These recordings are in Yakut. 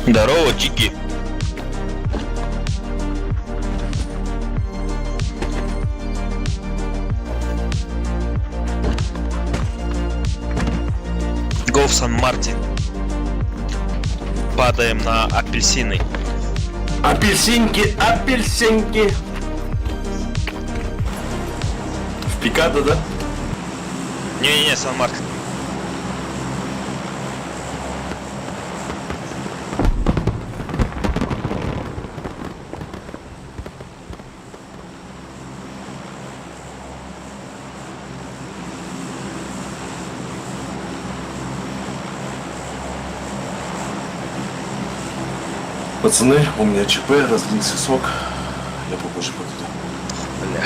Здорово, Чики. Го в Сан-Мартин. Падаем на апельсины. Апельсинки, апельсинки. В Пикадо, да? Не-не-не, Сан-Мартин. Пацаны, у меня ЧП, разлился сок. Я попозже подойду. Бля.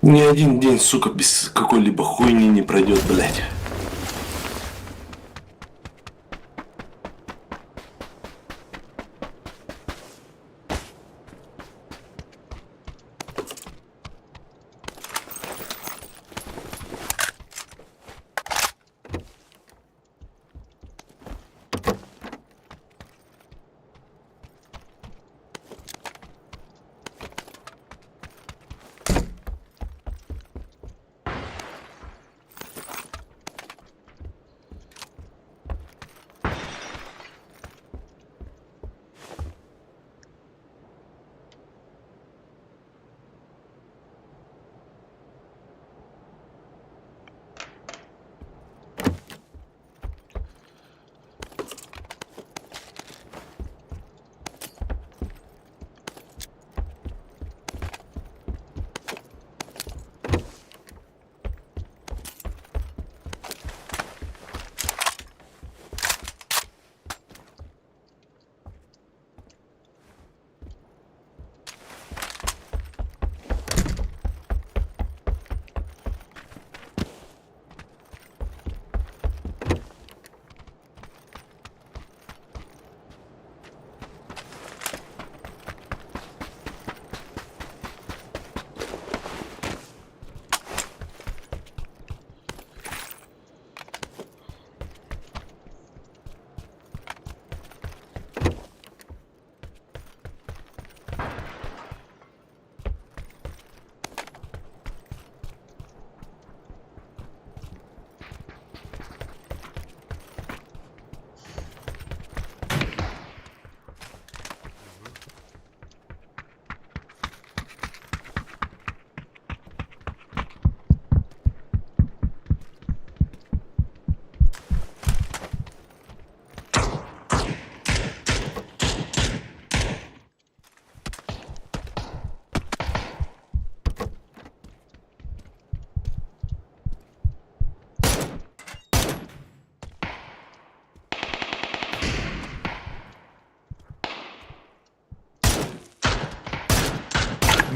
Ни один день, сука, без какой-либо хуйни не пройдет, блядь.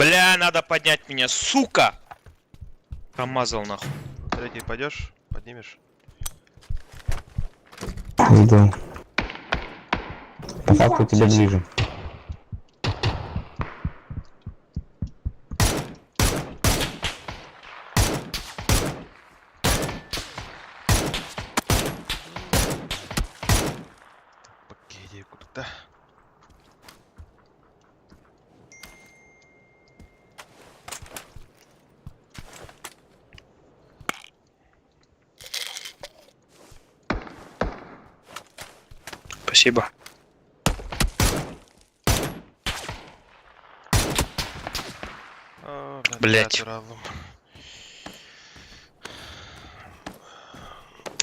Бля, надо поднять меня, сука! Промазал нахуй. Третий пойдешь? Поднимешь? Иду. По факту тебе ближе. Погоди, куда? Спасибо. О, Блядь. Блять.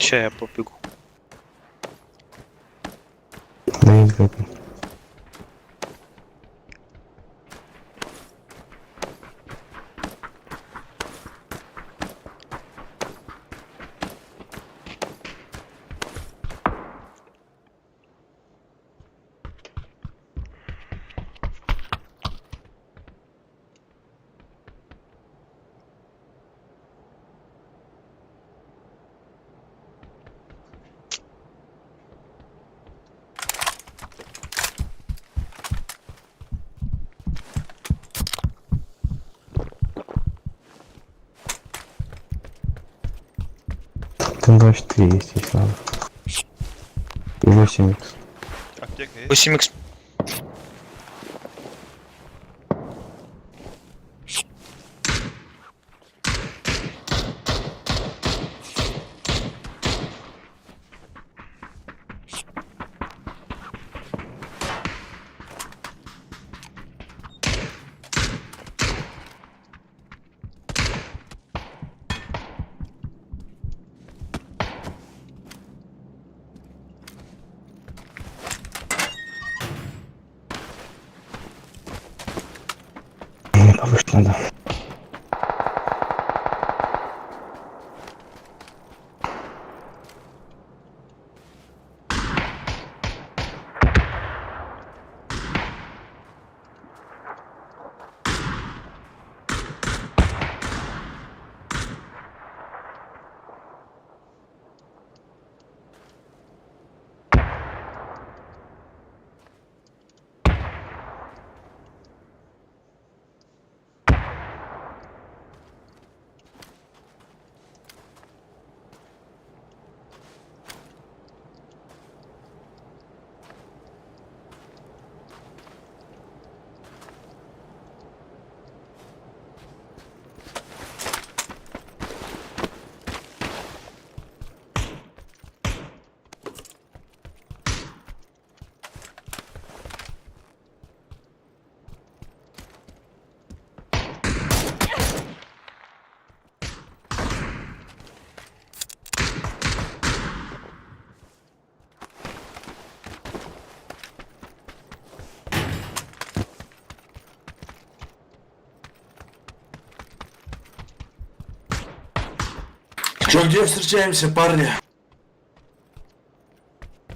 Ща я побегу. Да есть где-то. Там 24 есть, если надо. И 8 икс. Аптека есть? 8 х. Мне повыше надо. Чё, где встречаемся, парни?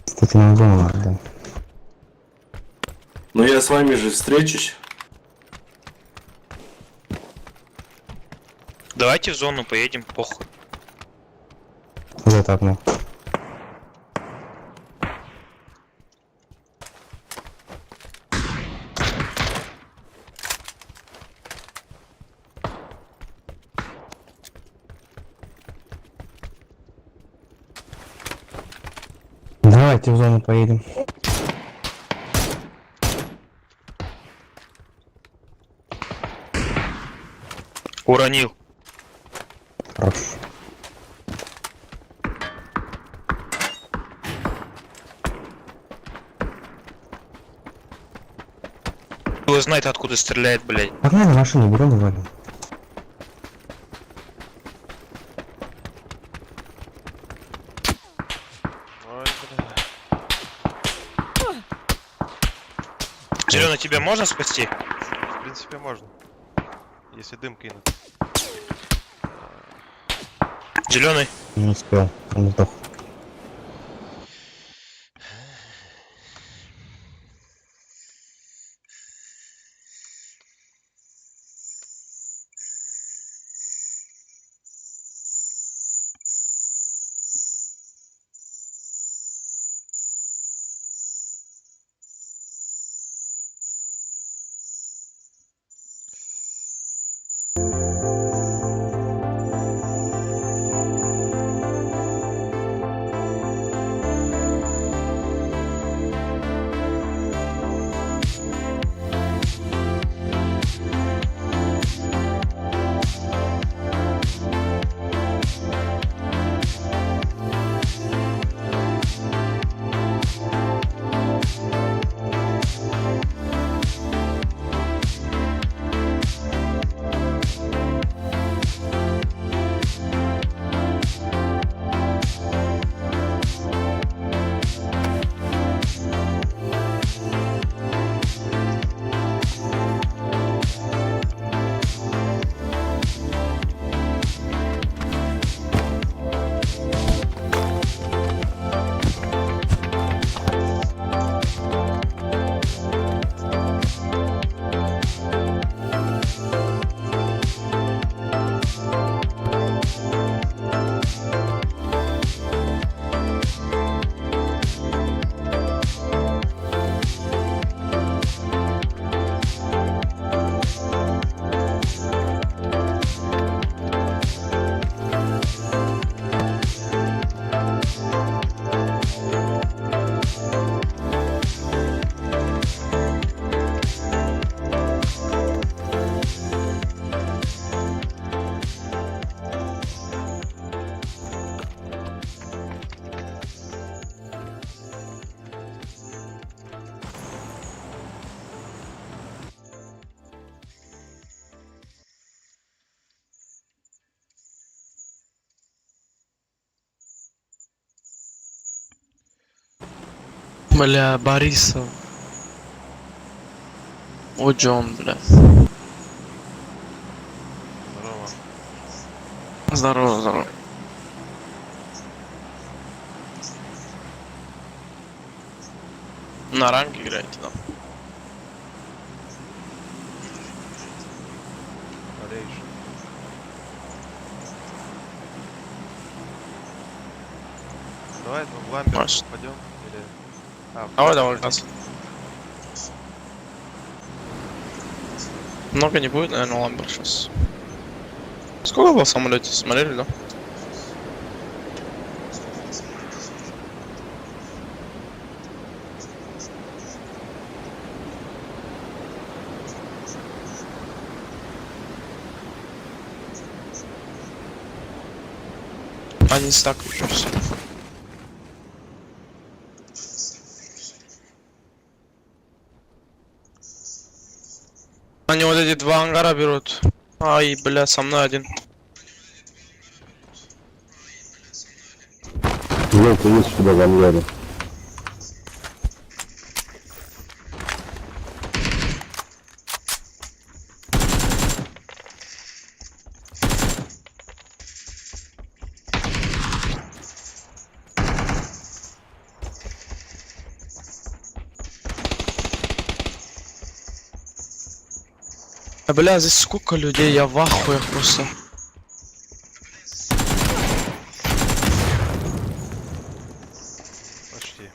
Кстати, нам в зону надо, да. Ну я с вами же встречусь. Давайте в зону поедем, похуй. Вот это одно. Давайте в зону поедем. Уронил. Хорош. Его знает, откуда стреляет, блядь. Погнали машину берем и валим. Ой, бля. Зеленый, тебя можно спасти? В принципе, можно. Если дым кинут. Зеленый. Не успел. Он сдох. Бля, Борисов. О, Джон, бля. Здорово. Здорово, здорово. На ранге играете, да? Болеешь. Давай, ну, в лампе Маш. пойдем или... А, в Давай, лампе. давай, газ. Много не будет, наверное, ламбер сейчас. Сколько было в самолете? Смотрели, да? Они стак еще все. Они вот эти два ангара берут. Ай, бля, со мной один. Желтый есть сюда в ангаре. А, бля, здесь сколько людей, я в ахуе просто. Почти.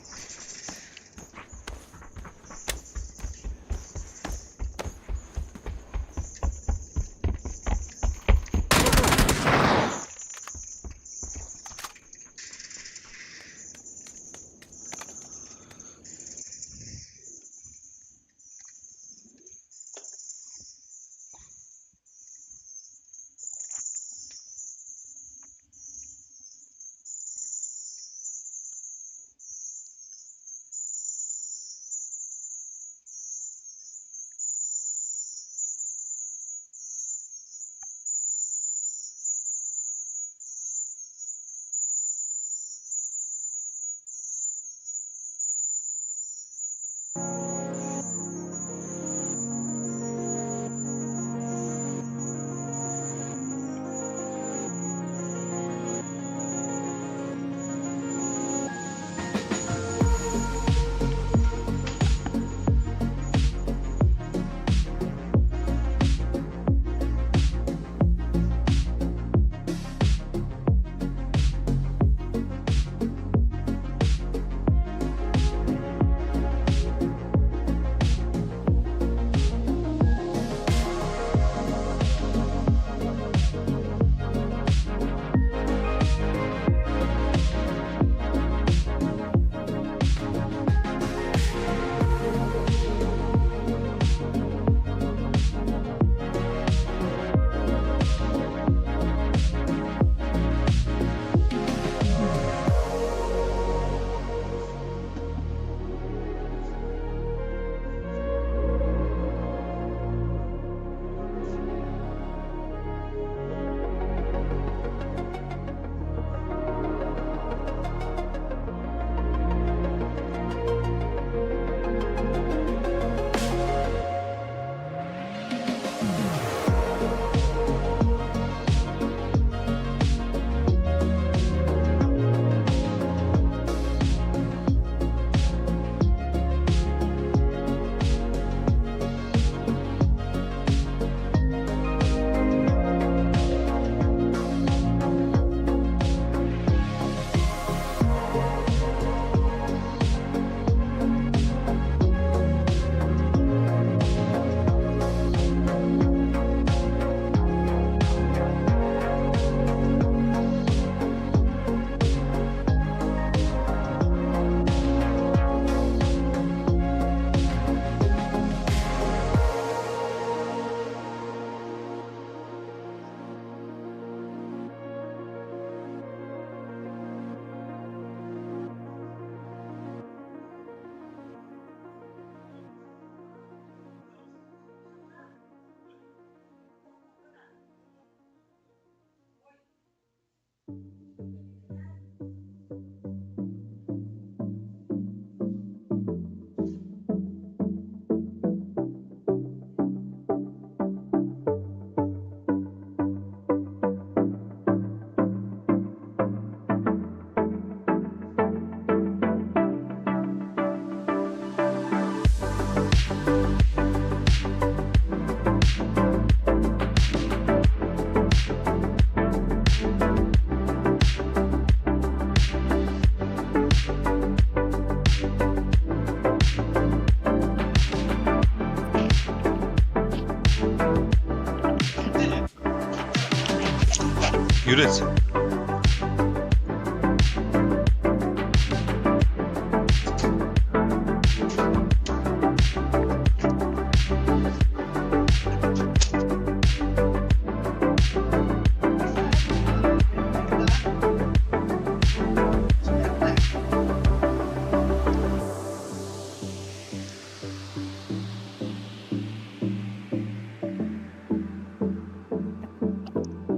Юрец.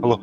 Алло.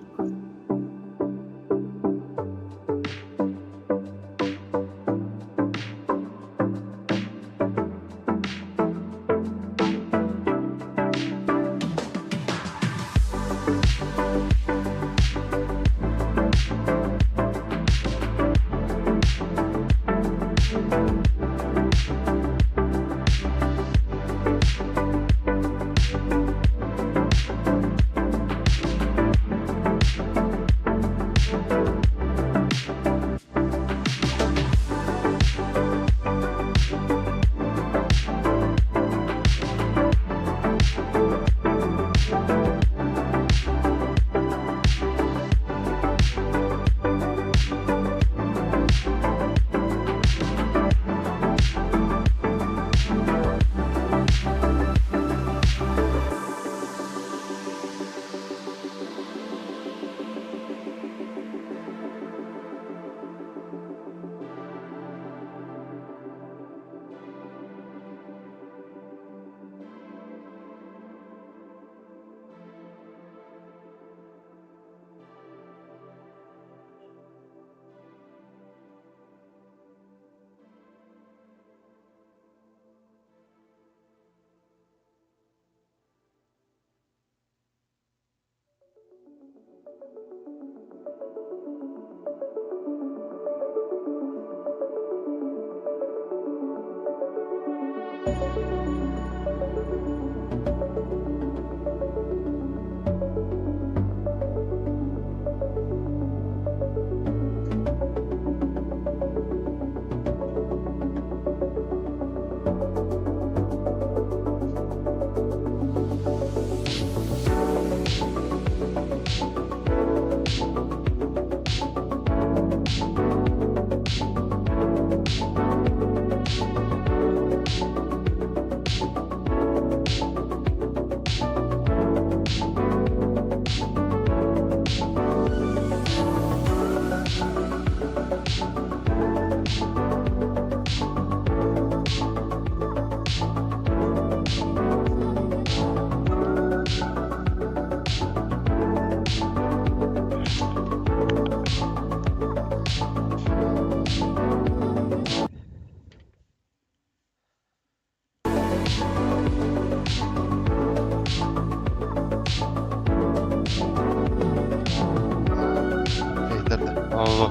Эйдер да. Алло.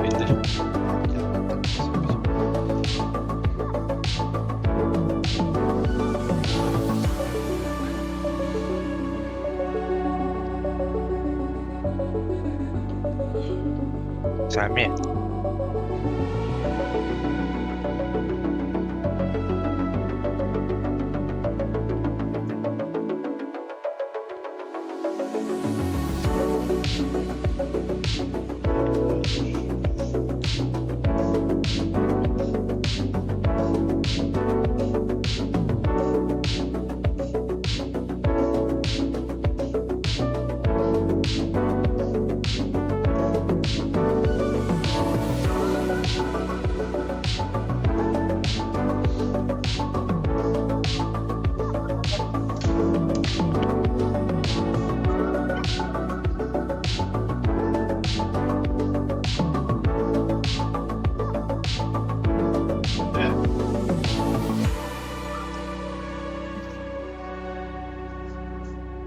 Эйдер. Сами.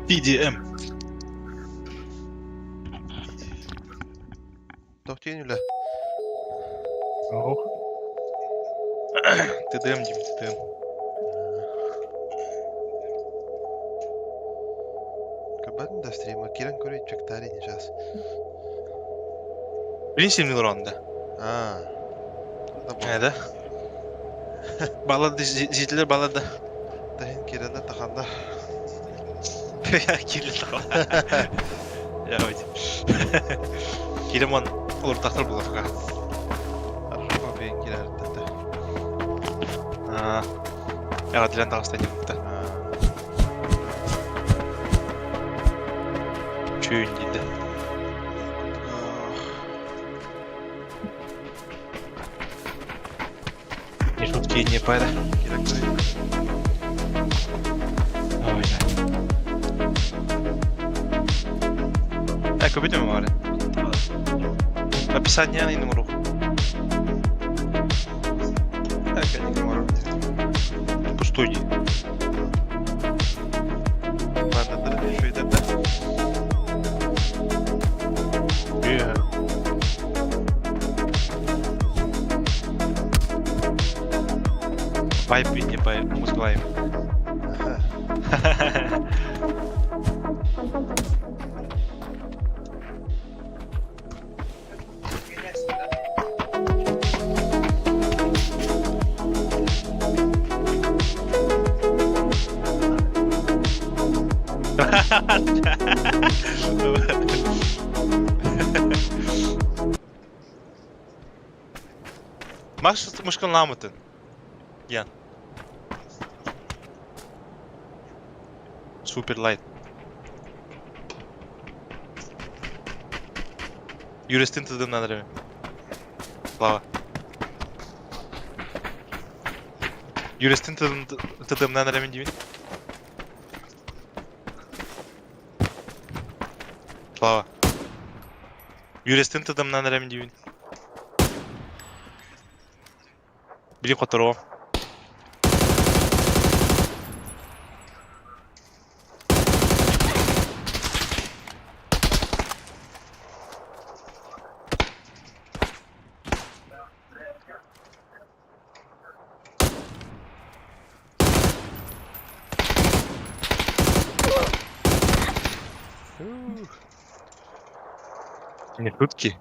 TDM. Туох диэн үлэ? TDM диим, TDM. Көрбөтүм да стрима киирэн көрө чектари не час. Билин Милронда. Аа. Эда. Балады, жителер балады. Тахин киреллер тахандар. Кирилл. Давайте. Киремон олортахтар булафка. Хорошо, бейін кирер тәтті. Яға таҕыста диэбитэ. Чүүн диде. Не шутки не пара. Керек Ой. Ecco, vediamo male. Описание не могу. Так, не могу. Пустой. Ладно, еще и это. Yeah. Вайп не по мозглайм. Маш мушканламытын. Ян. Супер лайт. Юристин тыдым надо. Слава. Юристин тыдым тыдым надо дивин. Слава. Юристин тыдым надо дивин. Били которого. Не шутки.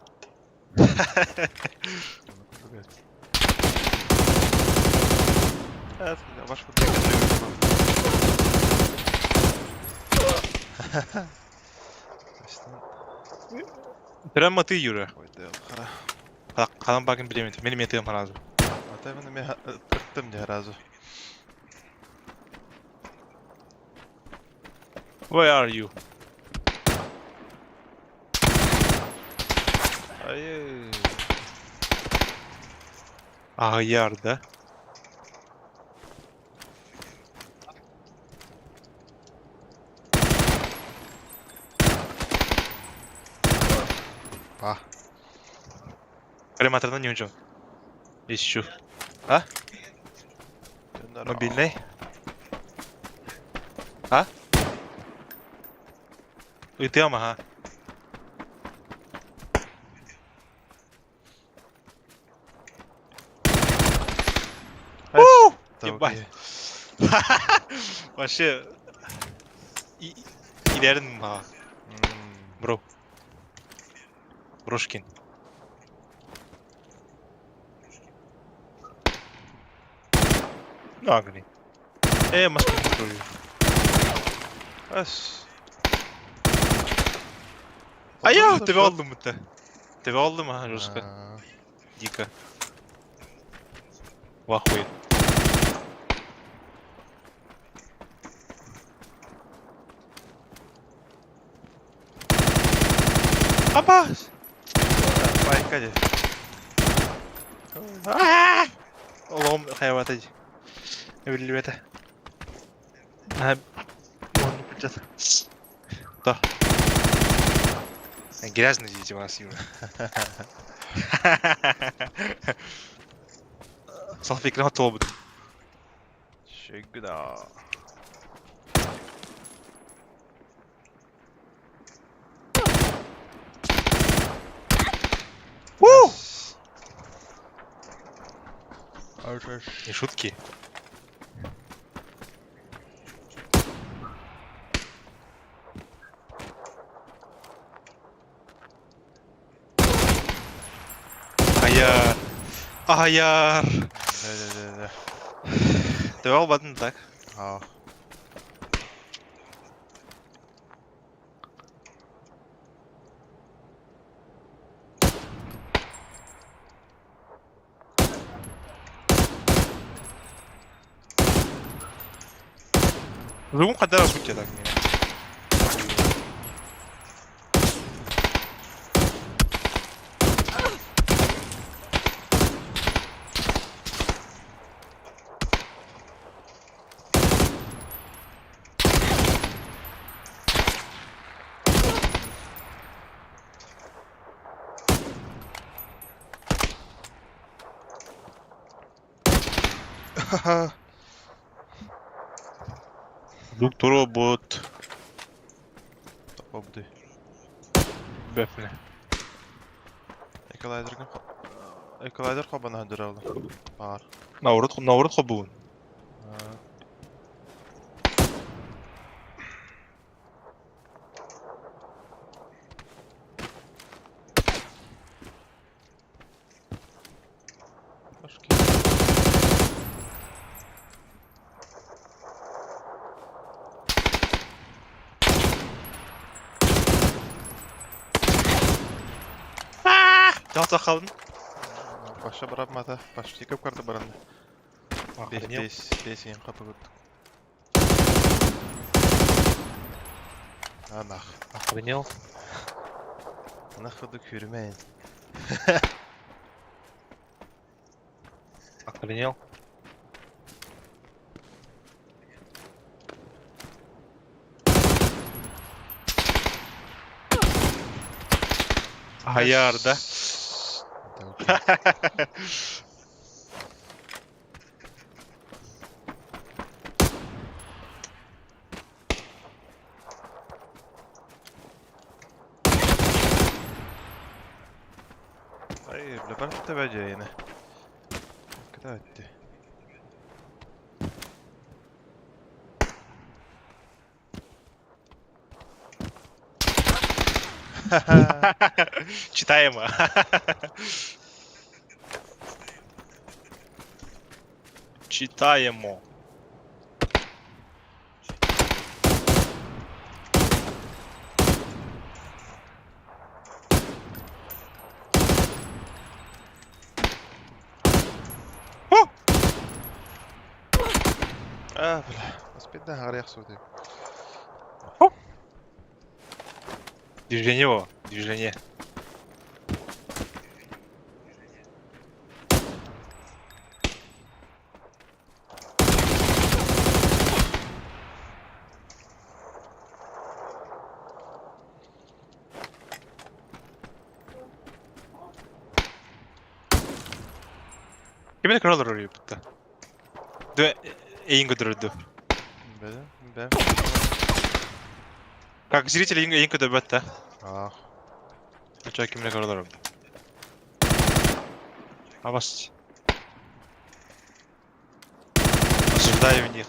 Ваш Прямо ты, Юра. Ой, да, Қалам багын білемін. Мен мен тыгым разу. А ты мен тырттым не разу. Where are you? Ай. Аяр, да? А. Крематордан не унжон. Ищу. А? Мобильный? А? Уйдем, ага. Ебать. Вообще... Идеально, ага. Бро. Брошкин. Нагни. Маски контролю. Ас. А я тебя алдым это. Тебя алдым, ага, жестко. Дико. В ахуе. Апа! Байка Олом хайват Эбилибете. А, он не придет. Да. Грязно здесь у вас, Юра. Салфетканы толбут. Шегда. У! Не шутки. Аяр. Аяр. Да-да-да-да. Давай албадын так. А. Звук хадара будьте так. Доктор робот. Обды. Бэпне. Эколайзерга Эколайзер хобана дыралды. Бар. Наурыт, наурыт хобуун. Башки. Жалта қалдың. Баша барамата, баш тикеп карты баранды. Бес, бес, бес ең қапы көрдік. Анах. Охренел. Анах қыды көрмейін. Охренел. Аяр, да? Ай, бля, бар тебе yine. Куда ты? Читаемо. Читаємо. А, бля, успеть на горях суды. Движение его, движение. Кимин кроллер орuyupта. Дө эйин көдөрдү. Бля, бля. Как зритель эйин көдөрбөт Ах. Ача кимин кроллер орuyupта. Абас. Осуждаю них.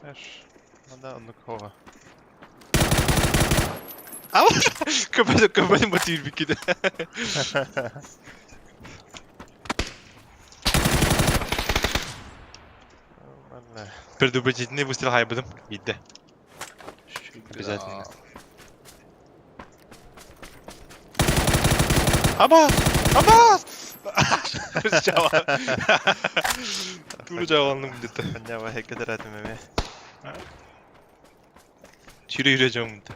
Эш. Надо оннук хова. Көбөдө көбөдө мотив бикиде. Бля. Предупредительный выстрел хайбыдым. Бидде. Обязательно. Абас! Абас! Жава. Тура жавалным где-то. Ханява хекедер меме. Чире ире жамынды.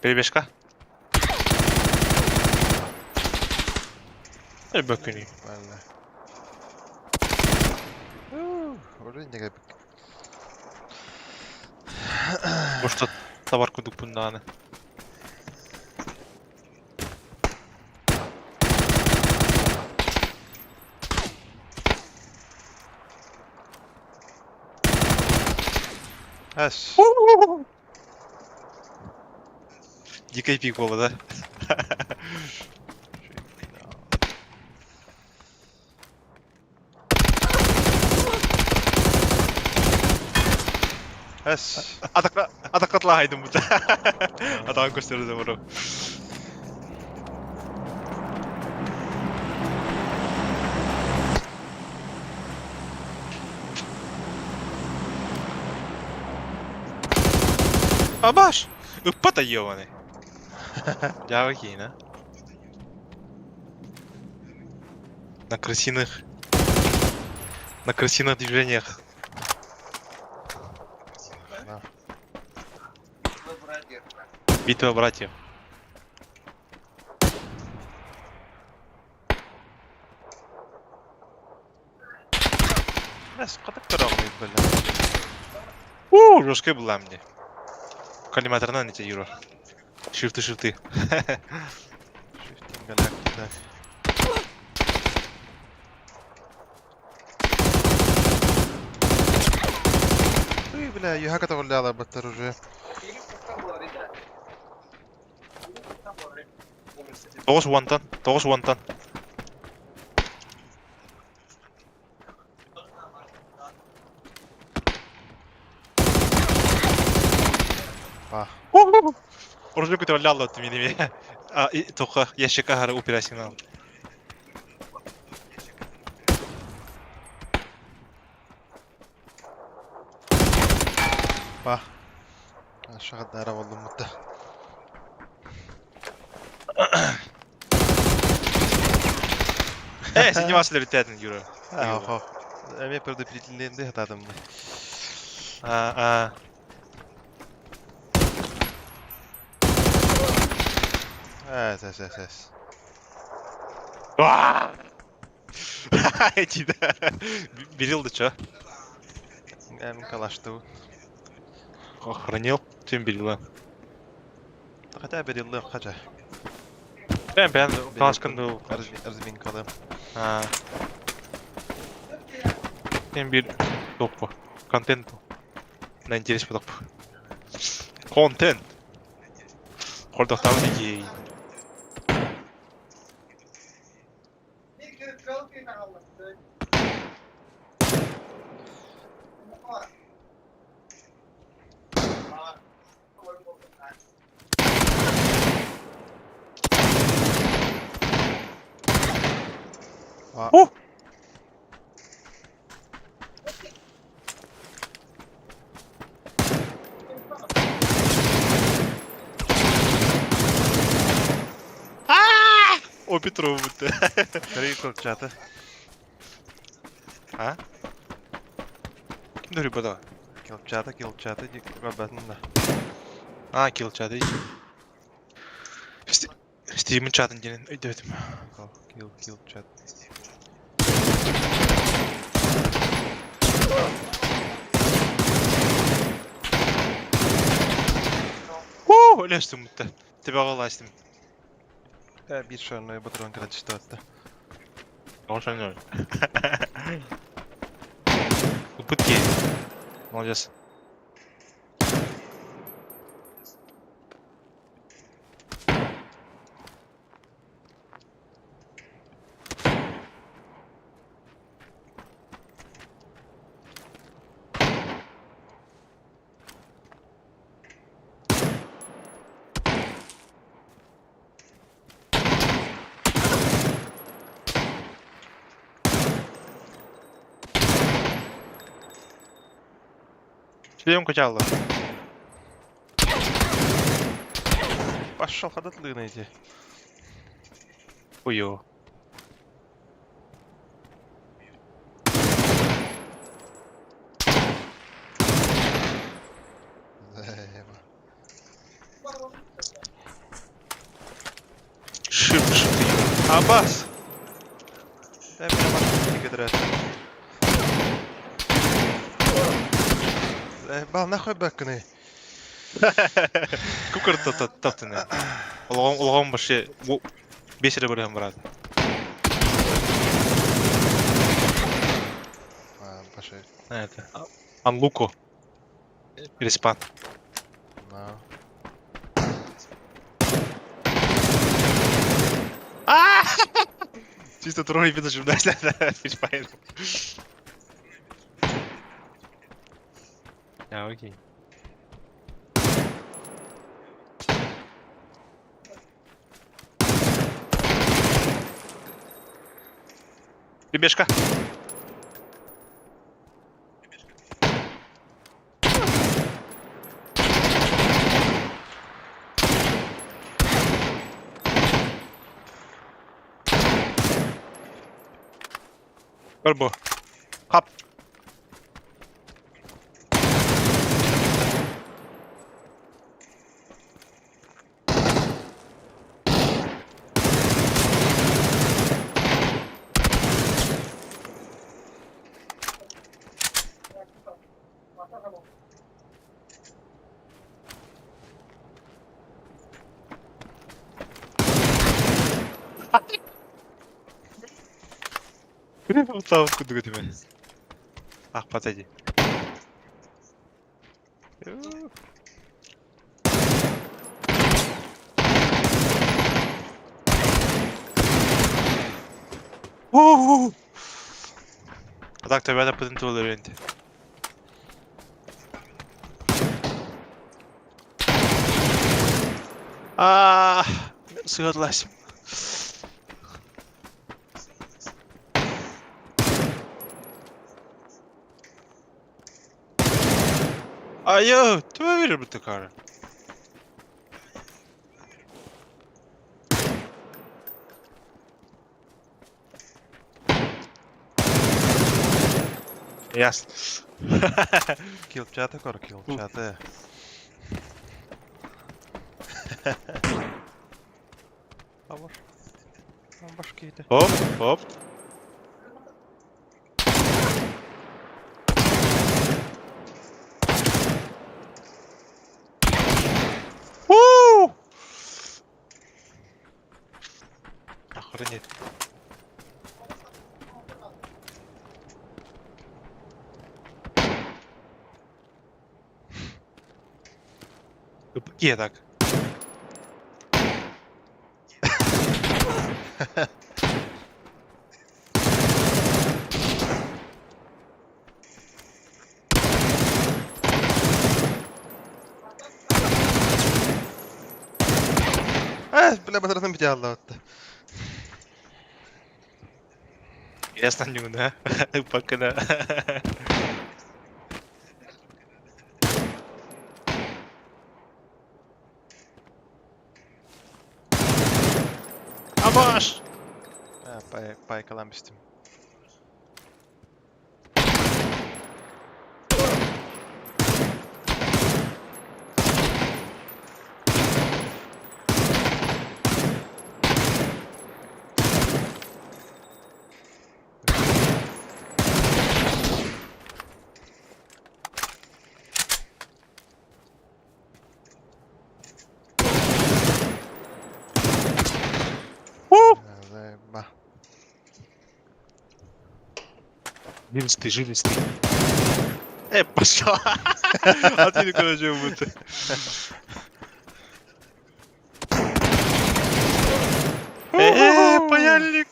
Перебежка. Эй, бөкүнү. Бля. Уже не габик. Бошто товар кудук бунданы. Эш. Дикий пик болду, да? Эш. Атакка атаккатла хайдым бу. Атаган көстөрдү бро. Абаш! Ыппата ёбаный. Жабы кийин, а? На крысиных... На крысиных движениях. Да. Битва братьев. Бэс, хатык көрөҕүн бэлэ. Уу, жесткий была мне. Коллиматорынан эти Юра. Шифты, шифты. Шифтинг галактика. Ый, бля, юха катавалляла баттар уже. Тоҕус уонтан, тоҕус уонтан. Оружие көтөҕүллэ алла мин эмиэ. Тоққа ящикка аһары упирасигнал. Па. Шағадара болдым мұтта. Э, сен не өлүттәтин Юра. Охо. Эме предупредительный хатадым. А, а. Эс, эс, эс, эс. Эти, да. Берил да чё? Эм калашты. Охранил. Чем берила? Хотя берилды хотя. Бен, бен, калашканды. Разминкалы. А. Тем бир топпу. Контент. На интерес потоп. Контент. Хордохтабын идеи. О! О, Петров будто. Три кулчата. А? Ким дөрү бада? Килчата, килчата, рабатын да. А, килчата. Стримын чатын дenen өйдөтүм. Кил, кил чат. Уу, өлөстүм будто. Тебе галастым. Бир шарной патрон качествоты. Он шарной. Упытки. Молодец. Шлем качало. Пошел ходатлы найти. Хуё. Шип, шип, Аббас! Дай мне машину не Бал нахуй бэкны. Кукар таптыны. Улгон улгон башы бесере бөлөм брат. Башы. Это. Анлуко. Респан. На. Чисто трое видно, да, да, фишпайн. А, окей. Прибежка. Көр бу. Хап. Таабыт курдук этим. Аахпата дии. А так тебя потенциал ивенте. А, сыгырлась. Айо, ты веришь, будто кара. Ясно. Килчаты көр, килчаты. Абаш. Абаш кейді. Оп, оп. У! Охренеть. Тупики так. Э, бля, батареям идеально. Ясно, не да? Пока да. Абаш! Пайкалам истим. Заеба. Жилистый, жилистый. Пошел. А ты куда же будто? Паяльник.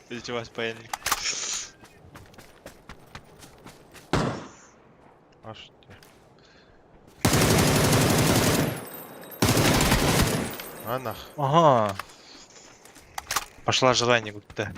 Видите, у вас паяльник. Аж А нах. Ага. Пошла желание будто.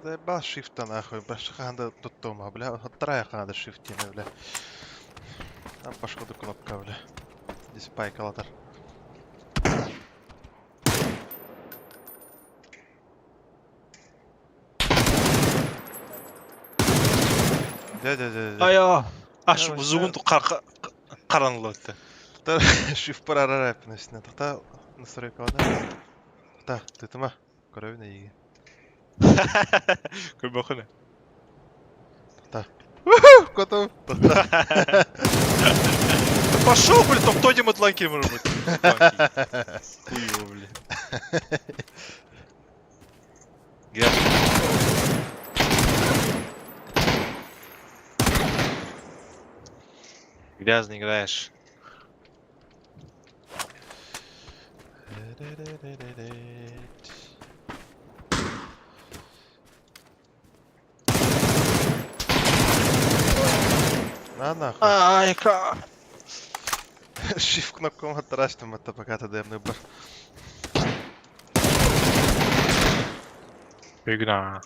Заебал шифта нахуй, башка туттума, бля, трая ханда шифтина, бля. Там башка кнопка, бля. Здесь пайкалатор. Дя-дя-дя. Айо. Аш узугун каранлы өттү. Шифт парара рэп Тахта настройка да. Та, ты тыма. Көрөбүн эйиги. Көрбөхүнө. Та. Котов. Тахта. Пошел, блин, там кто Дима Тланки может быть. Хуй его, блин. Грязно. Грязно играешь. На нахуй. Ай, ка. Shift кнопком отращим, это пока ты дэмный бар. Фигня.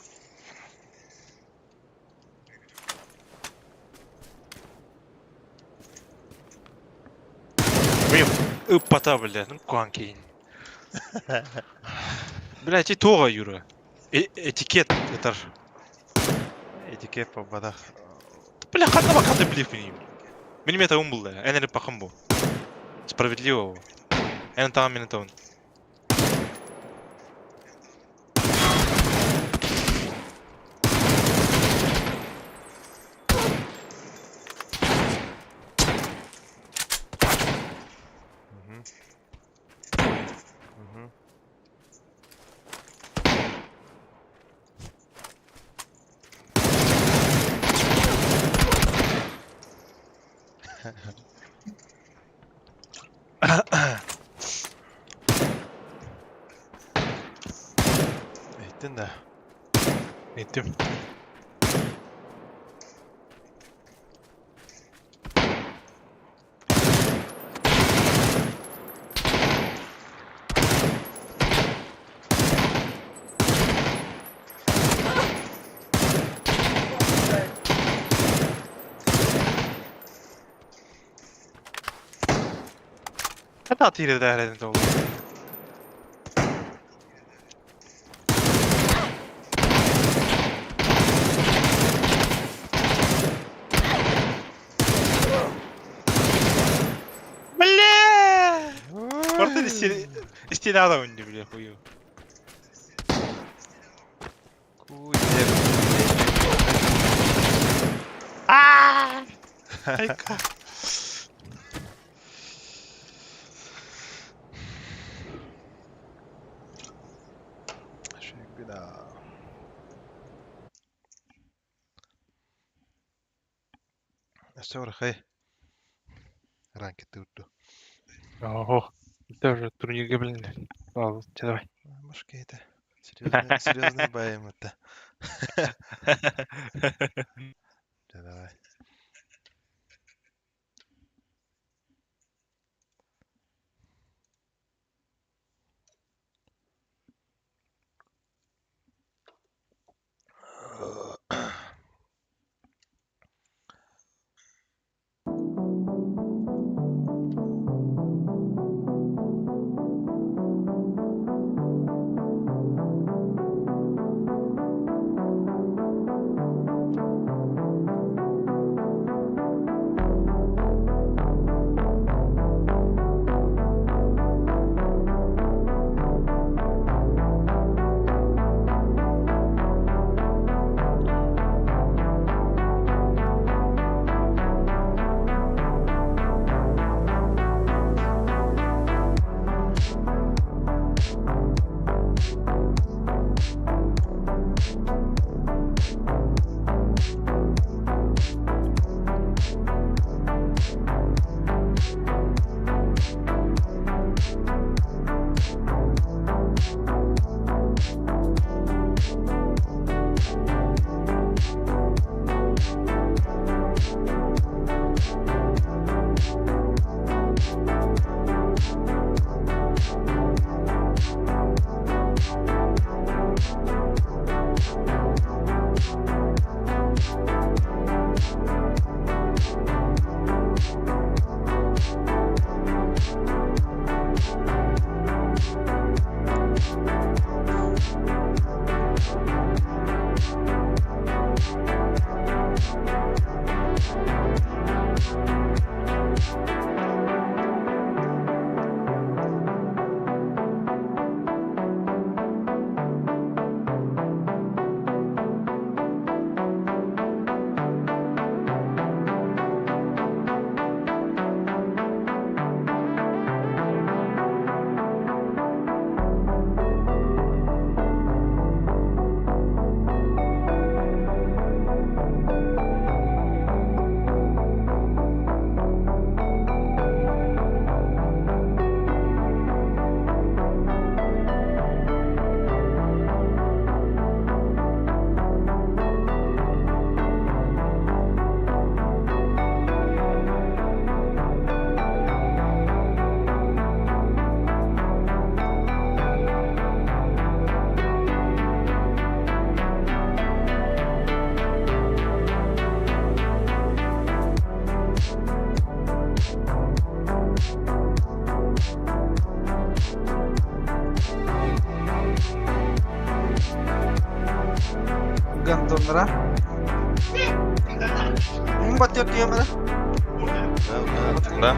Ыппата, бля, ну куанкейн. Бля, эти туга, Юра. Этикет, это ж. Этикет по бадах. Бля, ханна бакаты блиф мини. Мини это ум был, да. Энери пахамбу. Справедливого. Эн там, мен это он. Мгм. Мгм. Иһиттин да. Иһиттим. Это тире дәрен толы. Бля! Порты стена да унди, бля, хую. Куй, Айка. Беда. Өссө хай. Ранки тутtu. Ого, это уже турнир, блин. Ладно, давай. Может, это серьезный, серьезный баем это. Давай. Гондоннара. Мин батыр диэмэ. Да.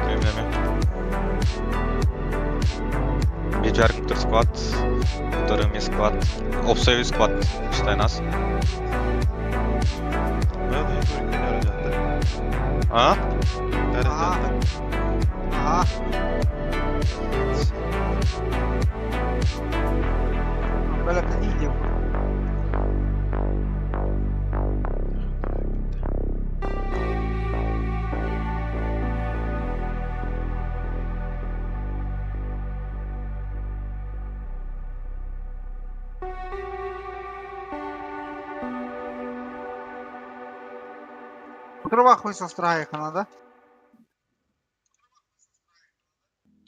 Түймеме. Вечерник склад, который мне склад. Обсоюз склад, считай нас. А? Ага. Ага. Бәләкәй идем. Открывай состраехана, да?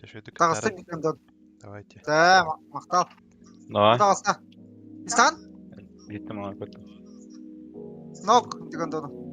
Тағысты микендон. Давайте. Да, мақтал. Давай. Тағысты. Истан? Битті маған көтті. Нок, дегендон.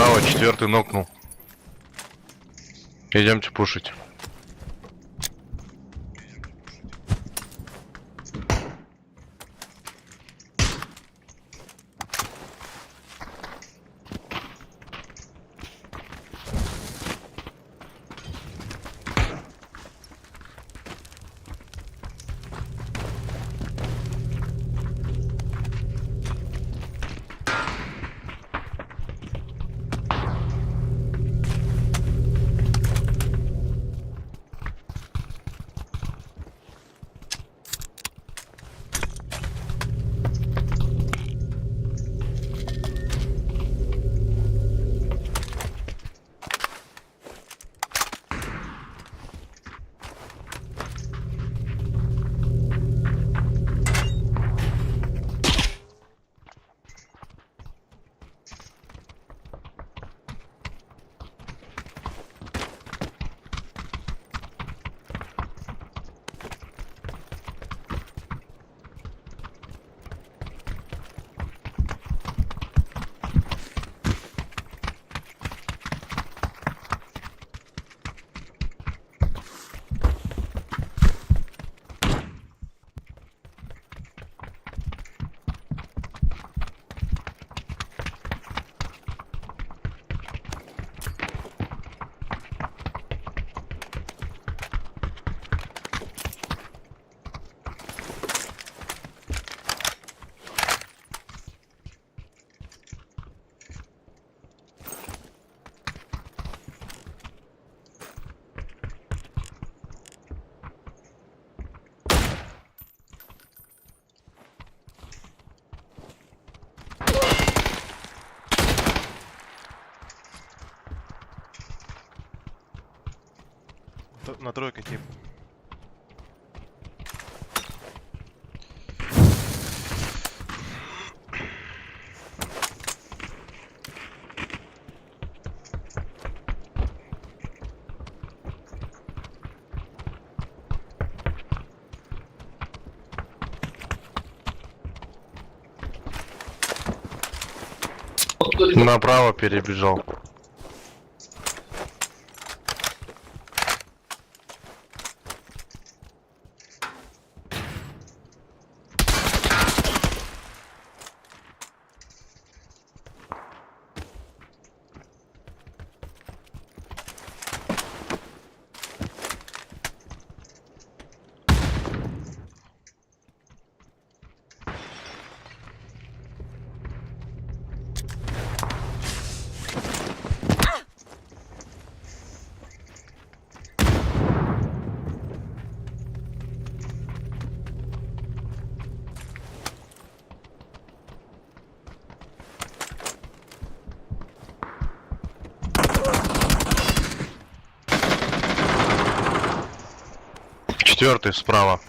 Справа четвертый нокнул. Идемте пушить. На тройке тип. Направо перебежал. Четвертый справа.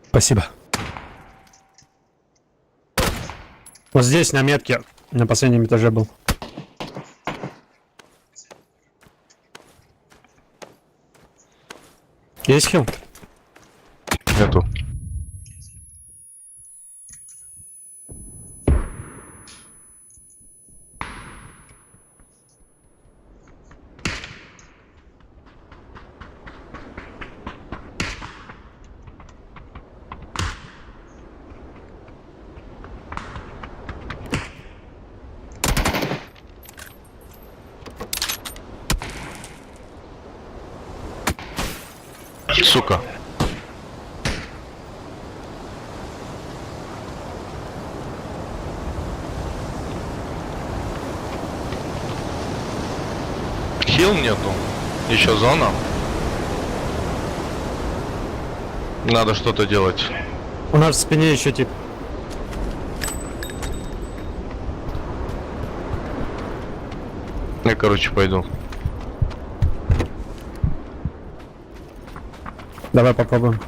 Спасибо. Вот здесь на метке, на последнем этаже был. Есть хил? Нету. Сука. Хил нету. Еще зона. Надо что-то делать. У нас в спине еще тип. Я, короче, пойду. Давай попробуем.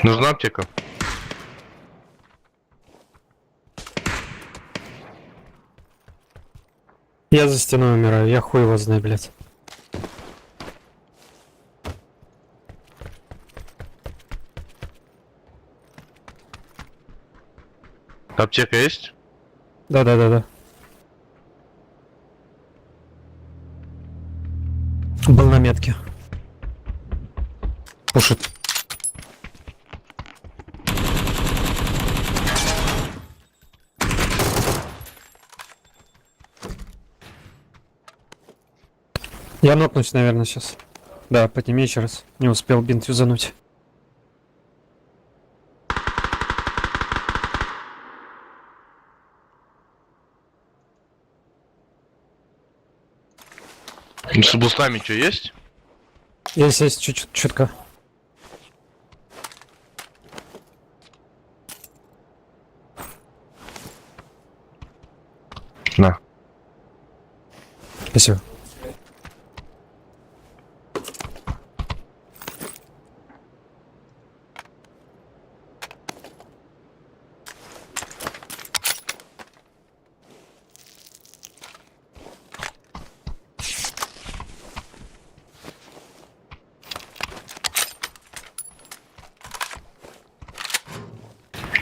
Нужна аптека? Я за стеной умираю, я хуй его знаю, блядь. Аптека есть? Да-да-да-да. Был на метке. Пушит. Я нокнусь, наверное, сейчас. Да, подними еще раз. Не успел бинт юзануть. С бустами что есть? Есть, есть, чуть-чуть, чутка. На. Спасибо.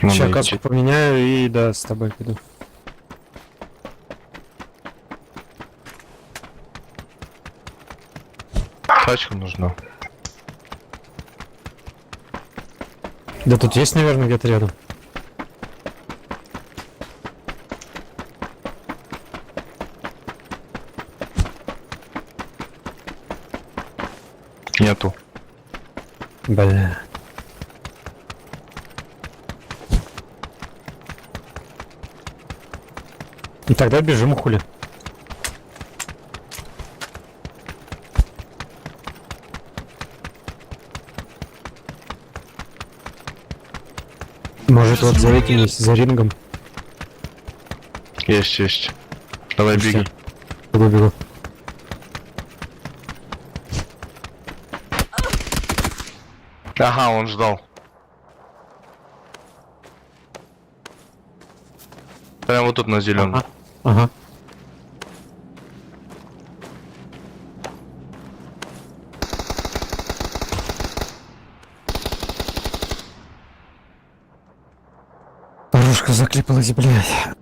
Надо Сейчас идти. каску поменяю и да, с тобой пойду. Тачка нужна. Да тут есть, наверное, где-то рядом. Нету. Бля. И тогда бежим хули. Может вот за этим есть, за рингом. Есть, есть. Давай Всё. беги. Бегу, бегу. Ага, он ждал. Прямо вот тут на зеленом. Ага. Ага. Оружка заклепалась, блядь.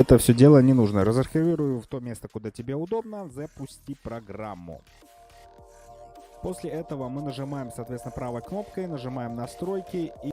Это все дело не нужно. Разархивирую в то место, куда тебе удобно. Запусти программу. После этого мы нажимаем, соответственно, правой кнопкой, нажимаем настройки и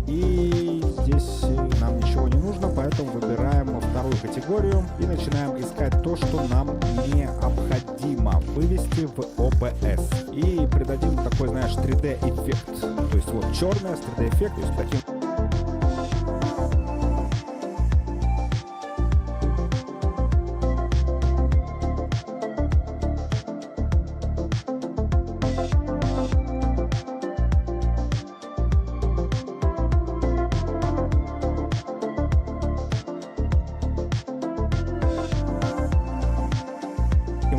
И здесь нам ничего не нужно, поэтому выбираем вторую категорию и начинаем искать то, что нам необходимо вывести в OBS. И придадим такой, знаешь, 3D эффект. То есть вот черное с 3D эффект, то есть таким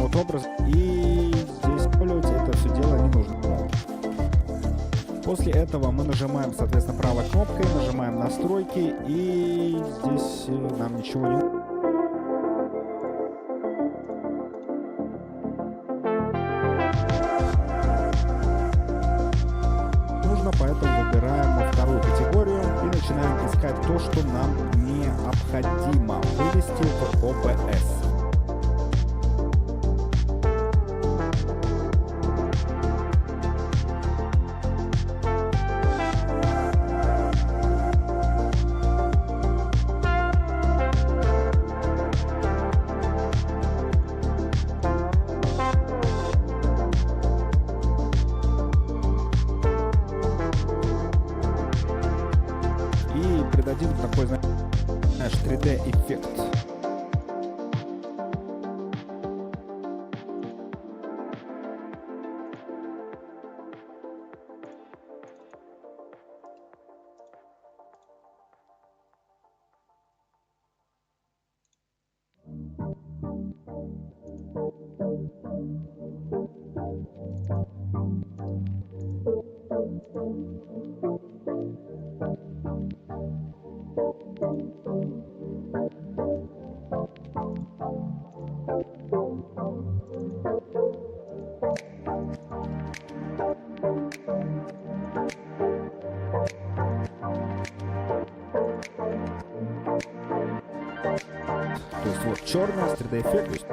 вот образом. И здесь пользоваться это все дело не нужно. После этого мы нажимаем, соответственно, правой кнопкой, нажимаем настройки, и здесь нам ничего не нужно, поэтому выбираем вторую категорию и начинаем искать то, что нам необходимо вывести в OBS. И придадим такой, знаешь, 3D эффект. То есть вот черное с 3D эффект. То есть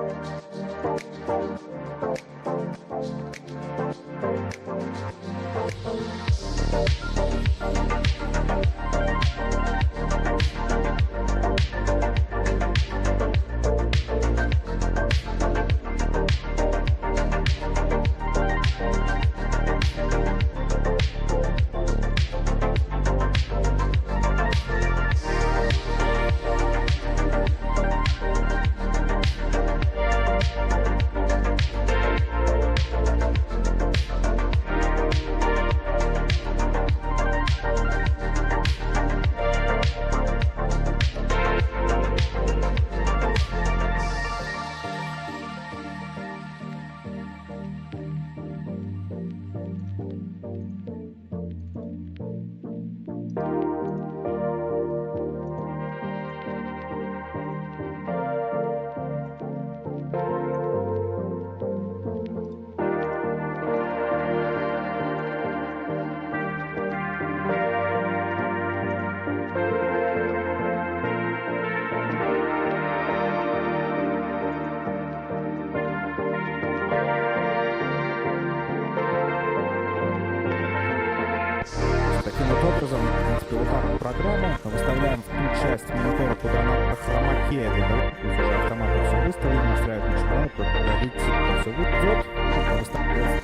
таким вот образом, в принципе, принципе, вот так вот программу. Выставляем в ту часть монитора, куда надо хромакея для того, то есть уже автоматом все выставлено, настраивать ничего не надо, только удалить все вот,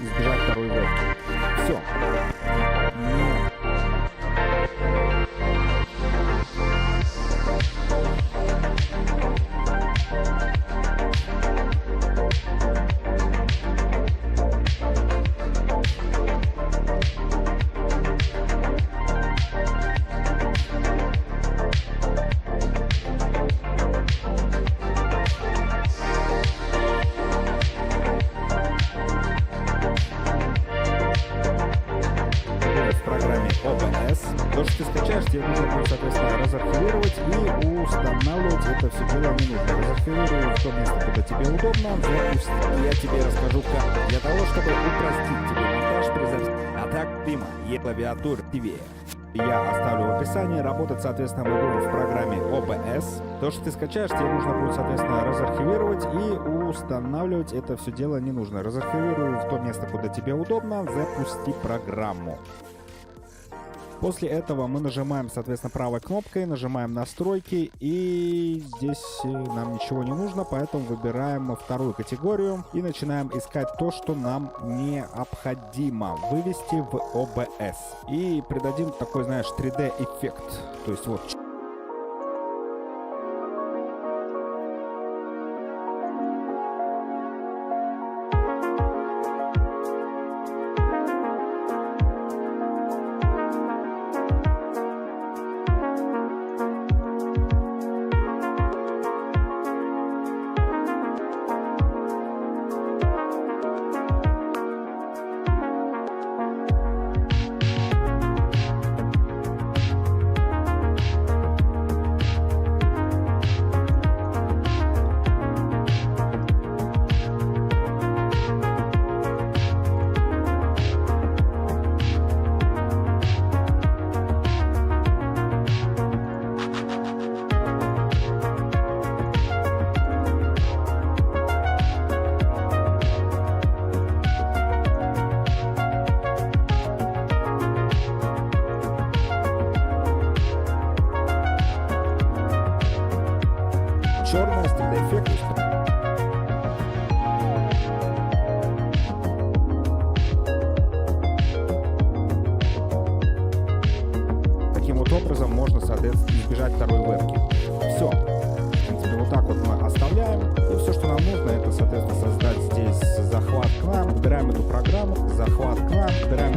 избежать второй вебки. Все. Не будет в программе OBS. То, что ты скачаешь, тебе нужно будет, соответственно, разархивировать и устанавливать это все дело не нужно. Разархивируй в то место, куда тебе удобно, запусти. Я тебе расскажу как. Для того, чтобы упростить тебе монтаж при записи. А так, Дима, е клавиатура тебе. Я оставлю в описании. Работать, соответственно, мы будем в программе OBS. То, что ты скачаешь, тебе нужно будет, соответственно, разархивировать и устанавливать это все дело не нужно. Разархивируй в то место, куда тебе удобно, запусти программу. После этого мы нажимаем, соответственно, правой кнопкой, нажимаем настройки, и здесь нам ничего не нужно, поэтому выбираем вторую категорию и начинаем искать то, что нам необходимо вывести в OBS. И придадим такой, знаешь, 3D эффект. То есть вот черное с 3D эффект. Таким вот образом можно, соответственно, избежать второй вебки. Все. В принципе, вот так вот мы оставляем. И все, что нам нужно, это, соответственно, создать здесь захват к нам. Выбираем эту программу. Захват к нам. Выбираем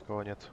Никого нет.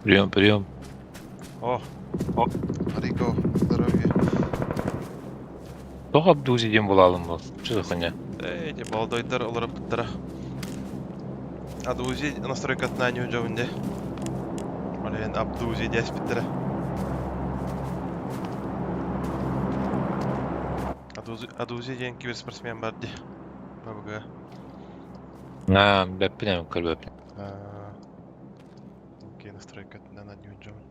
Прием, прием. О, Ариго, здоровье. Тоҕо Абдузи диэн булаалым был? Что за хуйня? Эй, те балдойдар олорбуттара. Адузи настройкатына не жабынде. Олен Абдузи диэспиттэрэ. Адузи, Адузи диэн киберспортсмен бар ди. ПБГ. На, бэппин көрбөппүн. Окей, настройкатына на не жабын.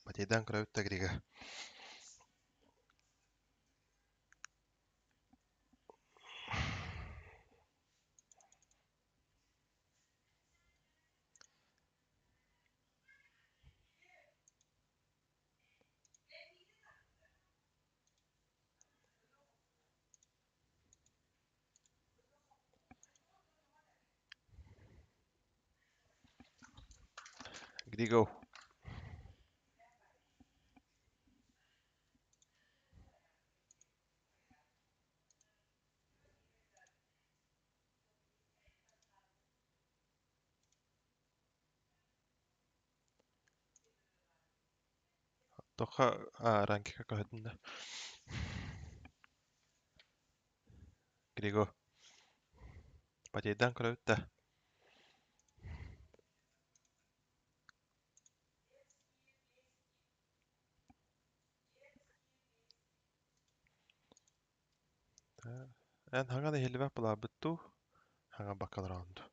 Батейдан көрөбүт Грига. Григо. Тоха ранкика көһөтүндэ. Григо. Батейдан көрөбүт да. Эн хаңа да хелибеп булабыт ту. Хаңа бакал раунд.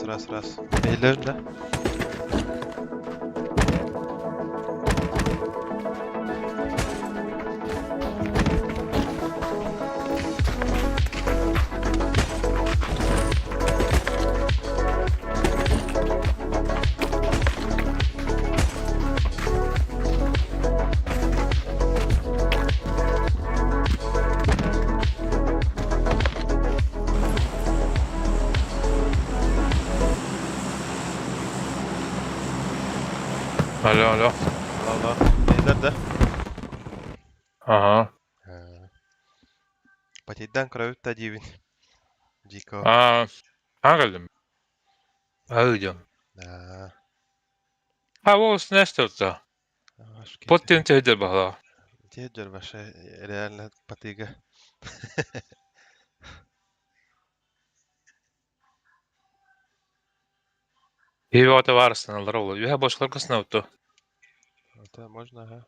Раз, раз, раз. Иһиллэбин да? Алло, алло. Алло, алло. Иһиллэр да? Ага. Патейдан көрөбүт да диибин. Дико. А, а, А, идем. Да. А, вот, снестился. Поттен тебе бахла. Дедер вообще реально потыга. Иво варсыналар ол. Юха бошкалар кыснауту. Это можно, ага.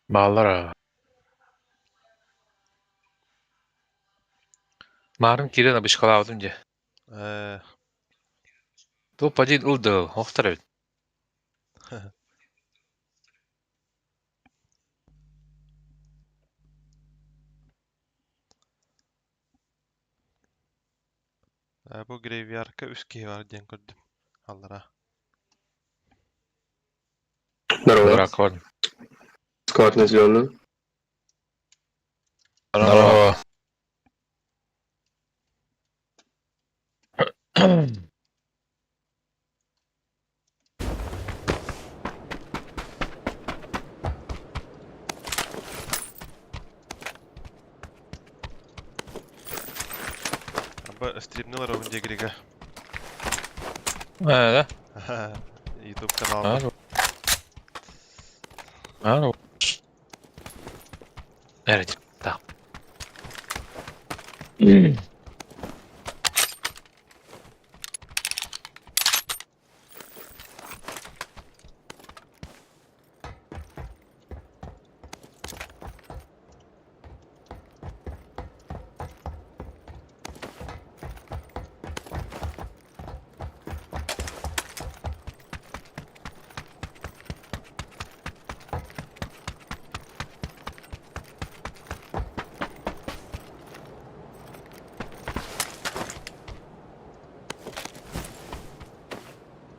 Баалар. Марын кирен абышкалаудым же. Топ один ылдыл, охтар бит. Бу грейвиарка үс киһи бар диэн көрдүм. Аллара. Здорово. Дракон. Склад на зеленую. Здорово. Аба стримнылар обун дегрига. А, Да? YouTube да? канал. А, Эрит, да.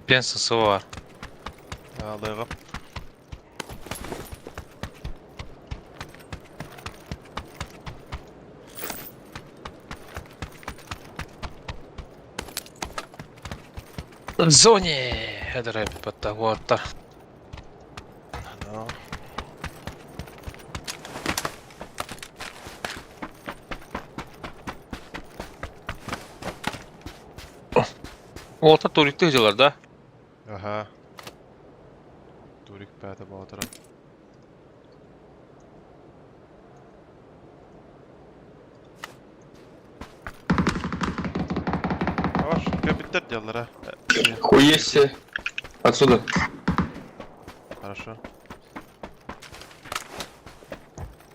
Пенсия бар. Алыгым. В зоне! Это рэп под того-то. Ну. Олта турикті дела, да? Ага. Турик пятый батыра. Ваш капитан делал, да? Хуе себе. Отсюда. Хорошо.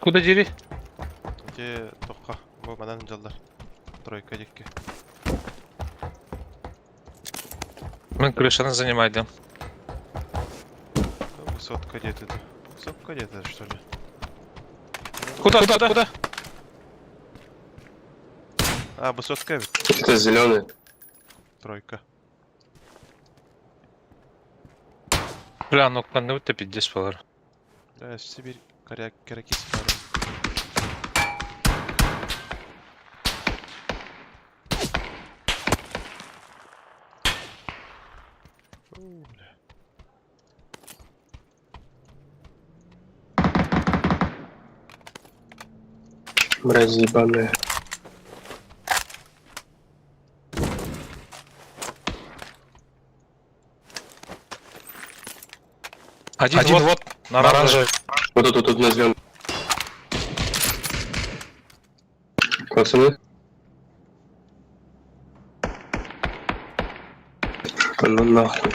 Куда дели? Где тоққа? Бұл манан жалдар. Тройка дикке. Мен крышаны занимать, Высотка где-то. Высотка где-то, что ли? Куда, куда, куда? А, высотка ведь. Это зеленый. Тройка. Бля, ну не ты пиздец балар. Да, Сибирь, коряк, коряки спарю. Бля. Мрази ебаные. Один, Один вот, на оранжевый. Вот тут, вот тут на зеленом. Пацаны. Ну нахуй.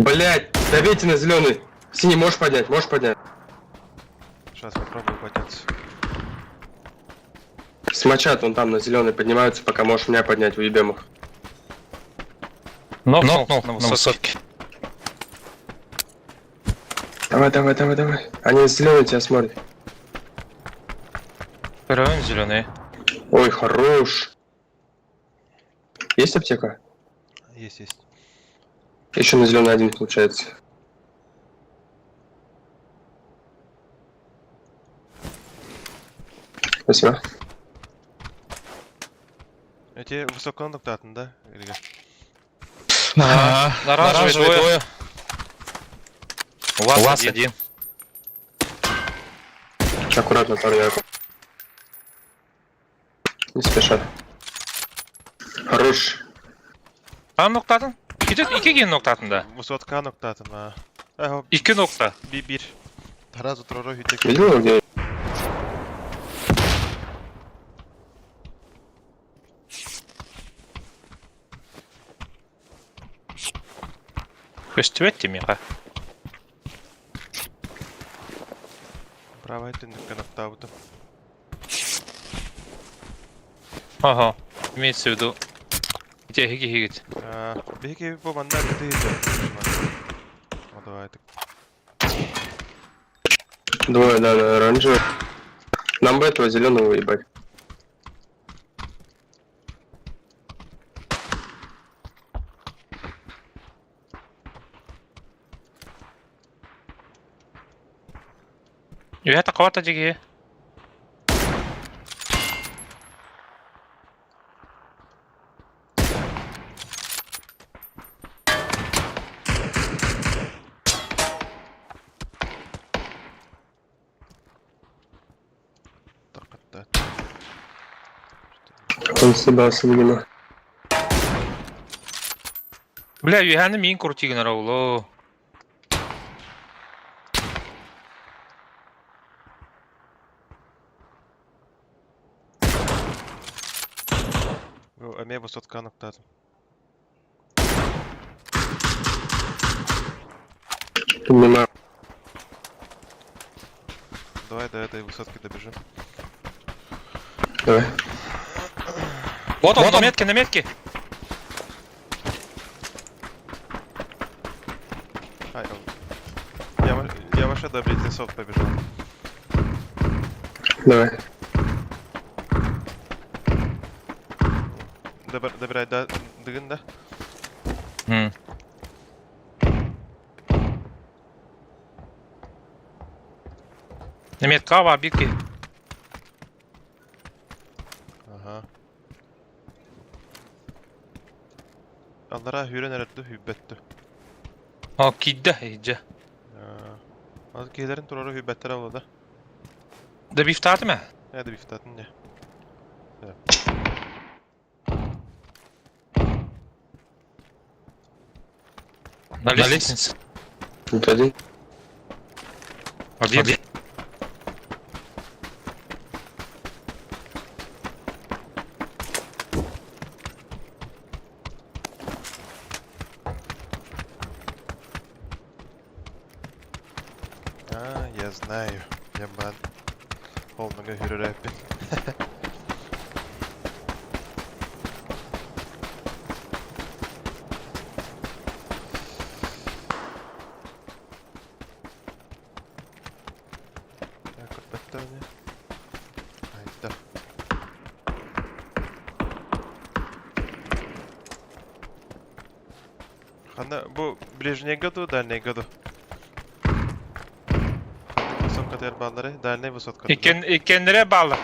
Блять, добейте на зеленый. Синий можешь поднять, можешь поднять. Сейчас попробую подняться. Смочат вон там на зеленый поднимаются, пока можешь меня поднять, уебем их. Нокнул, на высотке. Давай, давай, давай, давай. Они зеленый тебя смотрят. Первым зеленый. Ой, хорош. Есть аптека? Есть, есть. Еще на зеленый один получается. Спасибо. Эти высоко ноктатын, да? Или как? На оранжевый двое. У вас один. Аккуратно, парни. аккуратно. Не спеша. Хорош. Хан ноктатын? İki, iki gün noktatında. Высотка ноктатын, а. Э, İki nokta. би-бир. Сразу тророй хитек. Видел его где? Көстүбэт миха. Правая түндүккэ ноктаабытым. Ага. Имеется в виду. Где хиги хигит. Биһиги бу манна кытыы Ну давай так. Двое, да, на оранжевый. Нам бы этого зеленого ебать. Ühe takavata digi. Так, Он съебался, видимо. Бля, üheni min kurtigin oğlu. Эмиэ высотка ноктаатым. Поднимаю. Давай до этой высотки добежим. Давай. Вот он, на метке, на метке. Ай, я вообще до близнецов побежал. Давай. Добирай, да, дыгын, да? Hı. Метка var bir ki. Ага. Аллара хүрен эрэрду хүббэттү. Ha kidde hicce. Аз киһилэрин турары хүббэттэр буолла да. Да бифтаты mı? Ээ, да бифтатын дьэ. На лестнице. Тут один. Один. А, я знаю. Я бан. Холнага хүрэрээппин. Так, көрбөттөр Айда. Хана, бу ближний году, дальний году. Высотка тер баллары, дальний высотка. İken, ikenlere bağlı.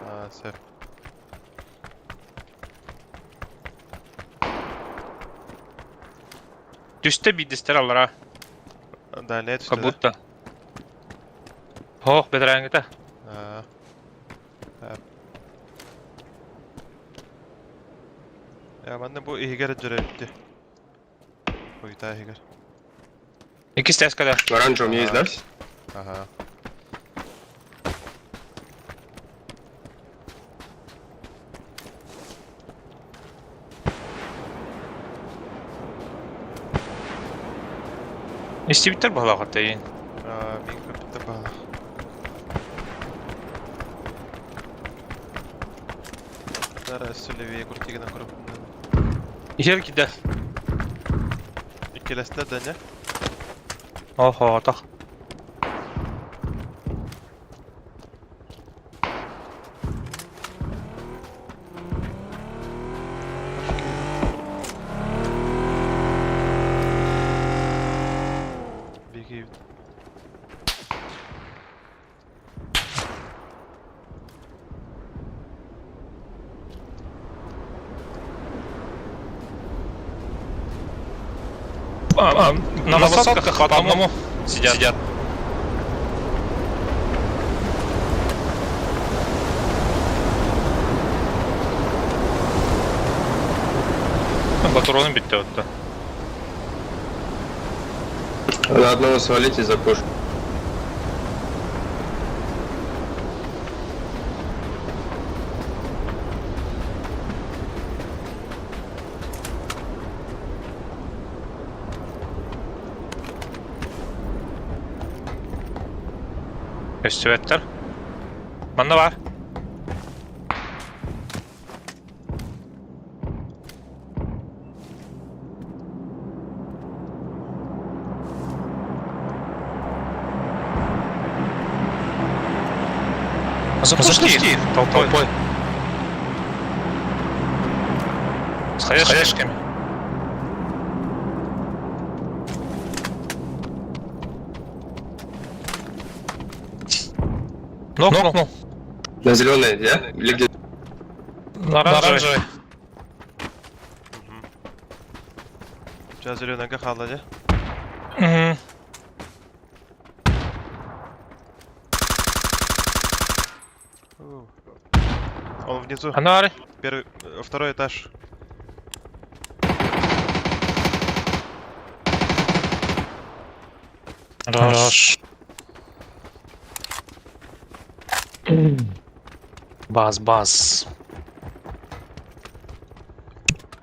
А, все. Düşte bir dister alır ha. Дальний Как түстэ. будто. Хох, бедрәңгетә. А. А. Я манна бу иһигэр дьөрөйүттү. Хуйта иһигэр. Ике стяжкада. В оранжевом есть, да? Ага. Истибиттэр баһылаах тэйин. Мин көрбүттэр баһылаах. Дара өссө левее крутигынан көрөппүн. Иһэр киде. Иккилэстэ да не? Охо, отох. Беги. А, на высотках по одному сидят. Сидят. Патроны битте вот. На одного свалить и запуш. Көстүбэттэр. Манна бар. Запусти их толпой. толпой. С хаешками. Нокнул. На зеленой, да? Или где? На оранжевой. Сейчас зеленая хаалла дьэ. Угу. Он внизу. Анары. Первый, второй этаж. Хорош. Бас, бас.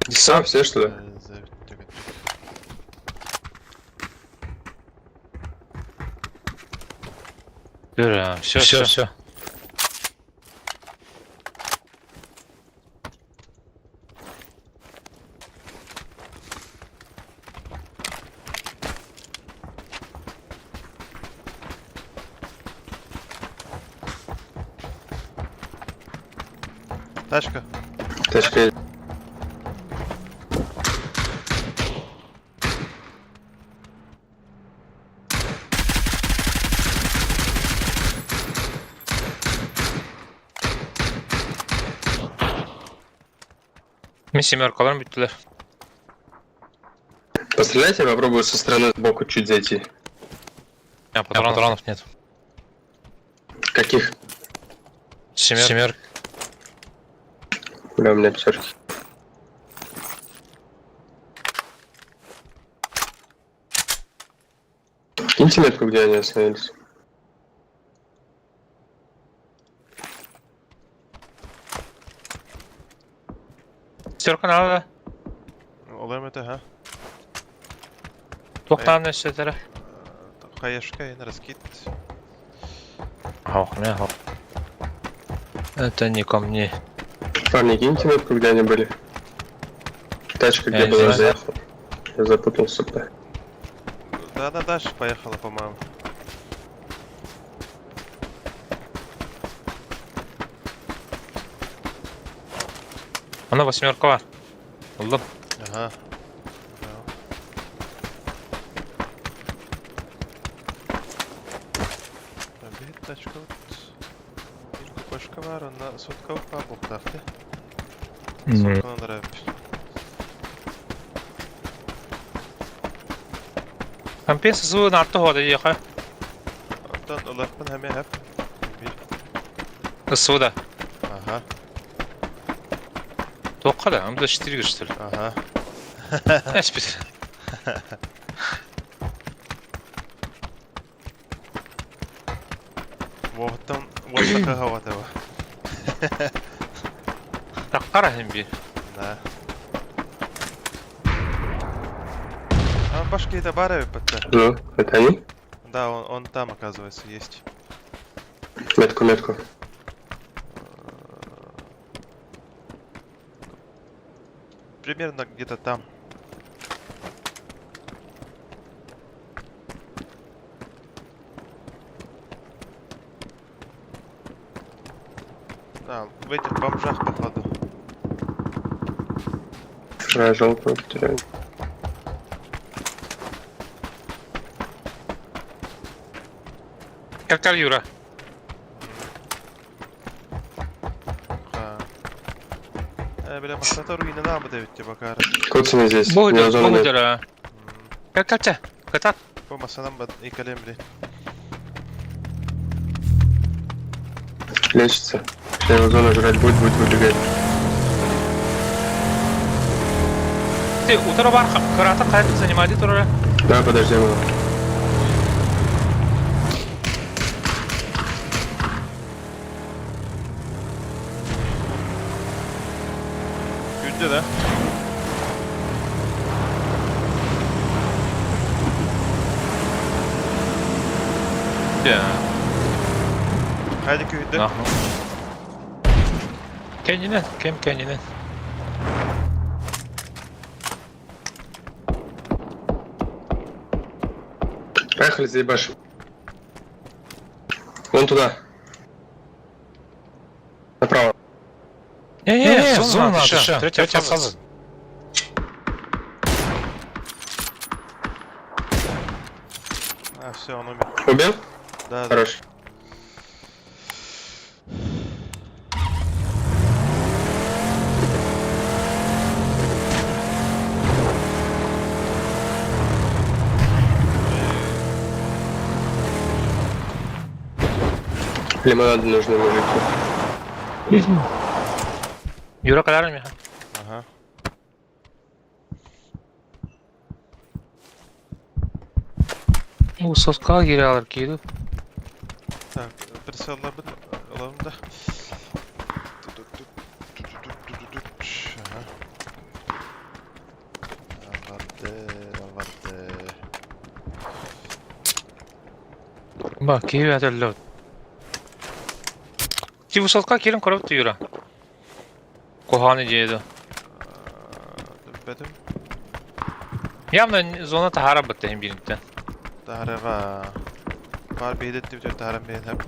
Сам все, что ли? Все, все, все. Тачка. Тачка есть. Мин семеркаларым бүттүлэр. Постреляйте, я попробую со стороны сбоку чуть зайти. А, патронов, патронов нет. Каких? Семер. Семер. Бля, у меня пятерки. Киньте метку, где они остановились. Пятерка надо. Олым это, ха? Туохтаан өссөтөрө. Хаешка и на раскид. Ох, не, ох. Это не ко мне. Парни, киньте метку, где они были. Тачка Я где не была, знаю. заехала. Я запутался, бля. Да, она дальше поехала, по-моему. Она восьмеркова. Ыллым. Ага. Да. Бит тачка вот. Бир купешка бар, онна сотка упа буктахты. Сотканы рэп. Компенса зуы нарты хода еха. Онтон ылыппын хәме хэп. Бир. Суда. Ага, Тоққа да, амда 4 что ли. ага. Әспет. Воттан воттака хаватава. Таққара хем би. Да. А, Бомбашки это бары ПТ. Ну, это они? Да, он там, оказывается, есть. Метку, метку. Примерно где-то там. Да, в этих бомжах, походу. А, жалко, потеряли. Как Юра. Ха. Бля, масата руины нам давить тебе, бакара. Коцаны здесь. У меня Богдер, зона нет. Богдер. Как как Катат. По масанам и колем, блядь. Лечится. Сейчас его зона жрать будет, будет выбегать. Ты утро бар карата кайт занимали тура. Да, подождем его. Күнде, да? Да. Хайди күйді. Нахуй. Kendine, kem kendine. Поехали, заебашим. Вон туда. Направо. Не-не, в зону надо, ты Третья фаза. А, все, он умер. Убил? Да, да. Хорош. Лимонады нужны мужики. Юра калар ми. Ага. У соска кире киду. Так, прицел alalım da. Aha. Vardı, vardı. Bak киви аталло. Ти высотка кирин корып Юра. Коханы диэду. Бедим. Явно зона тахара бытты hem birlikte. Tahareva. Var bir hedet diyor taharam benim hep.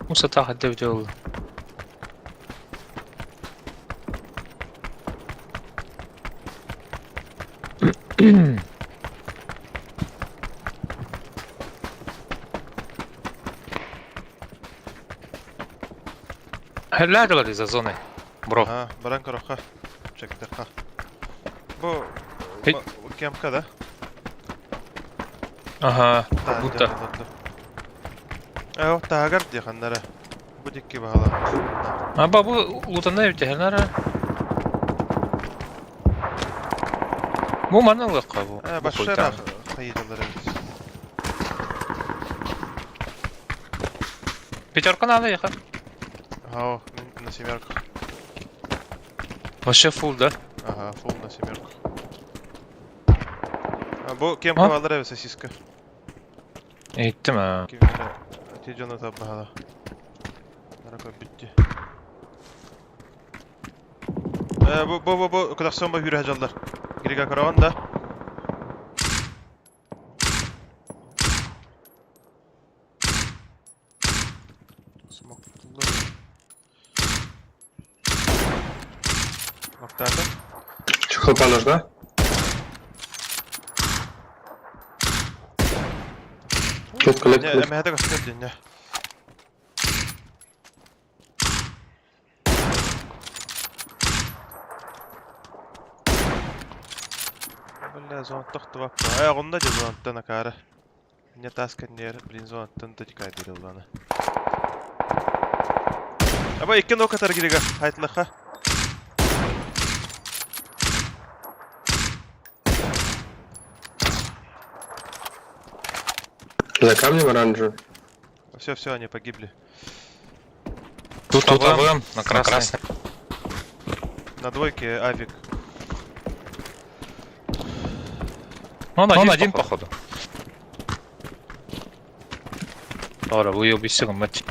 Musa tahadde bir oldu. Helal за зоной. Бро. Ha, baran karoka. Çekti ha. Bu Hey. bu kemka da. Ага, как будто. Evet, tahagar diye kanlara. Bu dikki bahala. А бабу лутана ведь хернара. Бу манылык бу. Ha, başka hayırları. Пятерка надо ехать. Ha, на семерках. Вообще фул, да? Ага, фул на семерках. Ha, bu kemka varlar evet sosiska. Ettim ha. Kimlere Тиджана таббала. Нарака bitti. Bu bu bu bu kadar ba hürü hajallar. Giriga karavan da. Smoklu. Noktada. Че, хелпа нужна? Метка, метка, Ne, метка. me hadi göster dinle. Бля, зон тохту баппа. Э, онда же зонттан акара. Не таскан нер, блин, зонттан тачка дирилдана. Аба икки нок атар гирига, хайтлаха. За камнем оранжевый. Все, все, они погибли. Тут АВМ на красный. На двойке авик. Ну, он один, походу. Ora, выебись, мать.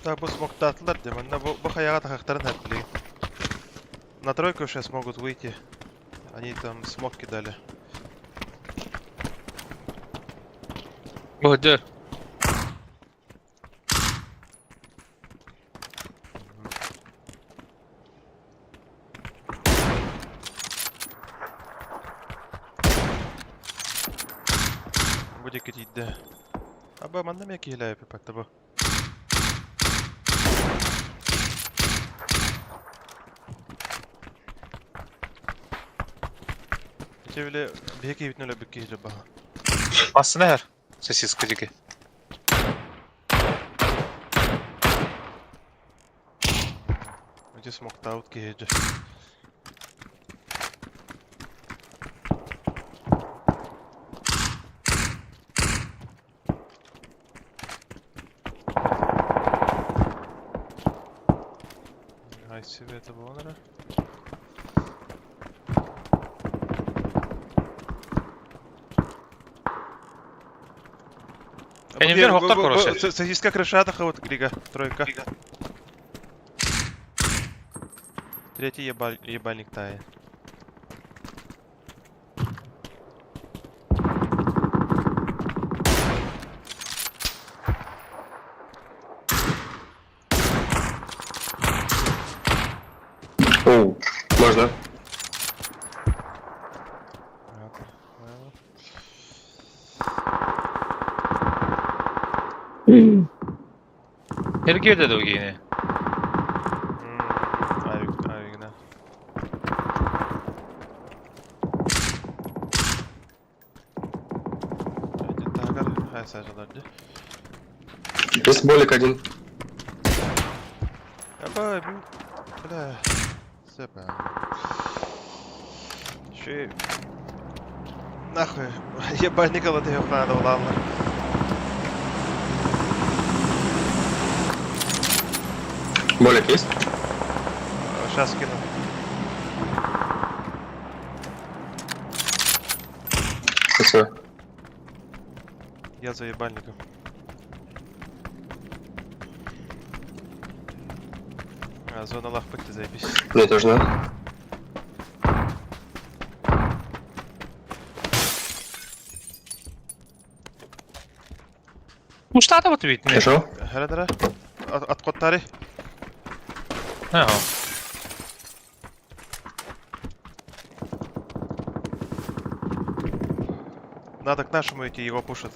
Так, бу смоктаатылар дии, манна бу, бу хайаҕа тахсыахтарын сөп билигин. На тройку сейчас могут выйти. Они там смок кидали. Бу, Бу диэки тиийдэ. Аба, манна эмиэ киһилээбит бу. Ити били биһи киһибитин өлөрбүт киһи баһа. Массына һэр. Сосиска диэки. Ити смоктаабыт киһи дьэ. Ай себе это было, наверное. Я не верю, Хохтар, короче. Сосиска крышата вот Грига, тройка. Третий ебальник тает. Оу, можно. Ага, Эргиэдэ дугини. Авик, авик, да. Тагар, хай сажалар дии. Есть болик один. Аба, бля. Сэпа. Ши. Нахуй. Ебальник алаты надо ладно. Болик есть? Сейчас скину. Спасибо. Я за ебальником. А, зона лахпыт, заебись. Мне тоже надо. Ну что вот ведь? Нашел? Хара-дара. От коттари. Ага. Надо к нашему идти, его пушат.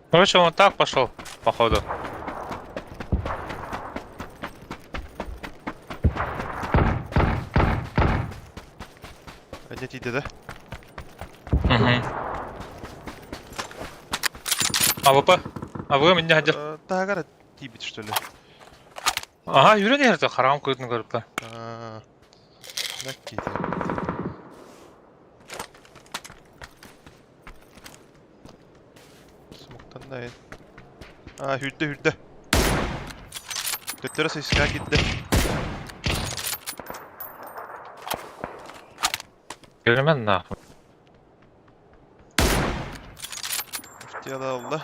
Короче, он так пошел, походу. Нет, иди, да? Угу. АВП? АВП меня хотел. Тагара тибит, что ли? Ага, Юрий не это харам какой-то говорит. А, Накидь. Смоктан А, хүрдэ хүрдэ. Төттөрө сыска кидде. Görmen нахуй. Тело алла.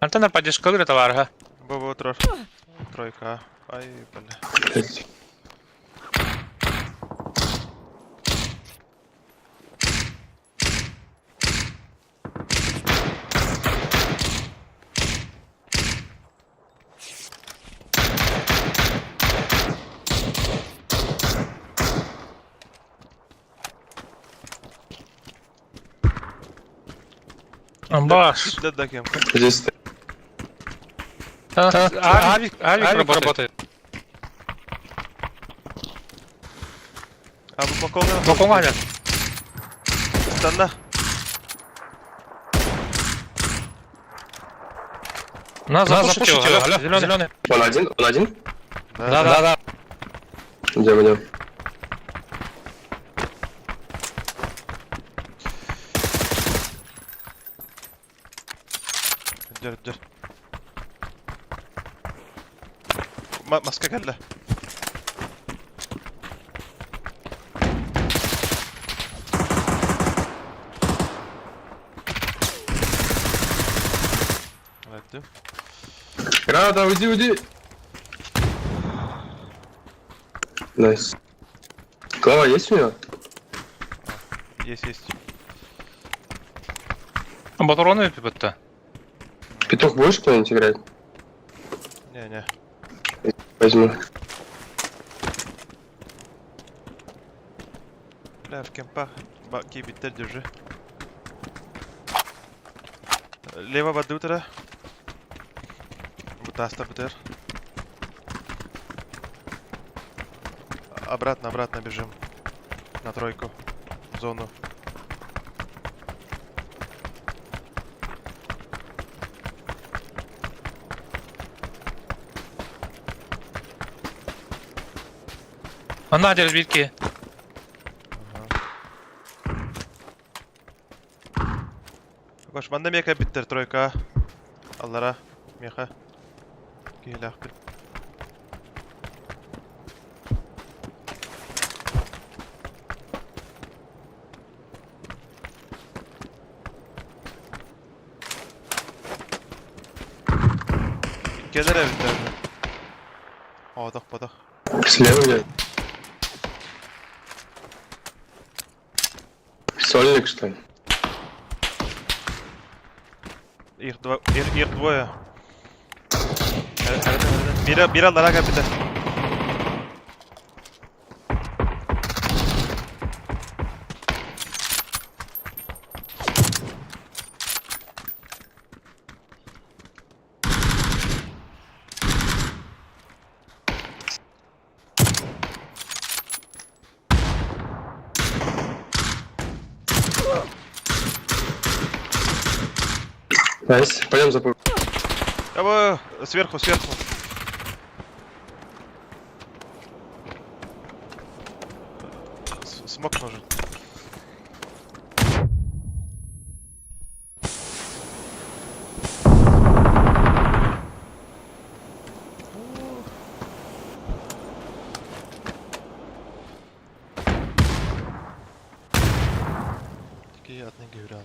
Антона поддержка говорит, товарга. Бобо трор. Тройка. Ай, бля. Блядь. Амбаш. Да, да, кем. Здесь Авик, авик работает. А, бу боколга. Боколга Станда. На, запушите его, алло, зеленый. Он один? Он один? Да, да, да. Идем, идем. Дер, дер. Маска кэллэ. Өлдүм. Граната, уйди, уйди! Найс. Голова есть у него? Есть, есть. Батароны пипетте. Петух будешь кто-нибудь играть? Не-не. Возьму. Бля, в кемпах. Кибиттер держи. Лево бадутера. Бутаста бутер. Обратно, обратно бежим. На тройку. В зону. А на, разбитки. Баш, манна мека биттер тройка. Аллара. Меха. Киһилээх Иккиэлэр эбит даже. Оодох бодох. Слева идет. Сольник, что ли? Их два, их двое. Бир, бир аллара капита. Найс. Пойдем за Абы, сверху, сверху. Смок нужен. Такие одни говорят.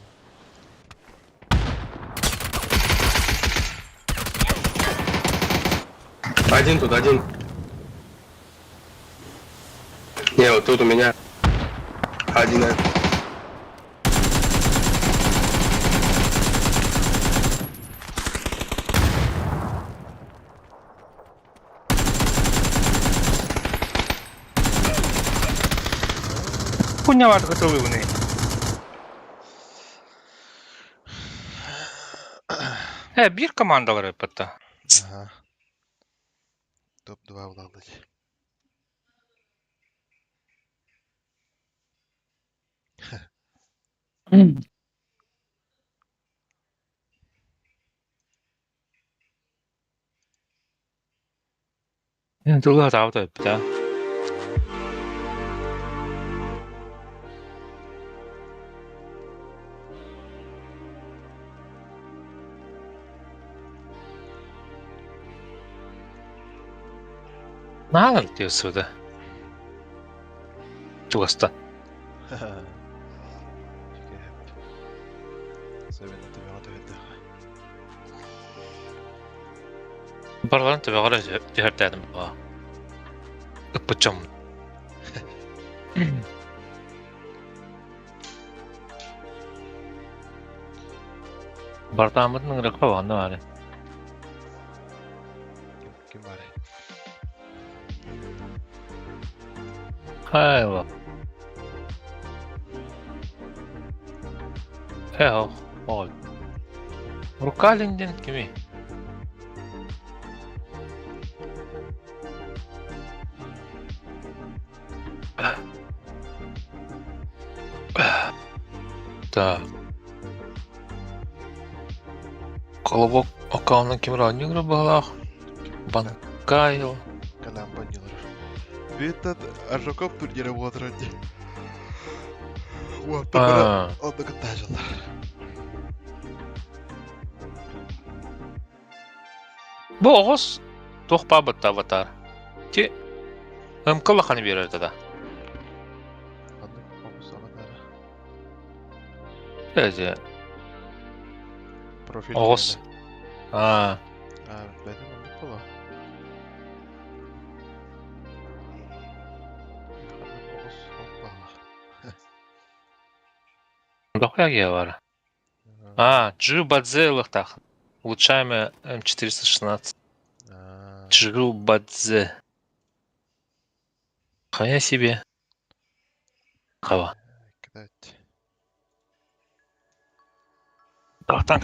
Один тут, один. Не, вот тут у меня. Один. Хуйня варто готовий вони. Э, бир командалар эппетте. Ага. Топ-2 улалыть. Тулга таабыт эппит, а. Наадал тиэсүдэ. Чугаста. Барларын төбөҕөр түһэртээтим буолла. Ыппыччам. Бартааммытын ыҥырыахха уонна баары. Ким бар? Хайла. Э, ол. Рукалин диэн кимий? Так. Колобок аккаунун ким оонньуур быһыылаах? Банкайл. Калам баннилар. Бииртэн Аржаков турнира буолар дии. Уоттан бары онно кыттаачылар. Бу оҕус туох баабытта аватар. Ти МК улаханы биэрэр да. Ханнык оҕус аватара? Эже. Профиль Оҕус. Аа. Аа, бэйэтин оннук буолуо. Оҕус оппалах. Дохуя бар. А, Джу Бадзе ылыахтаах. Улучшаемая М416. Джу Бадзе. Хуя себе. Кого? Кидать. Танк.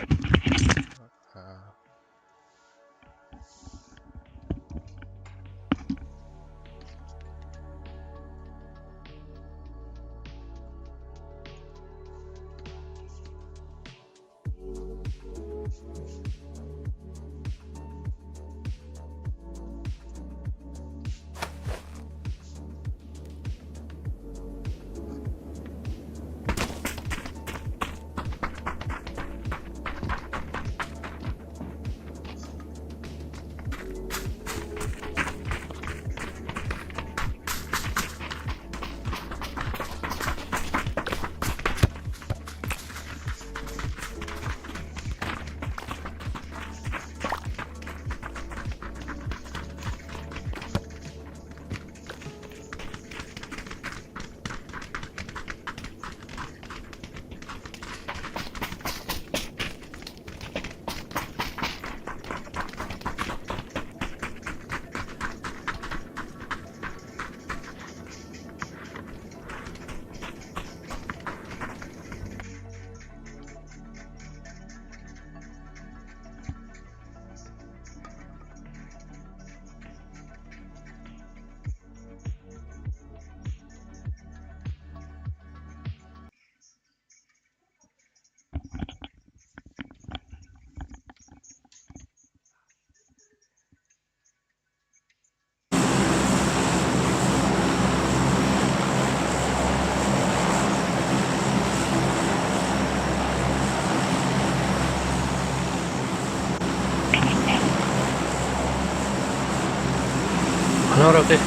Ханара ты.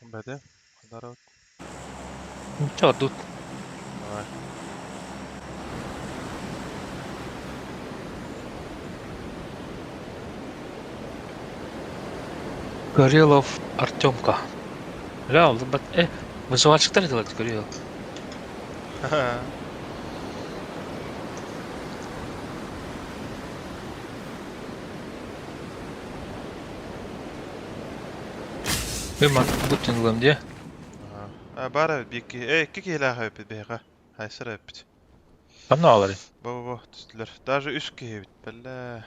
Бэдэ. Ханара. Чё тут? Давай. Горелов Артемка. Бля, выживальщиктар делать Горелов. Вы будьте где? А, бара бики. Эй, кики ла хайп бега. Хайсыр эппит. Там алары. Бо-бо-бо, түстүлэр. Даже үс киһи эбит, бэлэ.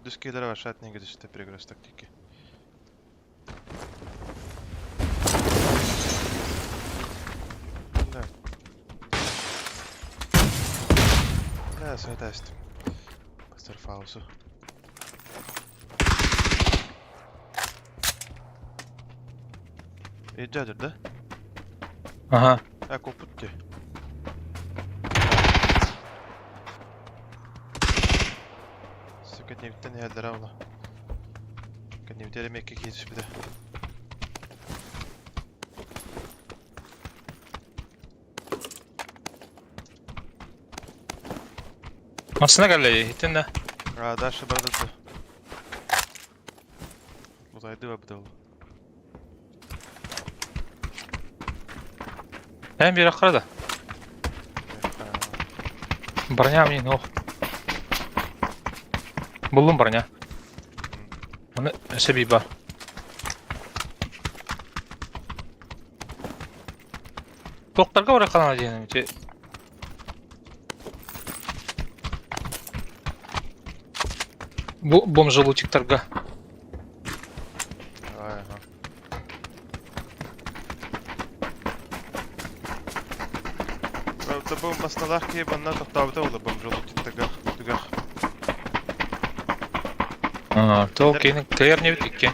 Үс киһилэр вашат неге түстэ перекресток тики. Да. Да, сөйтәстім. Бастар фаузу. Иджадыр да? Ага. А, копут те. Сука, нефтен yerlere abla. Neftere mekke geçmiş bir de. Масына кэллэ, итиннэ. А, дальше барда. Узайды абдыл. Эн бир акырада. Броня мне, ох. Буллум броня. Оны себи бар. Тоқтарға ора канал дейін. Бу бомжа-лутиктарга. Ага. Табы масналар ки банна тоқтабыта ола бомжа лутиктарга. Түгах. А, то кейн клер не бит икки.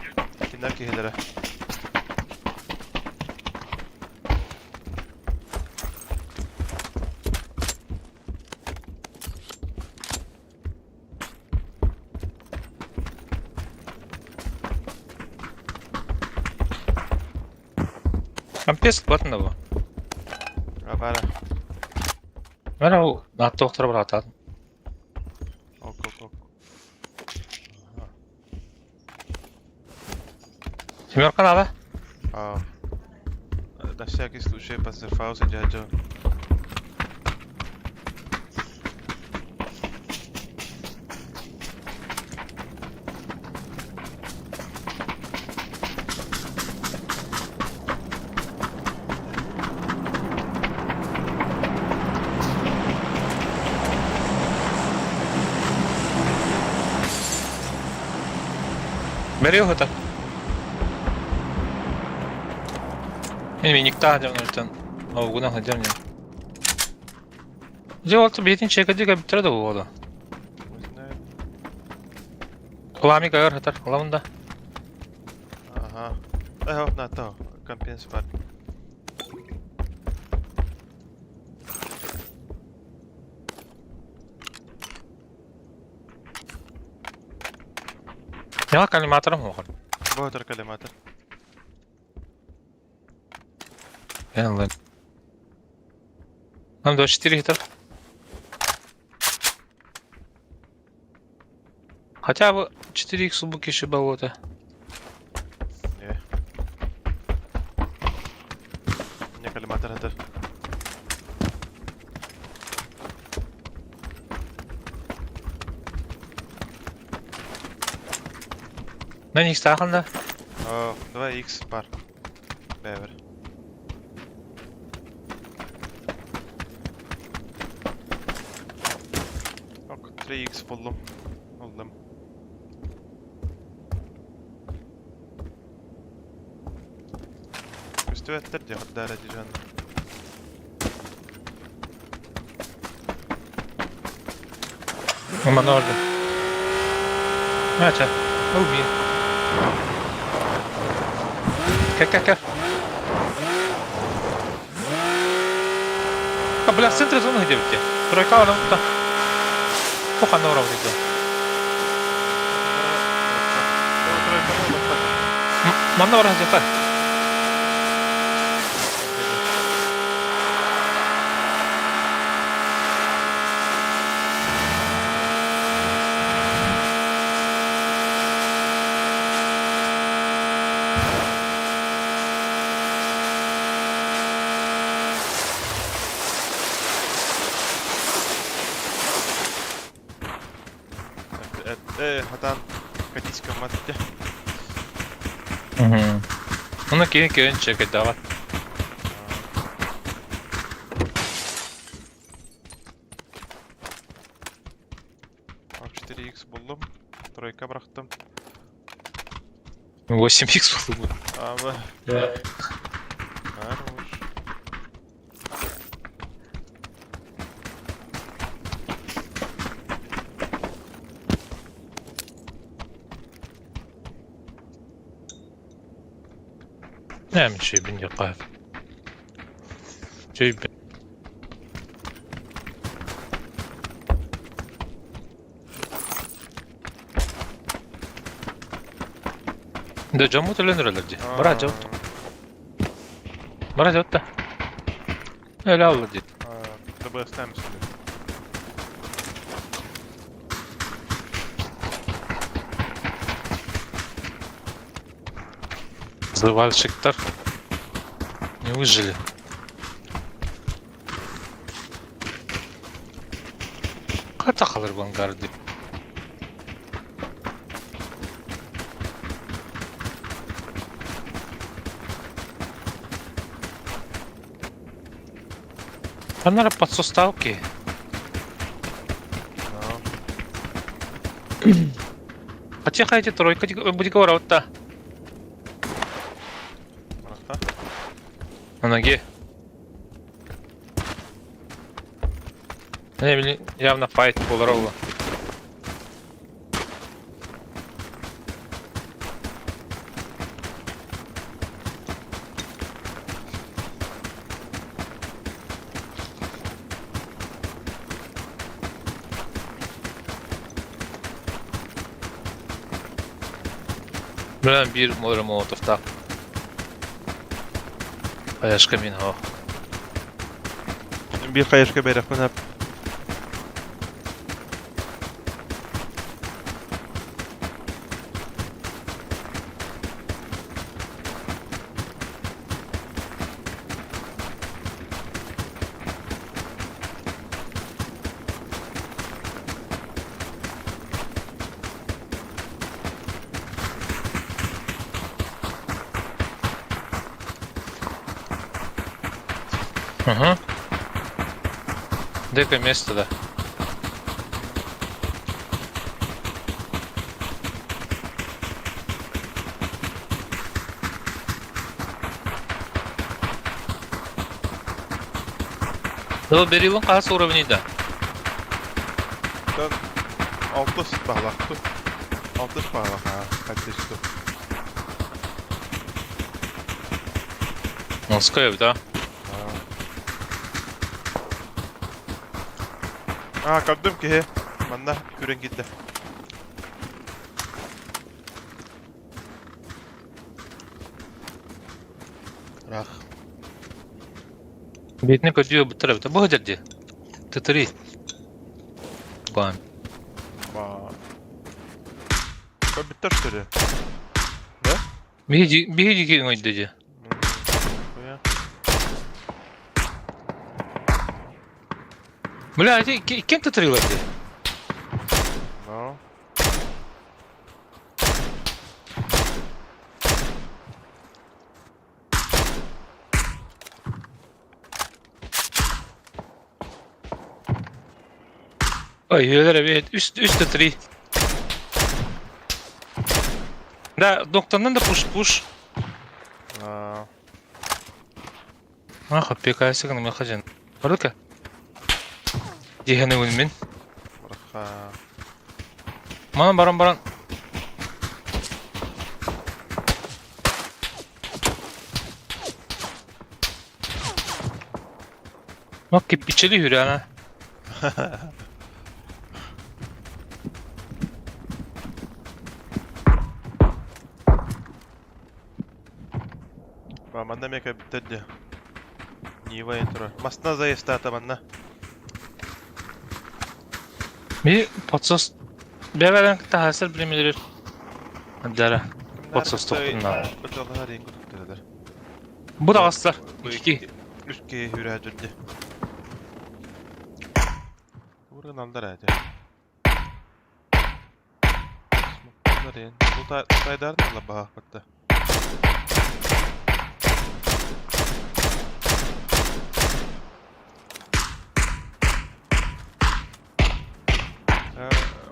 Кинер кихилere. Компес платно бу. Абара. Мен ол нааттоохторо быраатаатым. Ок, ок, ок. Семерка надо? А, на всякий случай панцерфауса дядя. Бери его так. Мен миниктаа дьон оогуна сылдьар Дьэ ол бэйэтин чекэдик эбиттэрэ да буолуо. Пламик өр сытар, ылабын да. Ага. Э, на то, компенс бар. Яла коллиматорым оҕор. Ботер коллиматор. Эн ылын. Нам 24 гитар. Хотя бы 4х буки еще болото. Не. Не коллиматор это. На них стаханда. 2х пар. Бевер. Ок, 3х буллум. Буллум. Көстүбэттэр дии хардаара дии дьонно. Манна ордум. Ача, убей. Кэ-кэ-кэ. А, бля, в центре зоны где те? Тройка ором та. Пуха на уровне где. Манна ором где-то. Хатан катиска матте. Угу. Ну, кинь, кинь, чекать давай. Ок, 4х буллум. Тройка бырахтым. 8х буллум. А, Да. Хорош. نعم شي بني قاف. شي Да жамут өлөнүрөлөр дии. Бара жамут. Бара жамут да. Öyle aldı dedi. ДБС сюда. Завальщиктар не выжили. Қайда қалыр бұның деп. Там, наверное, подсуставки. Но. Хотя эти тройка будет говорить-то. На ноге. Не, блин, явно файт полролла. Блин, бир молотов так. Хаешка мин хо. Биир хаешка бэрэхпин ап. Угу. Дека место да. Ол берилин қас уровнейда. Тон алтыс баҕалаах Алтыс баҕалаах аа хаттисту. Москва да. Аа көрдүм киһи. Манна күрэн киирдэ. Рах. Бетіне көдүйө бұттыра бітті. Бұл жерде. Т3. Бан. Ба. Көбүттэр что ли? Биһи биһи оҥойдо дии. Хуя. Бля, эти кем Т3 дии? Ну. Ой, үйелер эбит. Үс үс Т3. Да, докторнан да пуш-пуш. Аа. Аха, ПКС гына мен хажан. Бардыка. Диханы мен. Браха. Манан баран баран. Bak киппичели хүрэ Ба, манна мека биттер Нива турар. Масна заезд манна. Би подсос Бэбэрэн тахасыр билемелер. Дара. Подсос тоқтунна. Быталар ең күтүктөрдөр. Бу да астар. Ики. Үске хүрэ жүрдү. Урын алдар әде. Смоктар ең. Тутайдарын ала баха батта.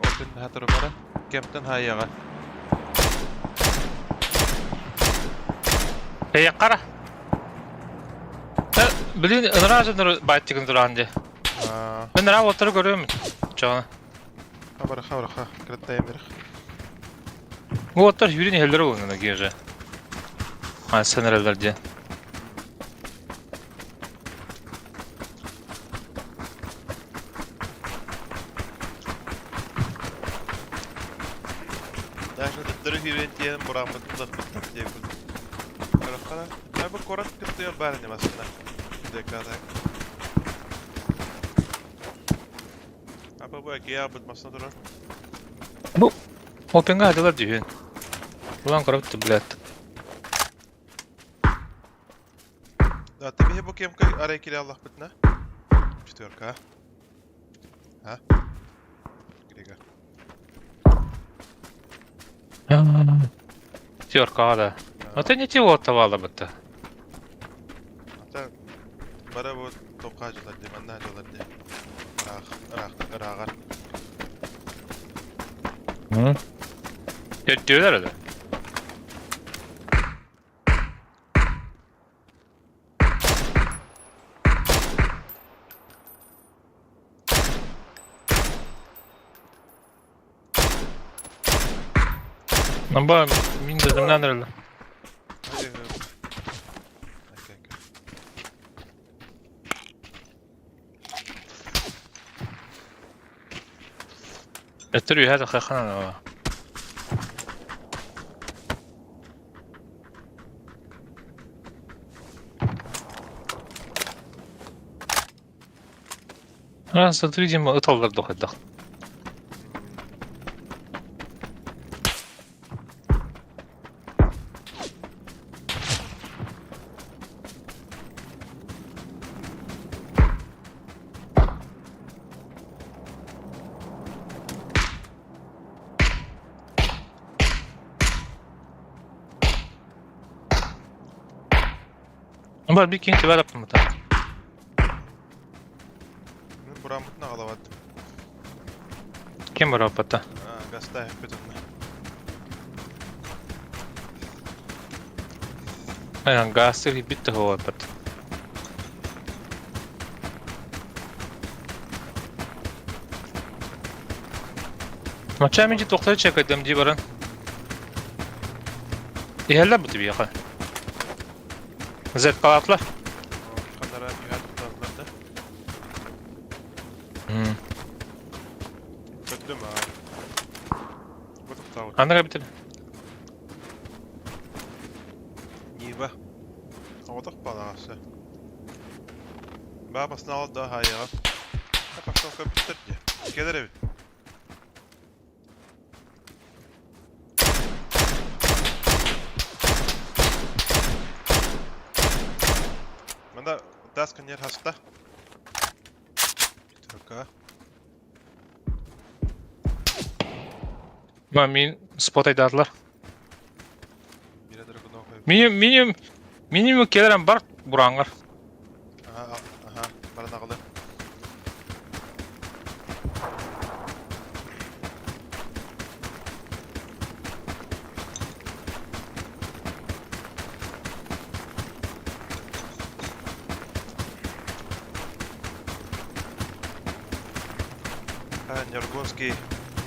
Опен хатыры бара. Кемптен хайяга. Эй, кара. Блин, ынра байтигин туранды. Мен ра отыры көрөм. Чона. Хабар хабар ха. Кыраттайым бер. Бу оттар хүрүн хеллер болуна геже. А сенерелер де. Даже төттөрү хүрен тиен бурамыт лых быттак диye Кара Бу корат кыттыйор бары немасына. Декада. Аба бу әкея бут масына турар. Опенга адылар дүйін. Улан карап блядь. Да, тебе бу кемка арай кире Аллах битна. Четверка. А? Грига. Терка, да. А ты не тело оттавала бы то. Ата бара бу тока жылар ди, манна жылар ди. Рах, рах, рагар. Төттүлөр да. Намба мин дедимнен эреле. Өттөр үйһәт хахана. А, смотри, Дима, ыталлар дохайдах. Бар бир киһи түбэр аппымыта. Мин бураммытын аҕалабат. Ким бараппата? Гастаах бүтүннэ. Айан гастыр бит тоһуоппат. Мача мен тоқтар чекайдым дии баран. Иһэллэр бу тибиэхэ. Зет палатлар. Ханара түһэн туталлар да. Көрдүм аа. Бу тохтообут. Аны битир. Нива. Оҕотох балаҕасы. Баа баснаал да хайаҕа. Пошел компьютер дии. Кэлэр эбит. Манда тас коньер хаста. Пятерка. Ма мин спот айдаатылар. Бире драгунов. Минимум минимум минимум келерен бар бураңар. Ага, ага, баран аҕалы. Нюргунский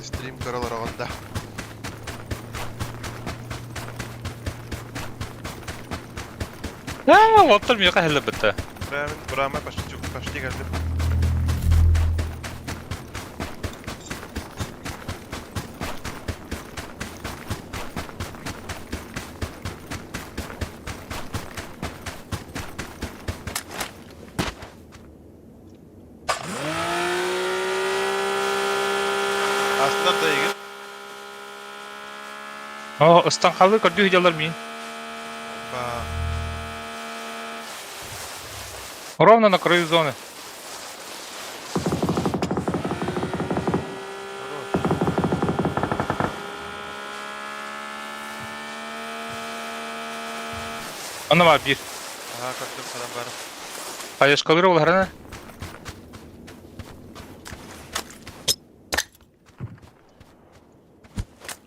стрим көрөлөр. Аа, оттор миэхэ хелле битте. Бурама почти почти кэллим. Астынар да егер. О, ыстан халы көрдүү хидялар мин. Ба. Ровно на краю зоны. Хорош. Аны бар бир. Ага, көрдүм садан бары. Хаешкалыр ол харана.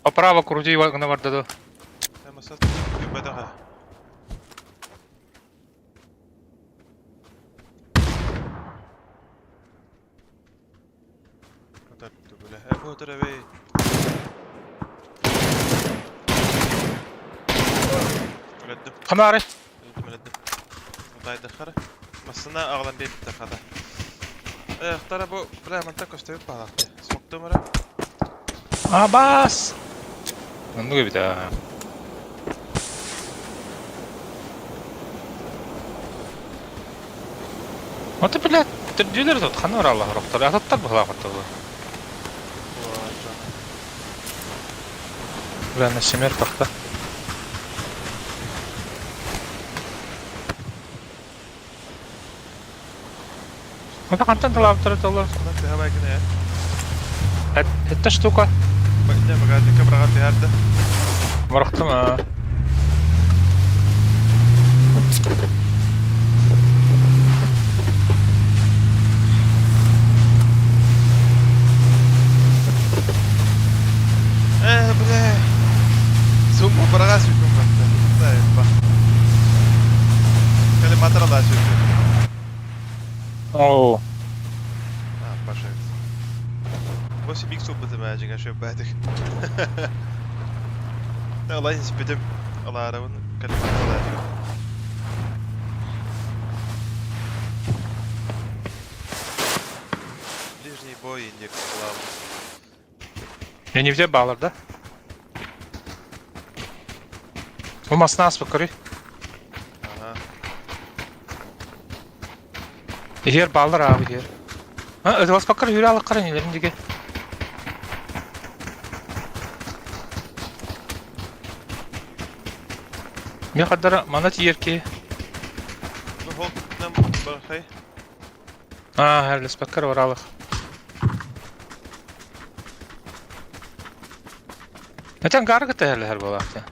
Оправа крути гына бар дады. Масас күбәдәгә. Бу төрәбе. Өлөдүм. Ханары. Өлөдүм, өлөдүм. Удайды хара. Масына агылан бейбиттер хада. Э, тара бу бля манта көстөбүт балакты. Смокту мара. А, бас. Ну бит. Вот блядь, түрдүлөр тут ханы оралла роктор. Ататтар була каттылы. Бля, на семер тахта. Это контент лаптор доллар. Это штука. Не, багажникка браға тиһәрді. Барахтым, а. Э, бля. Сумма браға сүйкім бәтті. Да, ба. Коллиматор ала сүйкім. О, А, паша. 8 икс опыты мәжіген шөп бәдік. Алай спетем. Аларабын коллиматор ала сүйкім. Ближний бой индекс главный. Я не взял баллар, да? У нас нас покори. Ага. Егер баллар abi егер. А, ытыласпаккар үүрэ алыккар инилэрин диги. Мен хардара мана тиийэр киһи. Ну, хол нам бархай. Аа, өлөспөккөр баралых. Этен гары кытта эһэлэһэр буолаахта.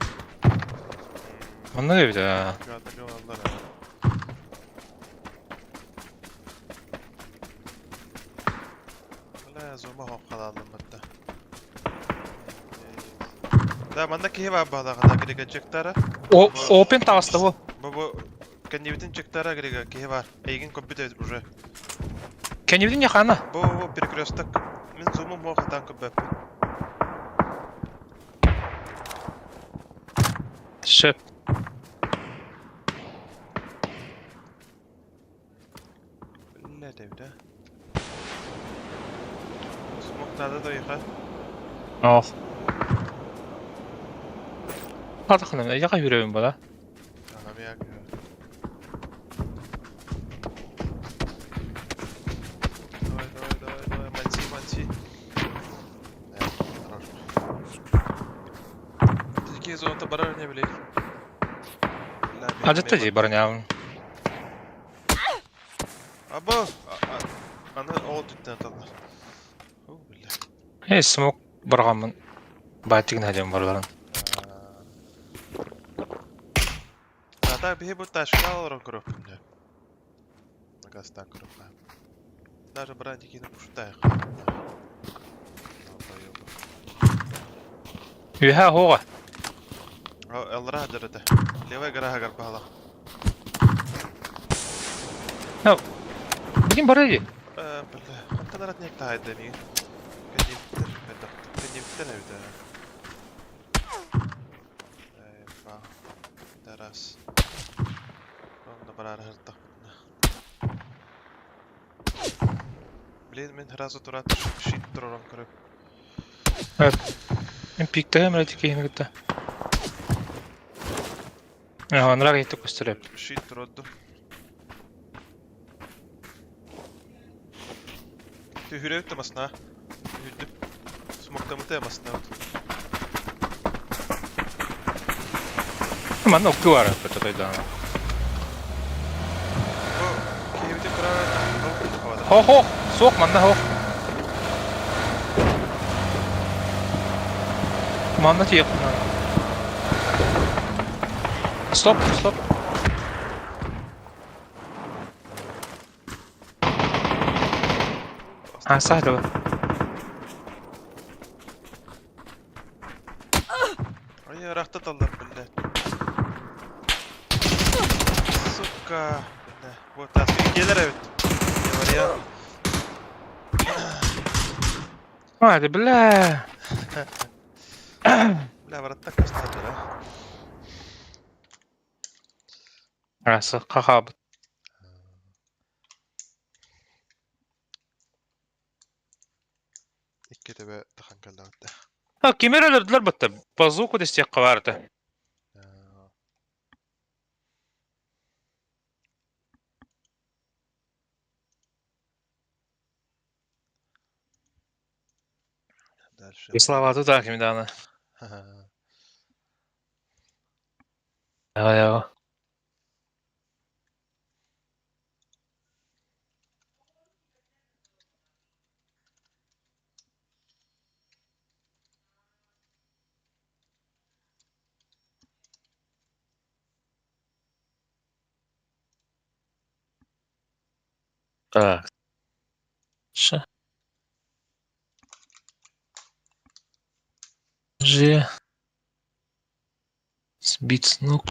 Оннук эбит аа. Бля, зума хоқ қалалым бітті. Да, манна киһи бар баалаҕына грига чектара. О, опен таҕыста бу. Бу бу кэннибитин чектара грига киһи бар. Эйигин көрбүт эбит уже. Кэннибитин яхана. Бу бу перекресток. Мин зумум моо хатаан көрбөппүн. Сөп. Биллэ эбит а. Смок надо доеха. Ох. Хатахына, яха жүрөбүн бала. Ага, мияк. Давай, давай, давай, давай, манси, манси. Э, хорош. Такие зоны барар не билей. Ажытта жей барнявын. Або, аны ол түттен аталар. О, бля. Эй, смок барғанмын. Байтигин хадем барларын. Ата биһи бу ташка олорон көрөппүн дьэ. Накастаан көрөппүн. Даже братикини пуштаах. Үһә хоға. Элра дырыта. Левая гора гарбала. Бүгін бар edi. Э, бля. Хантан арат нек тахайда ми. Кенниптер, кенниптер эбит. Э, ба. Тарас. Онда барар хыртак. Блин, мен сразу турат щит туророн көрөп. Мен пикте хәм рәти кейін гітті. Анырақ етіп көстіреп. Щит туродду. Түһүрөбүт масна. Түһүрдүм. Смоктамыты масна. Манна укки бар өтө тойдан. Бу кейбити кыра. Хо хо, соқ манна хо. Манна тиеп. Стоп, стоп. А, сахар. Ай, рахта таллар, блядь. Сука. Бля. Вот так, келер эбит. Не вариант. Ай, бля. Бля, вратта кастадыр, а. Асы, қақабыт. Икки тебе тахан каллаатта. А, кемер өлөрдүлөр бытты. Базуку дестек кабарды. Дальше. Слава тут так, недавно. Давай, давай. Так. Ш. Ж. Сбить с ног.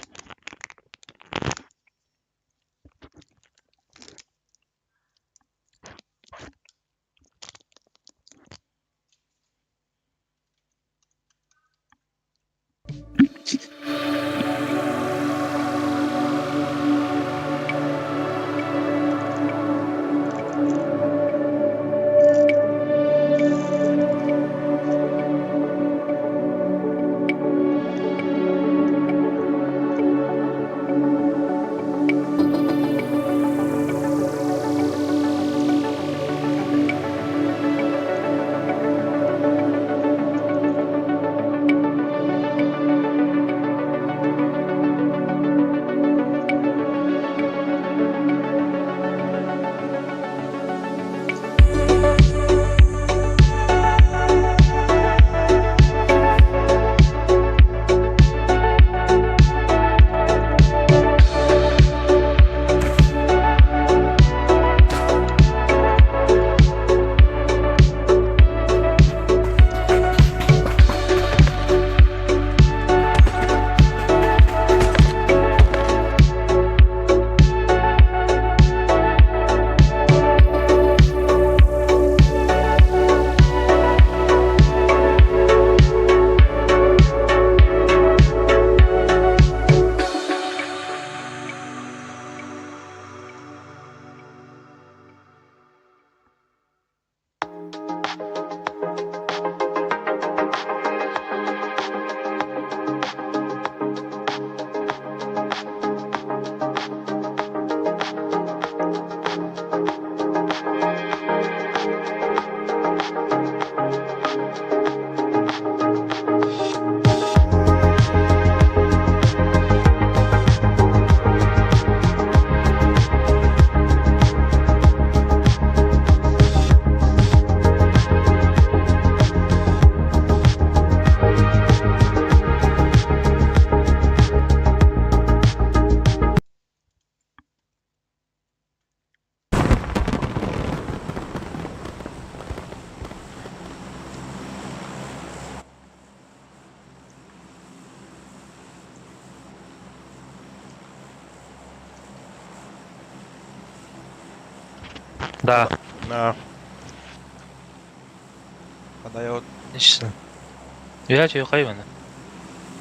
Да. На. Подает. Ичсин. Я чөй хайвана.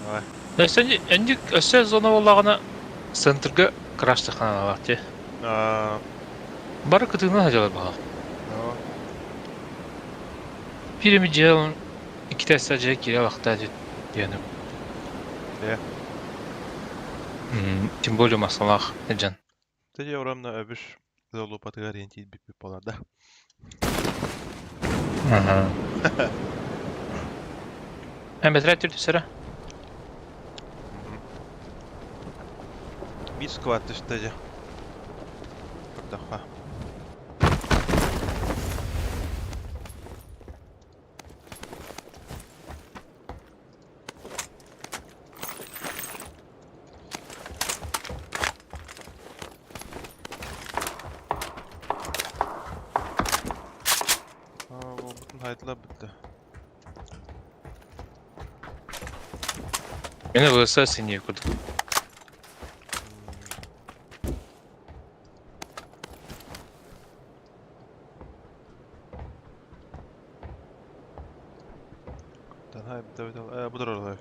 Давай. Өссө энди өссө зона буоллаҕына центрга краштаханалаах дии. А, Бары кытыынан сылдьаллар баҕа. ну, Биир эмит дьиэ ылан иккитэ өссө дьиэ киирэ алахтаа диэн. Де. Тем более массалаах дьон. Ты де урамна өбүш залупатыгар ентиит бүппүт болар да. Ага. Эн бэтэрээ түрдүсэрэ? Бир сквад түстэ дьэ. Көрдөххө. Аа, буолбутун хайдыла бүттэ. Мин ВС синие курдук. Бу турар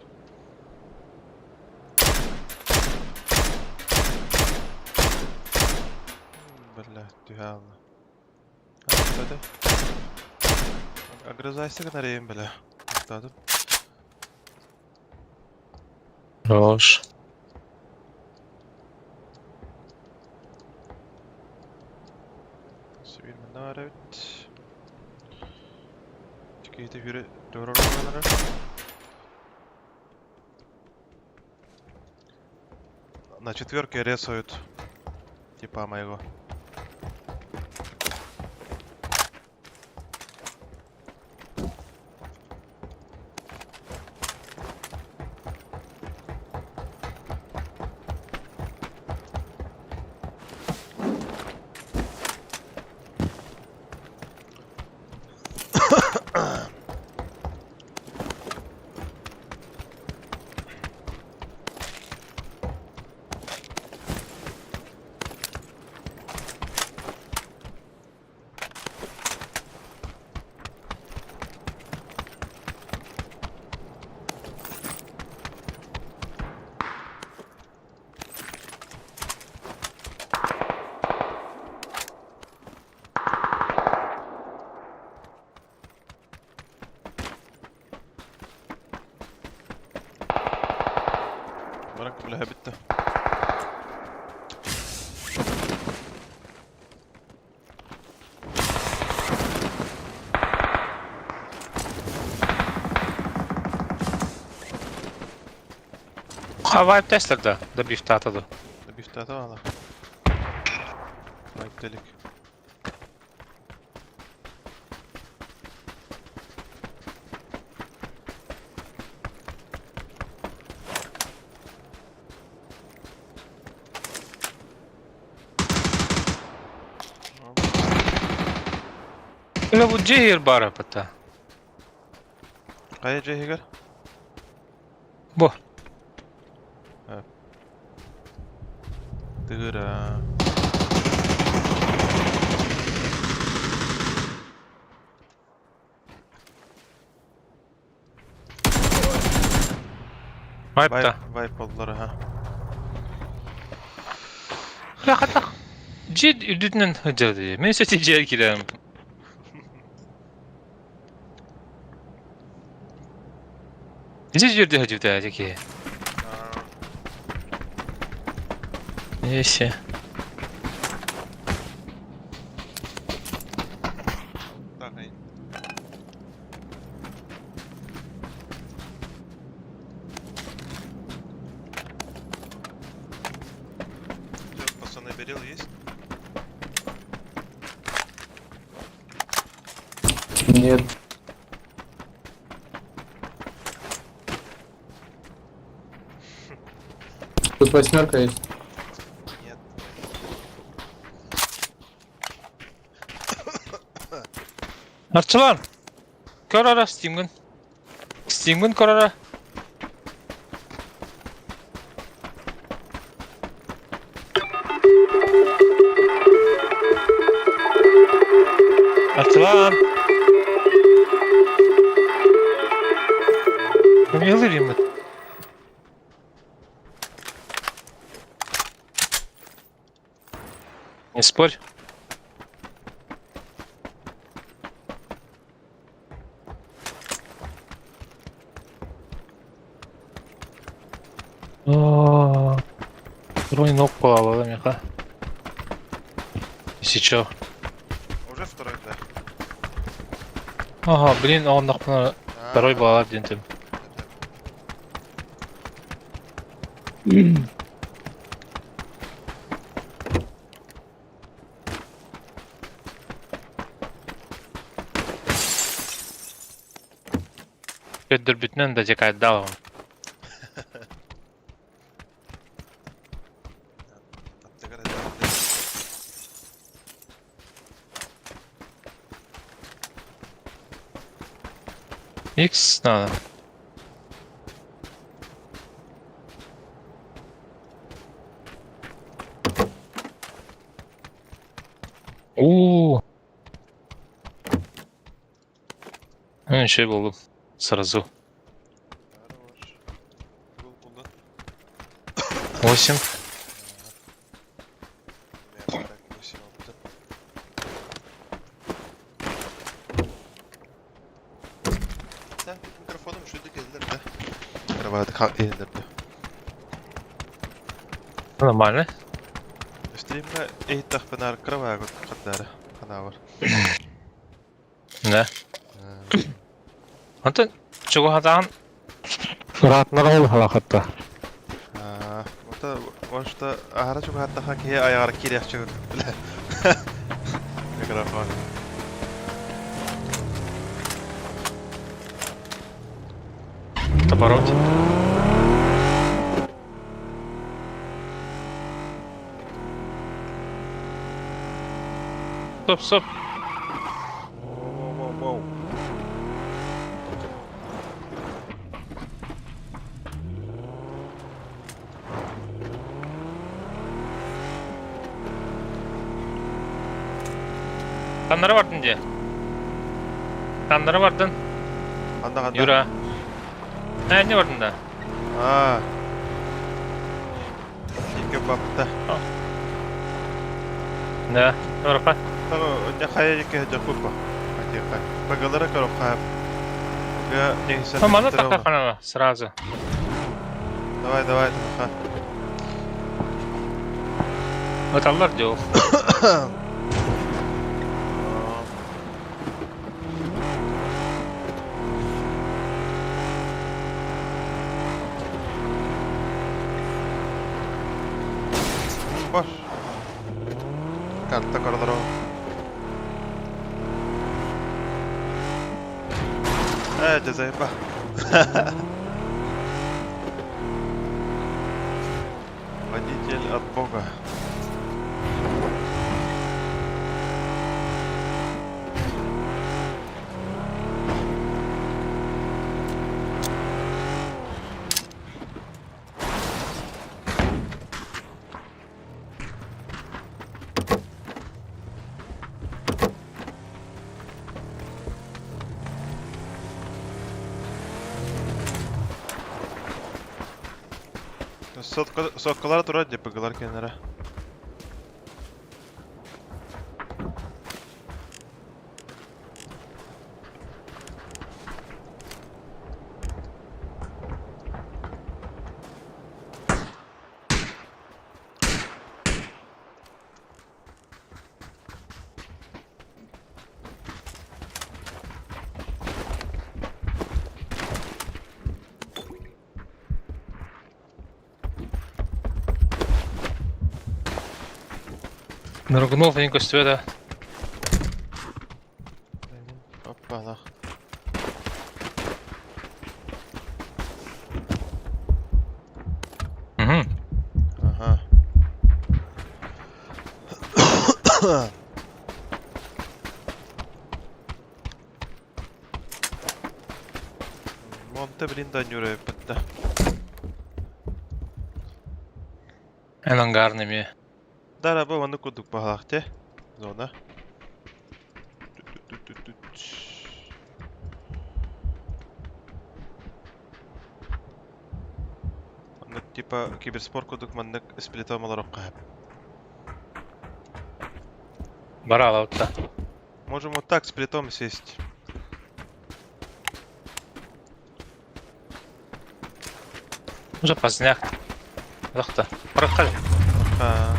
Бля, түһэ хаалла. Огрызайся гынарыйын бля. Тадым. Хорош. Сибир манна баар эбит. Киһитэ хүрэ дорор. На четверке ресают. Типа моего. Баран көмөлөһө бүттэ. Ха, вайп тестер да, добив тата да. Добив тата ала. Вайп телек. Бля, бу дьиэ баара бата. Хайа дьиэ Бу. Тыгыра. Вайпта. Вайп болдулар ха. Бля, хатах. Дьиэ үрдүнэн сылдьар дии. Мин сети дьиэ киирэн. Здесь жерде сылдьыбыта такие. Если. Так, эй. Всё, пацаны, берил есть? Нет. Тут восьмерка есть. Нет. Арчылан. Көр ара Стимгын. Стимгын көр ара. Арчылаан! Умелый риммит. Не спорь. О, Второй ног плавала, меха. Если чё. Уже второй, да. Ага, блин, он нахуй второй был один тем. Көддөрбүтүнэн да дьэкайдаал. X надо. У. Ну, ничего было сразу. 8. Микрофоном что да? Нормально. Стримга эйтахпынар кровать каддары ханавар. Да. Антон, чего хатан? Ыраатынар ол халахатта. Ота ошта ахара чуга хаттаха кие аяғар кириахчы бля. Микрофон. Оборот. Стоп, стоп. Воу-воу-воу. Таннары бардын де. Таннары бардын. Анда анда. Юра. Ә, не бардын да? А. Ике бапта. Да. Юрака. Тагы не хая ике жакупа. Атика. Пагалара корохап. Я не Ну, мана така сразу. Давай, давай, ха. Вот аллар дел. Бош. Карта кордоро. Э, заеба. Водитель от бога. Сотка, соткалар турар деп пыгалар кенера. Ныргунов не көстүбө да. Опа, на. Угу. Ага. Монте блин да нюрэ бітті. Эн ангарными. Дара бу ваны кудук бағалақ те. Зона. Маннык типа киберспорт курдук маннык сплитом олоруохха сөп. Бараалабыт да. Можем вот так сплитом сесть. Уже поздняк. Лахта. Парахали. А,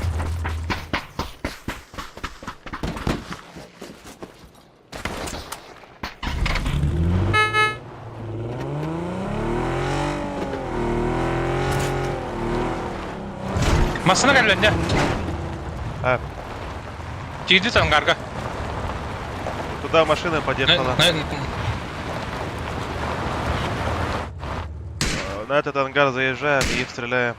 Массыына кэллэ. А. Тиийдит ангарга. Туда машина подъехала. На этот ангар заезжаем и стреляем.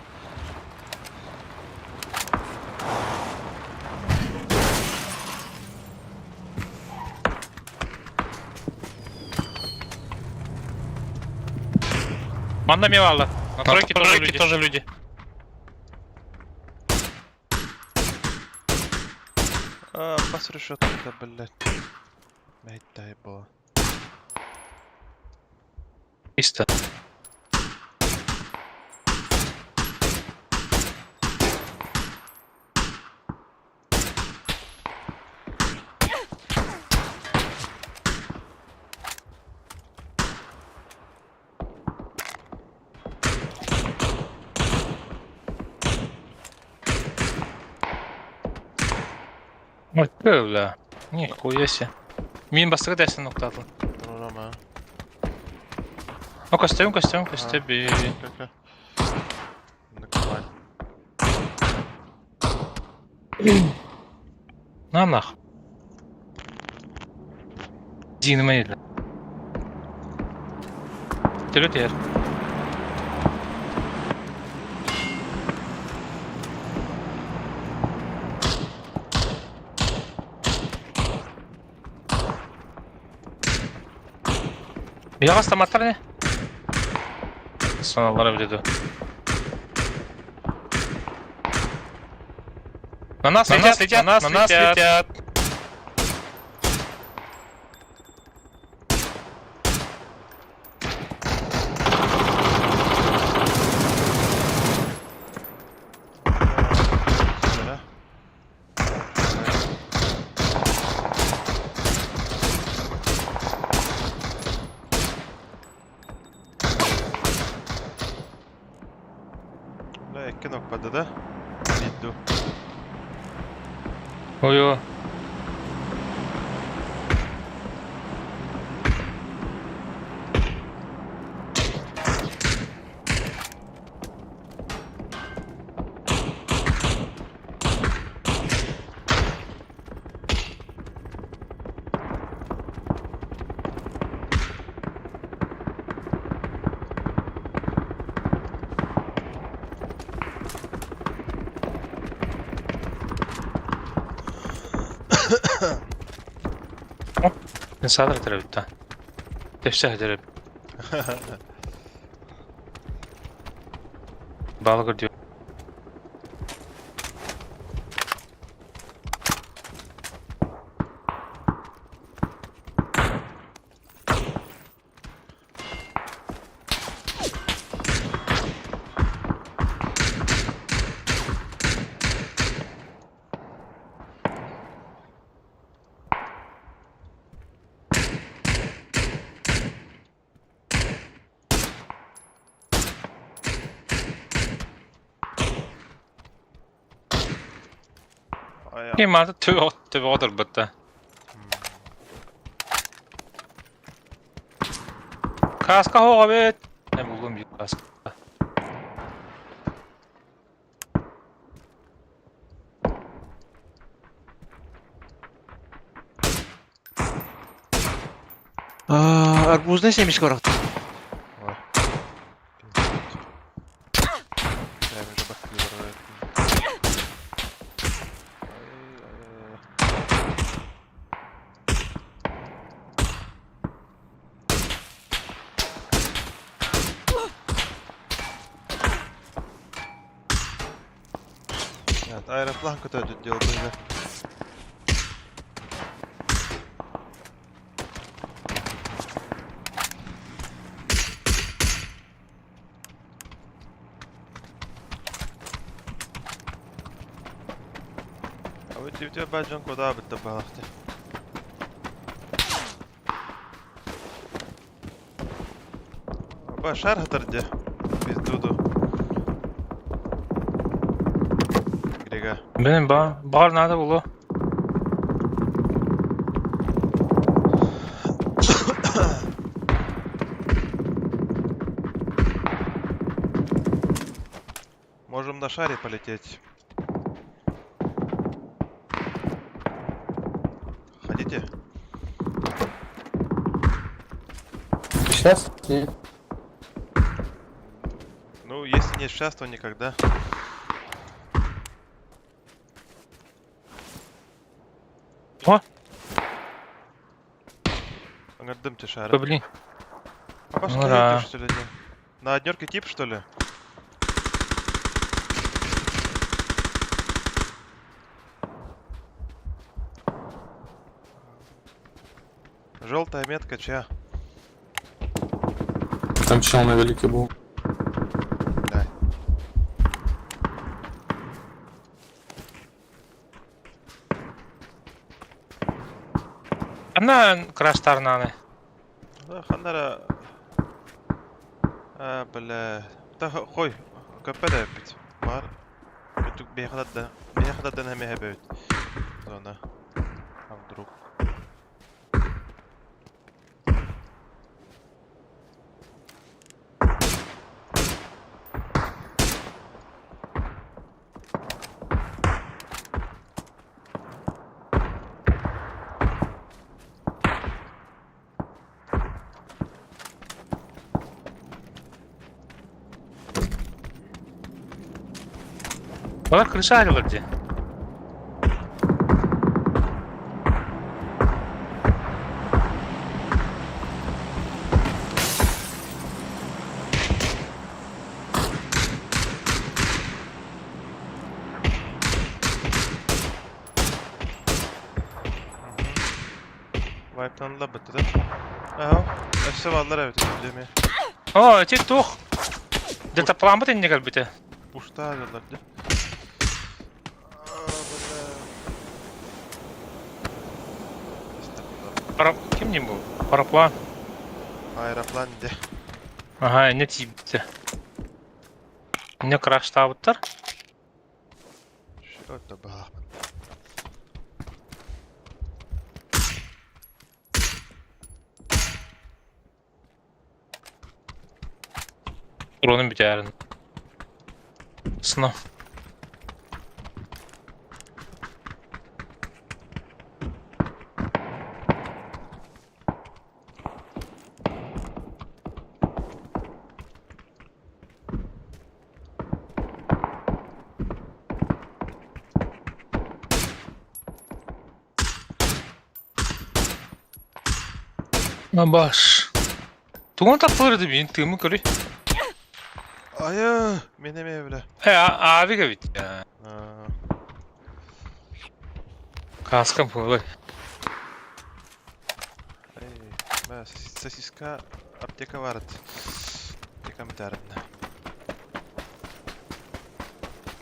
Манна мивала. На тройке тоже люди. тоже люди. А, посрешет-то, блядь. Дай было. Чисто. Ой, бля. Нихуя себе. Мин бастыры дәсен ноктадын. Рома. Ну, костюм, костюм, костюм. Как Накопали. На нах. Динамит. Төлөтер. Яғас таматтар не? Соналары біледі. На нас летят, на нас летят. Да. Бля, кинок паде, да? Иду. Ой-ой. Садр теребитта. Тепсе тереб. Балгыр диyor. Ая. Ким аты төбө отыр бітті. Каска хоға бет. Не булдum bir каска. Арбузный семечко барахта. Ой. Я уже бахли Нет, аэроплан который тут делал, бля. Ой, тебе баджан куда бы ты балахты. Ба, шар хатарде. Пизду. Грига. Блин, ба, бар надо было. Можем на шаре полететь. Хотите? Сейчас? Нет. Ну, если не сейчас, то никогда. О! Дым шары. Да, блин. А пошли, Ну да. что ли, не? На однерке тип, что ли? Желтая метка чья? Там чел на велике был. Да. Она краштарнаны. Да, ханара. А, бля. Да, хой. КП да бит. Бар. Көтүк бехададда. Бехададдан хәмә бит. Зона. А вдруг? Олар крыша алылар. Вайптанла бітті да? Ага. Өссө баллар эбит билеме. О, эти тух. Дельтаплан бит инне кэлбите. Пушта алалар да. Пара... Ким не был? Параплан. Аэроплан де. Ага, не тип. Не краштабыттар. Что это было? Дронun битәрин. Сына. Баш. Туган таптылар edi бин тымы көрү. Айы, мен эме бля. Э, аби бит. Каскам булар. Эй, бә, сосиска аптека бар. Аптека битәрин.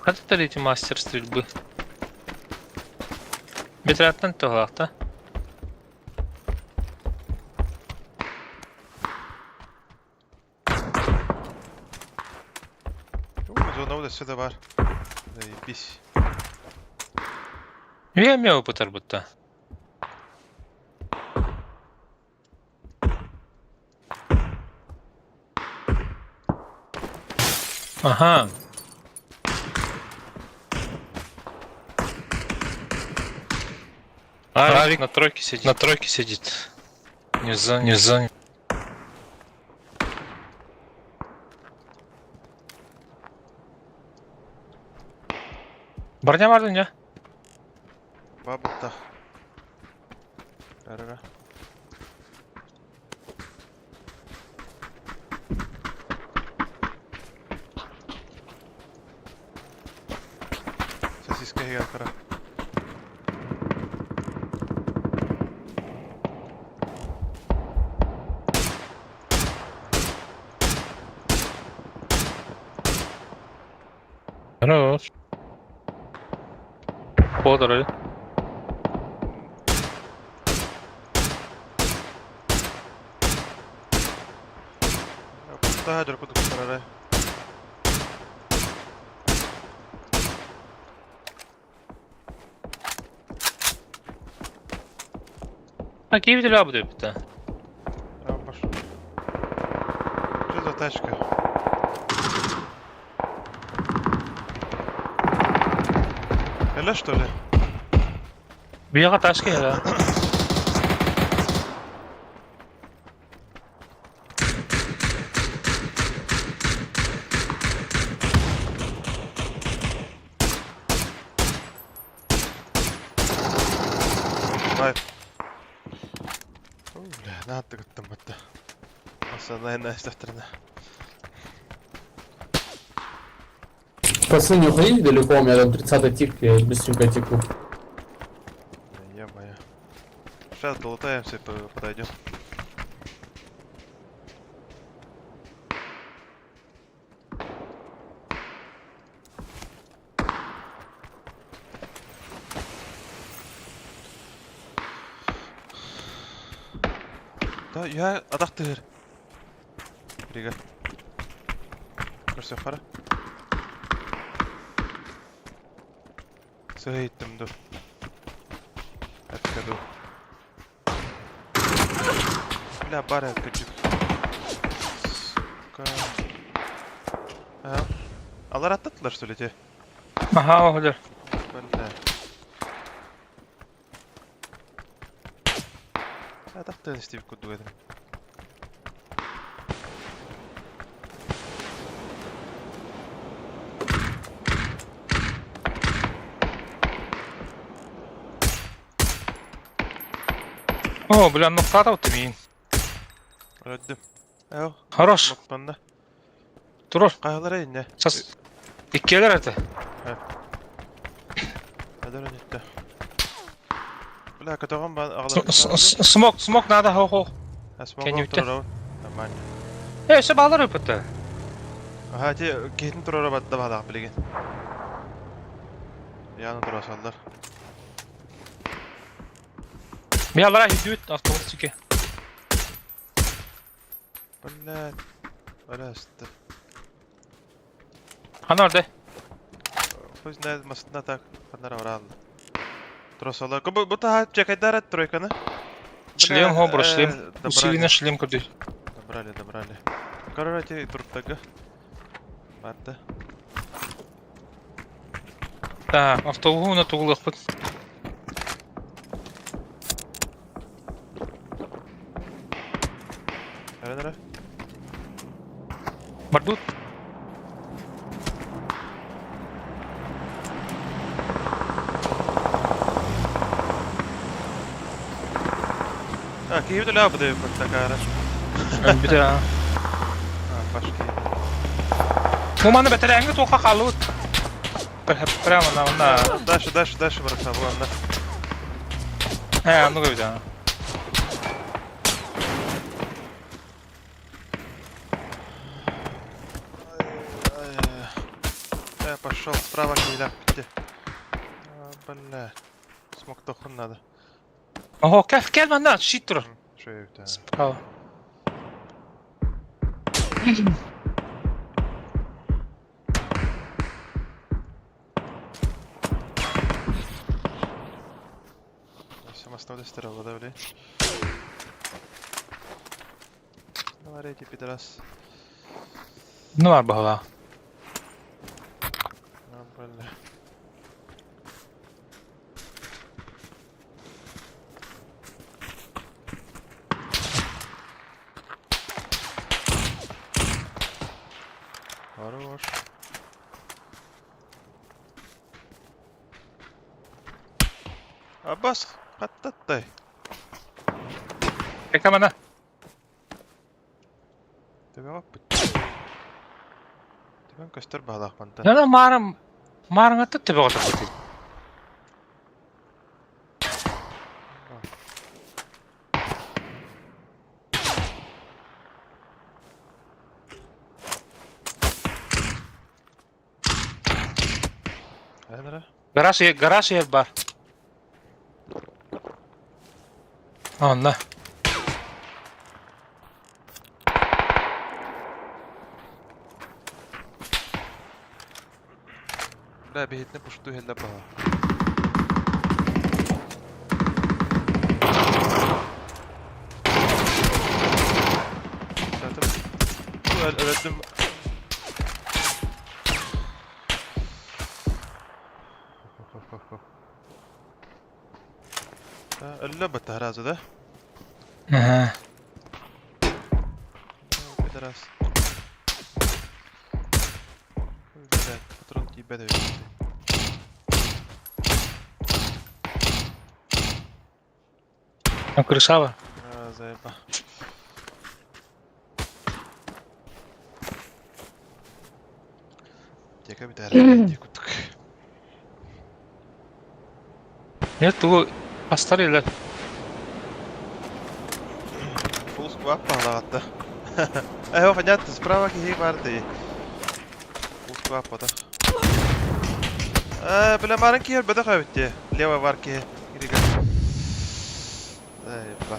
Хәтта эти мастер стрельбы. Бетраттан тоғлақта. Зона сюда бар. Заебись. Я имею опыт будто. Ага. Авик на тройке сидит. На тройке сидит. Не в зоне, не в зоне. Броня барды не? Бабыта. Ара. Сосиска хигакара. Хорош. Подоры. Таһа дьорку туттарара. А киви для буду это. Я пошел. Что за тачка? Эля что ли? Бияга ташка я. Давай. Бля, надо там это. Основная Пацаны, не уходите далеко, у меня там 30 тик, я быстренько теку. Е-мое. Сейчас долутаемся и подойдем. Да, я адактыр. Рига. Көрсө қара. Сөйттім ду. Әткәду. Бля, бар әткәчік. Сука. Ага. Алар аттаттылар, что ли, те? Ага, оғылар. Бля. Атақтан істеп күдік едім. О, бля, ну хата ты мин. Öldüm. Эв, Хорош. Мокпанда. Турор. Кайлар не? Сас. Иккелер это. Әдер нетте. Бля, катаган ба агылар. Смок, смок надо, хо-хо. Смок Can you турар. Нормально. Э, все балдар өпөттө. Ага, те кетин турар бадда бадак билеген. Яны тура салдар. Миалара хидүт автобус Бля. Арасты. Ана орда. Хуй знает, мастна так, ханара врал. Тросала. Бу бу та чекайдар тройканы. Шлем, хо, шлем. Усиленный шлем көрдү. Добрали, добрали. Короче, труптага. Барды. Так, автобуһу на тугулыкпыт. Әрә, Бардут. А, киевде ля бу деп такара. Бите. А, башки. Муманы бетереңги тока калыбыт. Прямо на на. Дальше, дальше, дальше, братан, вон, да. Э, ну бите. Я пошел справа киля, где? А, бля. Смог тохун надо. Ого, кел кел манда, щит тур. Что это? Справа. Все, осталось стрела, да, бля. Давай, эти пидорас. Ну, бар бала. А, бля. Хорош. Аббас, каттаттай. Эка мана. Тебе бак Тебе көстөр балак мантан. Нана марым марыңа төбө готоп. Әнре. Гараж гараж ер бар. Анна. Бля, биһитини пуштуу иһэллэр баһа. Өлөрдүм. Өллө бытта сразу, да? Ага. Пидорас. Блядь, патрон тиийбэт эбит. Там крышава. А, заеба. Тека бүтээр дии курдук. Нет, тугу астар илер. Full squad паалаҕатта. Э, понятно, справа киһи баар дии. Full squad потох. Э, бля, марын киһи өлбөтөх эбит дии. Левый бар киһи. Киригэ. Заеба.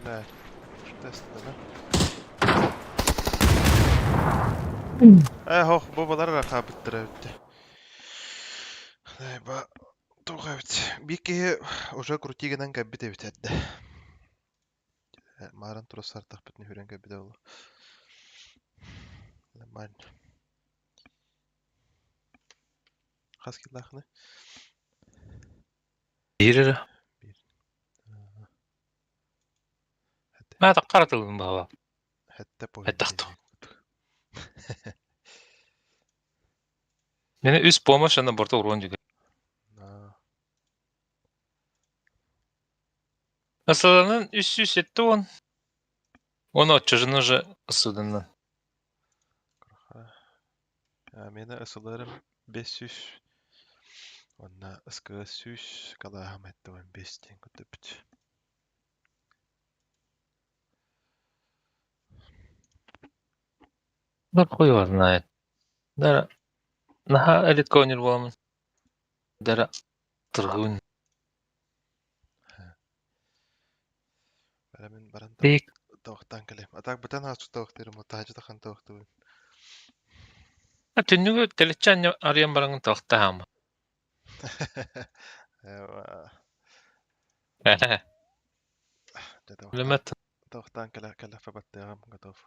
Бля, тест, да? Э, хох, бу балар рахабыттыр эбит. Заеба. Туох эбит. Биир киһи уже крутигынан кэлбит эбит эрдэ. Маарын турасартахпытын хүрэн кэлбитэ буолуо. Нормально. Хас киллаахыный? Биир. Биир. Маа таққаратылын баҕа. Сэттэ point. Хайдах Мени үс помощь ана борто урон жүгө. Асыланын 370. Оны отчужыны же ысыдыны. Мені ысыларым 500. Онна ыскыга 100, калаахым 75 диэн көрдөбүт. Бар хуй его знает. Да. Наха элит конер боламын. Дара тұрғын. Барамын баран Тик. тавахтаан кэлэм. А так бытан хааччы тавахтырым, таажы тахан тавахтыбын. Түннүгү телечан арыян бараңын тавахта хама. Эва. Лемет. Тавахтаан кэлэ кэлэ фабаттыгам готов.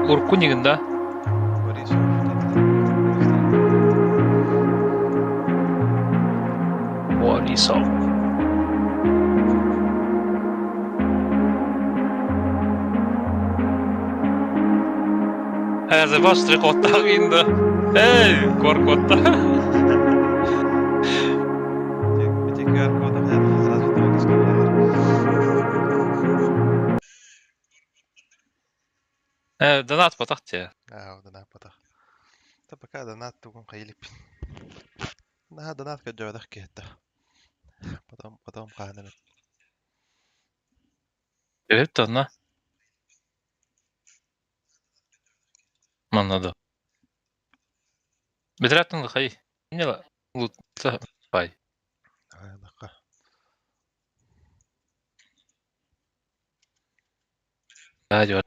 Урукку нигин да? Борисов. Борисов. Э, забыл, штрих-кодтаах инда. Эй, QR-кодта. Эти QR-коды, блядь, сразу того сколько Э, донат потах те. Аа, донат потах. Та пока донат тугун хайылып. Наха донат көддөбөтөх киһитте. Потом, потом хаанын. Evet онно. Манна да. Бедратын хай. Не ла. Лутта пай. Айнака. Радио.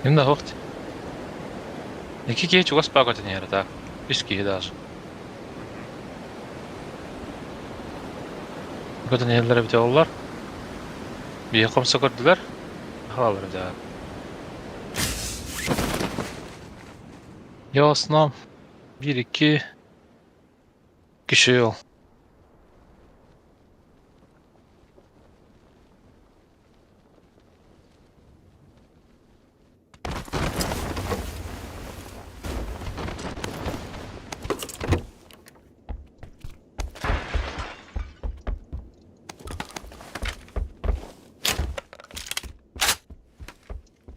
Имна хохт. Iki киһи чугас паакотын иһэр так. Үс киһи даже. Көтөн иһэллэр эбитэ оллар. Биһи хомсо көрдүлэр. Халалар эбитэ. Ясно. Бир икки киши ол.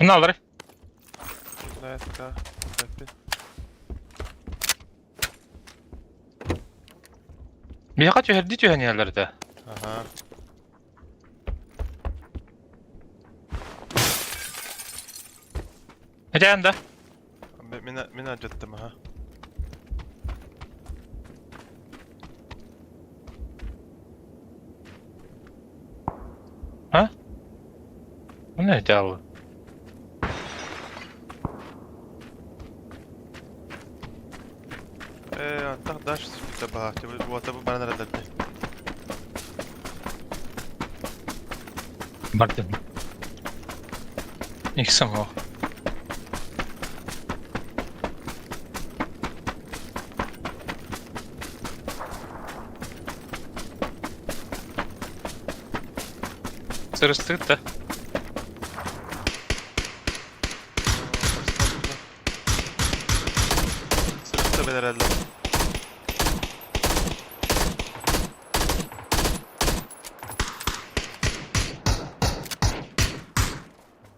Мына алар. Да, Биһиэхэ түһэрдии түһэн иһэллэр этэ. Ага. Этэн да. Мин мин ажаттым, ага. А? Ну, идеал. Э, антах даш таба, тебе вот табы баран радалды. Бардым. Их самого. Сырыстык да. Сырысты бен herhalde.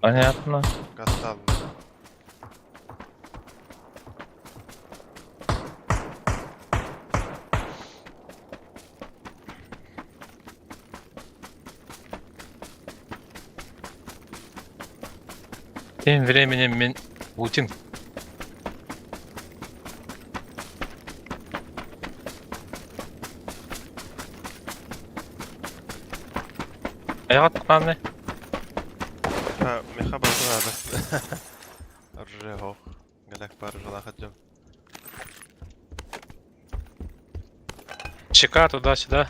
Понятно. Гастал. Тем временем мен Путин. Аяға тұққаны. Меха базы Оружие хох. Галяк пар жила хаджам. ЧК туда-сюда.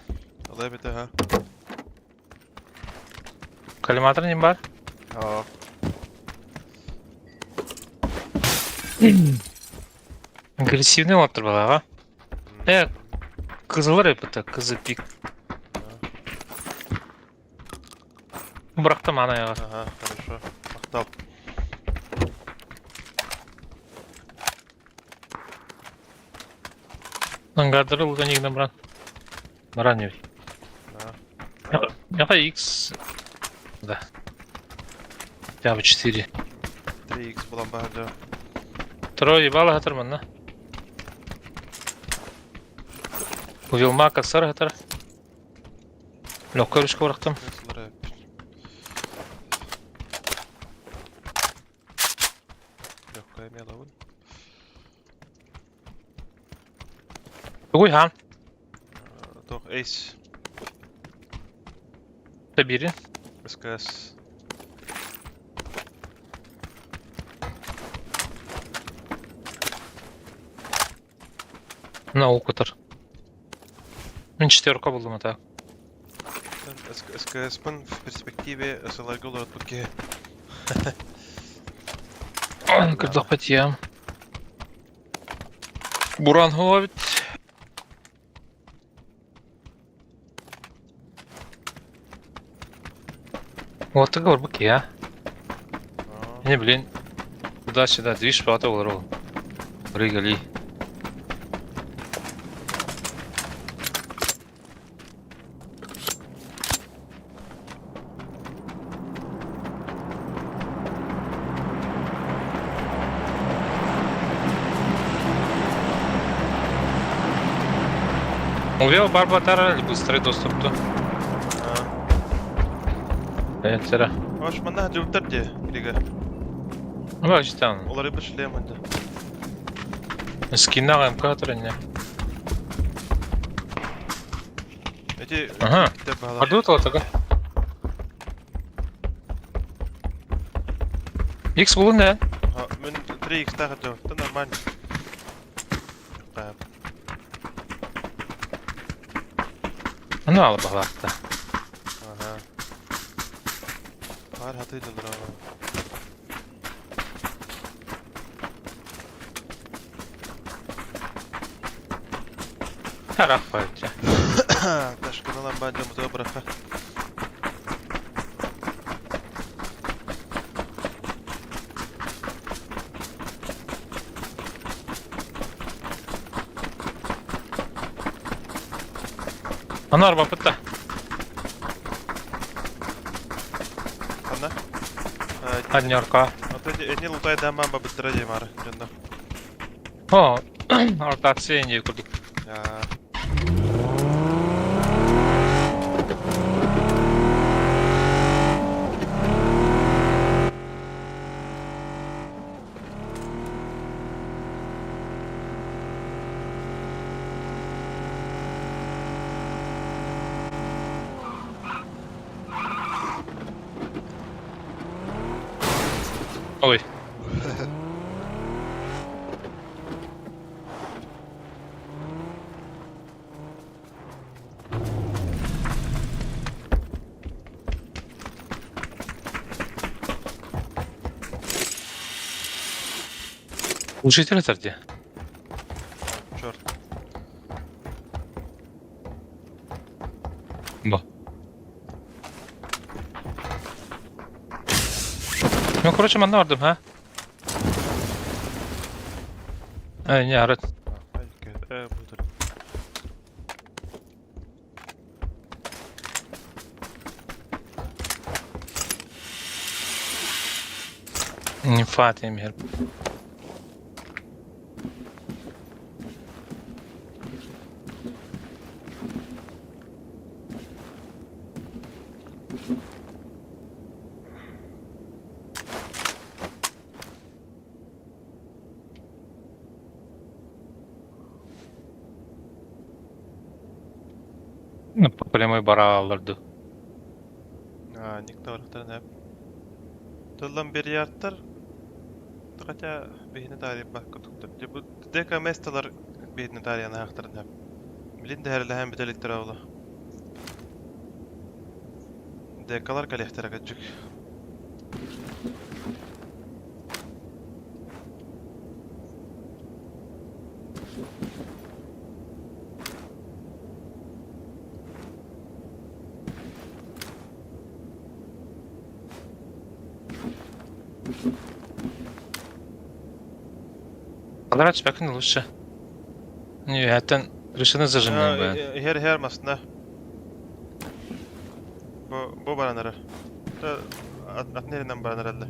Алай бите ха. Коллиматор не бар? Аа. Агрессивный олар балаға. Э, кызылар это, кызы пик. Бырақтым ана аяға. Ага, хорошо. Мактал. Ангардыры улга нигнен бран. Баран не. Да. Яка X. Да. Хотя бы 4. 3x булан бахаджа. Трое ебало гатырмын, на. Увилма касар гатыр. Легкая ручка бырақтым. Кызылар Легкая меловын. Уй хан. Тох эйс. Табири. СКС. На укутыр. Мен четверка булдым это. СКС-пын в перспективе сыларга олоротпут киһи. Көрдөхпүт ям. Буран хуа бит. Уоттага барбыт киһи а. Не блин. Туда-сюда движ пата олар ол. Прыгали. Увел Барбатара быстрый доступ то. Эцера. Hoş манна дьултар дии, Кирига. Ну, там. Олары бір шлем инде. Скинага МК не. Эти Ага. Ардут вот X булун да. Мен 3x тағы да нормально. Ну, алып бағлақты. Ага. Бар хатыйдылар. Тарах қойды. Ташкыналан баджамыз быраха. Анар бапытта. Ана? Однерка. Эни лутай даман бабыттыра дейм ары. Жонда. О, ротация не курдук. Ой. Глушитель это где? Черт. Бо. Ну, короче, манна бардым, ha? Ай, не, арат. Не фатим, хер. Ну, по прямой бара алырды. А, никто барахтар не. Тыллан бер ярттар. Хотя бихне тари бак кутуктар. Бу дека месталар бихне тари ана хактар не. Билин дәһәрләһән битәликтер авла. Декалар калехтер каджык. Квадрат спекни лучше. Не, это решено зажимным бы. Хер хер масна. Бу бу баранары. Та атнеринен баранар әлде.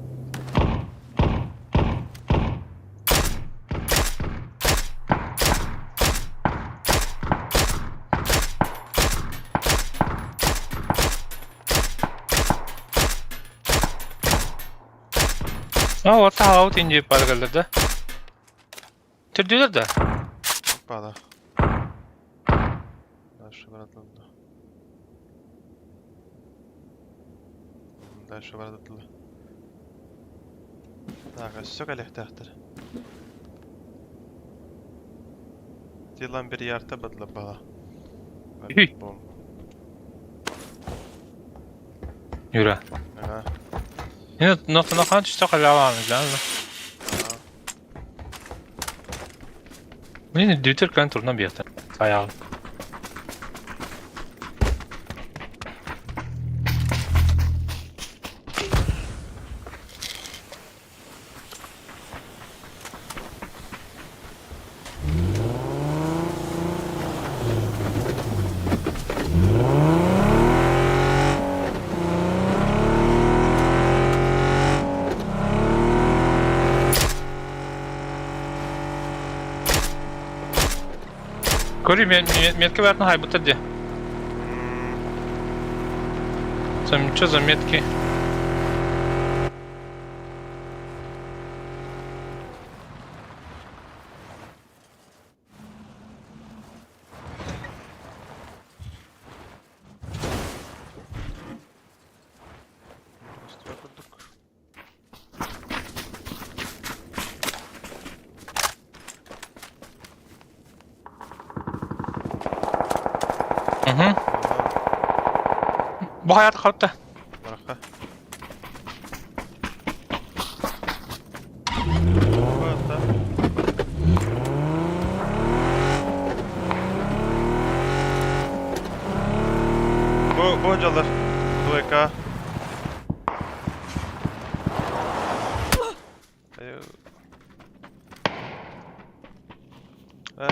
А, вот аут инди паргалар да. Түрдүлөр да. Пала. Дальше баратылды. Дальше баратылды. Так, все калехтахтыр. Дилан бер ярты бадлы бала. Үй. Бом. Юра. Ага. Нет, но ты нахан что халява, да? Блин, дютер кан турна бьет. Стоял. Кори метки верно хай будто где. Там что за метки? Угу. Бу хаят хатта. Бараха. Бу бу жалар. Двойка.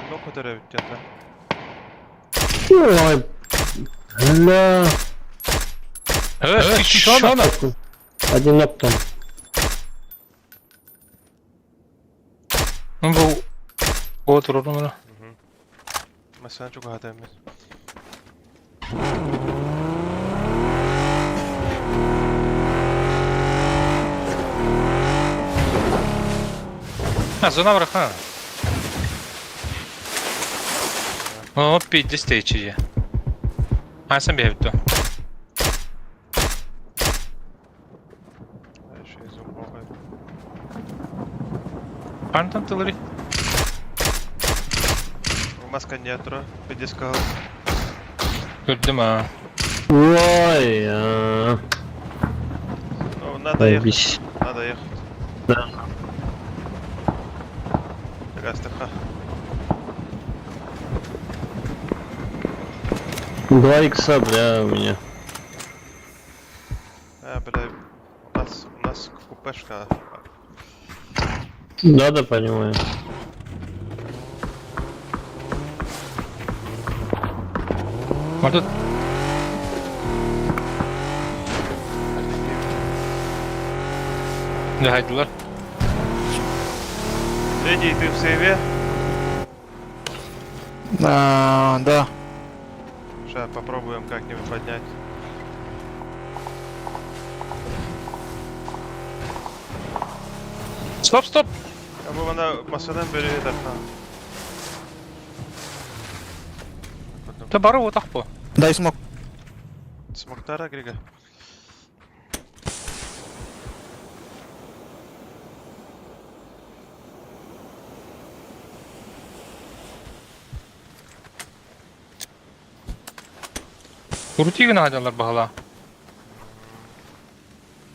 Ну көтөрө бүттү. Ой, бля. Э, ты чё на? Один оптом. Ну бу вот уруру. Масана чугаһата эммин. А, зона враха. О, 50 стейчи. А, сам бегает то. Еще изум богай. Пантон тылри. Маска нетро, педискал. Көрдүм а. Ой, а. Ну, надо ехать. Заебись. Надо ехать. Да. Такая 2 икса, бля, у меня. А, бля, у нас купешка. Да, да, понимаю. А тут Да, хайдылар. Третий, ты в сейве? А, да. Сейчас попробуем как-нибудь поднять. Стоп, стоп. Я бы она масанан бери этот. Та бары вот по. Дай смок. Смоктара, Грига. Крути надялар багала.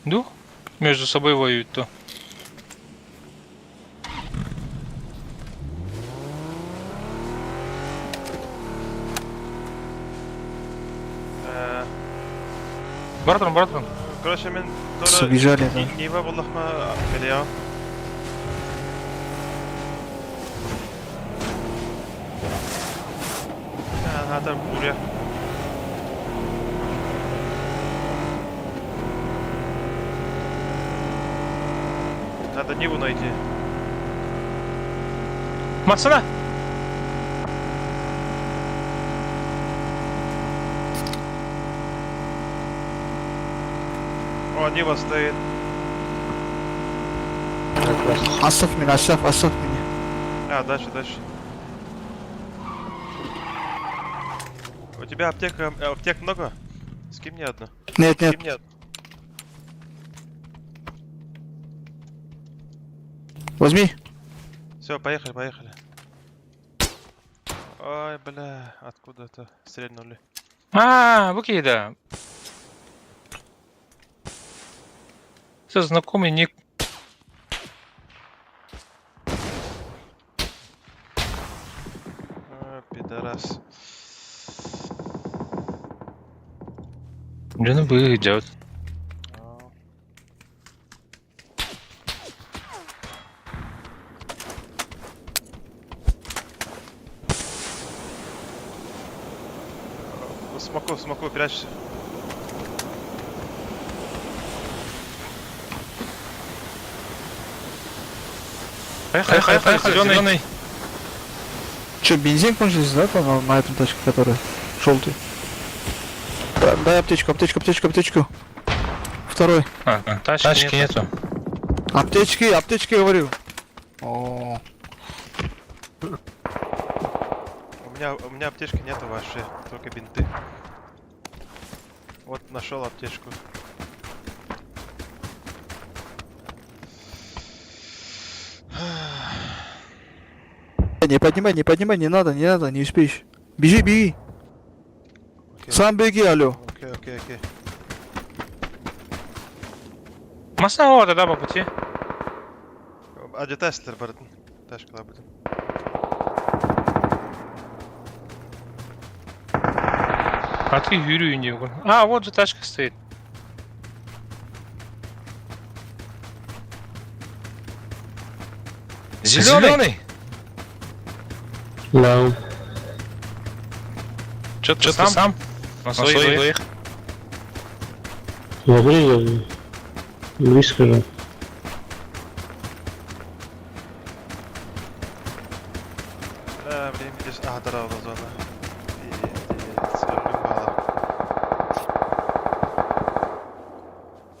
Ду? Между собой воюют то. Бартон, бартон. Короче, мен Убежали, да. Нива буллахма кэлиа. Хата буря. Надо Ниву найти. Масана! О, Нива стоит. Оставь меня, оставь, оставь меня. А, дальше, дальше. У тебя аптека, аптек много? Скинь мне одну. Нет, нет. Скинь мне одну. Возьми. Все, поехали, поехали. Ой, бля, откуда-то стрельнули. А, бу да. Это знакомый ник. А, пидорас. Дьону быыһыйдьабыт. А. Смоку, смоку, прячься. Поехали, поехали, зеленый. Че, бензин кончился, да, по на этом тачке, которая желтый? Да, дай аптечку, аптечку, аптечку, аптечку. Второй. А, тачки нету. Аптечки, аптечки, говорю. О, У меня аптечки нету вообще, только бинты. Вот нашел аптечку. Не поднимай, не поднимай, не надо, не надо, не успеешь. Бежи, беги. Окей. Сам беги, алло. Окей, окей, окей. Массына вот тогда по пути. А где Теслер, братан? Тачка будет. А ты Юрию не угон. А, вот же тачка стоит. Зеленый! Да. Че ты сам? сам? На своих двоих. Смотри, близко же. Да, блин, видишь, а, здорово, зона. Пиздец, ебало.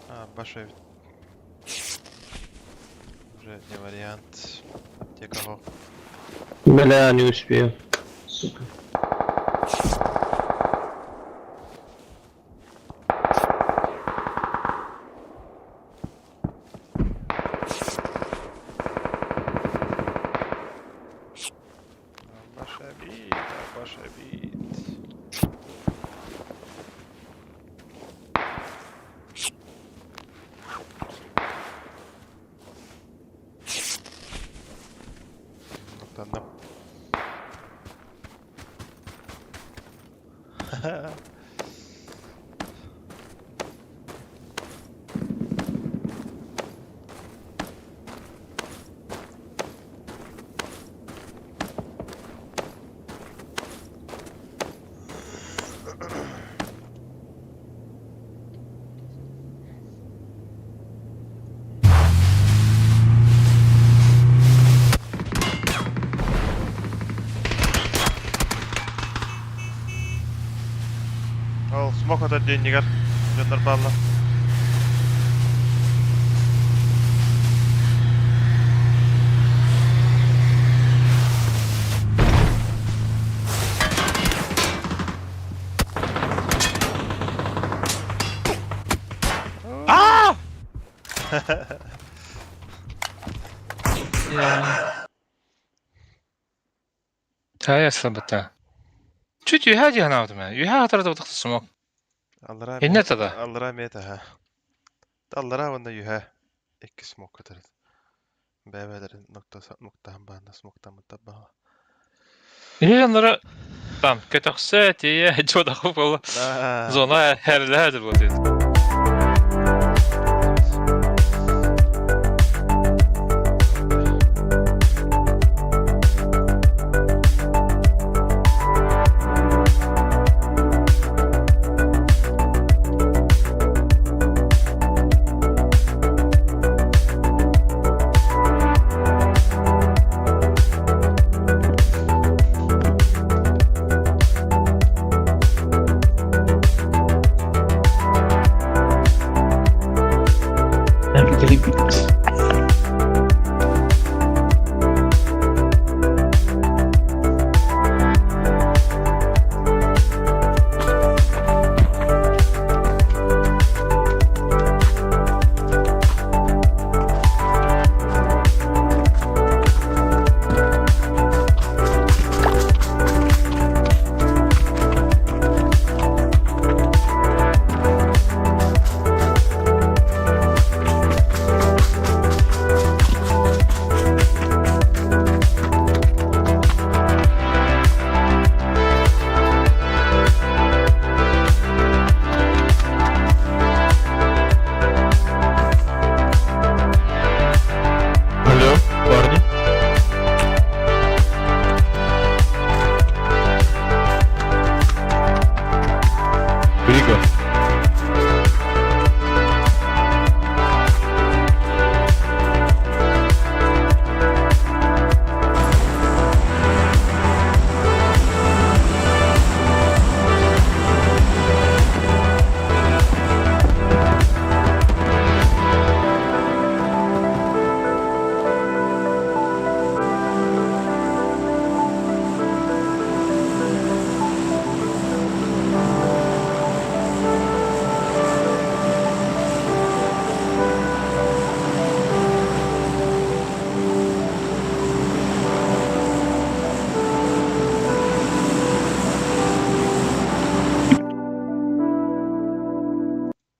А, большой. Уже не вариант. Аптека, го. Бля, не успею. Сука. Ваша бит, ваша бит. Ладно. Ол смок отар деннигар. Дьоннор бааллар. А! Тая слабота. Чуть үһэ дии санаабытым ээ. Үһэ хатарда утахта смок. Аллара Инне тада. Аллара мета ха. Аллара уонна үһэ. Икки смок көтөр. Бэбэлэрин нокта смоктаан баанна смоктаммыттар баҕа. Инне там көтөхсө тиийэ дьуодаху буолла. Зона хэрлэһэ буолла.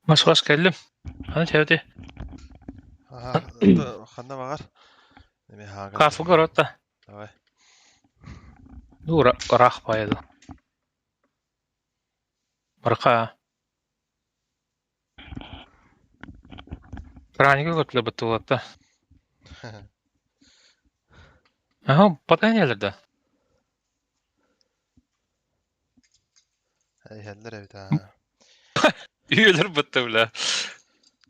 Москвас кэллим. Аны чэбити. Аха, ханна баҕар? Эми хаага. Кафега ротта. Давай. Ну, рах поеду. Барка. Праздника көтүлэ быттылатта. Ага, подгоняли, да. Иһэллэр эбит аа. Үйэлэр бытта, бля.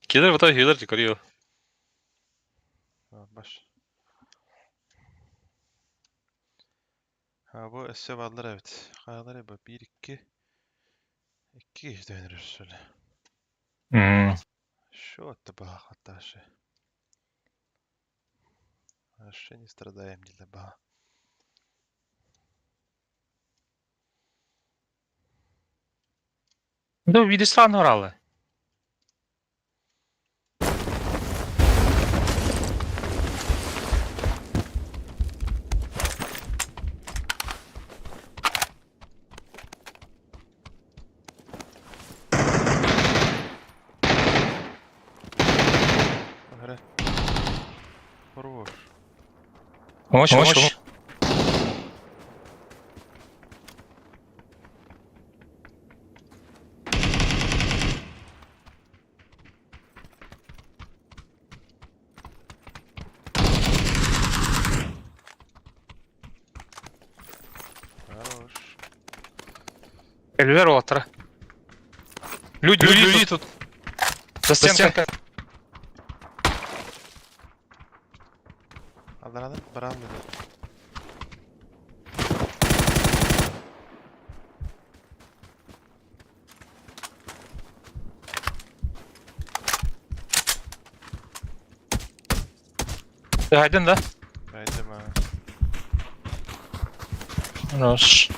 Килер быта үйэлэр дикорил. Баш. Ha бу өссө бааллар эбит. Хаалар эбит биир икки. Икки киһи төһөнөр өссө. Шо это баахатташы. Вообще не страдаем для ба. Да, видесан оралы. Ага. Хорош. Помочь, помочь. Хорош. Эльвер отра. Люди, люди, люди тут. За стенкой. Алдараны баран dedi. Haydi да. Haydi ma. Хорош.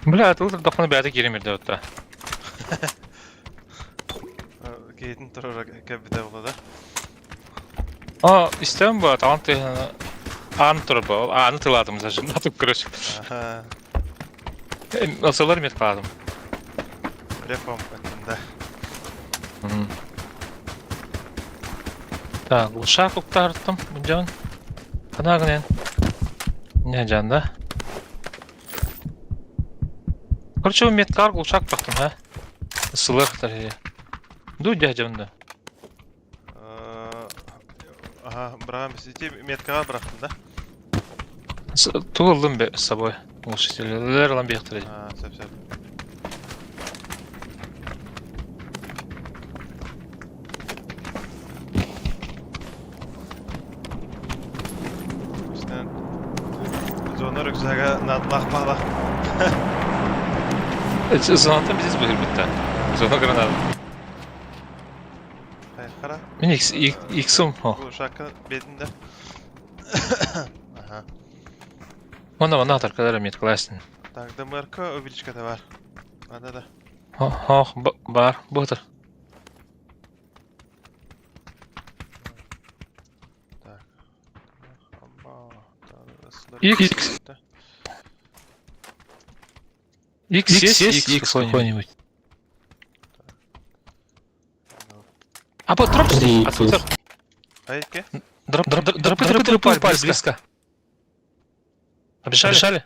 Бля, тут дохны бәді керемерді өтті. Кейтин турара кәбіде болады. А, истем ба, талант ан тур ба, аны тыладым даже, атып короче. Аха. Осылар мет қаладым. Рефом өттінде. Так, глушак уктарттым, бұнжан. Қана гынен. Не жанда? Короче, меткар глушак бақтым, ha? Сылық тар. Ду дядя Ага, брам, сети меткаға бырақтым да? Туылдым бе с собой. Глушитель. Лар бехтер. А, сөп сөп. Үстінен зона рюкзага надлах бала. Зонатан биз бир битте. Зона граната. Қара. Мен X X'ым. Бұл шақы бетінде. Ага. Онда мана таркалар мет классный. Так, ДМРК увеличка да бар. Анда да. Ох, бар, ботыр. Так. X. X есть X какой-нибудь. А вот дроп Три здесь. Айке? Дроп, дроп, дроп, дроп, дроп, дроп, упали близко. Обижали? Обижали?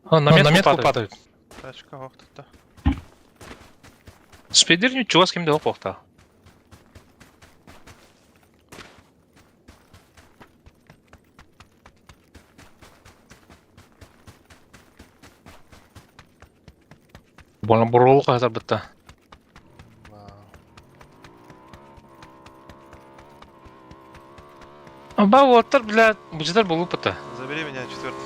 Он на, на метку падает. Тачка оқтықты. Спидер ничего с кем-то опохта. Больно бурул қазір бітті. Ба, оттар, бля, буждар болу бітті. Забери меня, четвертый.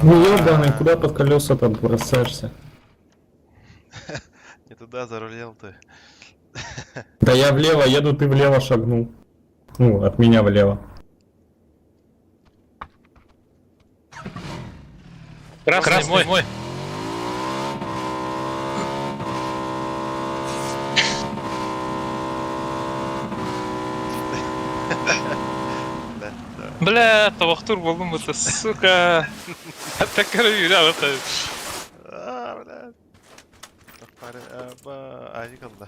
Ну ебаный, куда под колеса-то бросаешься? Не туда зарулил ты. Да я влево еду, ты влево шагнул. Ну, от меня влево. Красный, Красный мой. Бля, табахтур болдум это, сука. Так юля, это. Аа, бля. Тохпары, аба, айгылда.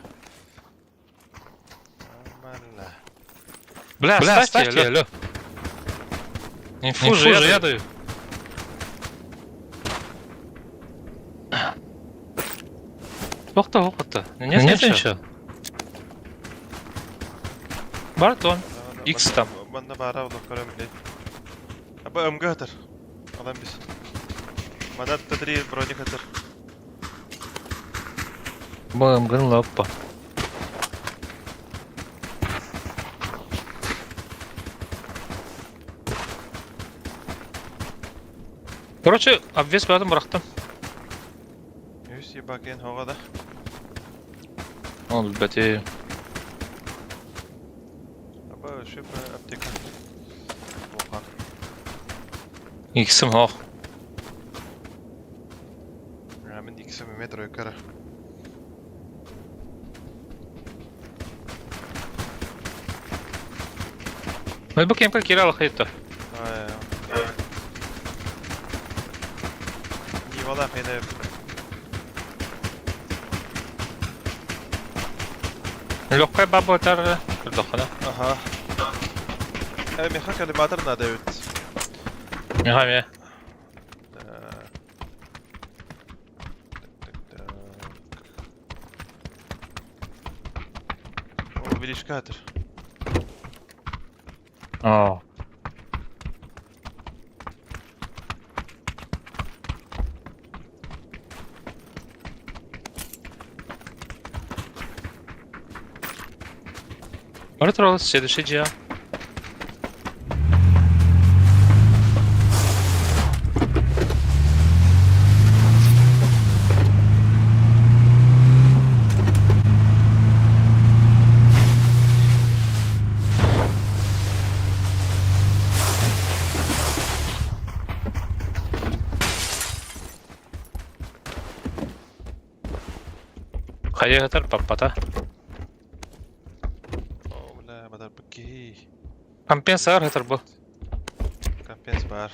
Нормально. Бля, Бля ставьте, алло. алло. Инфу же я даю. Тохта, тохта. Нет, нет ничего. Бартон. X там. Манна бара олох көрөм билет. Аба МГ атар. Алан бис. Манат Т3 броник атар. БМГ лаппа. Короче, обвес бәрін бұрақтым. Үс ебакен хоға да. Ол бәте. Аба шип аптека. Оха. Иксім хоқ. Мен иксім метро өкәрі. Мен бұл кемпір келе алақайты. Нивала қайда Лөккай бабы отар күрдөххана. Аха. Э, меха коллиматор надо ведь. Меха ме. Так. Так, так, так. О, увеличкатор. О. Бара следующий дья. Хайа папата. О, бля, бадар бки. Компенсар хатар бу. Компенс бар.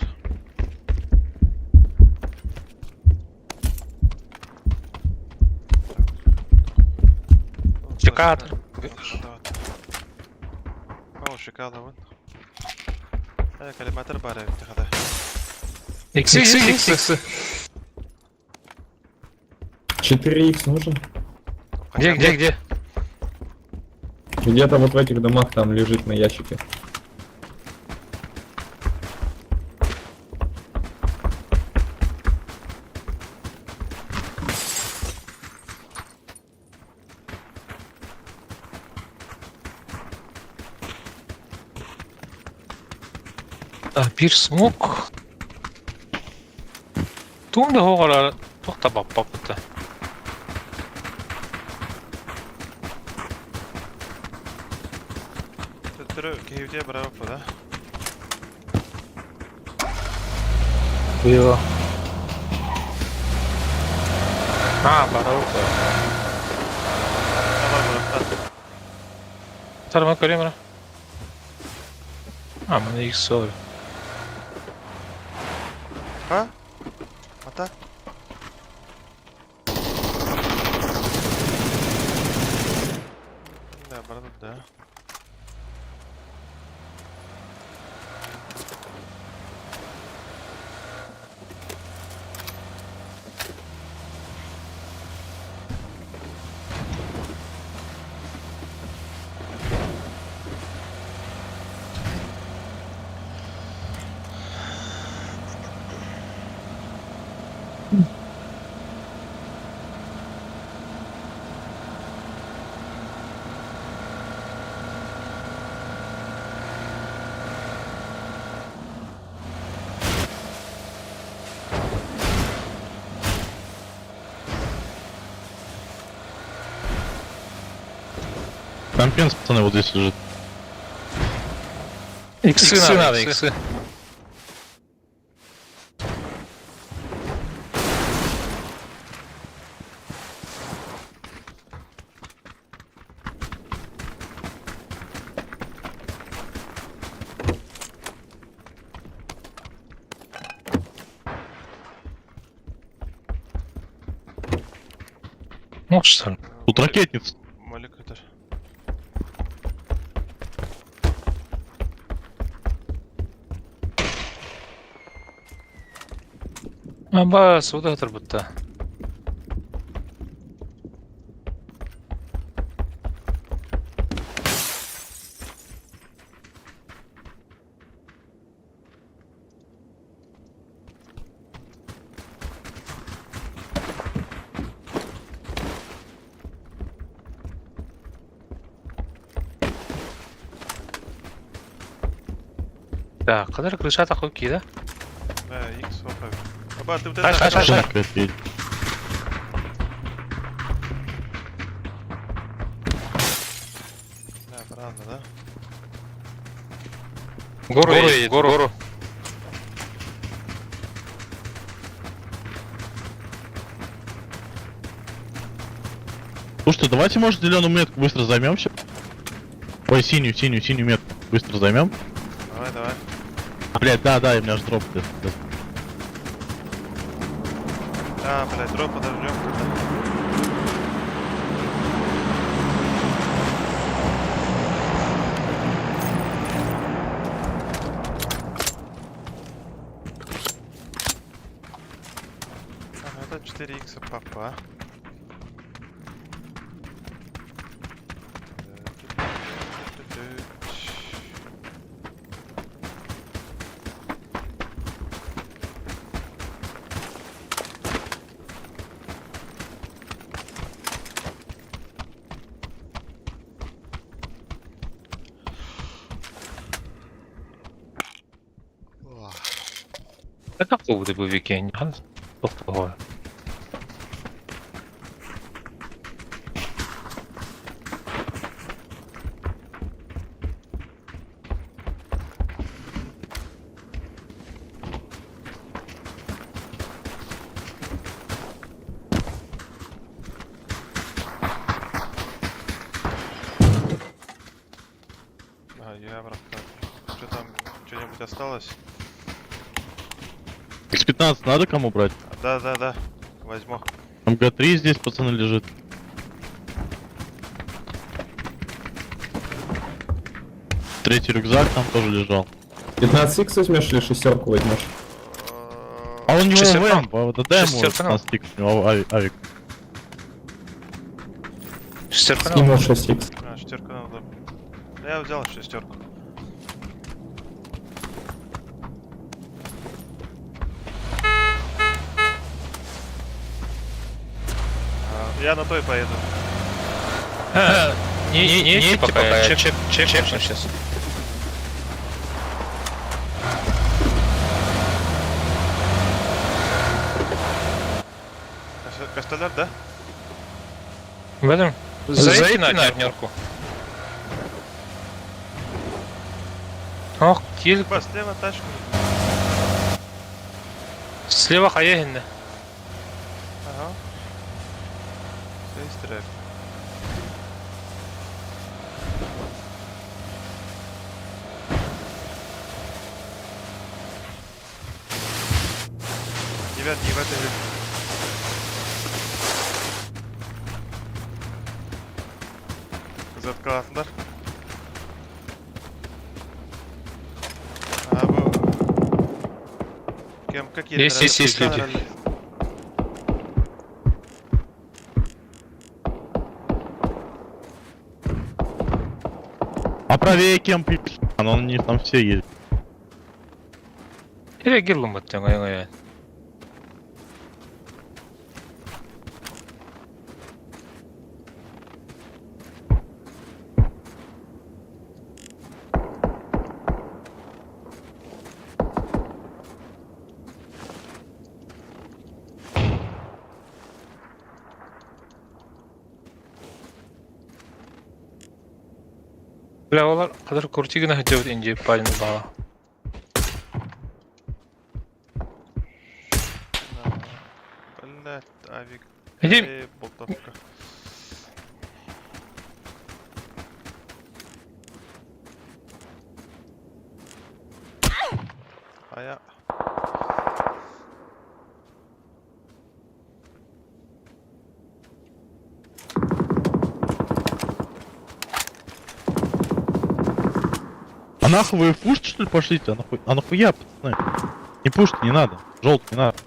Шоколад. О, шоколад вон. Э, коллиматор бар, тихо. Икс, икс, икс. 4х нужен? Где, где, где? Где-то вот в этих домах там лежит на ящике. А, бир смок. Тумда хоғара тоқта бап бапты. Түрі кейуде браво да? Было. А, барау. Тарма көрем А, мына икс бар. Ха? Ата? Да, брат, да. Компенс, пацаны, вот здесь лежит. Иксы надо, иксы. Ну что ли? Тут ракетница. Молик это. Аба, суда будто. Так, кадар крыша такой кида? Да, X, опа. Аба, ты вот Аш, это... аш, аш, аш. Опять едет. Да, правда, да? Гору, гору, едет, гору. гору. Слушайте, давайте, может, зеленую метку быстро займемся. Ой, синюю, синюю, синюю метку быстро займем. Давай, давай. Блять, да, да, у меня же дроп. А, блядь, дроп подождем тогда. Ага, это 4 икса папа. Это какого боевики? Не плохого. А, я Что там, что-нибудь осталось? X15 надо кому брать? Да, да, да. Возьму. МГ3 здесь, пацаны, лежит. Третий рюкзак там тоже лежал. 15 х возьмешь или шестерку возьмешь? А он у него Шестерка. ВМ, а вот дай ему Шестерка. 15 икс, у него авик. Шестерка. Скинул 6 х А, шестерку надо. Я взял шестерку. А, Я на той поеду. Не, не, не, не, пока, я чек, чек, чек, сейчас. Костолер, да? В этом? Зайди на однерку. Ох, кил. Ба, слева тачку. Слева хаехин. Ага. Все Ребят, не в этой. Заткалатылар. А, бу... Кем, какие Есть, есть, есть люди. А правее кем а он не там все есть. Реагируем вот так, Бля, олар кадр куртигина хотел инди парень бала. Блять, авик. Иди. Эй, болтовка. А я... А нахуй вы пушить, что ли, пошлите? А нахуй, а нахуя, пацаны? Не пушить, не надо. Желтый не надо.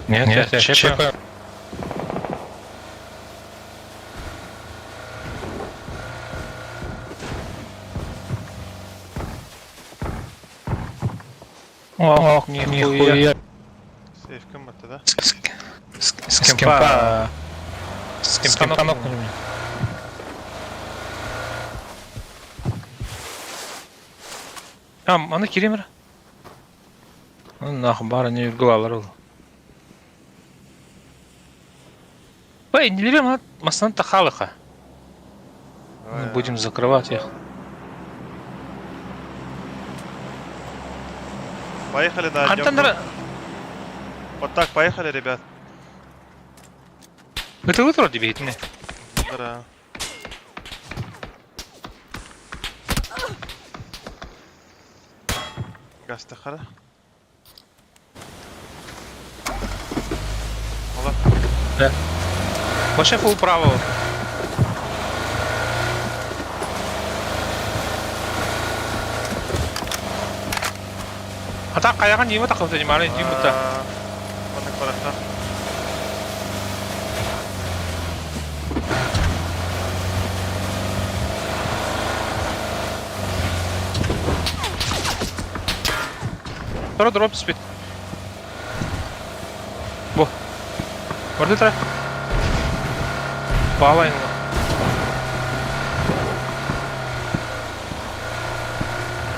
Нет, нет, я чекаю. Ох, нихуя. Сейф кем это, да? С кемпа. С кемпа нокнули меня. А, аны киремер. Нахуй, бары не главар ол. Эй, не лерем, масан тахалыха. Мы будем закрывать их. Поехали на Антон, Вот так, поехали, ребят. Это вы вроде видите? Да. Газ тахара. Ола. Да. По шефу правого. А так, каяган дима такып да мары дима та. Маннык барахта. Второй дроп спит. Бо. Барды тра. Палайнла.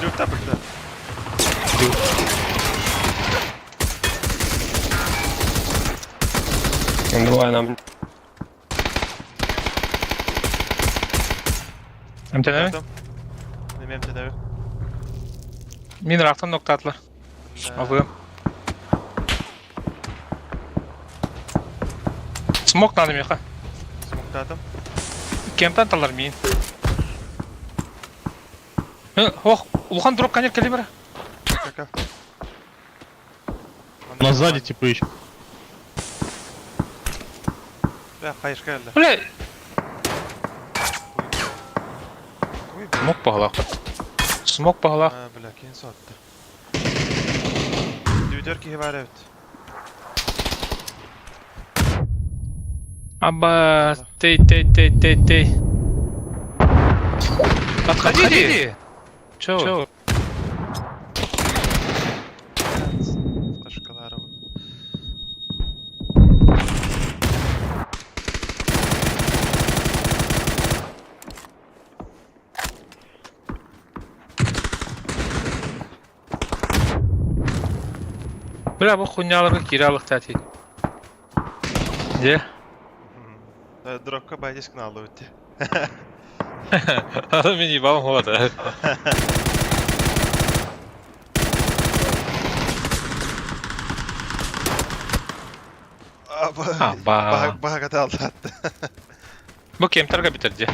Дюрта бля. Давай нам. Эмтенеме? Немем тедеви. Мин рахтан ноктатлар. А вы? Смок надо меха. Смоктадым. Кемтан талар мин. Ох, улхан дроп конер калибра. Кака. У нас сзади типа еще. Бля, хайышка geldi. Бля. Смок пагалах. Смок пагалах. А, бля, кин сатты. Дүйдер ки бар evet. Аба, тей, тей, тей, тей, тей. Отходите! Чё? Чё? Флешкалары. Бля, бу хуйняларга киралык тати. Де? Дропка байдиск алды өтте. Аны мен ебалым болады. Аба. Багата алды атты. Бу кемтарга битерди.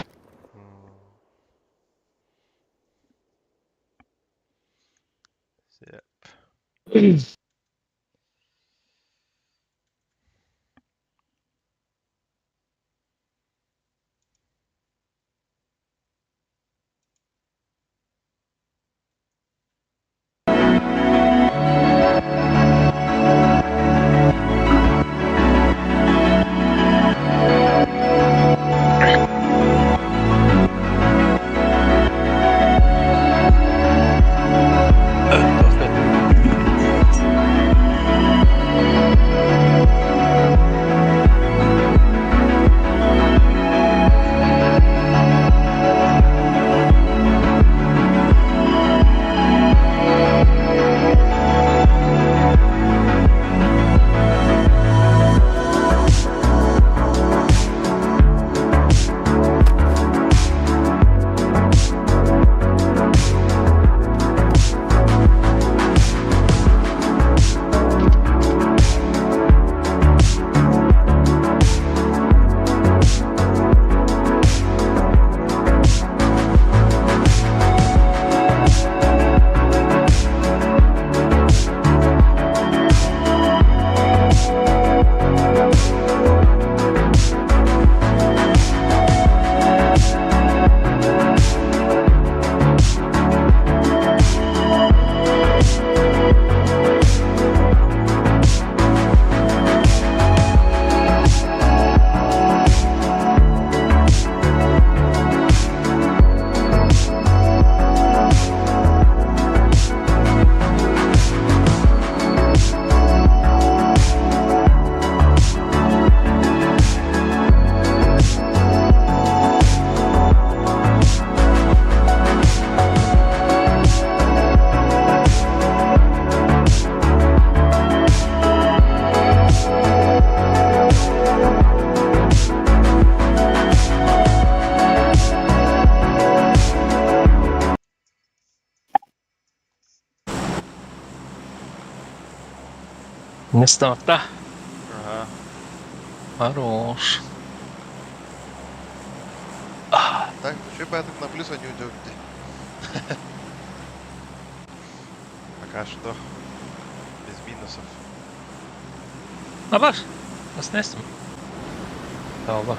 Не старта. Ага. Хорош. Так, еще поэтому на плюс они уйдет. Пока что. Без минусов. Абаш. Аснестим. Талба.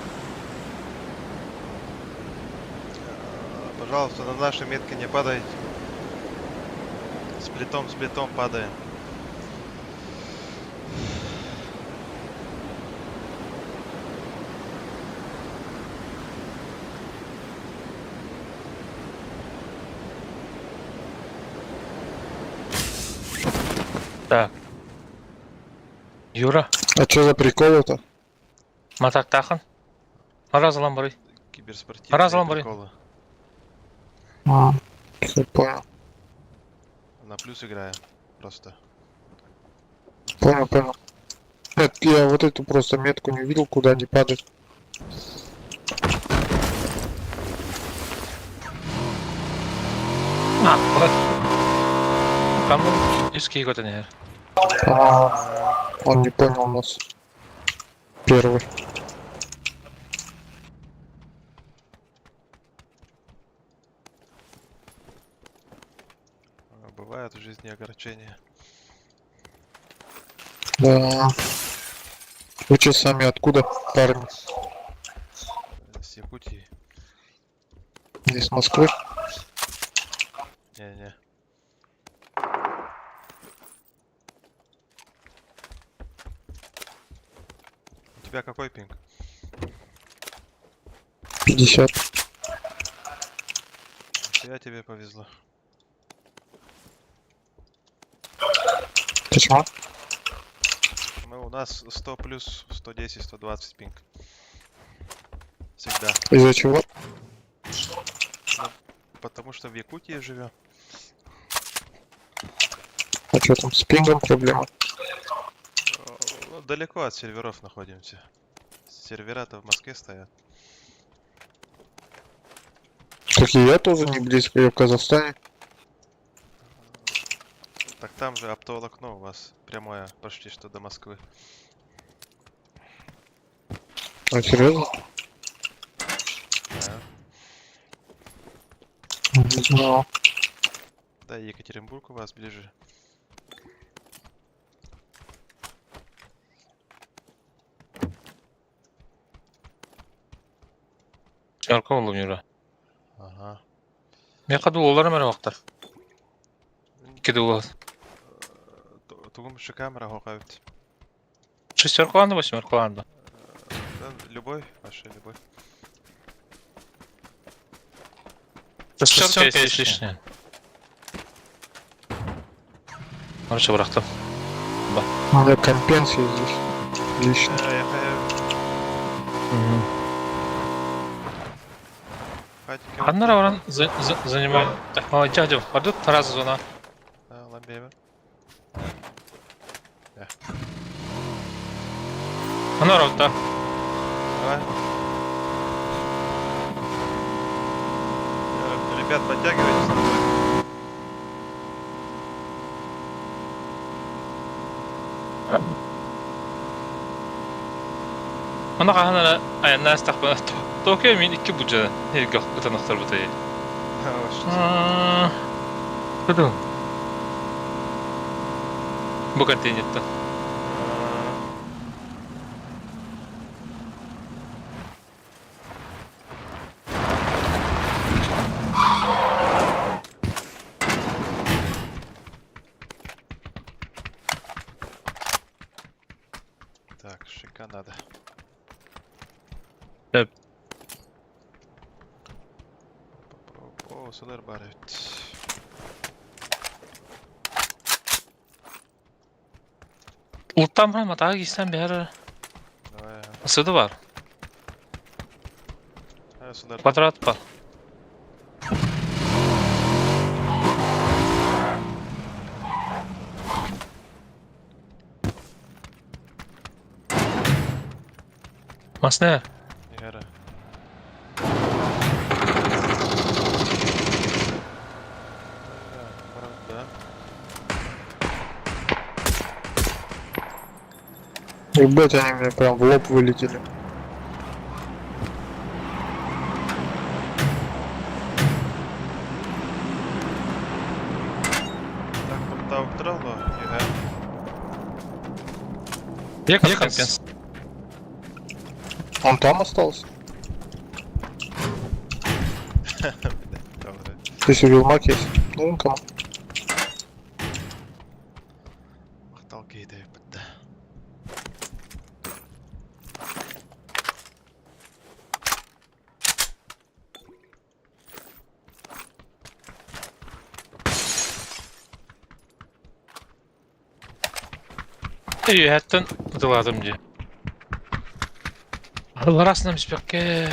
Пожалуйста, на наши метки не падайте. Сплитом падаем. Так. Юра. А что за прикол это? Матак тахан. Аразалан бары. Киберспортивные Разлом, блин. приколы. А, всё, понял. На плюс играем. Просто. Понял, понял. Нет, я вот эту просто метку не увидел, куда они падают. А, вот. Там иски гота не. А, он не понял нас. Первый. Бывают в жизни огорчения. Да. Вы че сами откуда, парни? С Якутии. Не из Москвы? Не-не. У тебя какой пинг? 50. Нихуя тебе повезло. Почему? Ну, у нас 100 плюс 110, 120 пинг. Всегда. Из-за чего? Ну, потому что в Якутии живем. А что там, с пингом проблема? Ну, далеко от серверов находимся. Сервера-то в Москве стоят. Так и я тоже не близко, я в Казахстане. Так там же оптоволокно у вас прямое почти что до Москвы. А серьезно? Да. Не знал. Да, и Екатеринбург у вас ближе. Ярко болдум Юра. Ага. Мен каду олар мара вактар. Кеде олар. Тугум еще камера хокают. Шестерка ланды, восьмерка ланды. Да, любой, ваша любой. Шестерка есть лишняя. Короче, бырахтым. Надо компенсия здесь. Лично. Ханнара баран занимаем. Так, молодец, дядя, пойдут раз зона. Да, ламбеева. Ханнара вот так. Давай. Ребят, подтягивайтесь на мной. Она ханнара аяннаас тахпана Токио мин икки бужа. Хиргах ытанахтар бутay. Туду. Бу контейнерта. Так, шика надо. Да. О, Солер Баррет. Улуттан баран матага кийсен бэхэр Давай. ысыды бар. А, Солер. Квадрат бар. Масне. Игора. Да. Ебать, они мне прям в лоб вылетели. Так, топтау тұрал ғой. Где компенс? Он там остался? Здесь Вилмак есть. Ну, он там. Мақтал кейде бітті. Үйәттен ұтыладым де. Арасынан біспекке.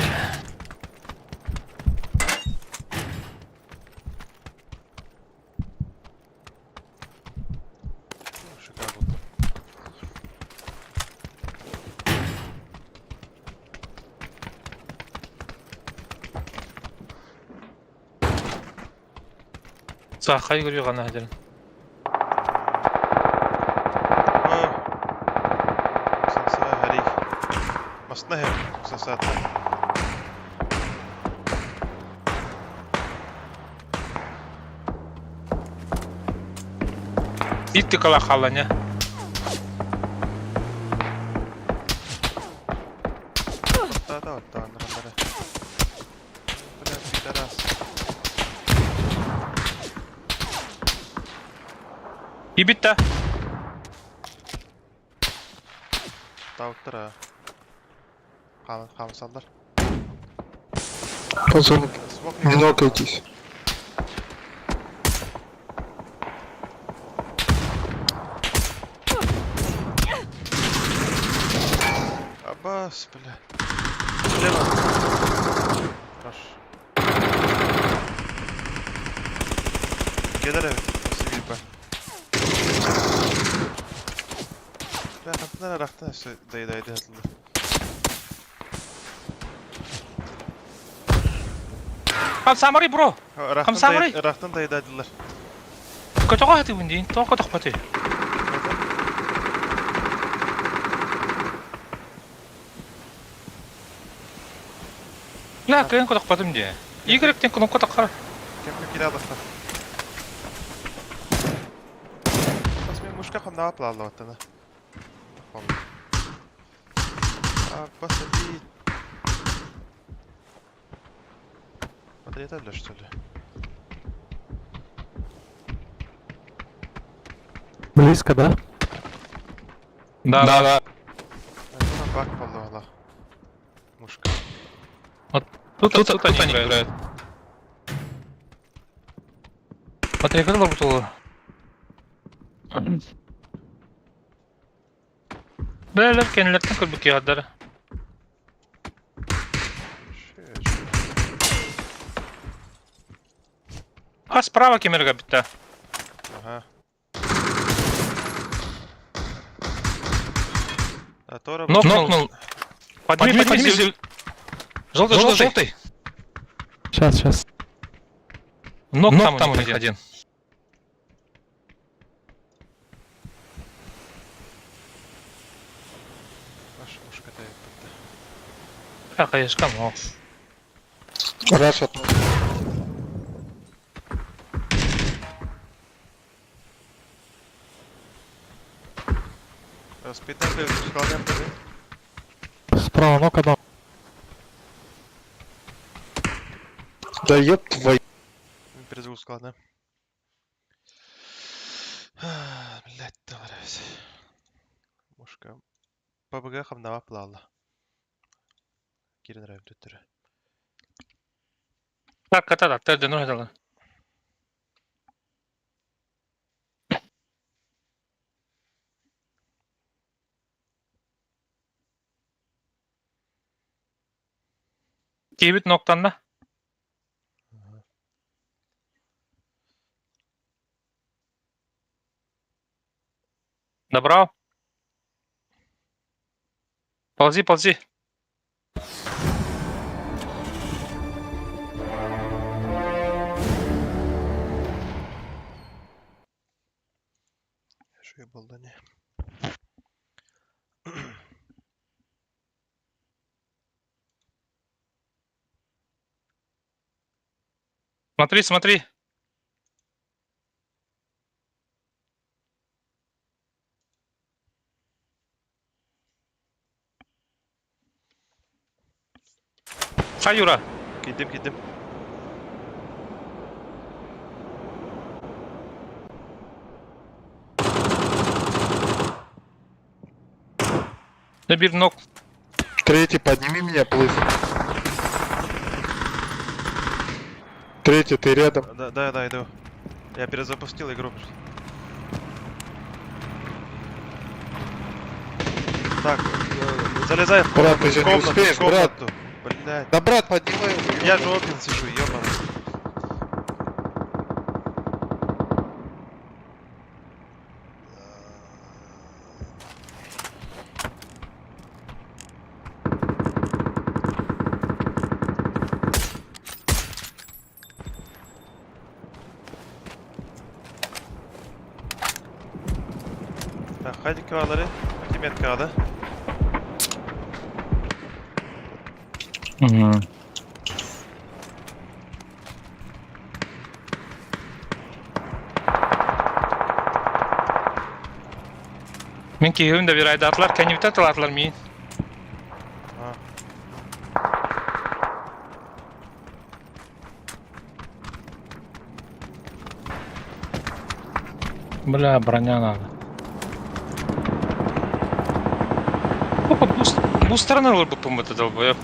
Шикарно. Сақай көрі ғана әдерін. Санса хари. Масна хем сансата. Итті қала қаланя. Да, да, да, нормально. Бля, пидорас. Ибитта. Тауттыр, Қам, қамсалдар. Пацаны, не нокайтесь. Абас, бля. Слева. Хорош. Келер evet. Спасибо. Бля, хантнара рахтан дайдайды хатылды. Қамсамары бро. Хамсамары. Рахтан дайдадылар. Көтіға хаты бұндейін. Тоқ көтіқ паты. Ла, көн көтіқ патым де. Игректен кнопка таққар. Кемпе кире аластар. Бас мен мушка қамда аплалы ваттана. Абас аби. Подрезали, что ли? Близко, да? Да, да, да. Бак болду Мушка. Тут, тут, тут, они играют. Смотри, как работало. Бәлер кенлерден көрбүк яддар. А справа кемерге бітті. Ага. Тора Нокнул. Подними, подними. Желтый, желтый, желтый. Сейчас, сейчас. Нок там у них один. Наша мушка дает бітті. А, конечно, мог. Раш от Спиден складем били. Справа ног одно. Да еб твою. Перезвук складно. Блять, товарищ. Мушка. ПБГ хамнава плала. Кирин райм төттөрө. Так, ката да, терден ойдалы. Кебит ноктанна. Добрал. Ползи, ползи. Шуй болду не. Смотри, смотри. Ха, Юра. Киирдим, киирдим. Да бир ног. Третий, подними меня, плиз. Третий, ты рядом. Да, да, да, иду. Я перезапустил игру. Так, залезай в Брат, комнату, ты же в не комнату, успеешь, в комнату. Блядь. Да, брат, поднимай его. Я же опен сижу, ёбаный. Так, hadi kağıları, kimet kağıdı. Угу. Мин киһибин да бирайдаатылар, кэннибиттэн тылаатылар миин. А. Бля, броня надо. Опа, буст, бустерын ылбыппын это долбоеб.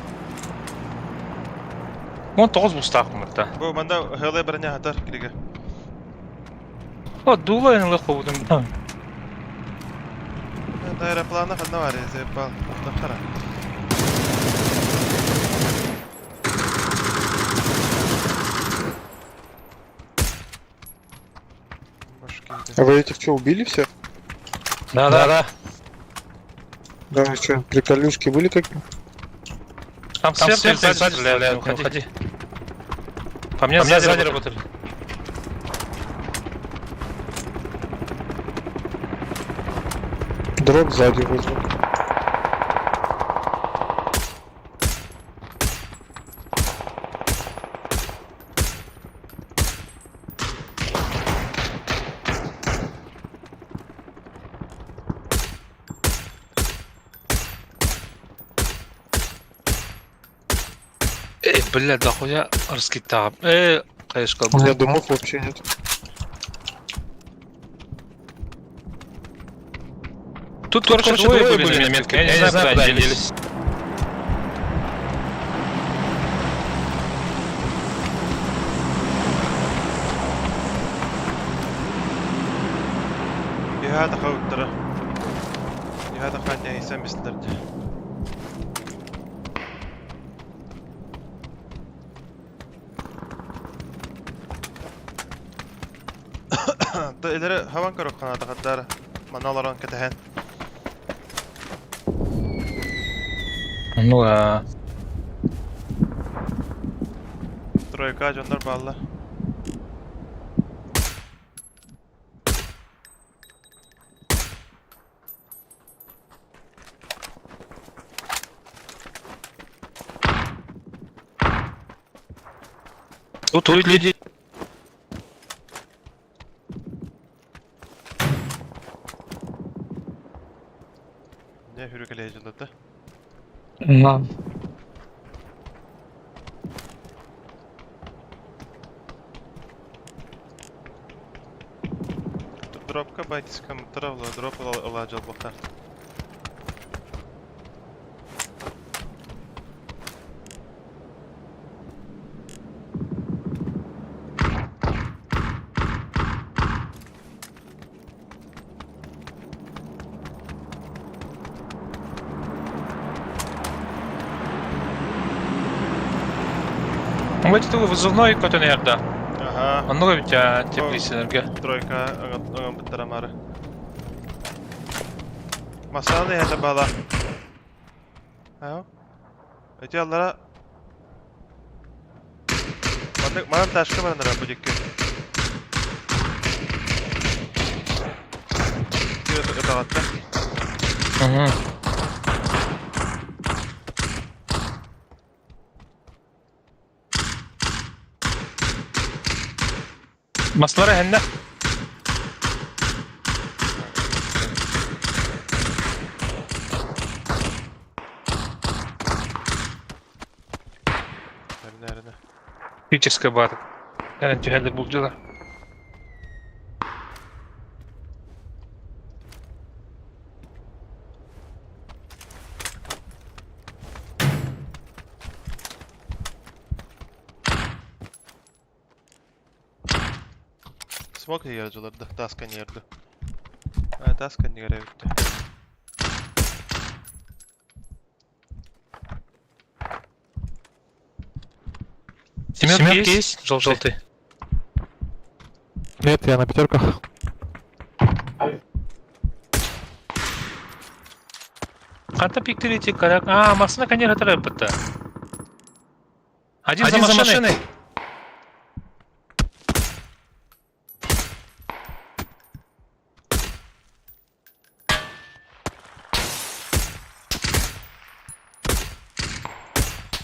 Он тоҕус бустаахпын да. Бу манда хылы броня хатар кириге. О, дуула эн ылых хобутум. Аэроплана ханна бар, заебал. Тахара. А вы этих что, убили всех? Да, да, да. Да, что, приколюшки были какие? Там, там сверху и сзади стреляют, не уходи. По мне, сзади работали. Дроп сзади вызвал. Эй, бля, дохуя раскита. Эй, конечно. У меня дымов вообще нет. Тут, короче, двое были на метке. Я не знаю, куда они делись. Юһа хауттара. Юһа ханья исэн бистер. Да илери хаван көрөк ханата хаддар маналарон кетehen. Ну да. Тройка дьоннор бааллар. Тут люди. Не хүрүкэлээ жылыты. На. Дропка байтискам травла дроп ыла жалбактар. Вот это вызывной контейнер, да. Ага. Онно у тебя теплица. Тройка аңан буттарамары. Масаны это бала. Ау. Эти аллара Манан ташка баранара бу дикки. Ытагатта. Угу. Маслара хенне. Эрine эрine. Физическая бар. Yani tühelde buldular. Smoke yarıcıları Daskan yerdi. Ha Daskan görev bitti. Семерки есть? Желтый. Нет, я на пятерках. Карта пиктерите, карак. А, машина, конечно, это. Один, за машиной.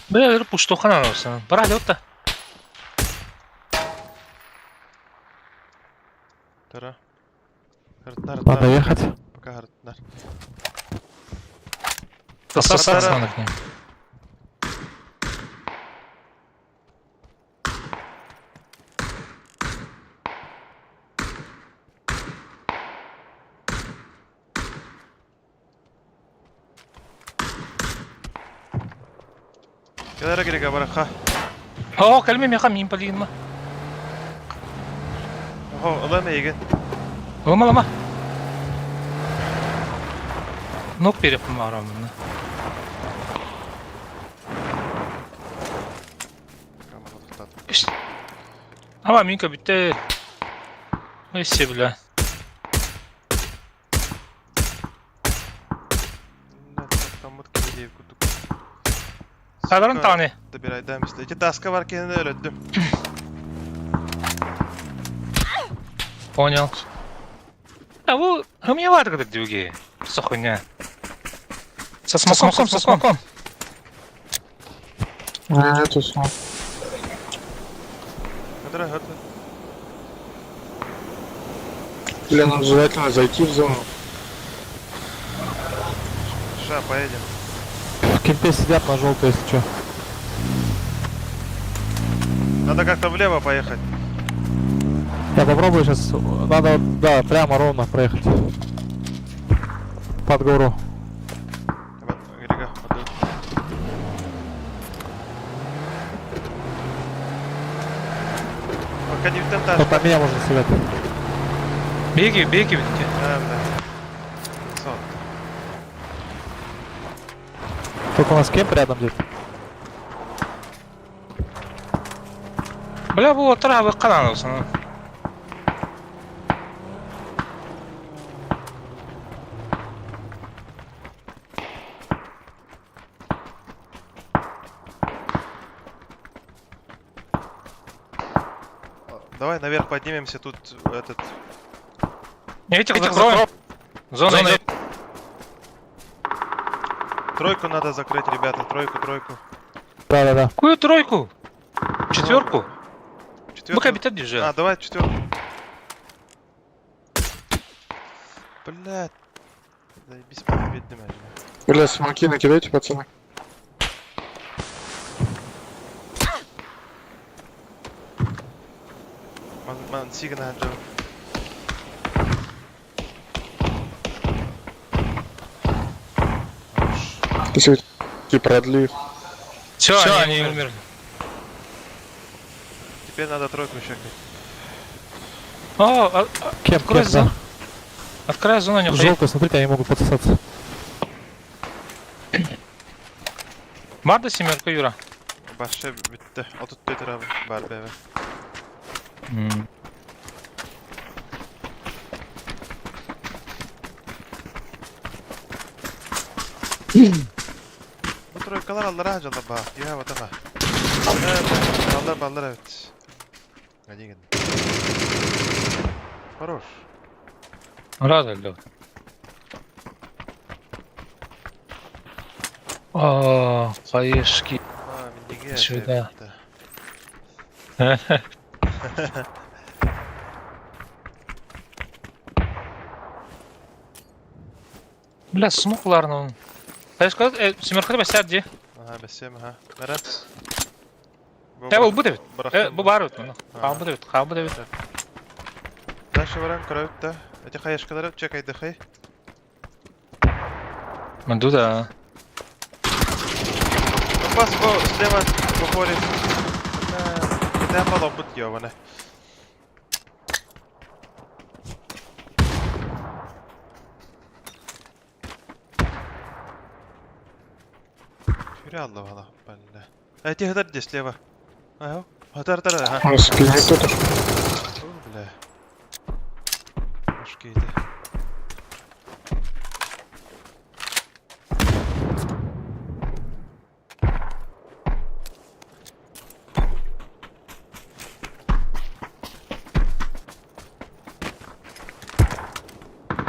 Бля, пуштохана olsun. Bırak da. Тара. Hırtlar Надо ехать. Пока hırtlar. Сосаться надо к ним. Келere gerek бараха. О, кальме меха мин полигинма. Охо, ылам еген. Лома лома. Ног перепомарам. Ама минка битте. Ой, бля. Садарın tane. Bir aydan işte. İki taska var kendini öldüm. Понял. А вы у меня варка другие. Что хуйня? Со смоком, со смоком. А, это смок. Hadi hadi. Бля, нам желательно зайти в зону. Ша, поедем. В кемпе сидят на желтой, если что. Надо как-то влево поехать. Я попробую сейчас. Надо, вот, да, прямо ровно проехать. Под гору. Грига, отдаю. Пока не в Вот на меня можно стрелять. Беги, беги, беги. Да, да. Сон. Только у нас кемп рядом где-то. Бля, bu tarafa kalan olsun. Давай наверх поднимемся, тут этот... Этих закроем. Зона идет. Тройку надо закрыть, ребята, тройку, тройку. Да-да-да. Какую тройку? Четверку? Четверку. Пока битет держи. А, давай четверку. Блядь. Заебись, победным. Бля, смоки накидайте, пацаны. Ман, ман, сигна хаджа. Если продли. Все, Все они умерли. Теперь надо тройку чекать. О, Кемп, открой кемп, зону. да. Открой зону, не уходи. Желтую, смотрите, они могут подсосаться. Барда семерка, Юра. Баше битте. 34 abi. Бар бebe. Bu trojkalar allara harcadı ba. Yuha vatana. Evet, allar ballar evet. Hadi gidin. Хорош. Рада, Лёд. О, хаешки. А, миниге. Сюда. Бля, смукларны. Хаешка, семерка бәсәр ди. Ага, бәсем, ага. Бәрәп. Э, ол бу да бит. Э, бу бар бит моны. Хаал бу да бит, хаал бу да бит. Дальше баран көрөбүт да. Эти хаешкалары чекайдыхай. Манду да. Пас бу слева выходит. Это полобут ёбана. Фюря Allah бля. Эти хатар здесь слева. Ага. Хатар тар, ага. Спина кто-то. О, бля. Башки эти.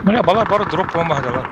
Бля, бала бар дроп помогла.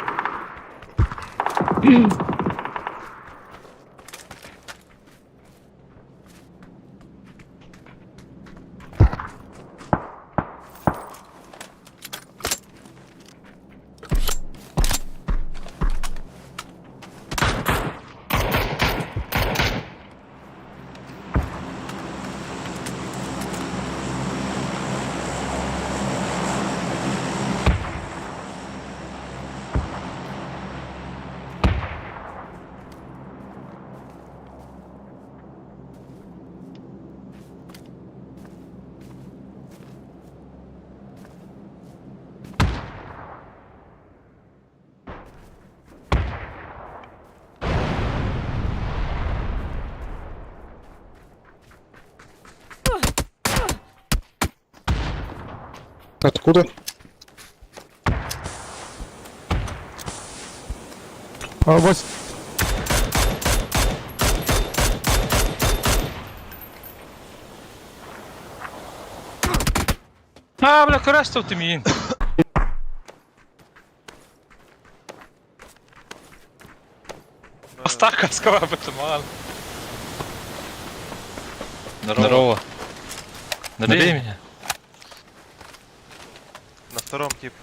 Откуда? А, вот. А, бля, көрәстө ты мин. Астарковского об этом мал. Здорово. Добей меня. На втором тип.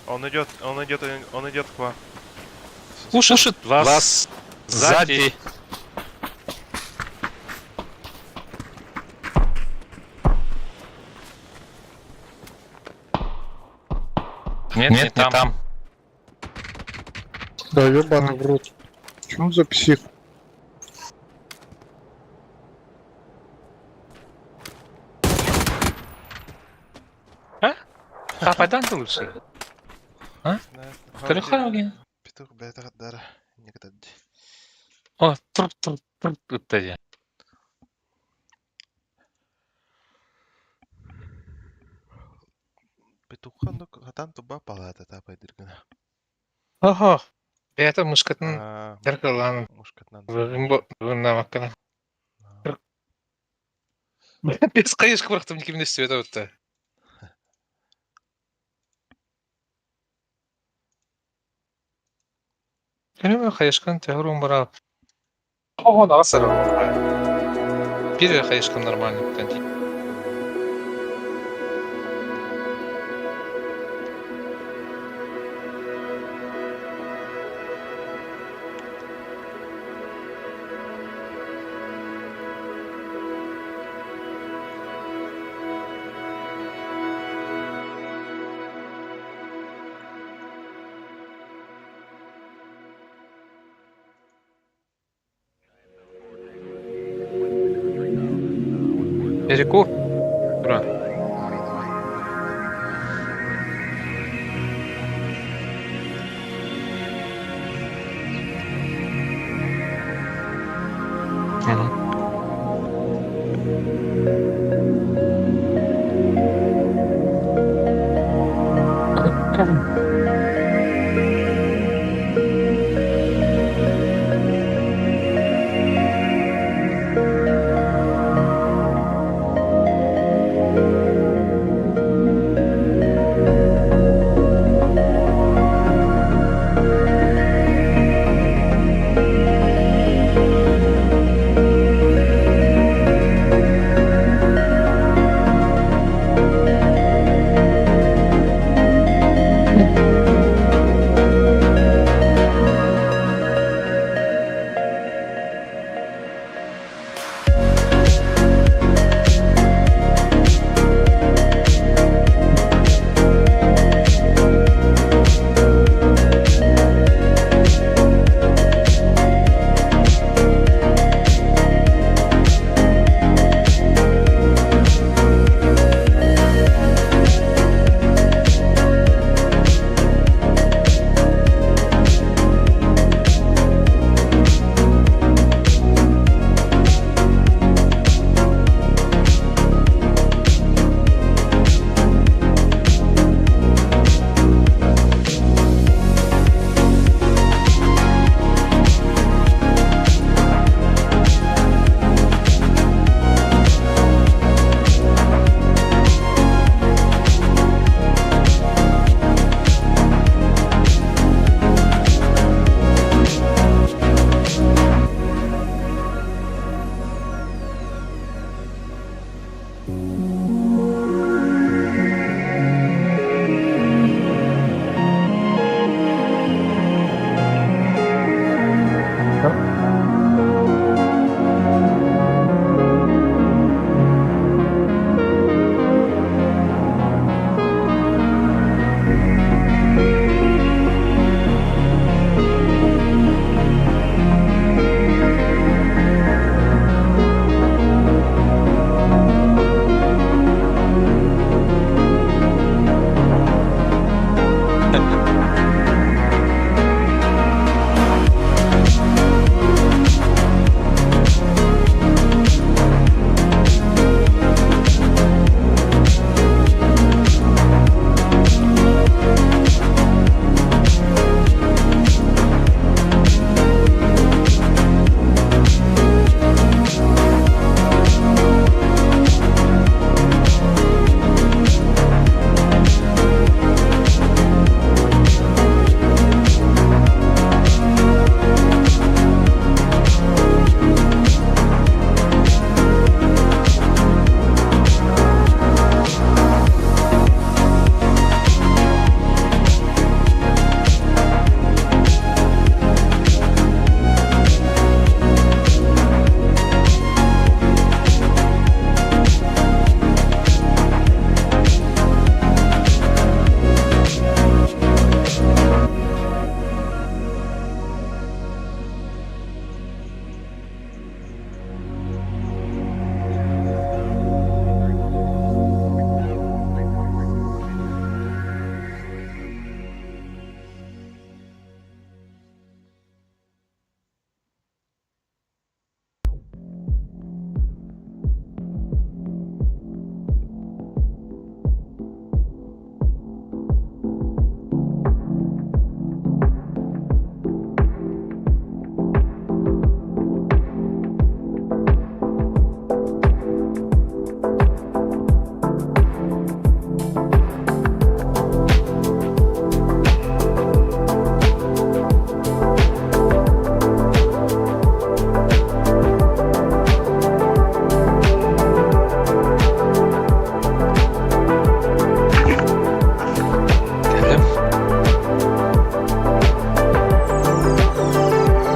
Он идет, он идет, он идет к вам. Слушает вас сзади. Нет, нет, не там. Да ебаный в рот. Чё он за псих? А? Пападан ты лучше. А? Телефон Петух, бля, дара. Никогда. О, труп, труп, труп, труп, Петуха, ну, хатан туба палата тапайдыргына. Ага. Это мушкатын дәркалан. Мушкатнан. Намаккана. Без кайышка бырахтым кимне света өтті. Кеме хайышкан тәһрум бара. Ого, насыр. Бир хайышкан нормально бүтән. Перекур. Ура. Угу.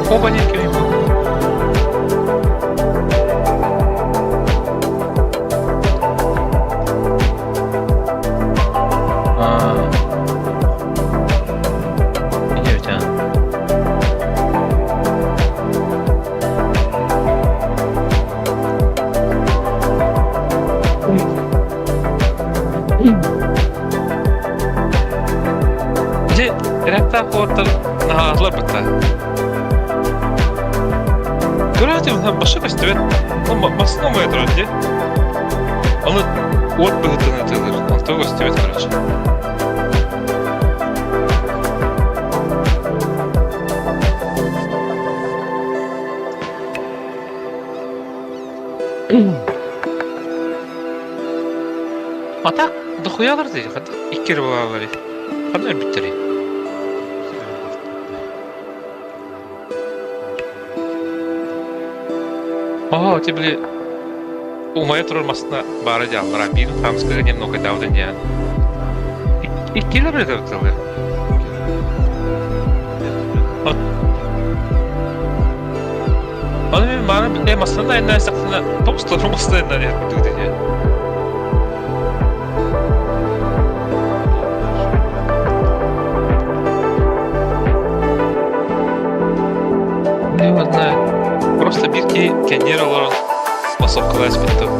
Оба не Дьэ, рэптээх уолаттар наһаалар бытта. Көрөөтүм, баша көстүбэт. Массыына умайа турар дии. Ону уот быһыытынан ытыалыыр. Онто көстүбэт, короче. А так, дохуялар дии, икки эрэ буолаллар Ханна өлбүттэрий? Оо, ти били умайа турар массыына баара дьааллара биир хаамыскаҕа немного дауда диэн. Иккилэр ытылы. Оны мен маны э массыына айнаа сахсына топстор массыына айнаа диэн диэн. Не знаю. Просто биир киһи кэнниэр олорон массовкалаа испиттим.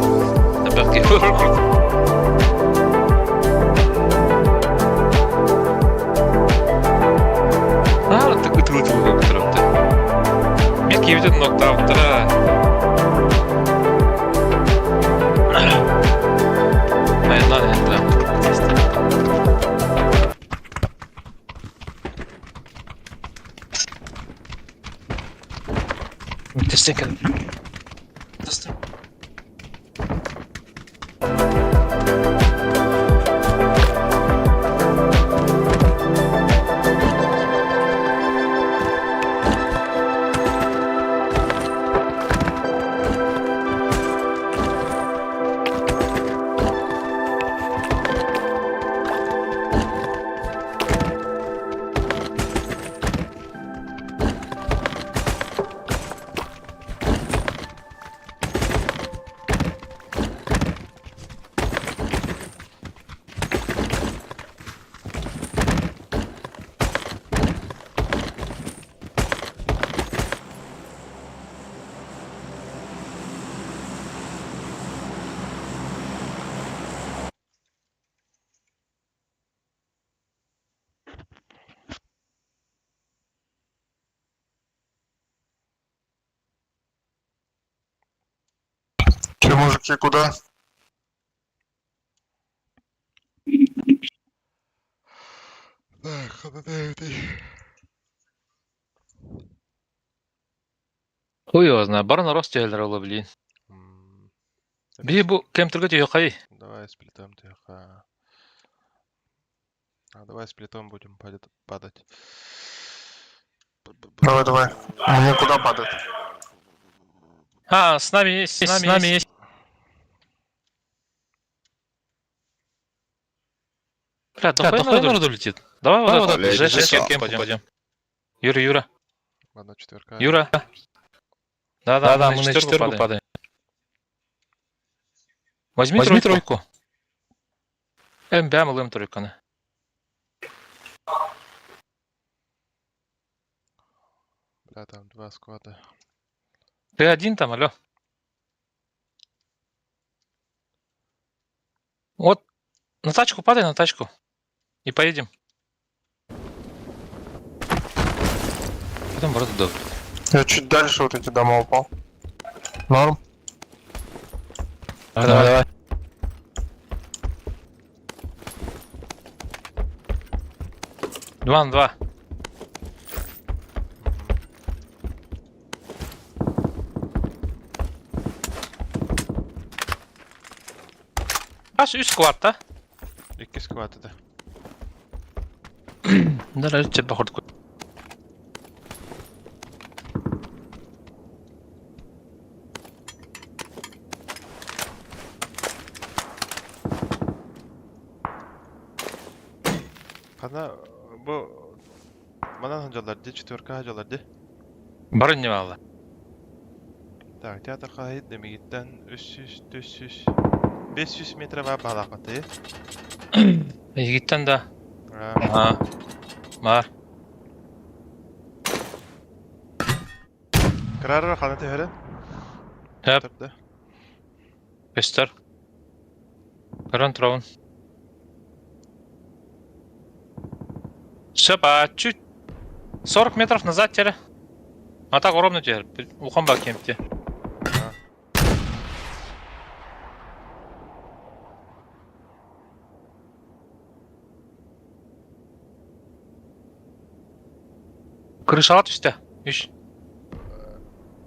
Элбэх киһи олорор. Аа, ытыы-ытыы турапты. Биир киһибитин ноктаабыттара. Айаннаан иһэллэр. Тестен Тестен. Мужики, куда? Так, ханна эбитий? Хуй его знает, барон рост тегелер ола, блин. Би бу кемтерге түйе Давай сплитом тихо. А давай сплитом будем падать. Давай, давай. Мне куда падать? А, с нами есть, с нами есть. Бля, да хуй народу летит. Давай вот этот, ближайший кемп пойдем. Юра, Юра. Ладно, четверка. Юра. Да, да, да, мы на четверку падаем. Возьми, Возьми тройку. МБМ лым тройку. Бля, там два сквада. Ты один там, алло? Вот, на тачку падай, на тачку. И поедем. Потом вроде добрый. Я чуть дальше вот эти дома упал. Норм. Давай, давай. давай. Два на два. Аш үс кварта. Икки сквад это. Да, тебе походку. Хана бу манан ханжалар ди, четверка ханжалар ди. Барын не мало. Так, театр хайт демигиттен 300, 400, 500 метр бар балакаты. Егиттен да. Ага. Бар. Карар хана төһөрө. Хөп. Көстөр. Көрөн турабын. Сөп, а чуть 40 метров назад теперь. А так ровно теперь. Ухом ба кемпте. Крышала түсті. Үш.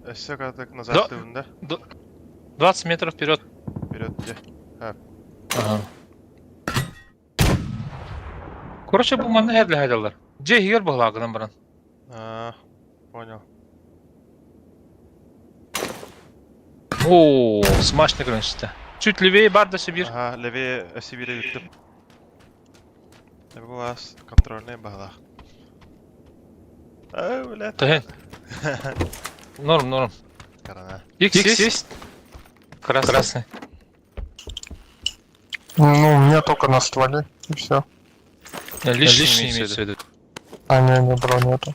Өссө катык назад тыбында. 20 метров вперед. Вперед, где? Ага. Короче, бу манны хәрле хайдалар. Же хигер буглагынан баран. А, понял. О, смачно көрүнүштү. Чуть левее бар да Сибирь. Ага, левее Сибири бүттүм. Бу вас контрольный балах. Ай, блядь. Тахен. Норм, норм. Корона. Икс есть? Красный. Красный. Ну, у меня только на стволе, и все. Лишний, Лишний имеется в виду. А, не, не, бро, нету.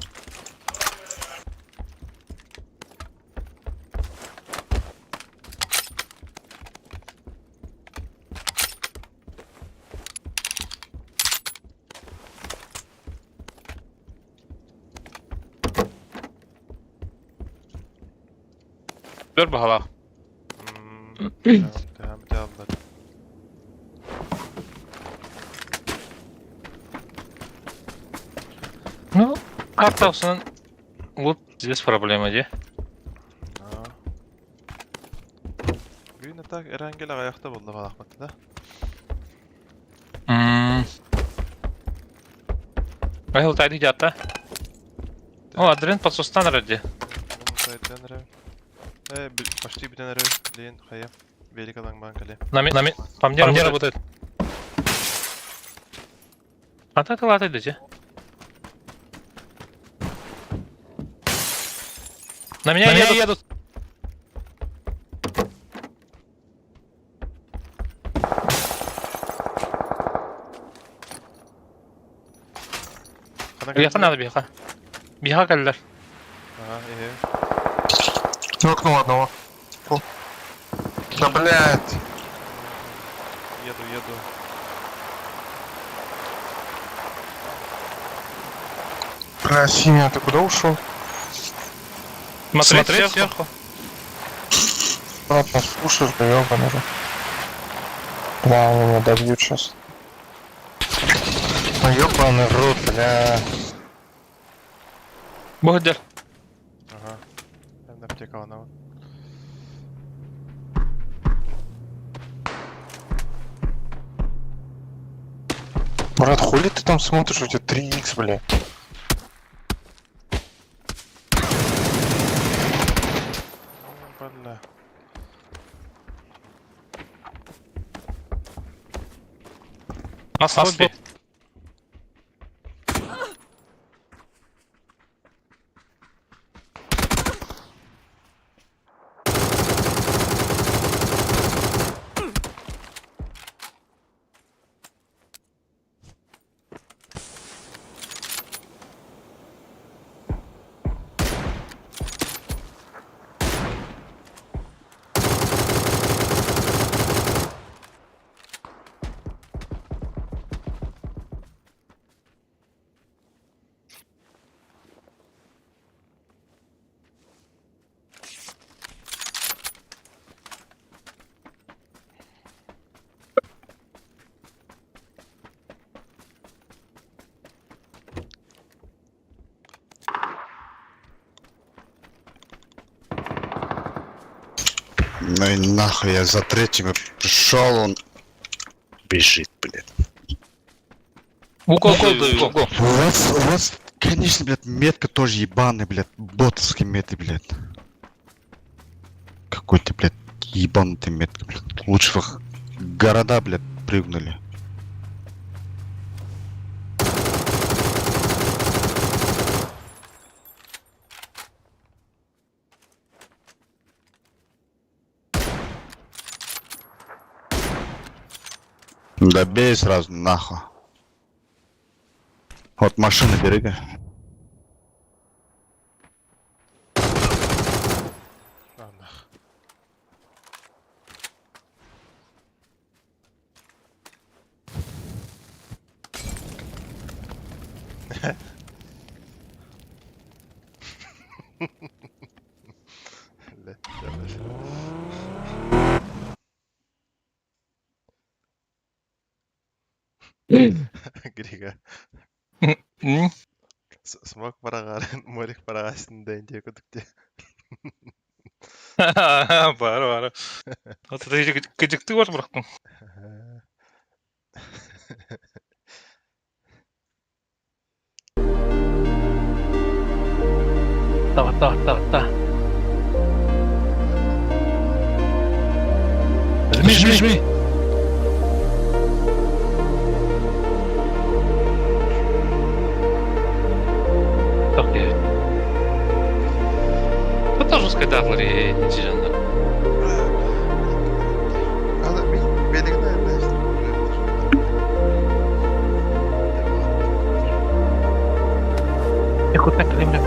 Бер бахала. Ну, карта вот здесь проблема, где? Бүгүн так Эрангел аяқта болды балақматты да. Айыл тайды жатта. О, Адрен подсостан ради. Почти бүтән әрі, блин, хая. Велик алаң банкале. На, на, по мне, по мне работает. А так латай дайте. На меня, на меня едут. Биха надо, биха. Биха каллар. Ага, э. Нокнул одного. Фу. Да блять. Еду, еду. Бля, синяя, ты куда ушел? Смотреть, сверху. Брат, нас пушишь, да ёбаный рот. Бля, они меня добьют сейчас. Ну ёбаный в рот, бля. Богдар. Ага. Эн аптекаланабын. Брат, хули ты там смотришь, у тебя 3х, бля. Бля. Аслоби. Ну и нахуй я за третьим пришел, он бежит, блядь. Укол даю, укол. У вас, конечно, блядь, метка тоже ебаная, блядь, ботовские меты, блядь. Какой ты, блядь, ебанутый метка, блядь. Лучше бы города, блядь, прыгнули. Да бей сразу нахуй. Вот машину бери-ка. А, нах. Бля, Грига. Смок бараҕарын, морик бараҕасын дэн диэ кудук дии. Бар, бар. Вот это кыдьыкты бар бырахтым. Та, та, та, та. Жми, жми, жми. Так, я. Это тоже скайдатлари нечижанна. Аны мин бэлигин айаннаачтым. Якутна калимля.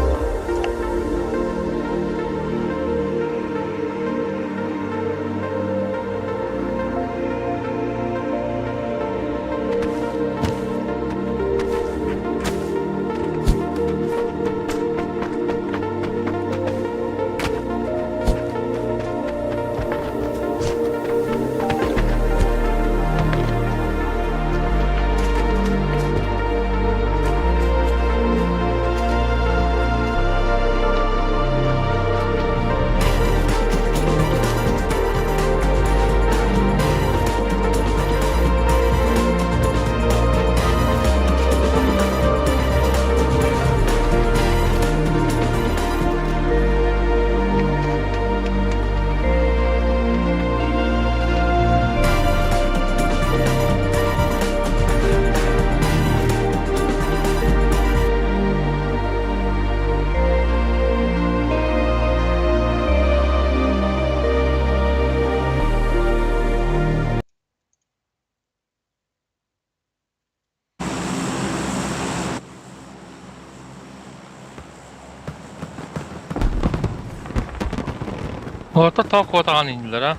Орто тоо куотаҕан иннилэр а.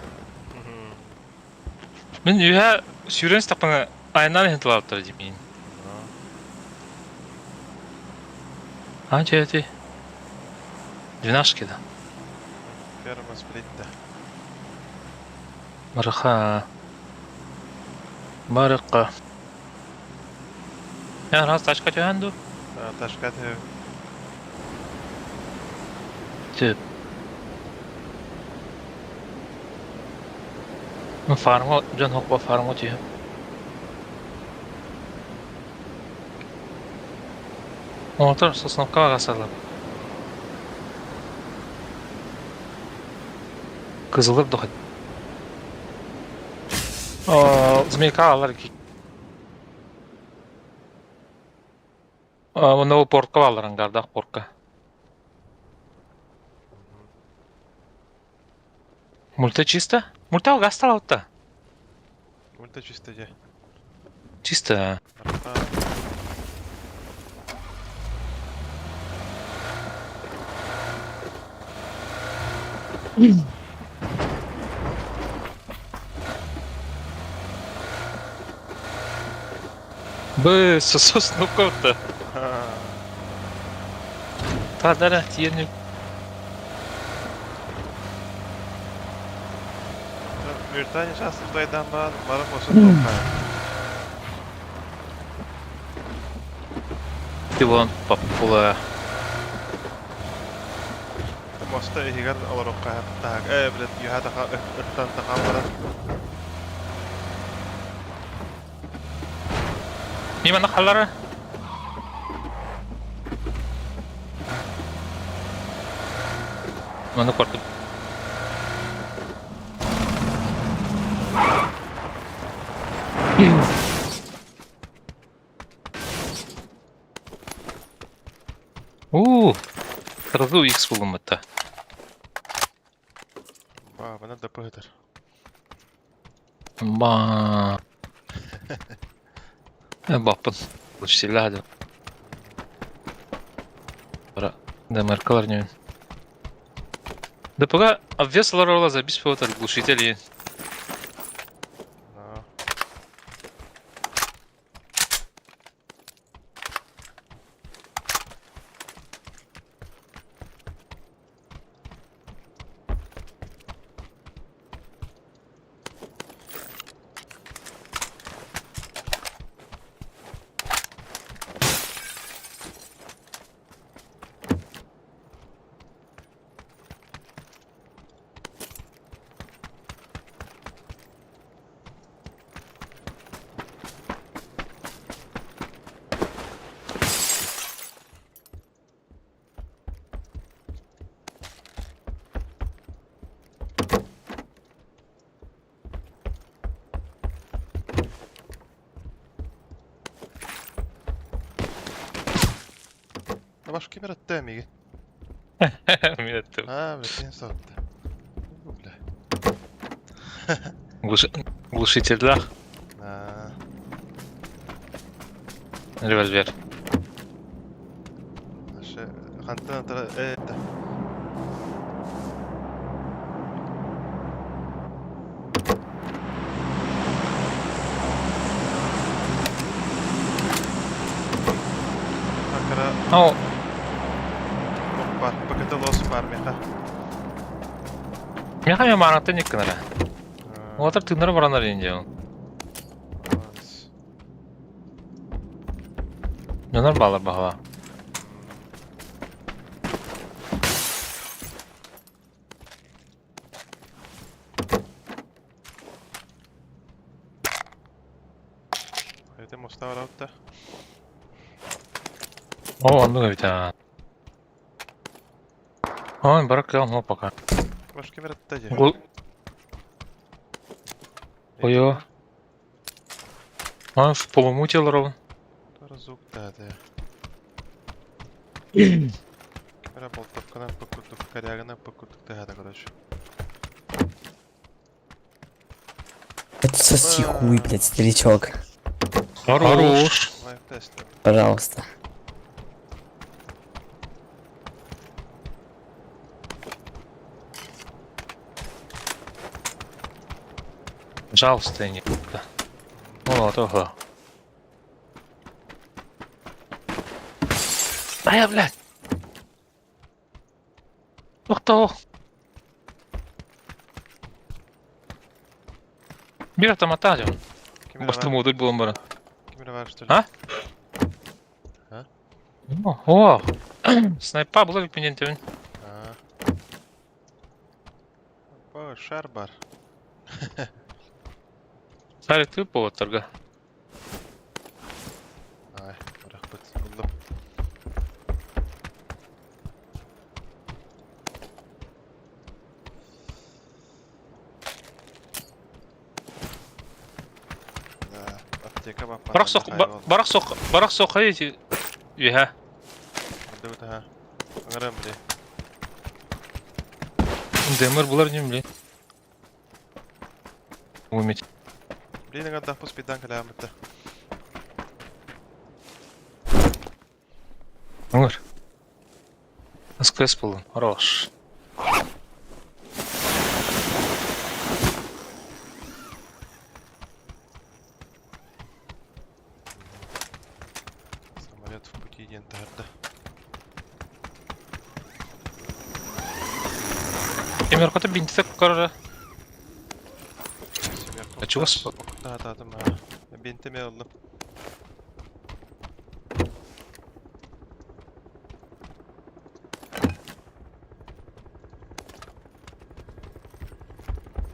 Мин үһэ сүүрэн истэхпинэ айаннаан иһэн тылаабыттара дии миин. А дьэ ити. Двенашки да. Ферма сплитта. Барыха. Барыкка. Я раз тачка түһэн дуу? Ташка түһү. Сөп. Фарма дьон хоппо фарма түһү. Оҥотор сосновкаҕа хасалар. Кызылыр доход. Змейка алар ки. Онно портка балар ангардах портка. Мульта чисто? Мульта гастал аутта. Мульта чисто же. Чисто. Бы сосновка-то. Тадара тиерни. Британия сейчас тайдан бар, барып осы тоққа. Ты вон папула. Моста ихигер олорукка так. Э, блядь, юха таха ыттан таха баран. Мимо нахалара. Маны көрдүм. У, сразу X булумата. Ба, мана да пыгытыр. Ба. Баппын. Лучше Бара. Да маркалар не. Да пока обвес ларола забис по глушители. Баш кемер атты миги. Мин аттым. А, бля, сен сатты. Бля. Глушительдах. Револьвер. Наша хантан тара это. Акара. Ау. Бар, ПКТ лос бар меха. Меха мен маранта не кынара. Олар тыннары баранар инде. Нонар балар бағала. Это моста аутта. О, онну бит. Ой, барак ну пока. Баш кемер атты же. Ой, Он в полумуте ровно. Разук да, да. Камера болтовканан покутук, корягынан покутук да, короче. Это соси хуй, блядь, старичок. Хорош. Пожалуйста. Пожалуйста, не. О, того. Да я, блядь. Ух ты. Биир автоматтаах дьон. Ким эрэ Баста бар? модуль буолан баран. Ким эрэ бар, что ли? А? А? О, снайпа була биппин А. Опа, шар бар. Сарик тып болоттарга. Ай, барахпыт. Булдум. Да, аптека бар. Барах сок, барах сок, барах сок эти. Үһә. Дыбыт, ага. Аңарам, бли. Демир булар нем бли. Уметь. Блин, аңарда пус пидан калямытта. Аңар. СКС был, хорош. Самолет в пути диэн таһырда. Эмир кота бинтите корора. Семерка. А чего спал? Да, да, там. Бинтеме алdım.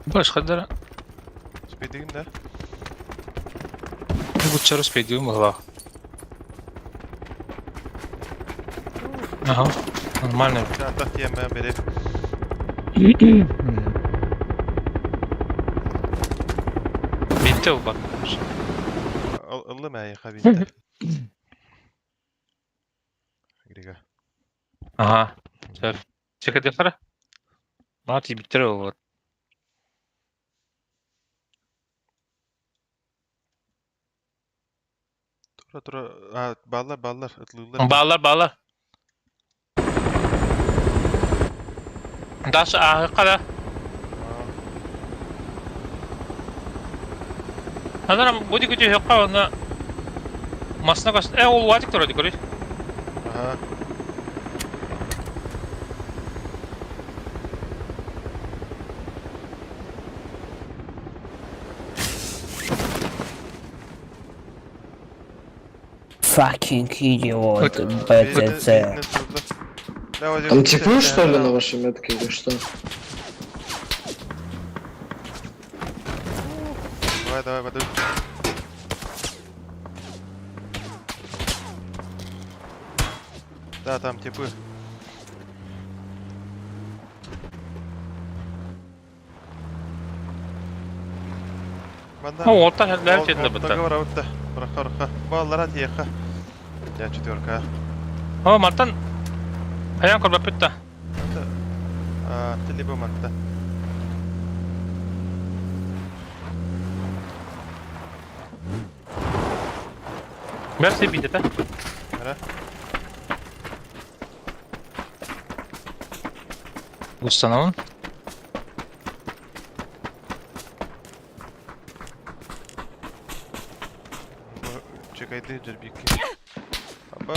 Баш хадара. Спидигин да? Бу чарыс пейдүм була. Ага. Нормально. Да, так тиэмэ бери. Бинте бар. Ыллым әйе бинте. Грига. Ага. Сэр. Чекете кара. Мати биттер вот. Тура тура. А, баллар баллар ытлыылар. Балар балар. Даш ахы кара. Анара буди күтү хакка она масна кас. Э ол ватик тура дикори. Ага. Fucking idiot, БТЦ. Там типы, что ли, на вашей метке или что? Давай, давай, воды. Да, там типы. О, вот так для тебя бытта. Договор аутта. Браха, браха. Баллар отъеха. Я четверка. О, мантан. Аян корба питта. А, ты либо манта. Мерси битете. Ара. Установлен. Чекайды жербикки. Аба,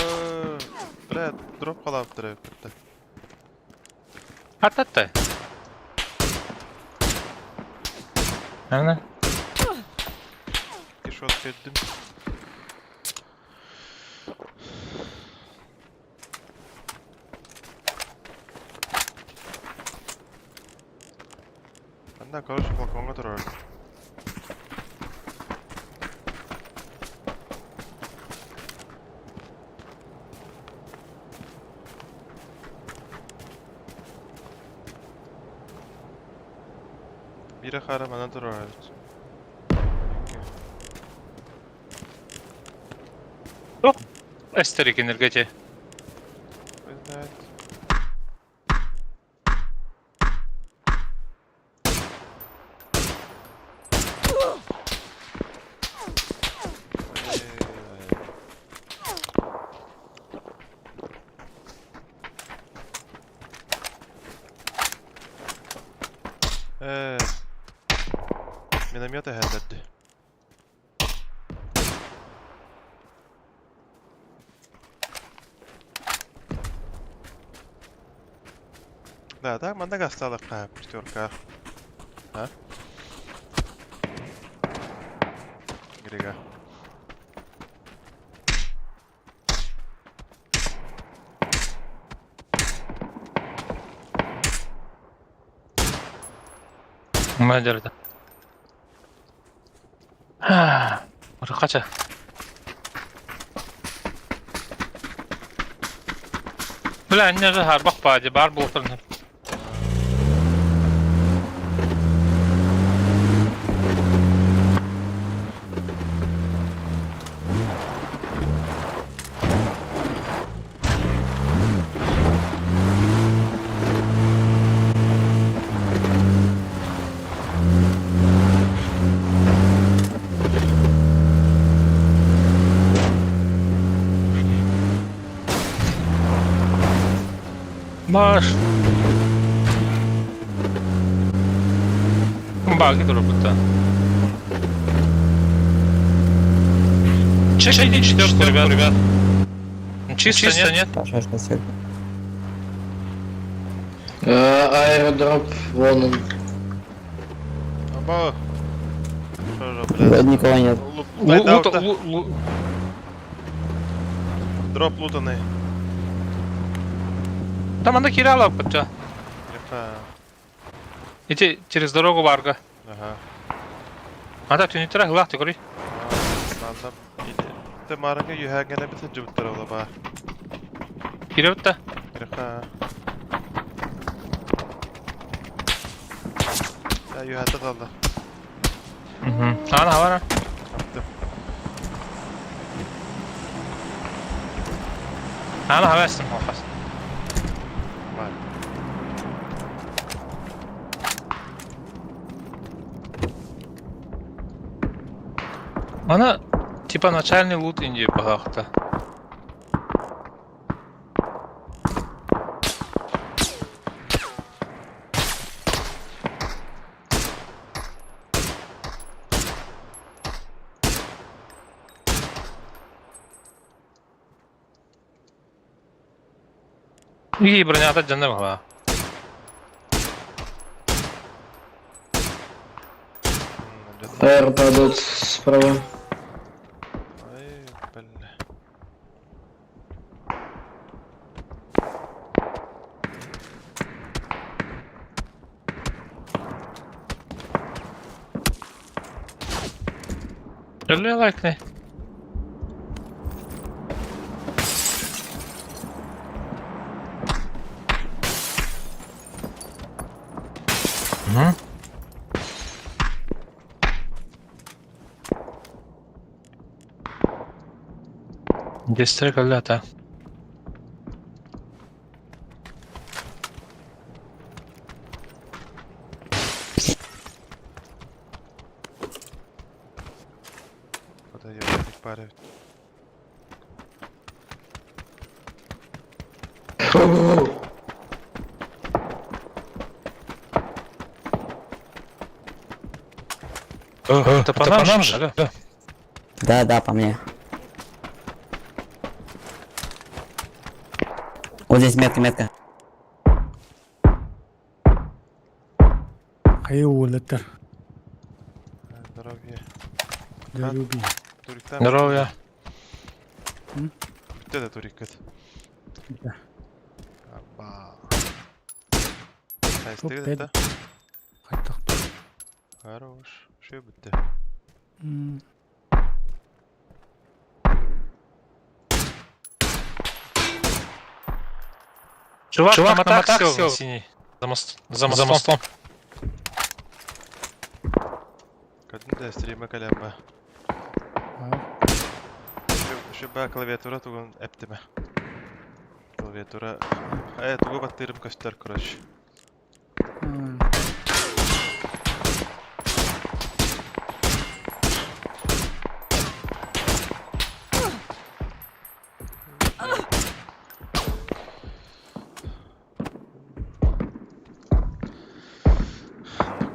бля, дроп қалап тұр бітті. Ататта. Ана. Кишот кеттім. Анда, короче, балконға тұрар. Бире хара мана тұрар. Эстерик энергетия. Знает. Э, Миномет әһәлдәрде. Да, так манда гасталык четверка. А? Грига. Мадерда. Кача. Бля, не же харбах паде, бар бултырны. Маш. Баги дробыта. Чекайте четверку, ребят. ребят. Чисто, чисто нет? Аэродроп, вон он. Аба. Что же, блядь? Никого нет. Дроп лутанный. Там она кирала пытта. Гриха. Эти через дорогу варга. Ага. А так ты не трах, лах, ты говори. Манна Те марага юһәгәнә бит җибеттер ола ба. Кирәүтта. Гриха. Я юһәтә калды. Угу. Ана хавара. Аптым. Ана хавастым хохас. Бар. Ана типа начальный лут Индии пахахта. И бронята джанна бала. Аэропорт справа. Ай, бля. Люблю лайкни. Угу. Дестрек лята. Куда я паре. Это по нам же? Да. Да, да, по мне. Вот здесь метка, метка. Здоровье. Здоровье. Туриктан. Здоровья. Битте дә турик кет. Да. Аба. Кайсы да? Хорош. Шөй битте. Чувак, Чувак на мотак сел, синий. За, мост, за, мостом. За мостом. Кадын да стрима калямба. Şu ба клавиатура тугун эптиме. Клавиатура. Э, тугу баттырым көстөр, короче.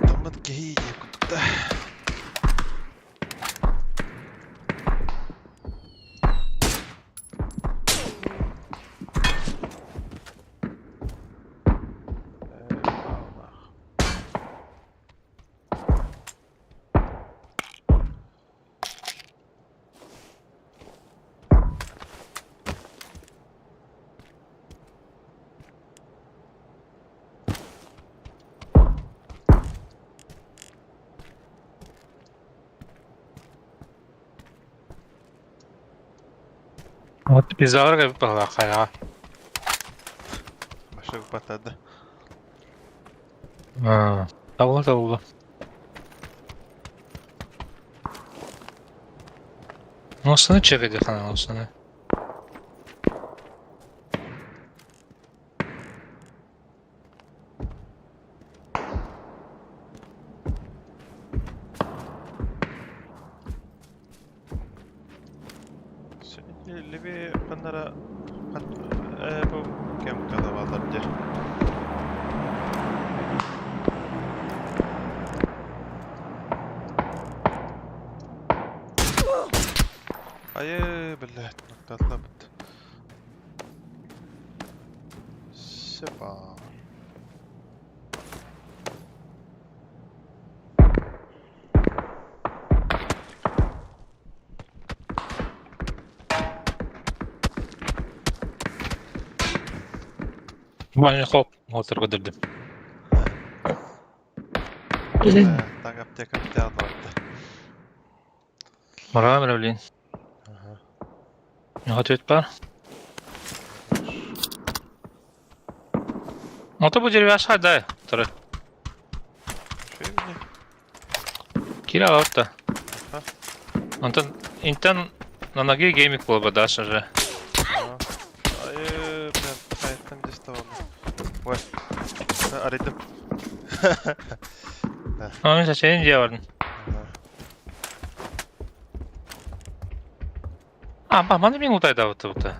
Таммат кеһи кутукта. Вот пизалар баҕалаах хайаҕа. Машина батады. Табыла табыла. Осыны чекать хана осыны. Леви ханнара бу кем кадавалар де. Айы, блядь, ноктатлабыт. Сепа. Баня хоп, отыр көдірдім. Так аптека бітті. Мара блин. Ответ бар. Ну то бу деревяша дай. Второй. Кира алта. Антон интен на ноге геймик был бы дашь уже. Айы, блядь, қайттан деставам. Ой, арыдым. Ну, мен сен деларын. А, маны мен ұлтайды ауты бұта.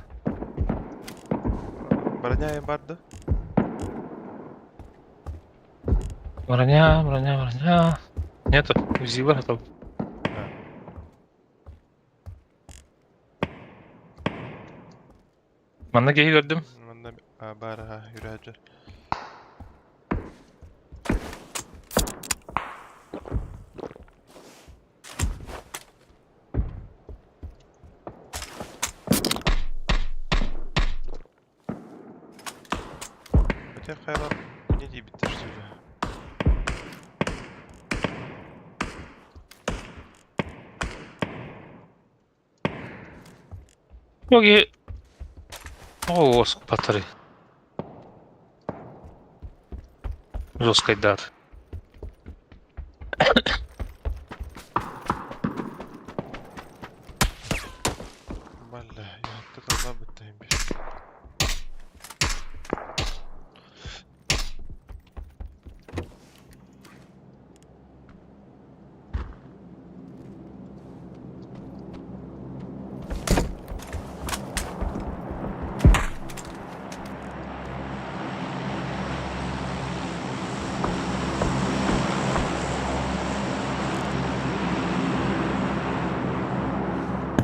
Броня барды. Броня, броня, броня. Нету, УЗИ готов. Манна кеһи көрдүм. Манна бар үрәҗер. Хотя хайрат не дебит что ли. 여기 О, батарея. Жесткой дат. Бля, я тут забытый биш.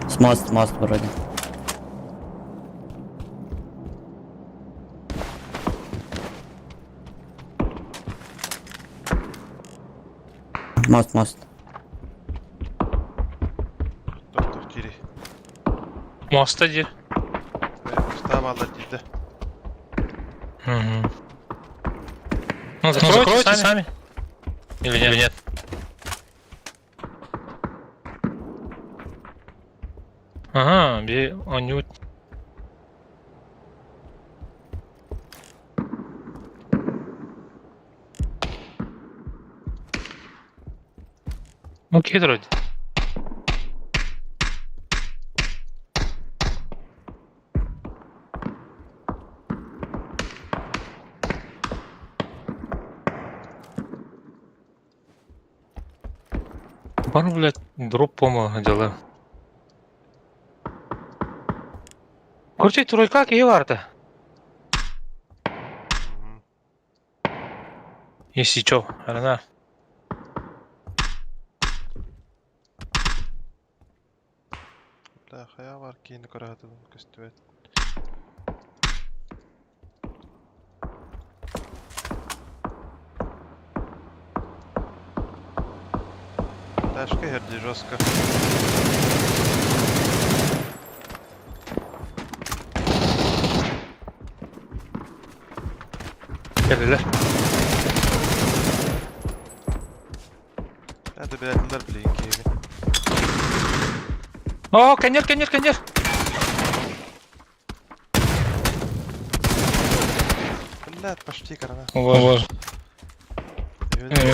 С мост, мост вроде. Мост, мост. Доктор Кири. Мост один. Штаб дейді. Угу. Ну, закройте, закройте сами. Или нет? Или нет? Ага, бе, они... Ну, вроде. Бар, блядь, дроп по дела. Короче, тройка киһи барда. Если чё, арана. Бля, хая бар кейіні көрәді көстібет. Ташка херди жестко. Келдилер. Hadi bilediler bile кейіні. О, конер, конер, конер! Блядь, почти корона. Вот. Не,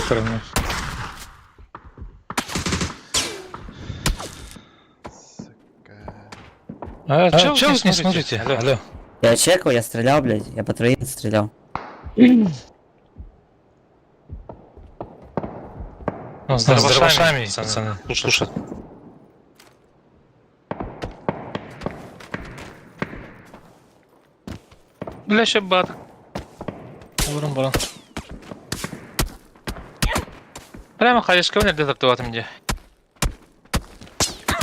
Сука. А, а чё вы не смотрите? Алло. Алло. Я чекал, я стрелял, блядь. Я по троим стрелял. Ну, с дробашами, пацаны. Слушай. Бля, ще бат. Бурун бурун. Прямо хаешка не таптыватым де.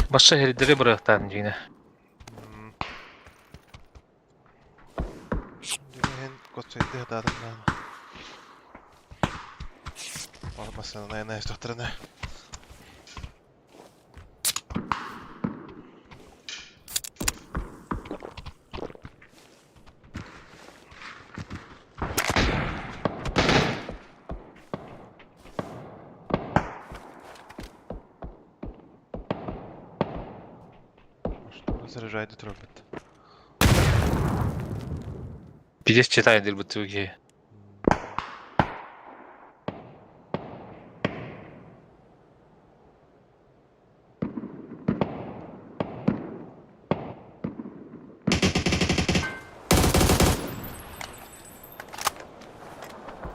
Баша херидери бырыктан дигине. Дигэн котсойды дадым наана. Олмасына наянайс докторына. Заряжает робот. Пиздец читает дир бутылки.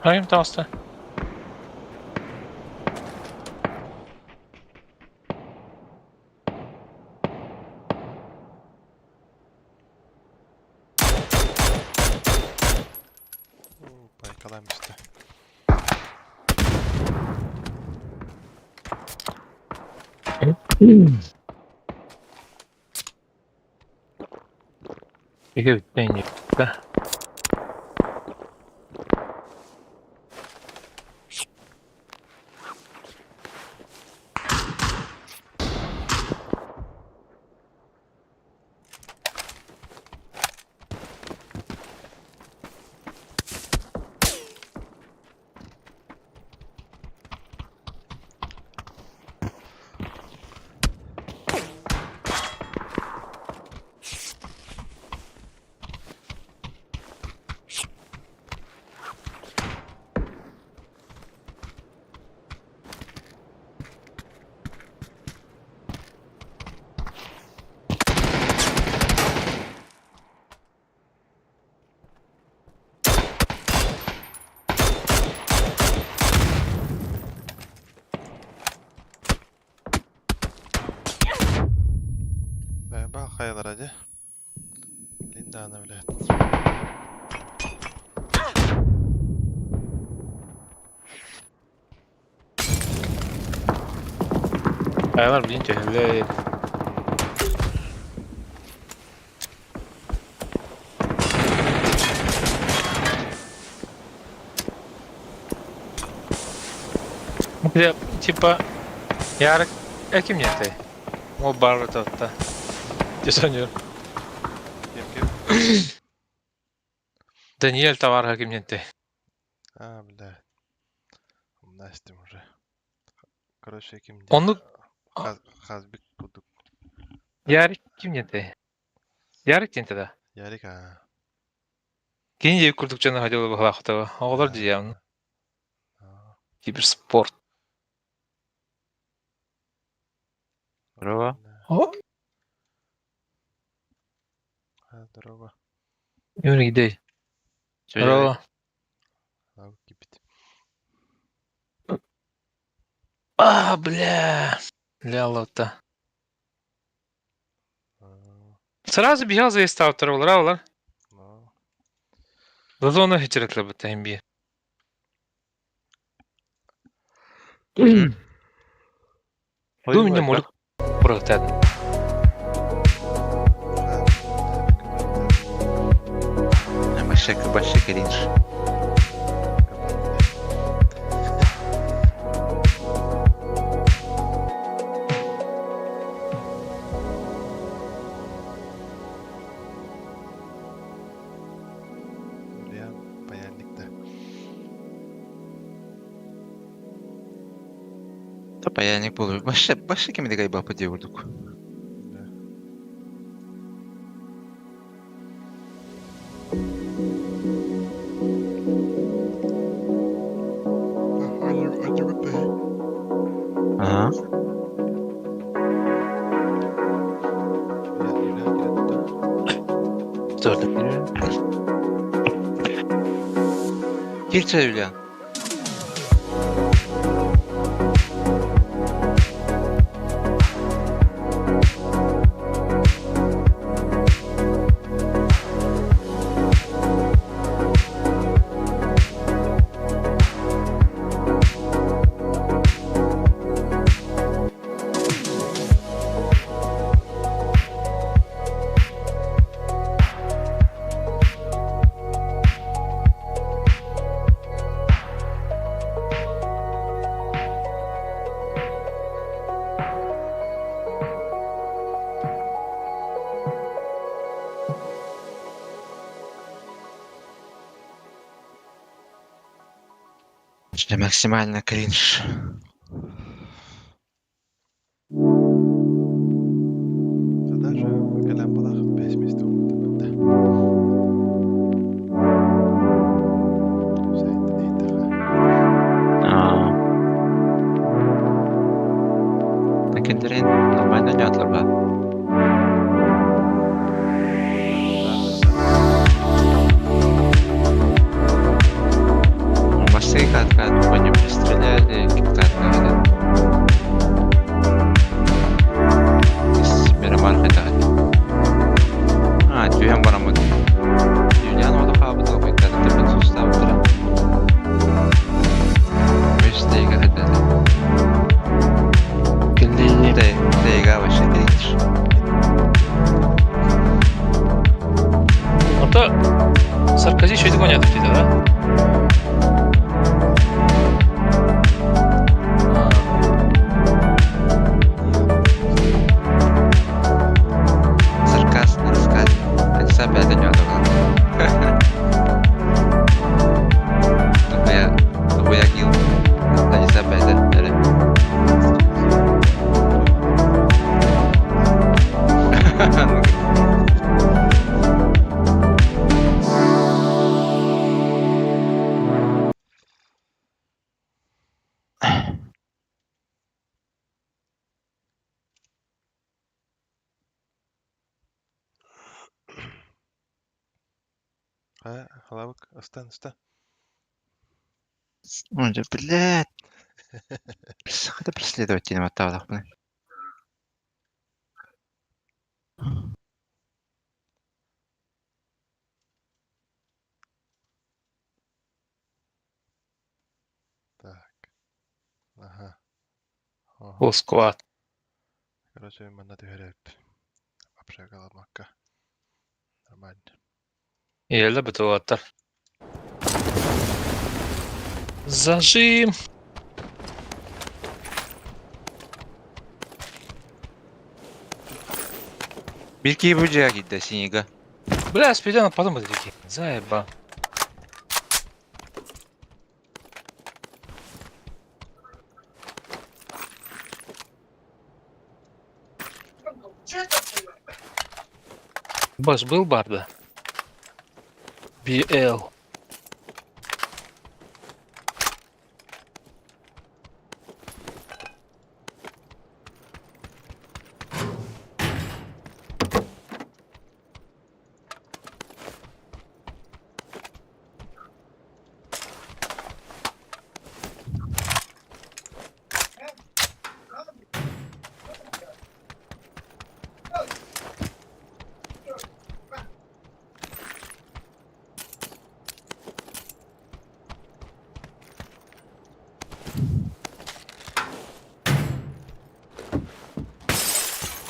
Айым таста. Байкалам işte. Иге битпейн да. Бах хаялар hadi. Линдана, блядь. Аялар блин төхөлө. Бля, типа, ярык эким нет. Мо бар тотта. Десанер. Кем кем? Даниэль товар хаким нет. А, бля. Настя уже. Короче, ким Оны Хазбик кудук. Ярик ким нет. Ярик тенте да. Ярик, а. Кинде курдук жана хотела бы хлахтова. Оголор диям. Киберспорт. Здорово. О, А, здорово. Юрий, где? Здорово. Лаву кипит. А, бля. Ля лота. Сразу бежал за истаутер, олар, олар. Лазона хичеретле бутайм би. Ду меня молю. Просто. Вообще, вообще кринж. Бля, паяльник-то. Та паяльник был. Вообще, вообще кем дегай бапа девурдук. Кирче Юлиан. Максимально кринж. Даже кэлэн балах бэс месте улуттаппыта. Такендерин нормально дятлар ба. Масы кат-кат по ним пристреляли, киктат. Мирамар хатат. А, түйен барамыт. Юлиан ода хабыт албайттар, тепет суставдыра. Мөстейге хатат. Те, тейга вообще кринж. Ата Саркози еще и гонят где-то, да? Саркас на рассказе. Это опять у него Нахуя гил? Адиса опять, да? А, халавык, ыстан, ыста. Ой, да, блядь. Это преследователь вот так, Так. Ага. Ого. Full squad. Короче, манна түһэрээт. Вообще галамакка. Нормально. Еле бытоваттар. Зажим. Бирки буджа гидда синига. Бля, спиден, потом такие. Заеба. Баш был барда? BL.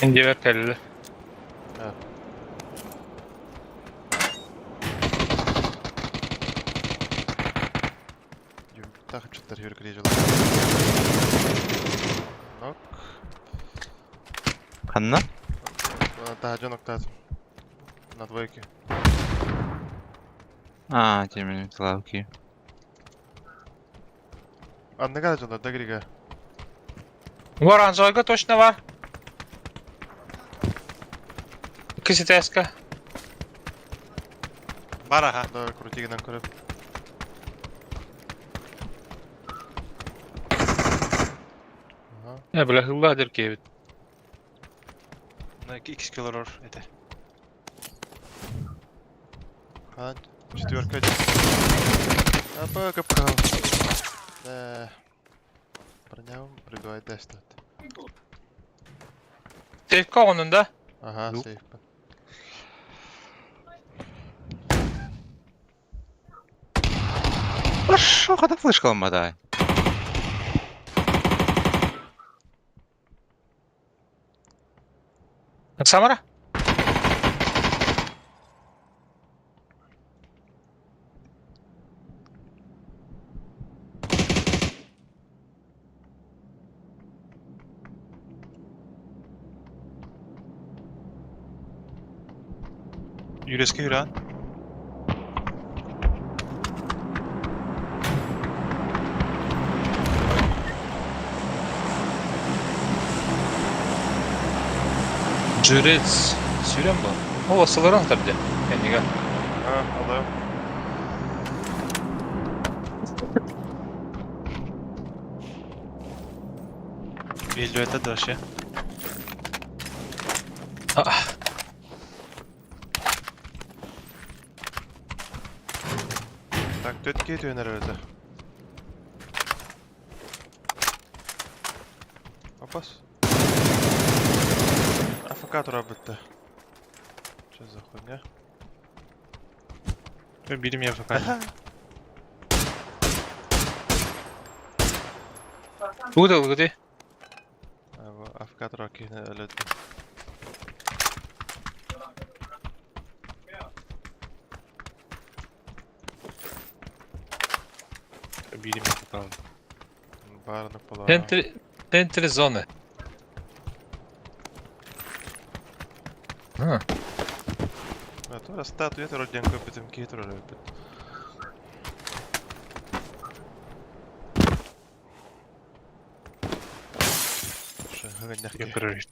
Индивер кэллэ. А. Юмтах чыттар хүргүрэ жол. Нок. Ханна? Та жонок та. На двойке. А, темень лавки. Анныга жонок да грига. Оранжевый точно var. Кисетеска. Бар аха. Да, крутигинен көрөп. Ага. Бля, хылла дер кебит. На 2 килорор это. А, четверка один. Апа, капкал. Да. Броням прибивает дестат. Сейфка onun да? Ага, сейф. Хорошо, когда флешка ламадай. Самара? Юрецкий Юран. Жирец. Сюрем был. О, Соларан табде. Я не А, алло. Или это дальше. Так, тетки түйенер öyle. Опас. АФК тура бітті. Че за хуйня? Били меня ФК. Куда где? АФК тура кейіне өледі. Били меня ФК. Барынып бола. Центр, центр зоны. А, Тура статуя тура ден көпітім кей тура өпіт. Я прорыв.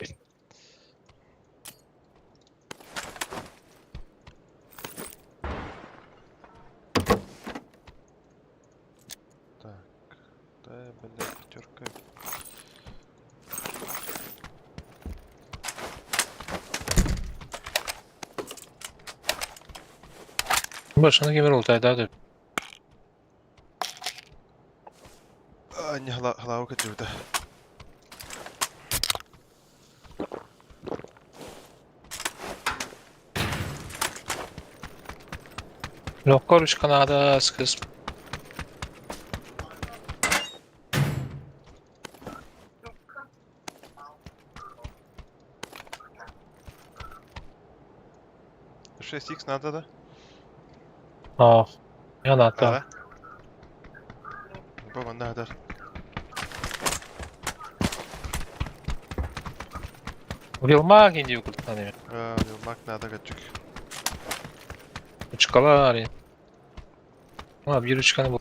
Так, да, бля, пятерка. Башını кемер ултай да. А, не глава качута. Локкор Канада скыз. Шесть икс надо, да? А, я на то. Ага. Баба, надо. Вилмаг инди куртнаны. А, Вилмак надо качук. Учкалар. А, бир учканы бул.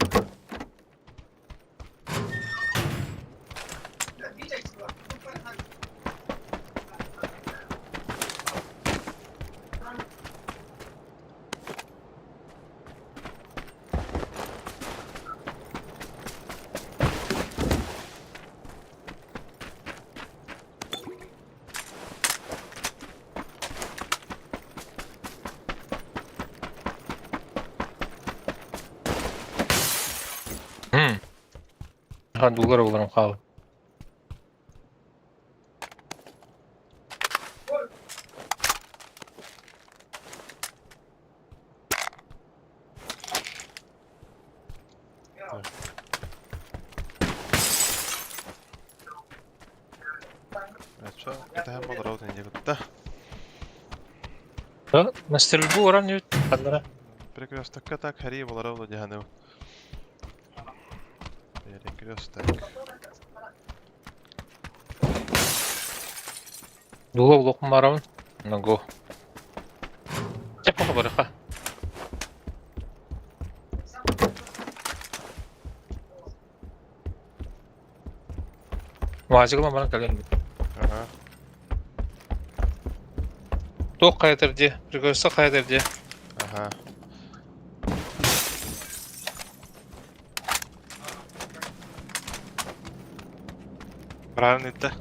Ха, дулар оларым хал. А чё? Это я был роут не да. Да, на стрельбу уран Хаднара. Перекресток так, хари был роут не ганыл. Перекресток. Дула улокум барабын. Ногу. Тепа барыха. Мазиглам баран кален. Ага. Ток кайдерде, пригорса кайдерде. Ага. Правильно это.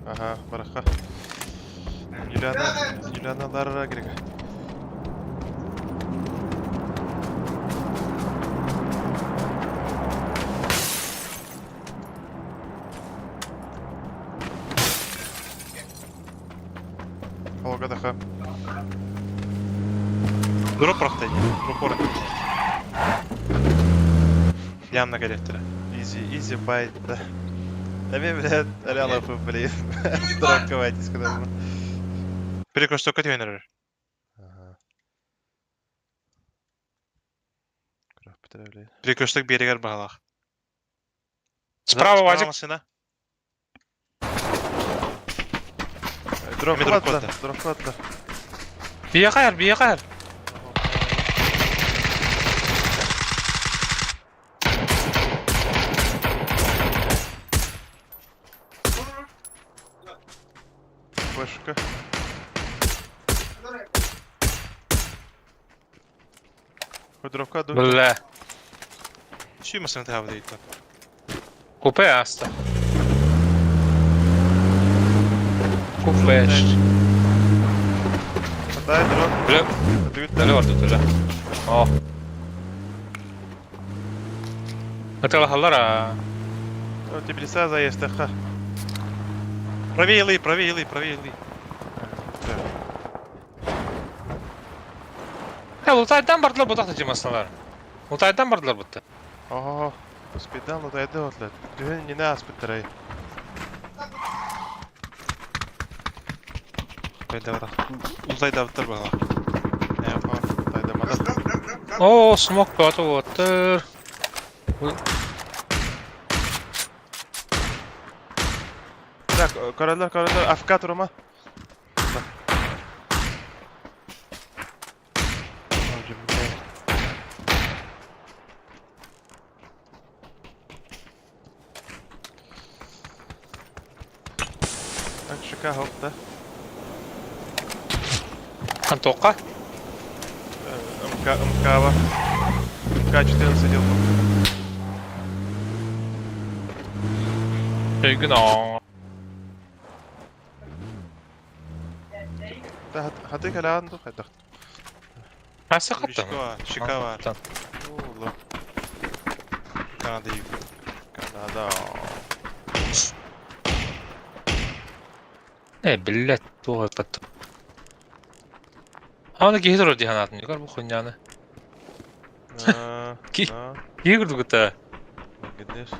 Ага, бараха. Юлиана, Юлиана Лара Грига. Холга Дроп прохтайди. Дропор. Явно коллектора. Изи, изи байт, да. А мне, блядь, реально блин. Дроковайтесь, когда Перекресток отвенер. Ага. Перекресток берегер бағалақ. Справа Вадик. Машина. Дроп Дроп ладно, дроп ладно. Бияқайыр, бияқайыр. Флешка. Дропка ду. Бля. Шүй машина тағабы дейді. Купе аста. Купе. Дай дроп. Бля. Бля, орду бля. О. Ыталахаллара. Тебе заезд, ха. Правее лы, правее лы, правее лы. Э, лутайдан бардылар бу тахта жемасналар. Лутайдан бардылар бутта. Ого, успедан лутайды отлет. Дүһен не нас биттерей. Лутайда быттыр бағалақ. Лутайда мада. О, смок баты оттыр. Так, короллар, короллар, АФК турума. Так, шика хоп, да? Антока? МК, МК, МК-14 дел. Өйгүн Да, хаты калян ду хайдах. Хасы каттым. Шика бар. Ола. Канада юг. Канада. Э, блядь, туға патты. Аны кихи турар диханатын, югар бу хуйняны. Ки. Кихи курдугута. Видишь?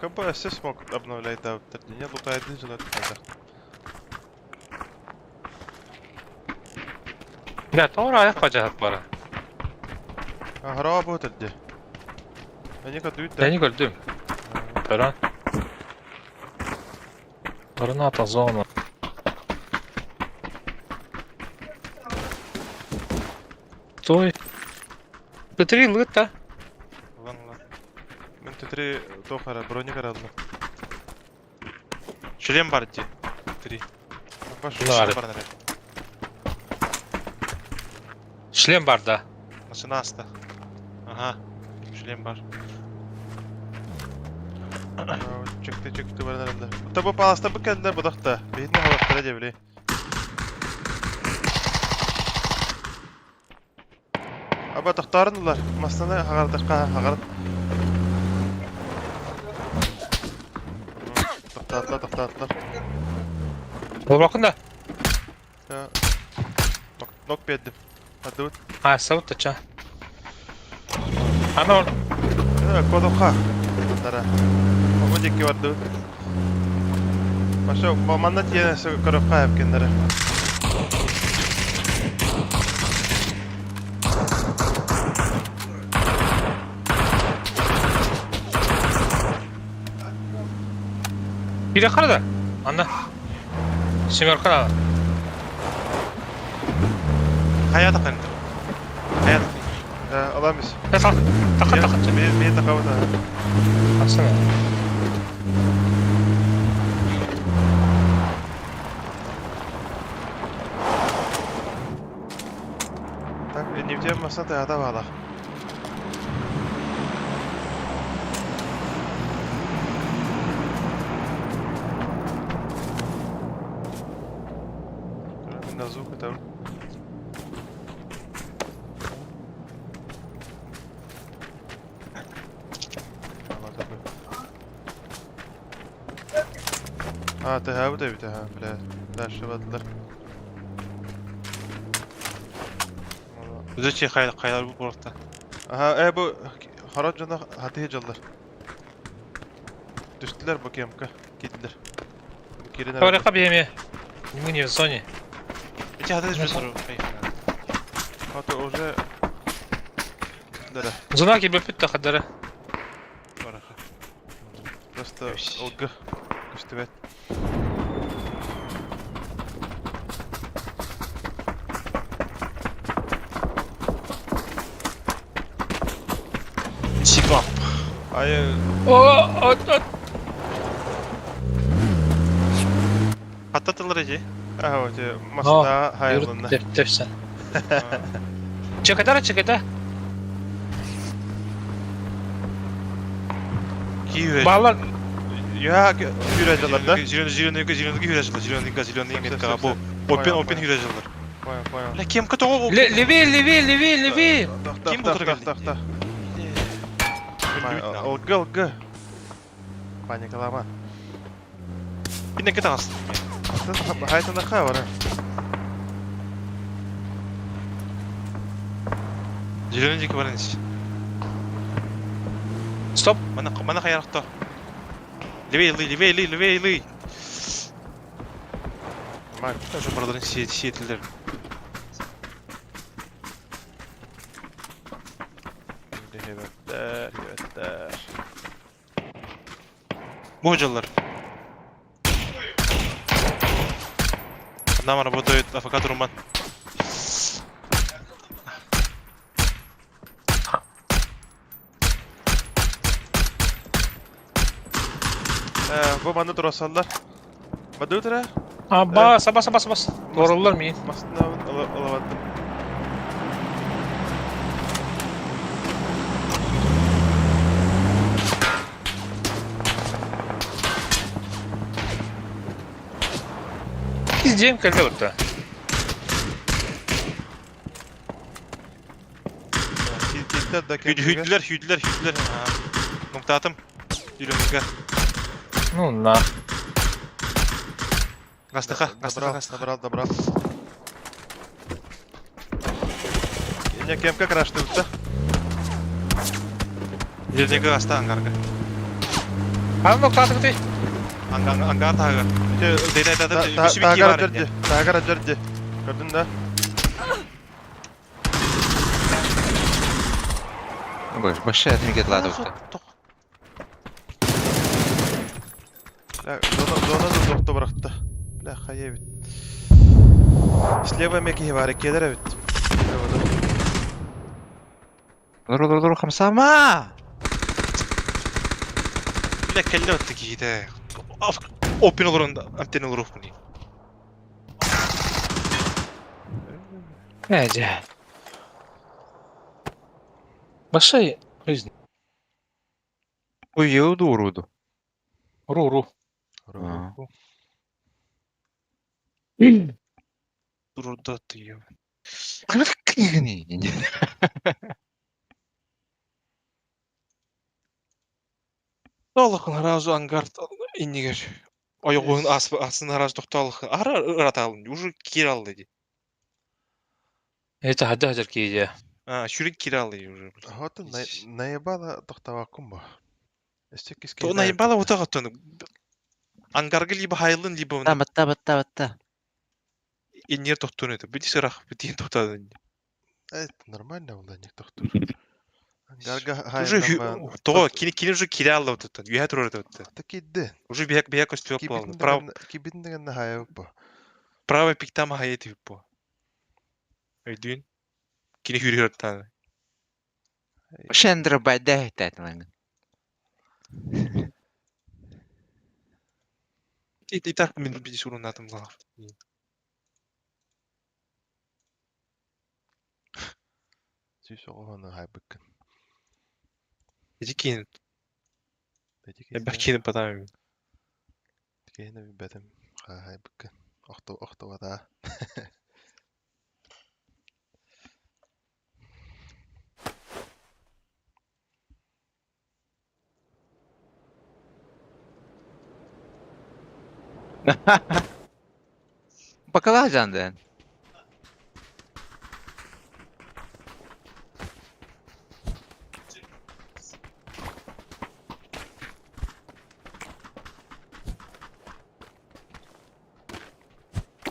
КБ все смог обновлять, да, не лутает же, но это Бля, тоғыр аяқ бажахат бара. Ага, работает где? Они кадут, да? Я не көрдүм. Көрөн. Граната зона. Стой. Т3 лыта. Лан, лан. Мен Т3 тохара, броник арадла. Шлем бар де. 3. Шлем бар, Шлем бар, да. Машина аста. Ага. Шлем бар. Чыкты, чыкты бар нарында. Табы паласта бу келді будақта. Бейін халаттара деп білей. Аба тоқтарындылар. Мастаны хағардыққа хағард. Тоқтатылар, тоқтатылар. Ол бақында? Нок бердім. Адуд. А, сауытта ча. Ана ол. Кодоқа. Дара. Одикки барды. Баша, манна тиен көрөп кайып кендere. Бире қара да. Анда. Семерка. Хая тақын. Хая Аламыз. Тақы, тақы, тақы. Мен мен тақабы да. Асана. Так, не в масна та бала. На звук это. А, тыһаабыт эбит аха, бля. Дальше бардылар. Зачем хай хайлар бу порта? Аха, э бу хорот дьоно хатыһы дьаллар. Түстүлэр бу кемка, киирдилэр. Бу киирэн эрэллэр. Орека биэми. Мы не в зоне. Эти хатыһы бесору. Хата уже Дара. Зона киирбэппит да хадара. Бараха. Просто ылгы көстүбэт. Сигма. Ай, О, от, от. Хатта тыллар эти. аха, вот маста хайылынна. Тепсен. Чекатара, чеката. Киев. Баллар. Я хүрәҗәләр да? Зеленый, зеленый, зеленый хүрәҗәләр, зеленый, зеленый метка. Бу Понял, опен, опен понял. хүрәҗәләр. Понял, понял. Бля, кем кото? Левее, левее, левее, левее. Ким Ким бу турган? Тах, тах. Ылгы, ылгы. Паникалама. Кине кетагас. Хайтана ха бара. Зеленый дики барынс. Стоп. Мана мана хаяракта. Левее, левее, левее, левее, левее. Мак. Тоже бардарын сиетилер. Хебеттер, хебеттер. Бу жаллар. Нам работает АФК Труман. Бу маны турасаллар. Баду тура? А, бас, бас, бас, бас. Doğruldular mı? Мастына алабаттым. Издем кэллэ бутта. Киттер да Hüdüler, hüdüler, hüdüler. Nokta Yürümüge. Ну на. Гастыха, гастыха, гастыха. Добрал, добрал. Не, кем как раз ты да? Yürümüge гаста ангарга. А ну катык ты. Ангар, ангар тагы. Дейдай да да. Тагара жерди, тагара жерди. Көрдүң да? Большая отмекет ладовка. Бля, зона, зона да тохто быракты. Бля, хая бит. Слева меки бар келер бит. Дуру дуру дуру хамсама! Бля, келле өттү кийде. Опен олорун, антенна олорун куни. Эдя. Большая жизнь. Ой, я уду уруду. Ру-ру. Турда ты. Книга не. Аллахын разу ангар иннигер. Ойгун ас асын разу токталых. Ара ыраталын. Уже киралды ди. Это хадда хадыр кийде. А, шүрек киралды уже. Вот наебала тохтавакум бу. Өстө То наебала вот так вот. Ангаргы либо хайлын либо Та батта батта батта. иннер токтун это. Бити сырах бити токтадын. Это нормально было, не тохтур. Ангарга Уже того кини кини уже киралды вот это. Юха турар это. Такидде. Уже бияк бияк көстүк болду. Прав Кибитин деген хайы бу. правый пиктама хайы тип бу. Өйдүн. Кини хүрүр таны. Шендер байда тәтіләң. И так мен бити сурунатым лав. Сүйс оғаны хайбыккын. Эти кин. Я кин потом. Кейіне бәтім хайбыккын. Охто охто вата. Бакалажан да.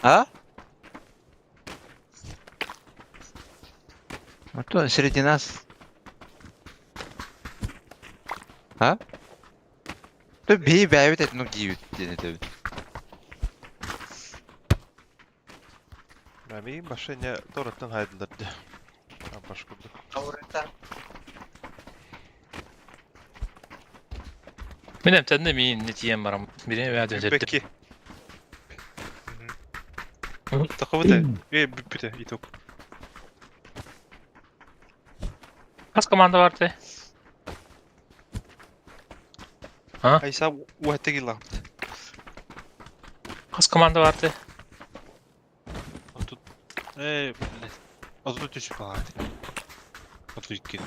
А? А кто среди нас? А? То бей бэйбит этнук диибит диэн этэбит. Мин машине тораттан хайдылар дии. Баш курдук. Мин эмтэннэ миин не тиийэн барам. Бирине бэйэ дьэ Пекки. Такого-то. Э, бүппүтэ, итог. Хас команда бар те? А? Айса уһаттык иллаахпыт. Хас команда бар те? Отут. Э, блядь. Отут үч балаат. 32.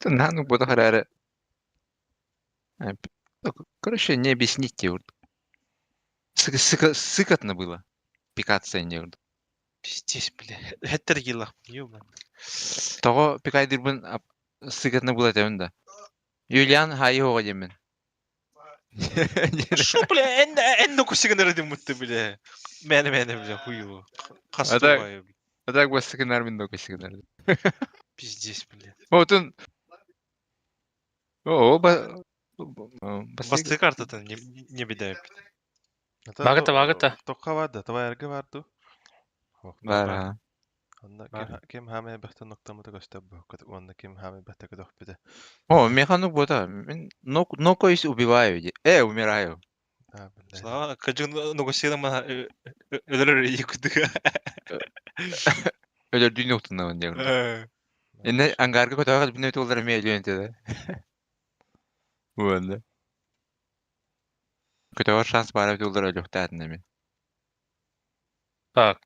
Нану буду харары. Короче, не объяснить тебе. Сыкотно было. Пикация не. Пиздец, бля. Хэттер киллаахпын, ёбан. Того пикайдырбын сыкотно было тэбин да. Юлиан хайы хоға демен. Шо, бля, эн эн нокусигын эрдим мутты, бля. Мэне мэне, бля, хуево. А так, а так бассыкынар мин нокусигынар. Пиздец, бля. Вот он. О, ба. Басты картатын не не беда. Багыта, багыта. Тоққа барды, твоя барды. Бар, а. Онна ким хаме бәхтә ноктамыты көстә бу. Онна ким хаме бәхтә көдөх бите. О, механук бота. Мен нок нокаюсь, убиваю. Умираю. А, блядь. Слава, кыжың нокусигын мана өлөр якудыга. Өлөр дүйнө уктунна он диэн. Энне ангарга көтөҕө бинне туоллар эмиэ өлүөн этэ да. Уонна. Көтөҕөр шанс баара туоллар өлүөхтээтин эми. Так.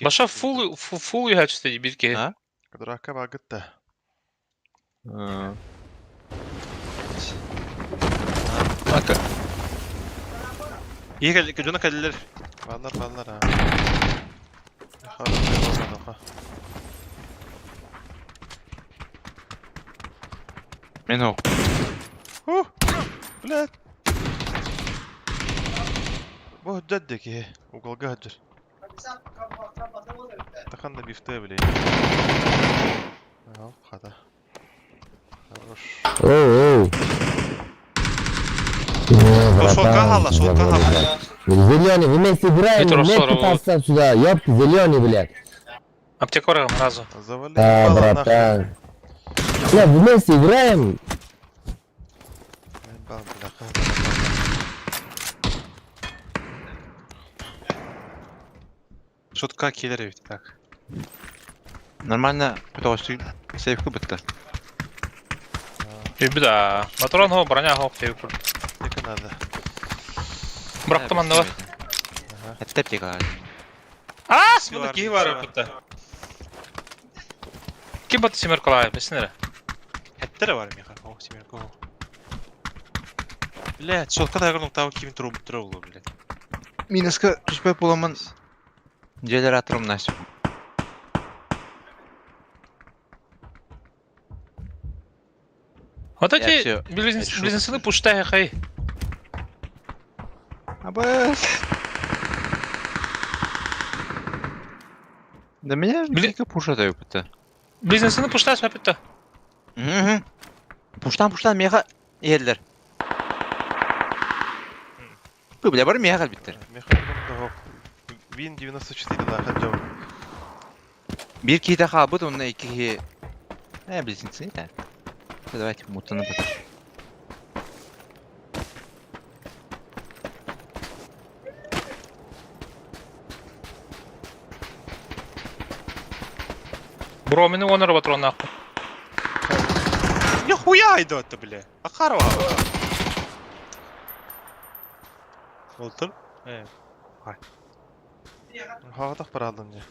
Баша фул фул юхачты бир ке. А? Кыдыракка багытта. Ака. Егер жона кәлелер. Баллар, баллар, а. Хорошо, Мен ох. Ух, блядь. Бу һүддәддик, уголга һүддер. Тахан да бифте, блядь. Ал, хата. Хорош. Оу, оу. Сотка хала, сотка хала. Зеленый, вместе играем, Метро вместе 40. поставь сюда, ёпта, зеленый, блядь. Аптека барам сразу. Завали А, ебало, нахуй. братан. Бля, вместе играем. Ебал, бля, хата. Сотка келер бит, так. Нормально көтөҕөстүк сейф кыбытта. Бida. Патрон хо, броня хо, тебе кур. Тека надо. Бырактым анны бар. Эттеп тека. А, смыны ки бар бутта. Ким бат семеркалай, бесинере. Хэттер бар меха. О, семерка. Блядь, сотка тагыр тау ким туру туру блядь. Минуска түспөт буламын. Дьиэлэр атырым Настя. Вот Я эти всё, близнецы пуштай хай. Абас. Да меня Блин. пуша даю пыта. Близнецы пуштай смапитта. Угу. Пуштан пуштан меха еллер. Бу бля бар меха биттер. Меха Вин 94 да хаджав. Бир киһи хаалбыт, онно икки киһи... Близнецы, да. Давайте мутаны потом. Бро, мени онор патрон нахуй. Нихуя идет, бля. Ахарова. Олтыр. Э. Хай. Хаватах парадым не.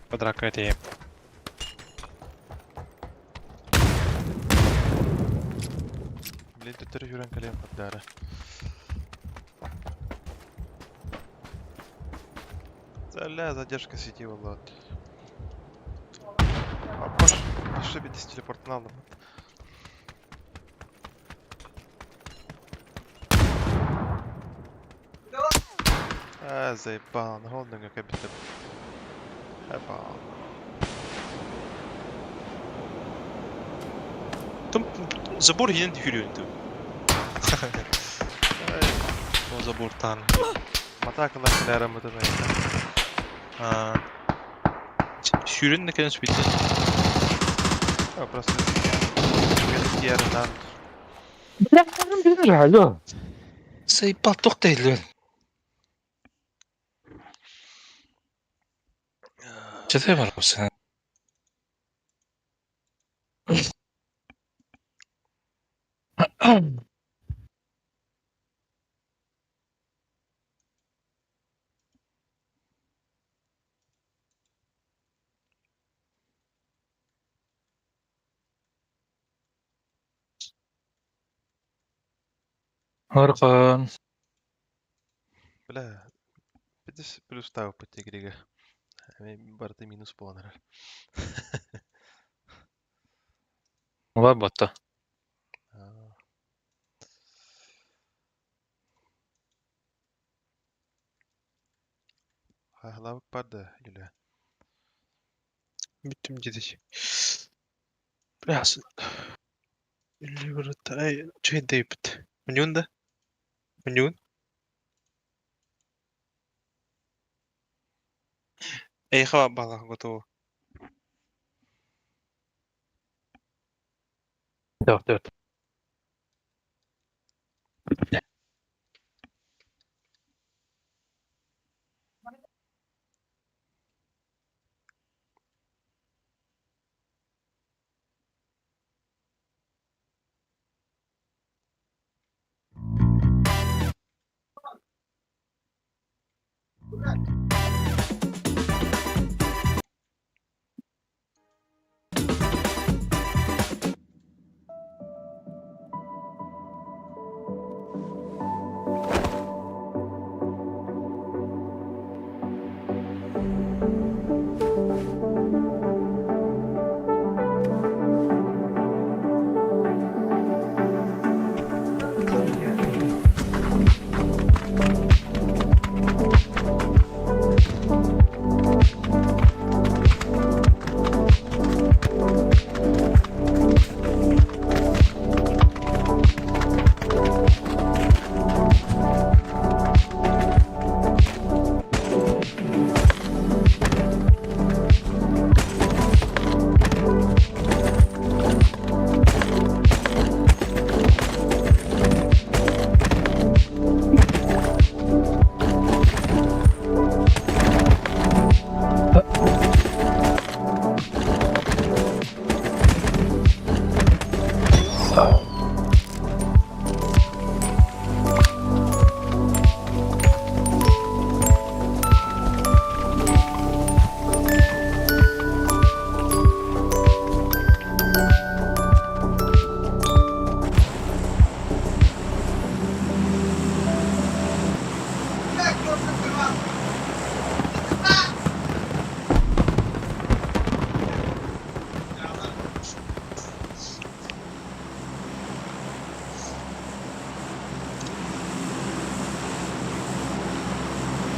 Квадракка этием. Блин, төттөрү жүрөн кэлиэн хардара. Заля, задержка сети была. А пош, пошибитесь телепортын алдым. А, заебал, на голодный как обидно. Хапа. Там забор иһинэн хүрүөн дуу. О забортан. Матакалар кэлээрэ мытын Аа. Сүүрэн да кэлэн сүппүттэр. А, просто Гердан. Алло. Заебал тохтойлун. Чэтэй барбасан. Аркан. Бля, видишь, плюс тау по тигрига. Барты минус планер. Var батта. Хахлабык барды, Юля. Бүттүм диди. Бля, Ай, чей дейбит. Муньюн да? Муньюн? Эй, хава бала, готово. Dört dört.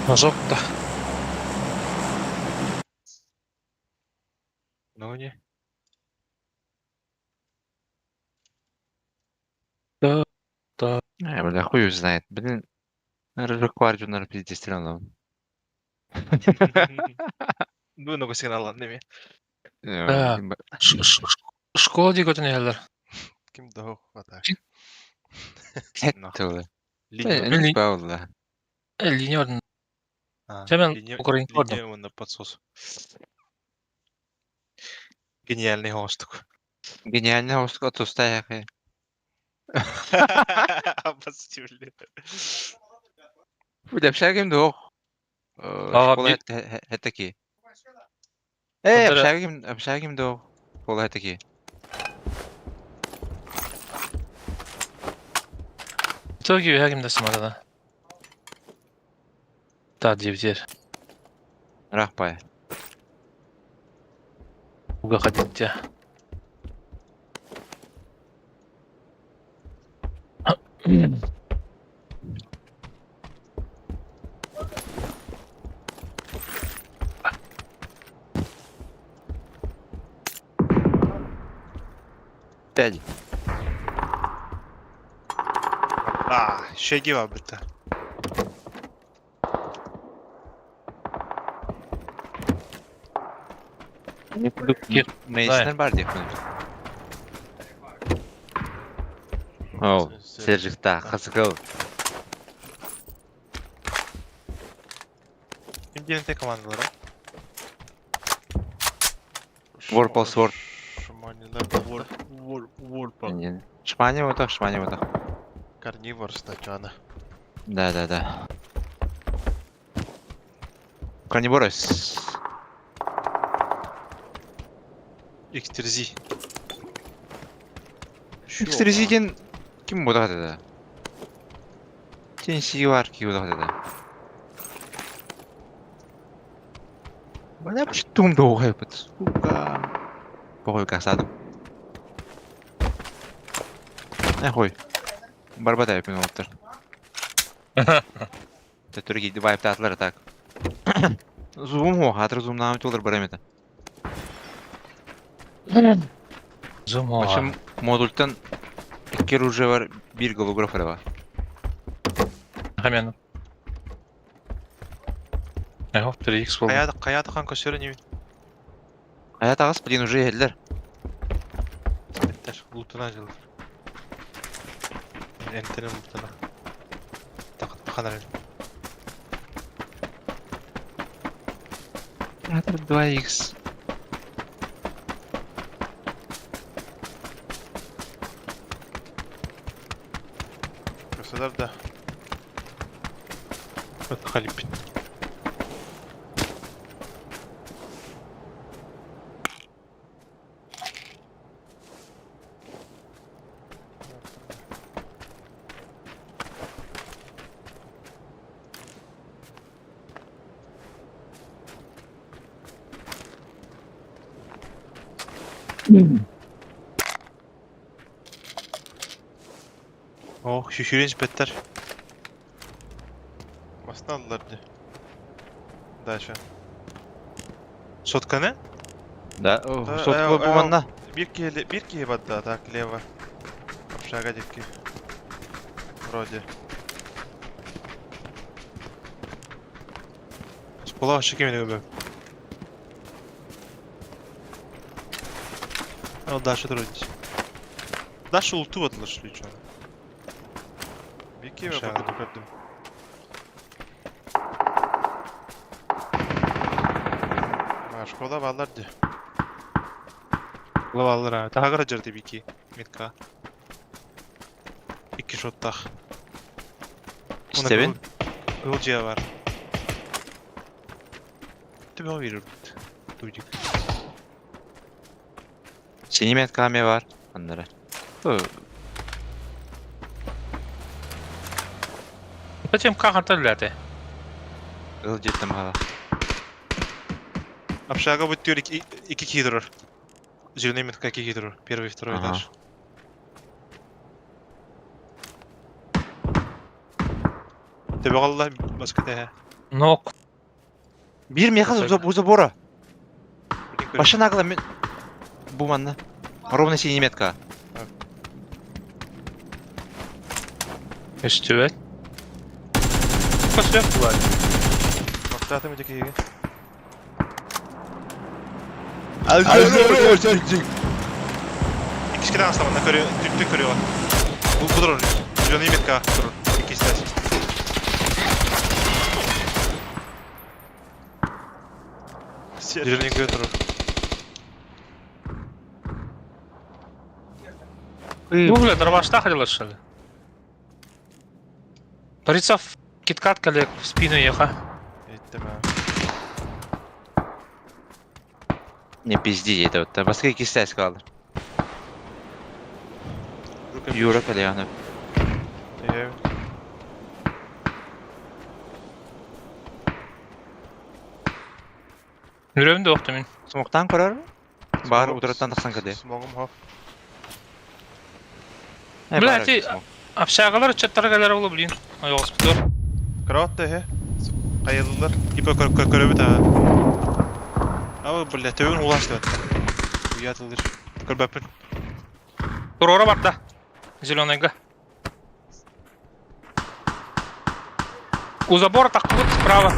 Мазок-то. Ну не. Да, да. Э, бля, хуй знает. Блин, Рыжик наверное, пиздец стрелял. Ну, много сигнала, неме. Да. Школа диготен яллар. Ким дох, а так. Это Линия. Не Павла. Линия. А, Чемен линия- Украин кордон. линия на подсос. Гениальный голос такой. Гениальный голос от уста Обострили. Бля, вообще ким дох. А, Школа это такие. Э, общагим, общагим до Кола такие. Тоги үһәгим да сымадана. Та дивдер. Рахпай. Уга хотите. Пять. А, шеги var bitti. Мейснер бар деп Оу, Сержикта, хасыкыл. Kim gelin tek komandalara? Warpal Sword. Шманилар бар. Шмани вот так, шмани вот так. Карнивор стачана. Да, да, да. Карниборос. Xtrz. Xtrz ким бодақ деді? Сен сиги бар ки бодақ деді. Бля, тум доғай бит. Сука. Похуй касадым. Нахуй. Барбатай мен оттыр. Түрки вайп татлар так. Зум о, хатыр зум нам толыр бар эмете. Зум В общем, модультан икки уже бар, бир голограф бар. Хамен. Ага, 3x болды. Kaya kaya хан көсөрө не Аят ағас, блин, уже елдер. Беттер. Лутuna жылыр. Enterin lutuna. Takат баханар. Хатыр 2x. Көсөлөр да. Халип. Oh, şüşürünç беттер. Масна алдылар ди. Дальше. Сотканы? Да, Да, сотка буманна. Бир киһи бадда, так, лево. Общага дикки. Вроде. Школа шекемени өбө. Ал дальше тұрады. Дальше улту атылыр шлючу. Бир киһи Общага. бадда көрдүм. Ма, школа баллар ди. Лавалар ha. Daha kara деп iki. Метка. Iki шоттах. Стебен? Кылжия бар. Төбе берір. Дудик. Синий каме бар. Андара. Зачем кахантар ляты? Ыл жеттім қала. Общага будет тюрик iki кидерер. Зеленый метка iki кидерер. Первый, второй Ага. этаж. Төбе қалла басқа тәһә. Нок. Бир меха у забора. Баша нагло мен... Буманна. Ровно синий метка. Үстүбет. Көсөп булар. Мактатым ити киһиге. İki kişiden aslamanda көрüyor, tüttü көрüyor. Bu budur. Зеленый метка durur. İki ister. Зеленый көрüyor durur. Ну, бля, дробашта ходила, что ли? Борисов, киткат коллег в спину еха. Иттим а. Не пизди это вот. Баска кистә сказал. Юра Кальянов. Э. Үрөбүн да охту мин. Смоктан көрөр. Бар утраттан тахсан каде. Смогум хоп. Бля, ти общагалар чаттар кэлэр ол блин. Ойоҕоспутур. Кровать да Кайылылар. Типа көрөбүт аа. Аба, бля, төбүн улашты. Уятылыр. Көрбөппүн. Турора барда. Зеленыйга. У забора так вот справа.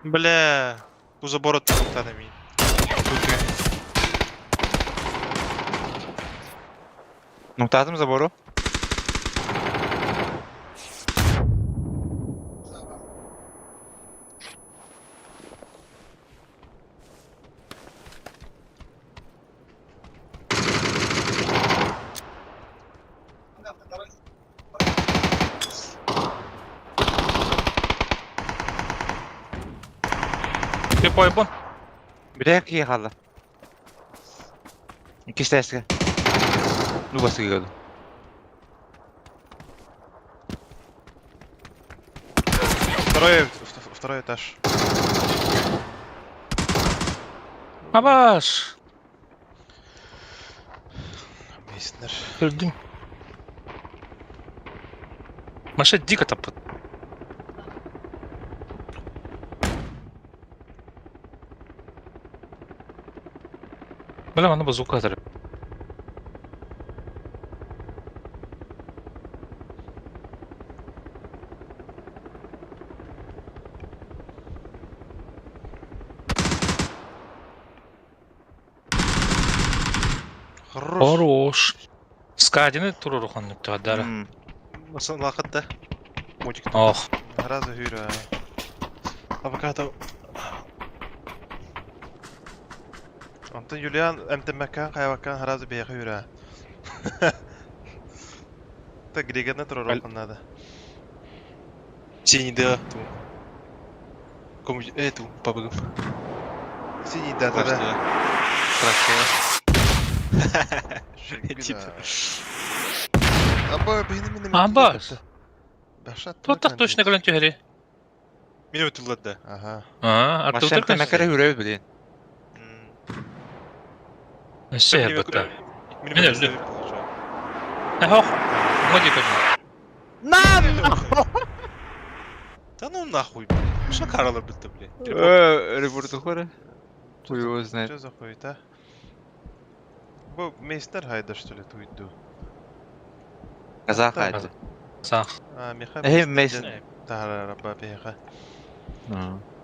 Бля, у забора тоқтады мен. Нуктатым забору. Ты пойбон. Бля, кие хала. Кистәске. Ну баска гәде. Второй, второй этаж. Абаш. Мейснер. Öldüm. Маша дико таппыт. Бля, аны базука атар. Хорош. Хорош. Скадины туруруханнык туадара. Лақыт да. Мультик. Ох. Разы хүрі. Авокадо. Антон Юлиан МТМК кайвакан харазы бейхи хүрі. Та Григорны турурухан надо. Синий да. Кому эту пабыгым. Синий да, да, да. Страшно. Типа. Аба, бейни мені Абаш. Башат. Тут так точно кэлэн түһэри. Мені өтілді да. Ага. А, Маша МТМК хүрәбит блин. Өссө бата. Мен өлдүм. Ох. Моди көтүн. Да ну нахуй, блин. Что каралар бітті, блин. Репорту хоры. Хуй его знает. Что за хуета? Бу мейстер хайда что ли туйду? Казах хайда. Казах. А, Миха. Эй, мейстер. Тара раба беха.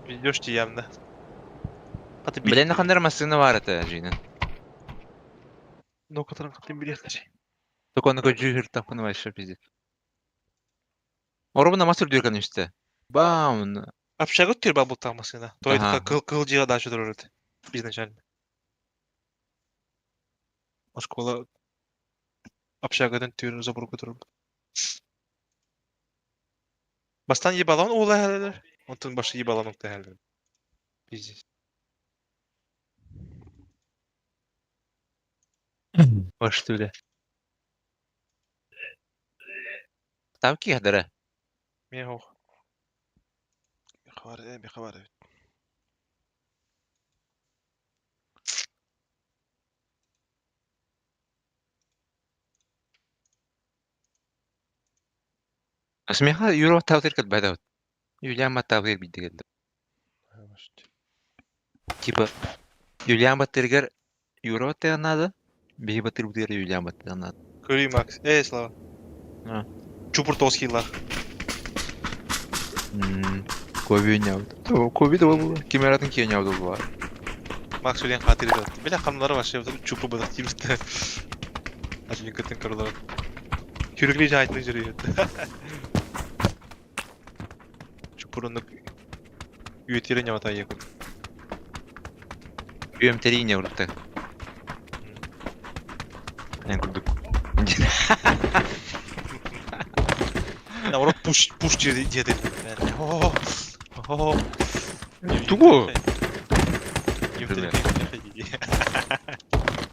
Ведешь явно. Блин, нахандар машина бар это, Жина. Ну, которым хотим билет. Только он такой джигер там вообще пиздец. Оробна мастер дюркан işte. Бам. Общага тюрьма был там машина. То это Ага. как кыл дела дальше дружит. Изначально. А школа общагадан тюрьму забор который. Бастан ебалан ола хәлелер. Онтон башы ебалан окта хәлелер. Пиздец. Баш түле. Там ки хадара. Мен хох. Хабар, э, хабар. Смеха юро тавтыр кат бадавт. Юлиан тавтыр бидигел. Типа Юлиан батыргар юро те надо. Бихи батыр бутыр Юлиан батыр надо. Көрүй Макс. Эй, Слава. А. Чупур тоскилар. Коби няуд. Коби да было. Кимератын ки няуд было. Макс Юлиан хатыр да. Белә хамнары вообще чупур бадат тибисте. Ажын көтен кырлар. Çürüklü cahitlik yürüyor. Чупурунук үөтирен ямата якут. Үөмтэриине урукта. Мен курдук. Наоборот, пуш пуш диэти. О, о. Тугу?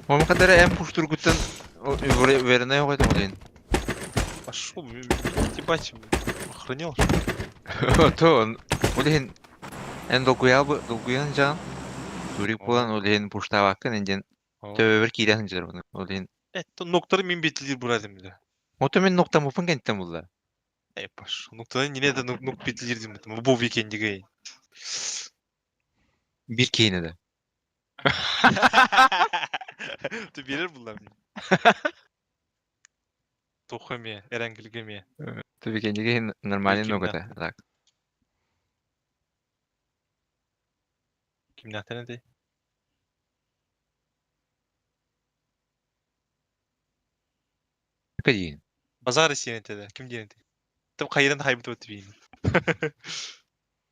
Мама кадара эм пуш тургуттан уверенный оҕойдум олейн. Пошел, ебать, охренел. То, олейн эн долгуял долгуян жан. Турик болан олейн пуштаваккын энден төбөбөр киирэн жер буну. Олейн. Это ноктары мен бетилер бурадым да. Ото мен ноктам упын кенттен булла. Э, пошел. Ноктаны не это нок бетилер дим. Бу викендиге. Бир кейине да. Ты берер булла. Тухаме, эренгилгеме. Ту викендиге нормальный ногота. Так. Кимнәтен ди? Кадин. Базар сиен да. Ким диен? Тып кайдан хайбыт өтүп бейин.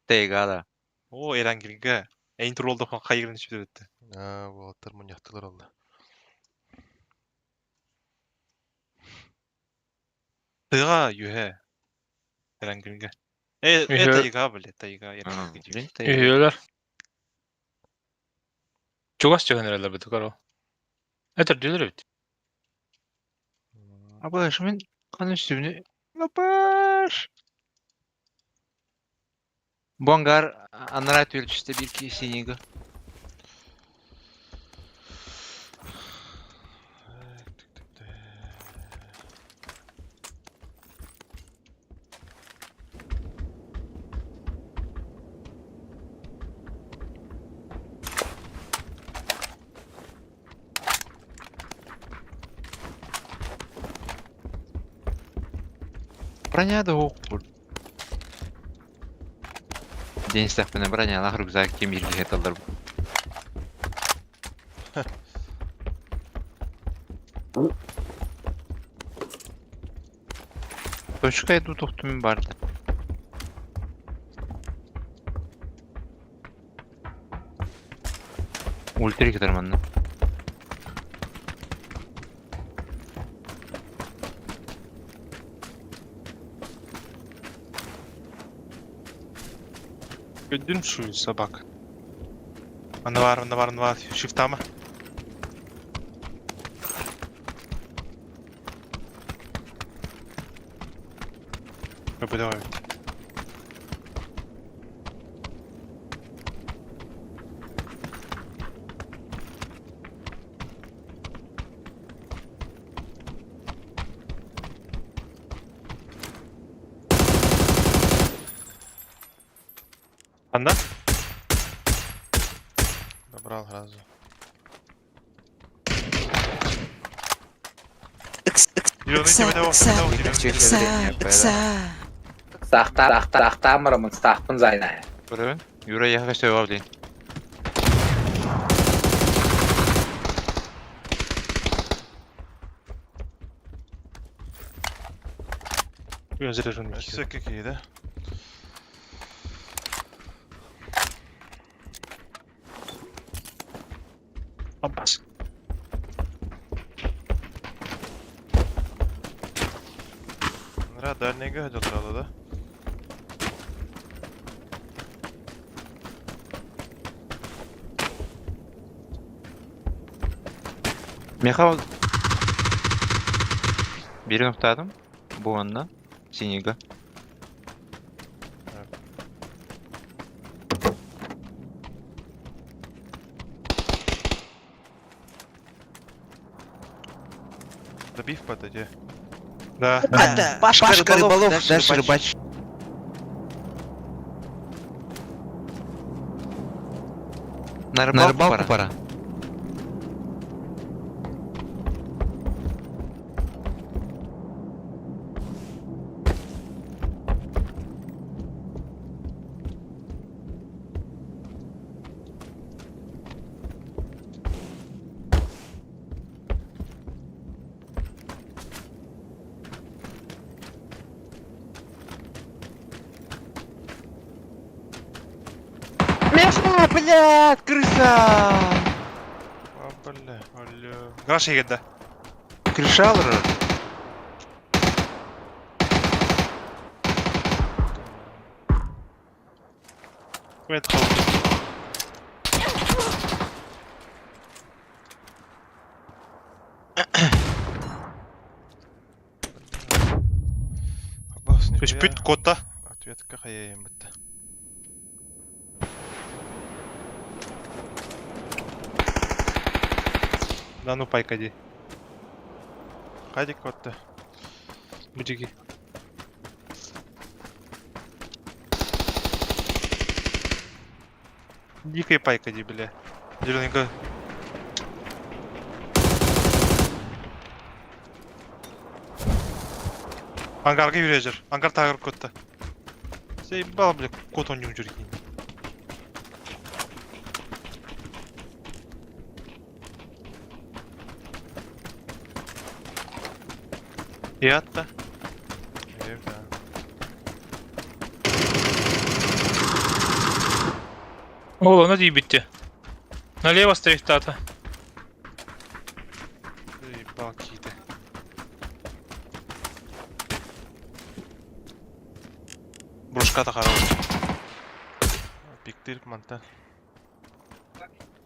Тейга да. О, эренгилге. Эйн туролдо кайгырын түшүп өттү. А, уолаттар муньяхтылар олла. Тыга юхэ. Эренгилге. Э, э тайга биле, тайга эренгилге. Үйөлөр. Чугас чыгын эрелер бит каро. Это дүлөр бит. Абы мен каны үстүбүнү. Лапаш. Бонгар анара түлчүстө бир ки синига. Броня да ох бур. День стахпына броня лах рюкзак кем ирги хеталдар. Точка иду тохтумин барды. Ультри кетерманны. Көдүн шу собак. Аны бар, аны бар, аны бар. Шифтама. Давай, давай. Анда? Добрал сразу. Көрөбүн. Юра яха сөйөп дейин. Заряженный. Все какие, да? Аббас. Нра дальнийга дьоллоролу да? Меха Бирин уктадым. Бу онна. Синига. Добив подойди. Да. Пашка, Пашка Рыболов, дальше рыбач. На рыбалку, пора. Блядь, крыса! О, бля. Алло. Гараж егерді. Крыша алыр. Evet kaldı. Бас, нихуя. Түспүт кота. Ответка хаяйым бітті. Да ну пайка ди. Қайдек котты. Бутики. Дикая пайка ди, бля. Зелененькая. Ангарға юрежер. Ангар тағыр көтті. Заебал, бля, кот он не жүрген. Ятта. Ев, да. Ол, она битте. Налево стрихтата. Заебал какие-то. Брошка та хорош. Пиктир манта.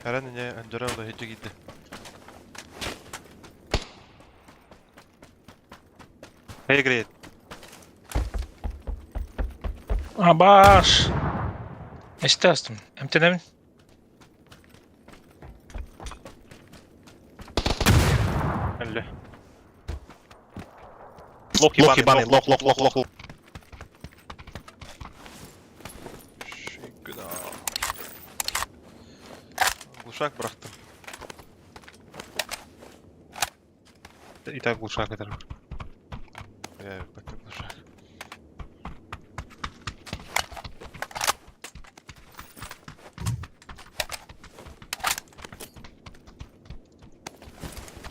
Каран не анжара ола хеджи гидде. Эй, греет. Абаш! Естественно. МТН. Алло. Лох ебаный, лох, лох, лох, лох, лох. Шигда. Глушак бырақтым. И так глушак это. Я пока глушак.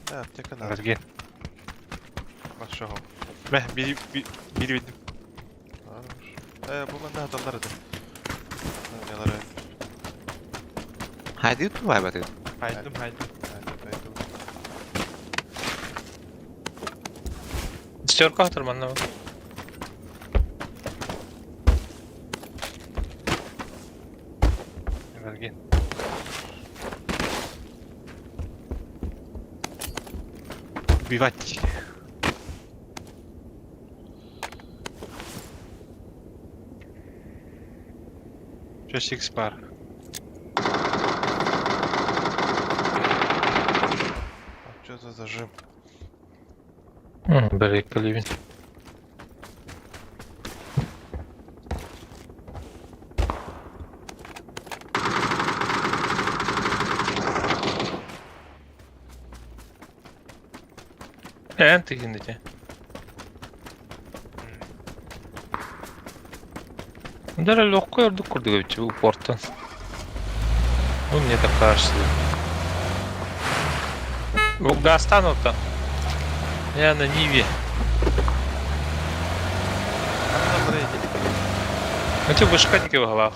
Да, аптека надо. Разге. Машого. Мә, бери, бери бедім. Хорош. Э, бу манна адамдар еді. Нелер. Haydi YouTube var bak. Хайдым, хайдым. Haydi, haydi. Стерка атырман. Разге. Убивать. Сейчас икс пар. А что за зажим? Бери, Калівін. Эн тигинде. Даже легко ярдык курдык ведь упорта. Ну, мне так кажется. Гастану-то. Я на Ниве. Ну ты вышкатики в головах.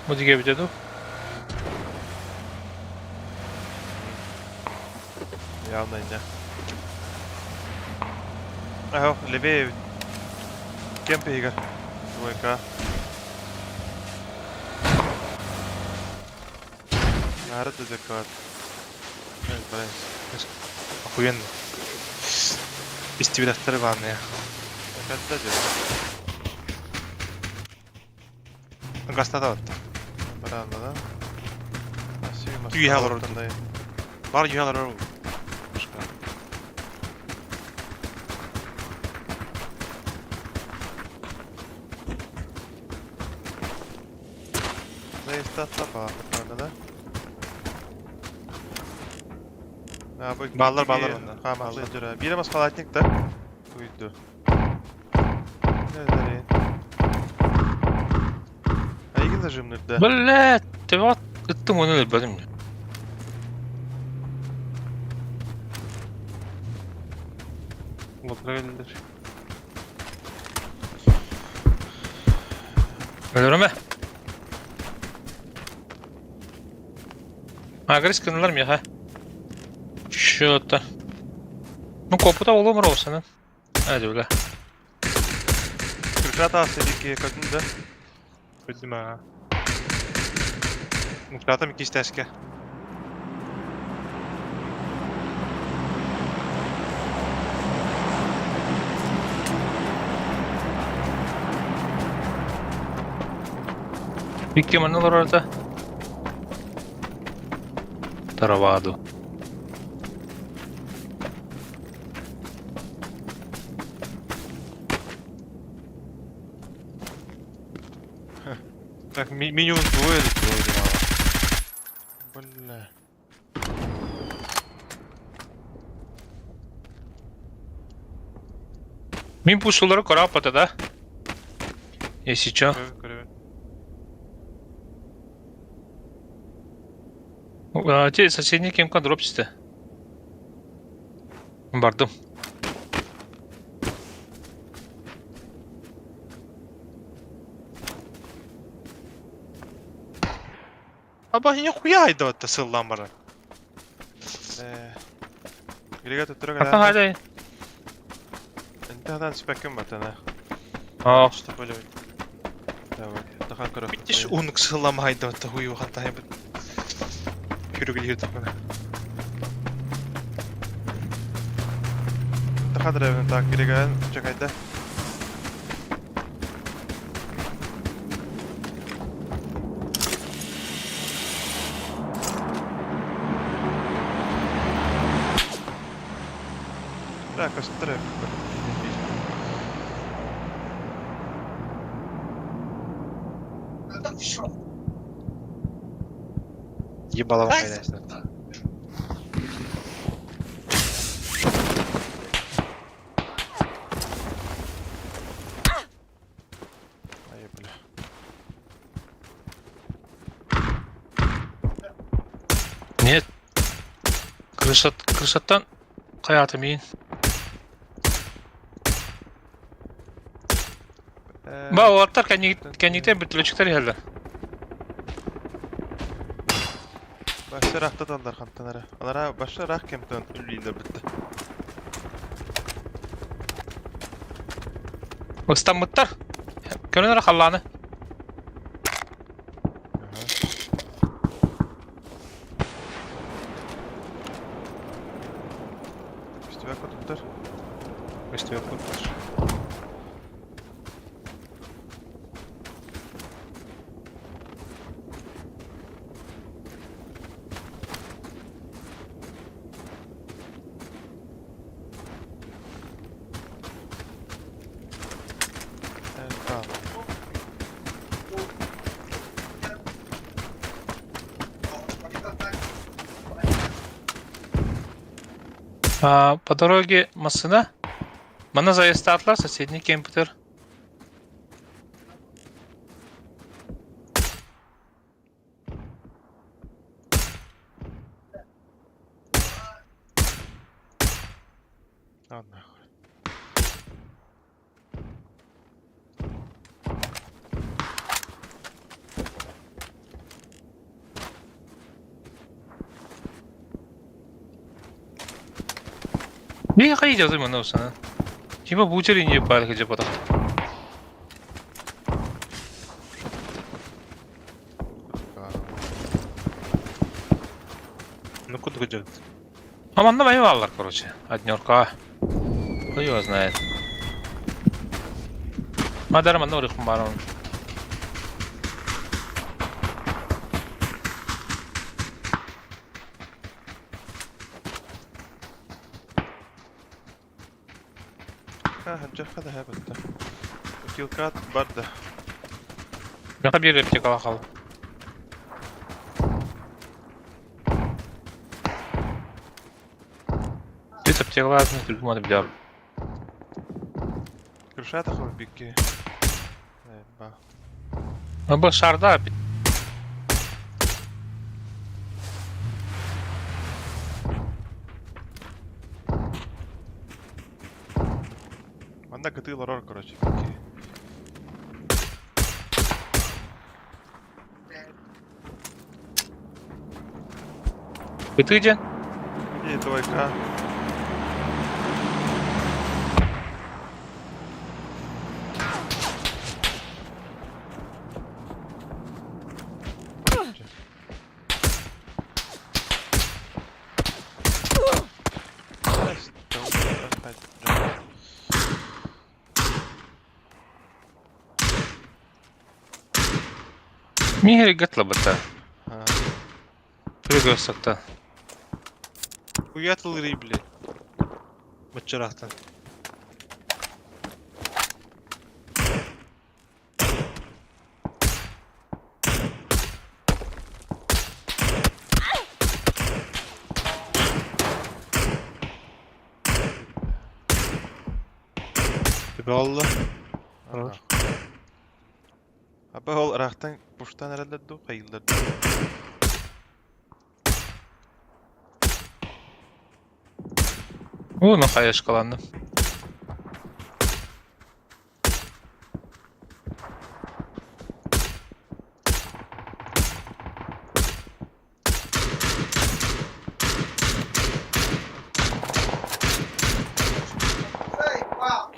Вот я веду. Явно не. Ага, левее. Кемпе игр. Двойка. Народ адекват. Блин. Охуенно. Из тебя главное. Когда делать? Гастата. Баранна, да? Түйе алыр. Бар үйе алыр. Заистатла ба, да? Баллар, баллар онда. Хамаклы жүр. Бире маскалатник да. Уйду. А игин зажимный да. Блять, ты вот ты мой блин. Вот правильно. Өлөрөмө. Агресс гыннылар миэхэ. Чё-то. Ну, копута буолуом Роусаны. Hadi бля. Крыша таас дики көтүн да. Көдүм аа. Мукратам иккистэшке. Икки манна олорорто. Тараваду. Так, минимум двое или трое мало. Бля. Мин пушулары көрө да? Если чё. Көрөбүн. Те соседний кемка дроп түсті. Бардым. Аба нихуя айдаватта сыллан бара. Грига төттөрө Ата хады. Энте хадан спеккем батана. А, Что более. Давай. Тахан көрө. Битиш унук сыллам айдаватта хую ханта хайбыт. Хүрүгү дихир Тахан древен так Грига чакайда. Да, костер. Ебало конечно. Ай, бля. Нет. Крышат, крышаттан каята миин. Ба, олаттар кәнниктен бөртөлөчүктөр хәлле. Башы рахта талдар хантанара. Алара башы рах кемтен үлүйлер битти. Ыстаммыттар. Көрөнөр халланы. Үстүбә көтүттөр. Үстүбә көтүттөр. А, по дороге машина. Мана заезд атлар, соседний кемпер. А, нахуй. Не хайдя ты мана. Типа бутери не бар где потом. Ну куда идет? А манна воевалар, короче. Однерка. Кто его знает. Мадар манна урыхм барон. Ха, хаджа хада хабатта. Килкат барда. Меха бир аптекала хал. Бит аптекала азын түргүм ады билер. Крышата хой бикки. Ба. Бу шарда Манна кытыл орор, короче, бикки. Ытыы диэн? И двойка. Миһери гатлабата. Пригосакта. Хуя тылырый, блядь. Бачарахтан. Тебе алла. Аба ол рахтан пуштан эрэллэр дуу, хайыыллар дуу. О, ну хаешкаланды.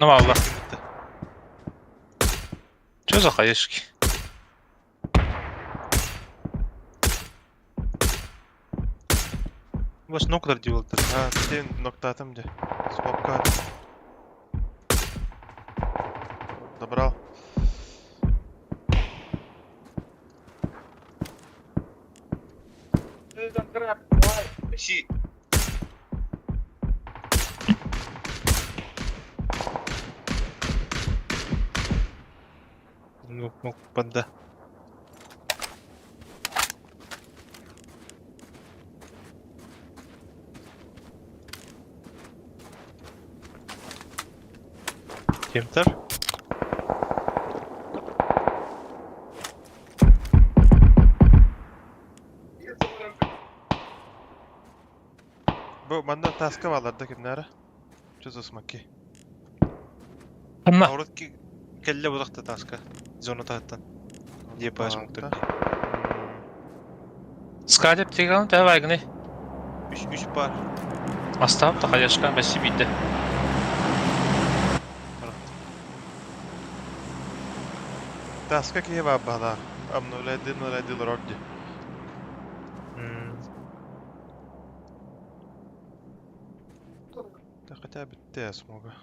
Ну алла. Что за хаешки? Бас ноктар делал-то. А, ты ноктатым где? Скобка. Добрал. Ну, ну, подда. Кемтер? Бу манна таска баларда кимнәре? Что за смоки? Анна. Урут ки келле будакта таска. Зона таттан. Депаш муктар. Скадеп теган давай гны. Үч үч бар. Остап та хаешка бәси битте. Таска кие бабала. Обнуляйды, нуляйды лорди. Да хотя бы те смога.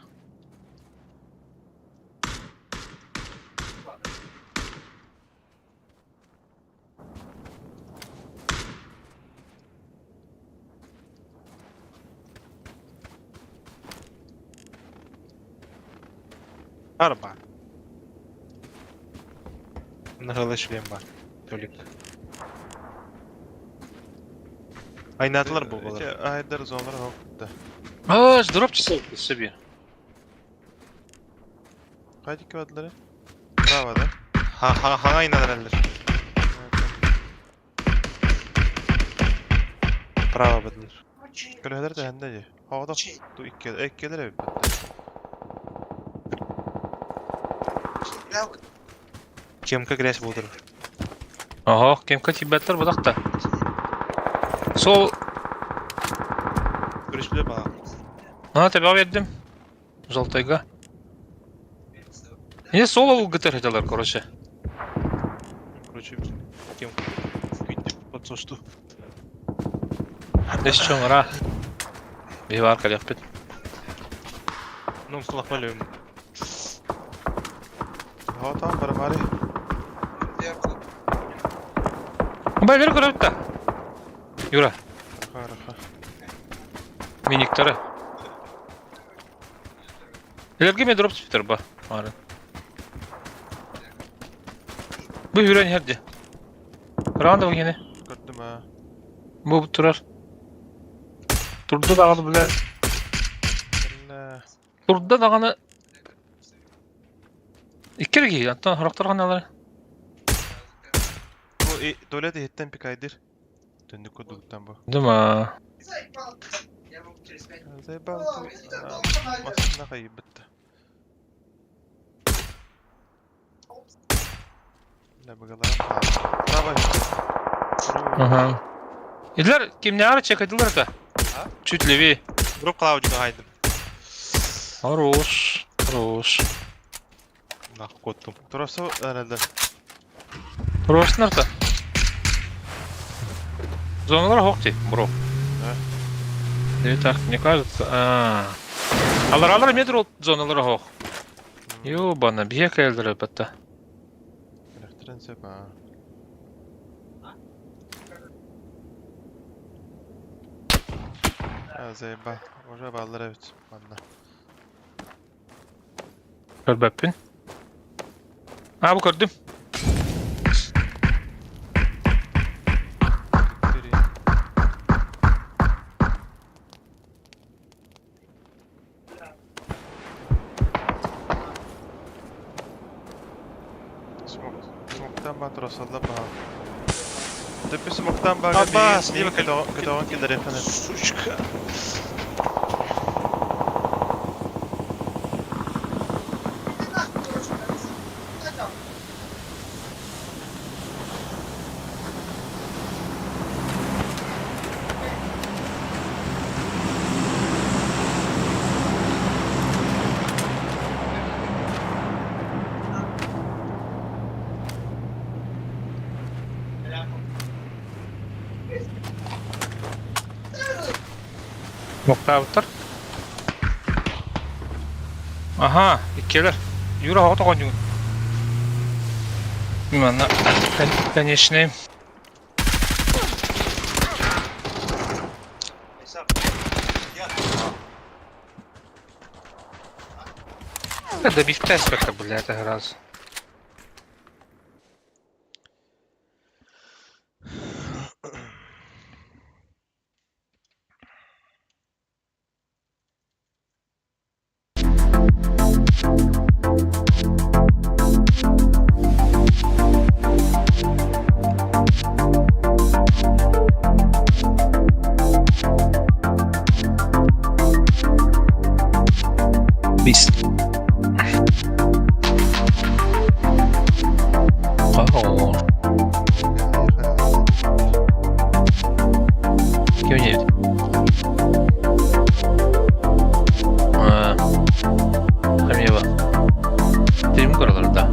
Арба. На шлем бар. Толик. Айнатылар бу булар. Эти айдар зоналар хокта. Аж дроп часов себе. Кайда кебадлары? Право, да? Ха ха ха айнатылар. Право бадлар. Көлөһөлөр да хәндә ди. Хавада ту икке, эккелер бит. Кемка грязь булдыр. Ага, кемка тибәтләр будакта. Сол Көрүшүлөр бала. А, тебя бердим. Желтыйга. Не соло ГТР хотелар, короче. Короче, кем күйтүп подсошту. Здесь чоң ра. Бивар калек бит. Ну, слахмалым. Ха там бармари. Байлер көрөп та. Юра, Раха, раха. миниктары. Элерге мен дроп түптөр ба. Ары. Бу хүрен херде. Раунд бу. Көрдүм а. Бу турар. Турду дагы биле. Бля. Турду дагы Иккерги, антон хорохтор ханалар. Бу туалет иһиттен пикайдыр. Түндүк курдуктан бу. Дума. Заебал ты. Машина кайбытты. Бля, багалар. Право. Ага. Илер кимнээҕэр чекайдылар это? Чуть левее. Групп Клаудину хайдым. Хорош, хорош. Нахуй коттум. Турасы эрэлдер. Хорош нарта. Зоналар хокти, бро. Или так, мне кажется. А. Алар алар метр зоналар хох. Ёбана, бие кэлдер батта. Электрен сөп аа. Заеба. Уже баллар эбит. Манна. Көрбөппүн. А, бу көрдүм. Смок. Смоктан ба турасалла ба. Төпү смоктан бага Аба, миигин көтөҕөн киллэриэххин Сучка. Моктаабыттар. Аха, иккилэр. Юра хоҕо тоҕонньугун. Манна, конечный. Да бифтеспека, бля, это раз. Beast. Хорош. Кем А, Хамева. Тем да.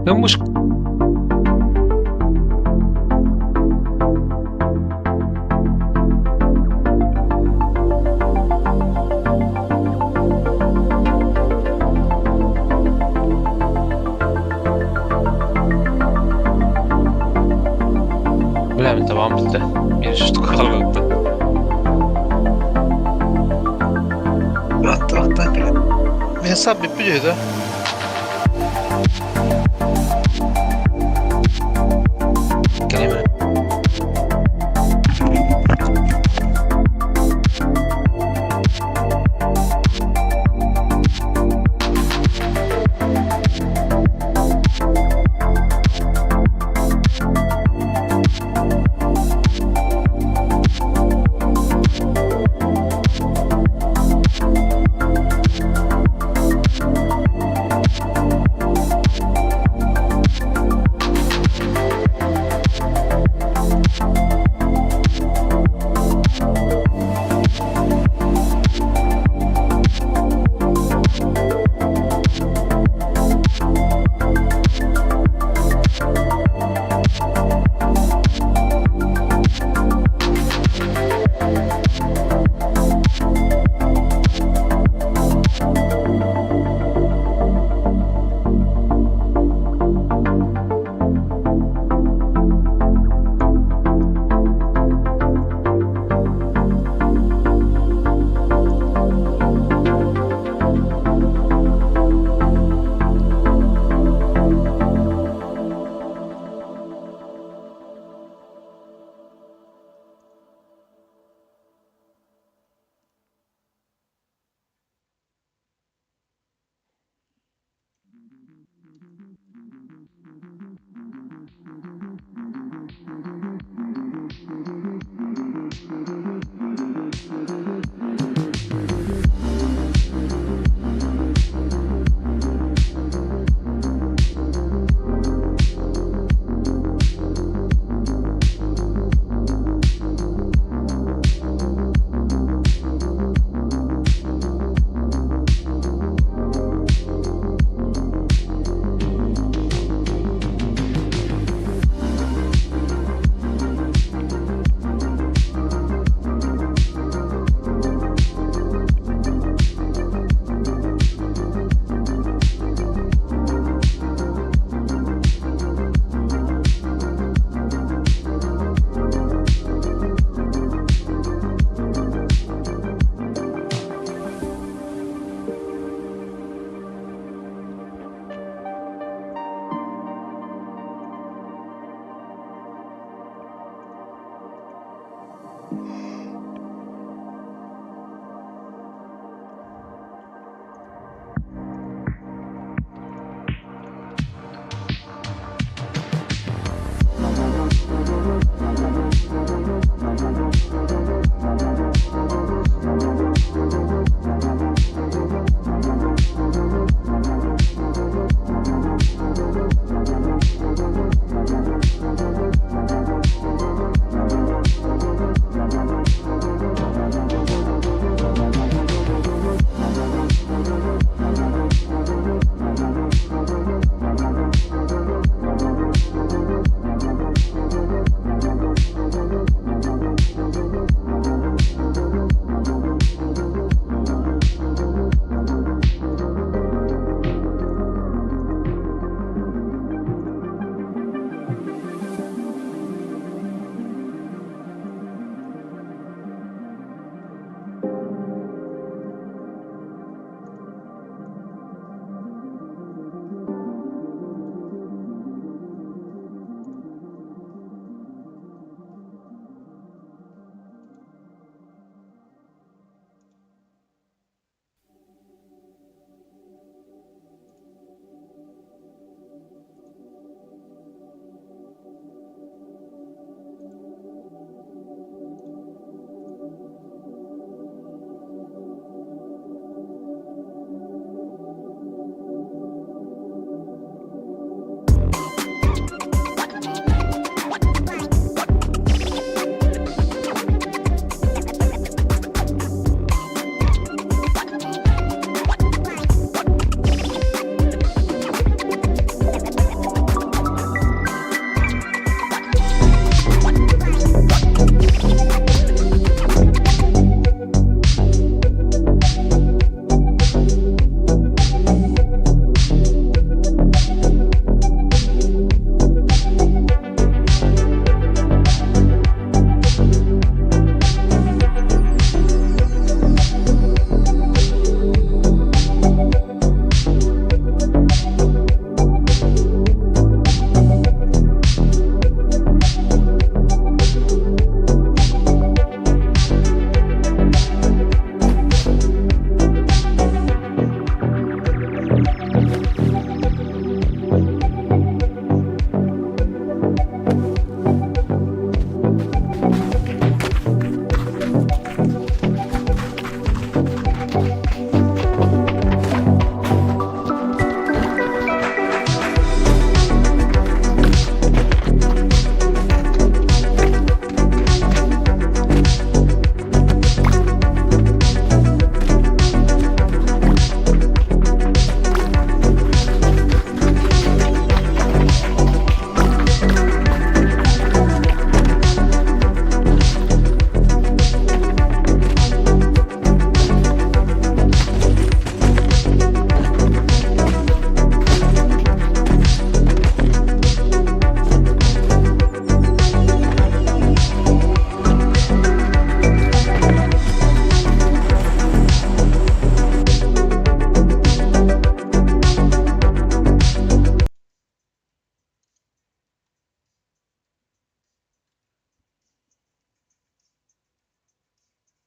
Ну, муж... Бля, мен табам бітті. Мен штука қалып. Мен сап биппи да? Келеме.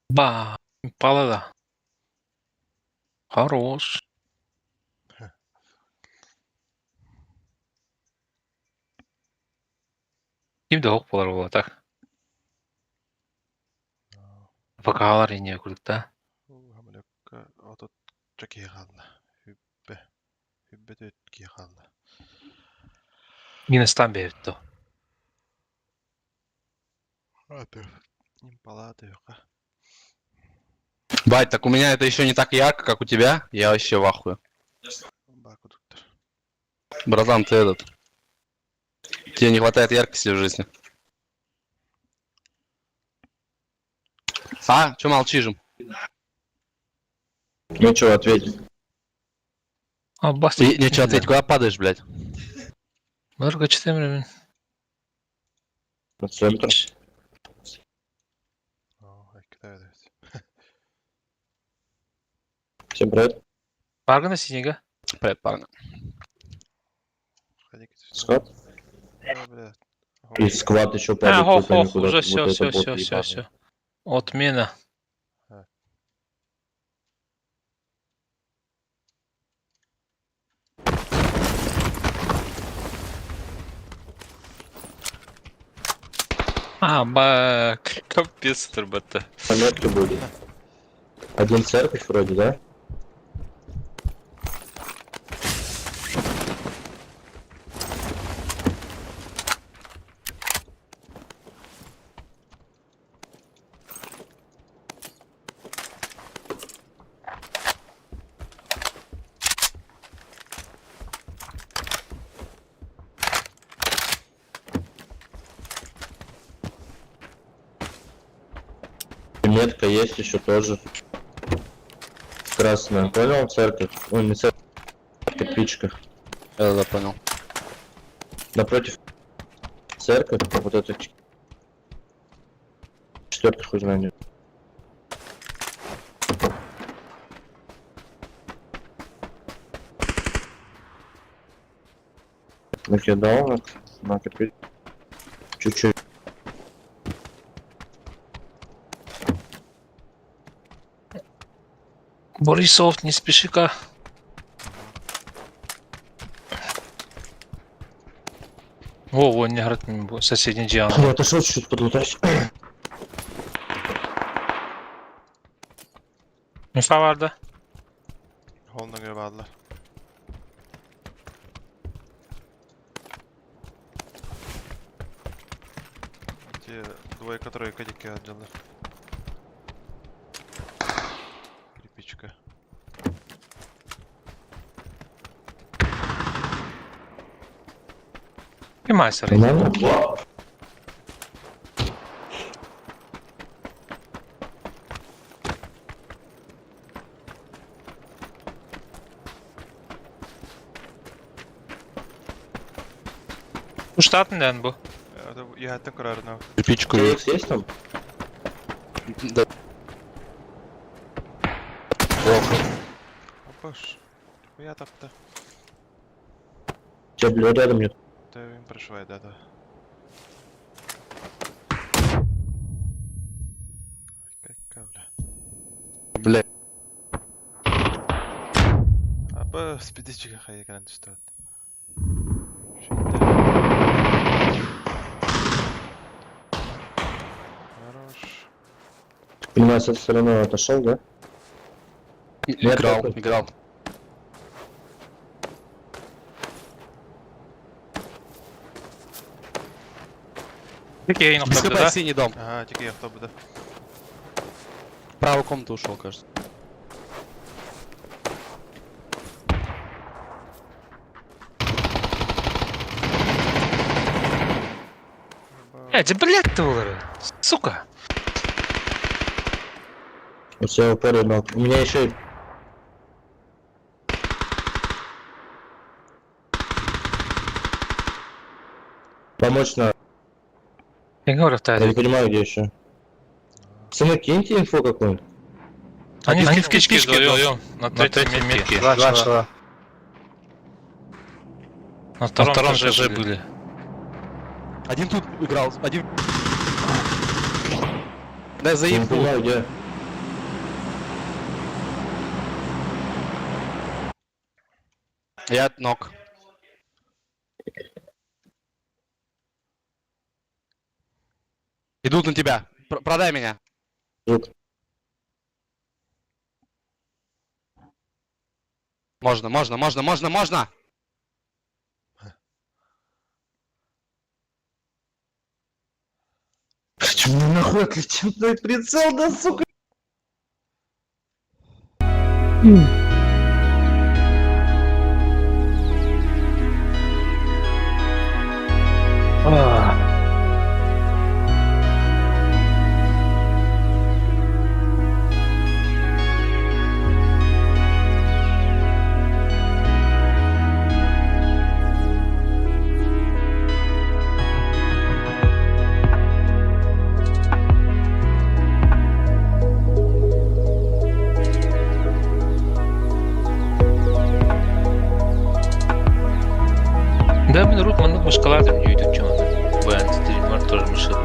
Ба, упала да. Хорош. Ким да хок болар була так. ВК-лар ине курдук да. Самолекка отут чакиһи хаалла. Хүббэ. Хүббэ төт киһи хаалла. Минустан бэбит Аты. Импала тыаха. Бать, так у меня это еще не так ярко, как у тебя. Я вообще в ахуе. Баа курдуктар. Братан, ты этот. Тебе не хватает яркости в жизни. А, чё молчишь? Нечего ответить. А, бас. Нечего ответить, куда падаешь, блядь? Много читаем времени. На центр. Оо, эккитэ эбит. Всем привет. Паргана синега. Привет, парни. Сквад? Да, блядь. И сквад еще А, падает. хох, не пойми хох, куда. уже Вот все, это все, бот все, все, ебаный. все. Отмена. А, бак, капец, ребята. Пометки будет. Один церковь вроде, да? Метка есть еще тоже. Красная. Понял, церковь? Ой, не церковь, кирпичка. Да, да, понял. Напротив церковь, вот это четвертый хуй знает. Накидал на кирпич. Чуть-чуть. Борисов, не спеши-ка. Во, вон не город, соседний Диана. Я отошел чуть-чуть подлутать. Инфа var да? Холна göre bağlılar. Эти двойка-тройка дикие отдела. Кирпичка. И мастер. Нормально? Штатный, наверное, был. Я это kararını Кирпичку. Есть есть там? Да. Плохо. Опаш. Хуя тапта. Тебя, блядь, рядом нет. Да им прошивает, да, да. Какая, бля. Бля. Аба, спидичка хай экран что. Хорош. Понимаю, с этой стороны отошел, да? Играл, играл. Тикей, Без да? хп синий дом. Ага, тикей автобус, да. В правую комнату ушел, кажется. Эти, блядь, ты, сука. У тебя упор, но у меня еще помочь надо. Я говорю, Я не понимаю, где еще. Пацаны, киньте инфу какую-нибудь. Они в кирпичке вдвоем. На третьей метке. Два человека. На втором этаже были. Один тут играл, один. Да, за Я не инфу. понимаю, где. Я ног. Идут на тебя. Продай меня. Звук. Можно, можно, можно, можно, можно! Почему мне нахуй отлетел твой прицел, да сука? Да, мен рут маннык башкалардым үйдүк жона. Бу антитримар тоже мышыт.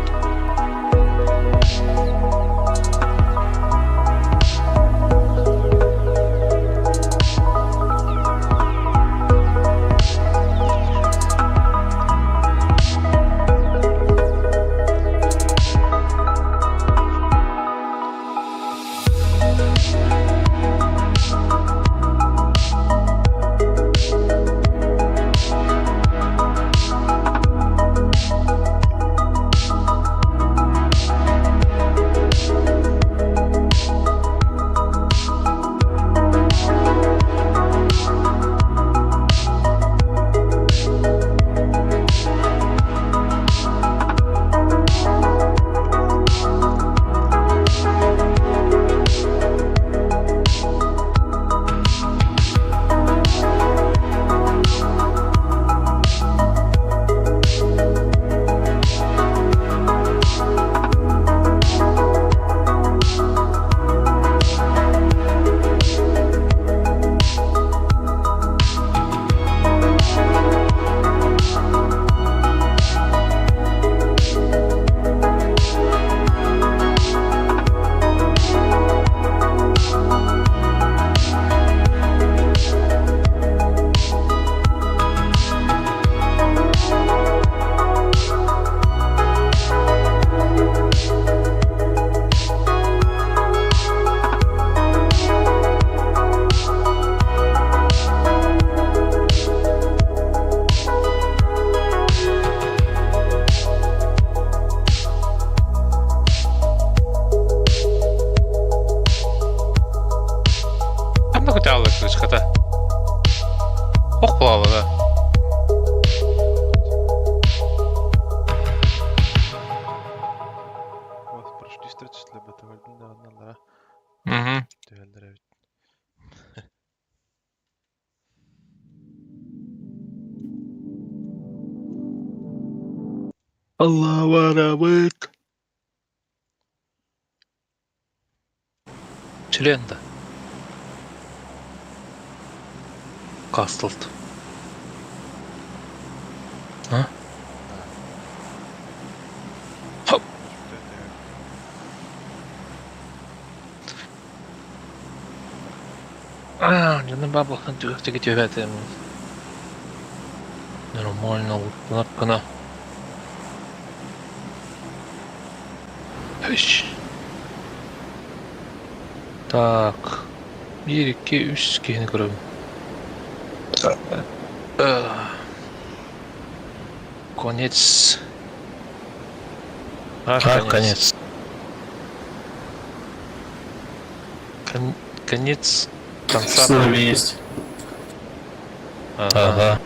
Быстро түстүлэр бата көрдүм даҕаны аллара Угу. түһэллэр эбит. Аллах Член да. Кастылт. А? Хоп. А, дьоно баблахтан түгэхтиги түһэбэтим. Нормально, уттанар гына. Үш. Так. 1, 2, 3 киһини көрөбүн. Конец. А, конец. Конец конца. С нами есть. Ага.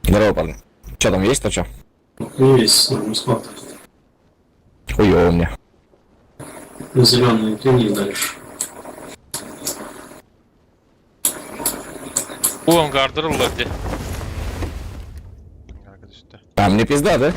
Здорово, парни. Че там есть то что? Есть с нами склад. Хуёво мне. На зеленый линии дальше. Бу ангардыр ылла Ангарга түстэ. А, мне пизда, да?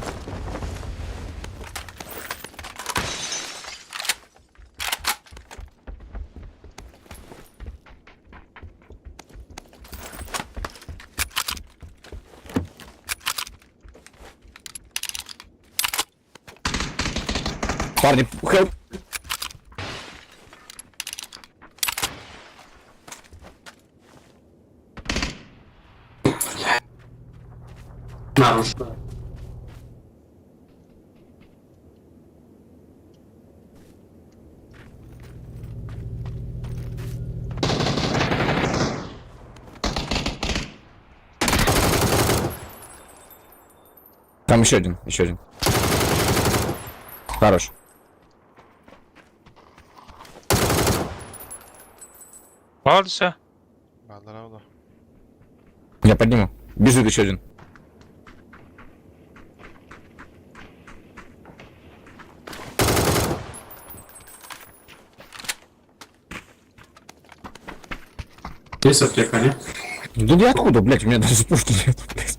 Парни, help. Наружу. Там еще один, еще один. Хорош. Баалса. Бааллара буолуо. Я подниму. Бежит еще один. Есть аптека, не? Да я откуда, блядь, у меня даже пушки нет, блядь.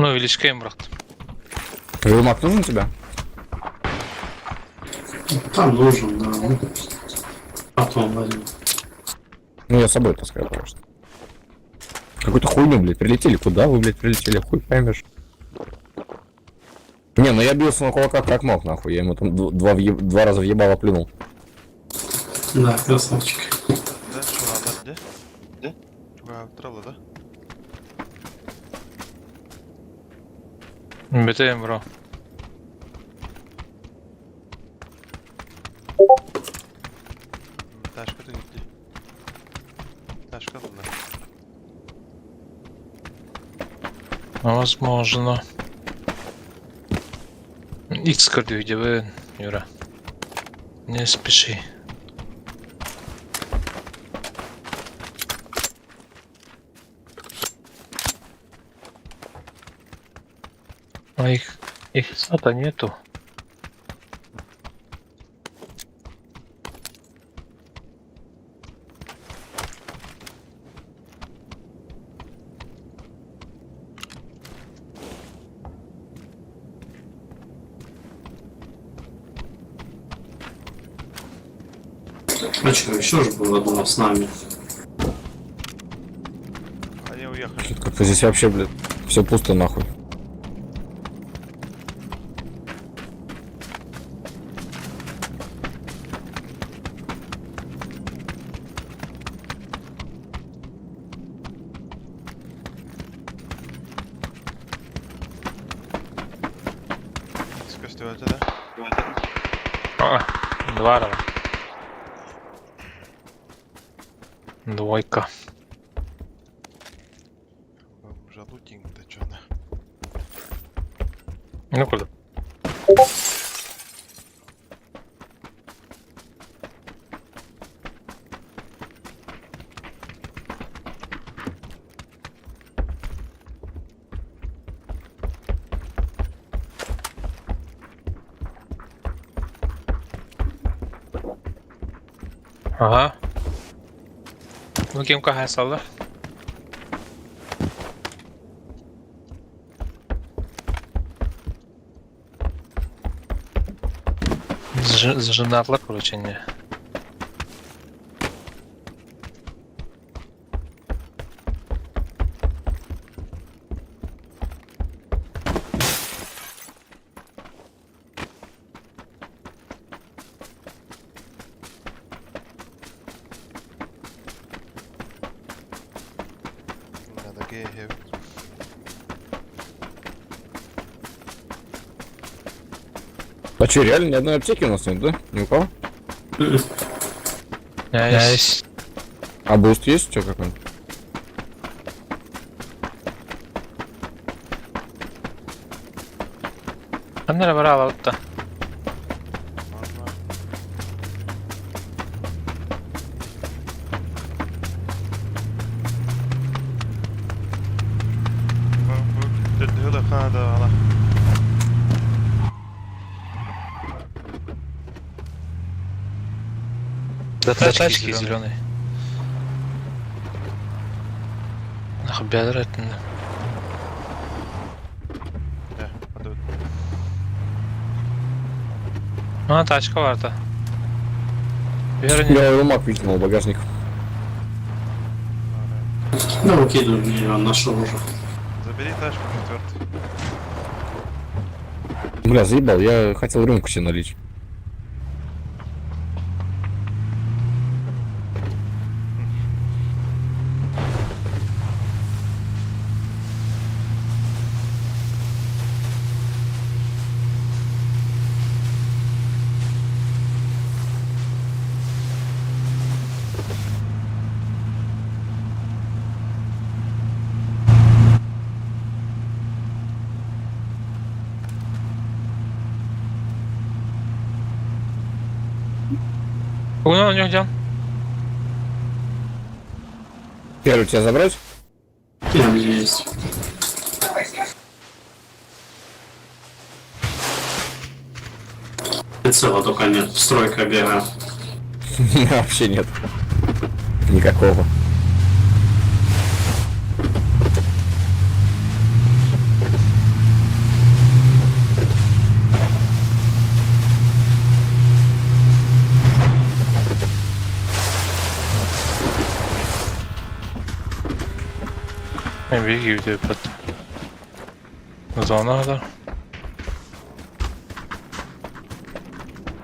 Ну, величкем, брат. Желмак нужен тебе? Там нужен, да. Ну, Потом возьму. Ну, я с собой таскаю просто. Какую-то хуйню, блядь, прилетели. Куда вы, блядь, прилетели? Хуй поймешь. Не, ну я бился на кулаках как мог, нахуй. Я ему там два раза въебало плюнул. Да, красавчик. Да, шулалар дии. Дии? Чугаһаабыттар да? Бетем, бро. Ташка түһүрдүү. Ташка ылла. Возможно. Икс көрдүү Юра. Не спеши. А их сата нету. А что, еще же было дома с нами? Они уехали. Что-то как-то здесь вообще, блядь, все пусто нахуй. Икс көстүбэтэ да? А, два раза. Двойка. Жалуч. Лутинг-то чё на? Ну куда? Ага. Ну кем кахай саллар? Зажимнатлар, короче, не. Надо гей. А что, реально ни одной аптеки у нас нет, да? Ни у кого? Есть. А буст есть у тебя какой-нибудь? Аннера брала вот та. Можно. До тачки зеленой. Нахуй бедрать. Да, подут. А, тачка варта. Верни. Я румак выкинул в багажник. Да, выкидывай, я нашел уже. Забери тачку четвертый. Бля, заебал, я хотел рюмку себе налить. Угнал у него где? Первый тебя забрать? Я у меня есть. Прицела только нет, стройка бегаю. Вообще нет. Никакого. Не беги, где под зона, да?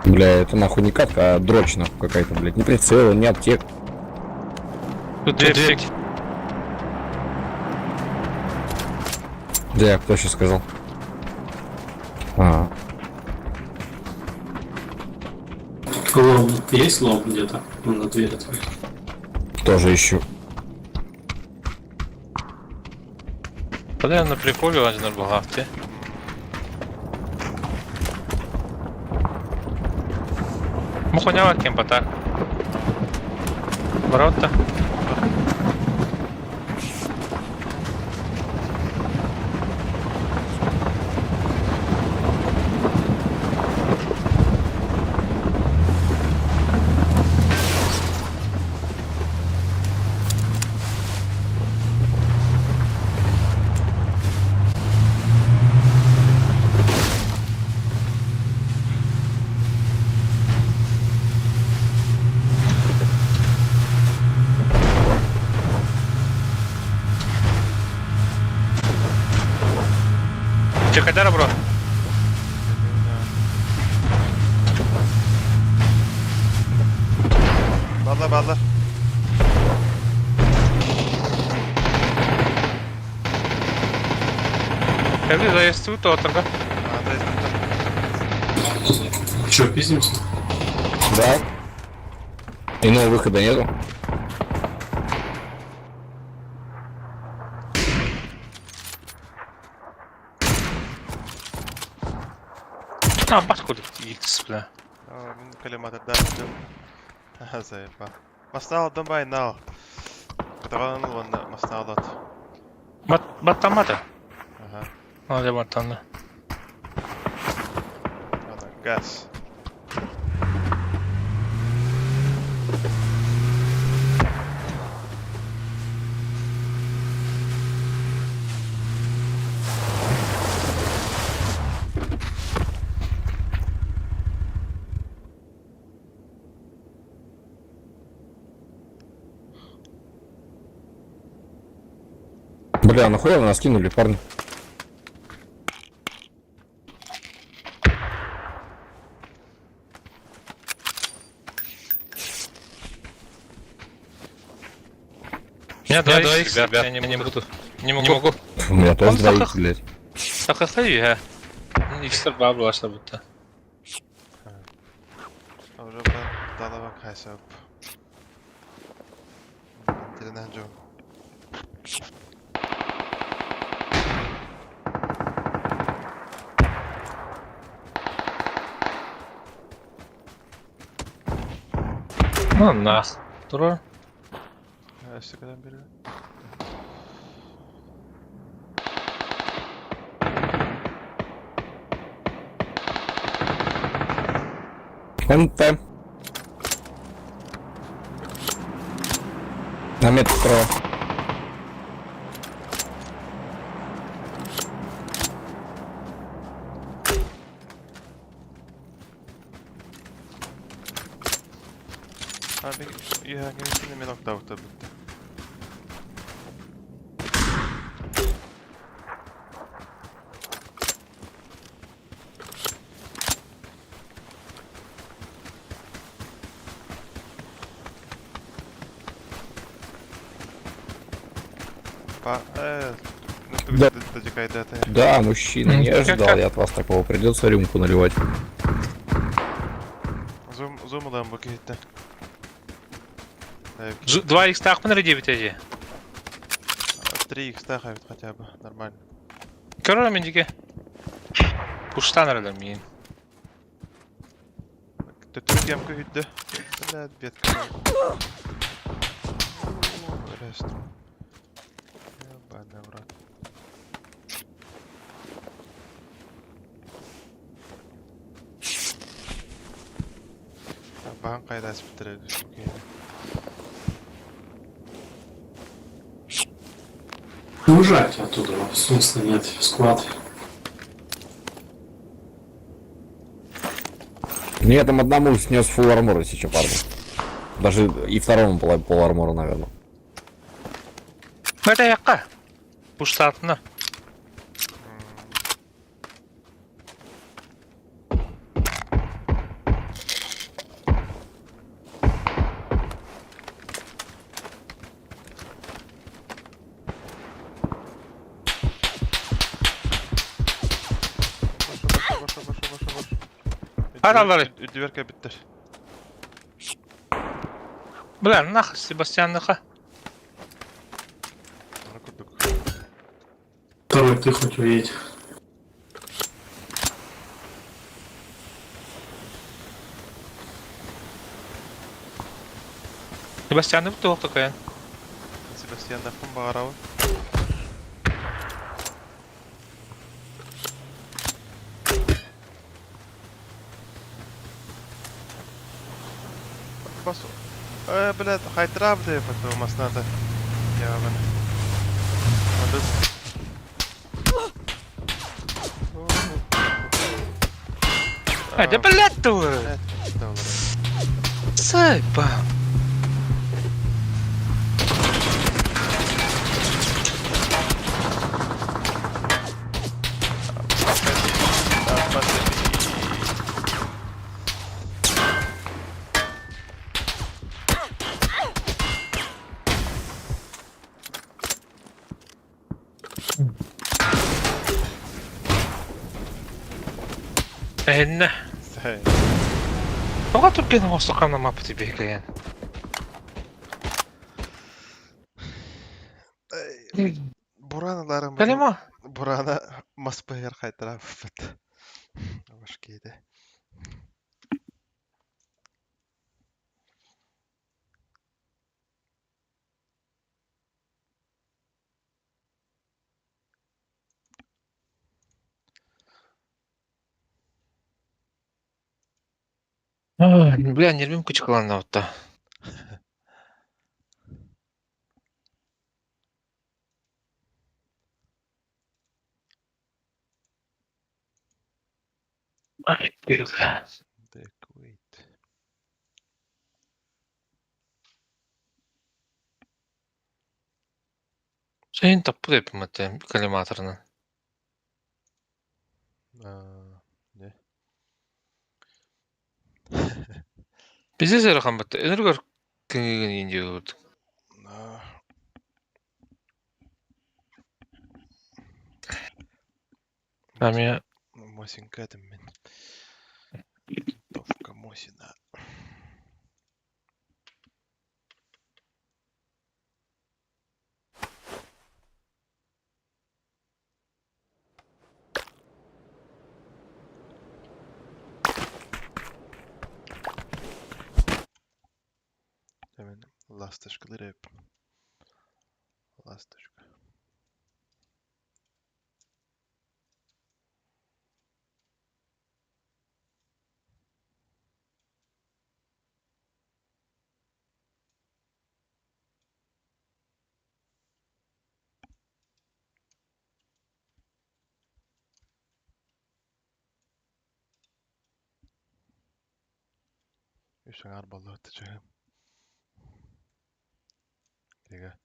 Бля, это нахуй не катка, а дрочь нахуй какая-то, блядь. Ни прицела, ни аптек. Тут две аптеки. Да, кто сейчас сказал? А, Лом. Есть лом где-то? Надо дверь открыть. Тоже ищу. Тогда я на приколе один был авте. Мухунява кем так. Ворота. Чекайдара, бро. Балла, балла. Кәді заезд отырға. А, заезд. Че, пиздимся? Да. Иного выхода нету. А, бас курдук икс, бля. Мин коллиматордаах Заеба. Масна алдым бай нал. Кытаҕан уонна масна алат. Бат баттаммата. Ага. Надо баттанна. Ана газ. Бля, нахуя вы нас кинули, парни? У меня 2 ребят, я не буду. Не могу. У меня тоже Он двоих, блядь. Так а Икстер бабла будто. Уже далава кайсап. Интернет жо. Ну нах. Тура. Өссө кадан бери. НТ. На метр справа. А би я не мен октавта битти. Па, ну Да. ты Да, мужчина, не Как- ожидал как? я от вас такого. Придется рюмку наливать. Зум, зум ulan bu gitti. 2 икс так мы 9 эти. 3 х тахавит хотя бы, нормально. Көрөр мен дике. Пуштан арада мин. Төтүрүк ямка хүдді. Бля, бетка. Рест. Ебаный в рот. Бахан кайдасы бітіреді Ну, уезжайте оттуда, смысла нет, склад. Ну я там одному снес фул армора сейчас, парни. Даже и второму пол армора, наверное. Это якка. Пуштатына. Боша, боша, боша, боша. Аралары. Дверка биттер. Бля, нах, Себастьян наха. Второй, ты хоть уедь. Себастьян бу такая. Себастьян нахын бағарауын. Бас. Блядь, хайтрап деп это масната. Я бана. Надо. А, да блядь ты. Сайба. Энне. Тоға түркен остоқана мапы тебе екен. Бураналарым. Калема. Бурана маспайыр хайтрап бит. Башкиде. Бля, нервим кычкыланна отта. Ай, бля. Так, wait. Сен таппы деп коллиматорны. А, не. Бизе сері бітті. Энергор кеңеген инде көрдік. На. Аме Мосинка это мен. Товка Мосина. Hemen ласточкалар hep. Ласточка. Үс аңар баллы чыгым. Дега.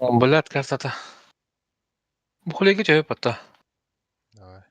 Блядь, картата. Бухлеги тебе потта. Давай.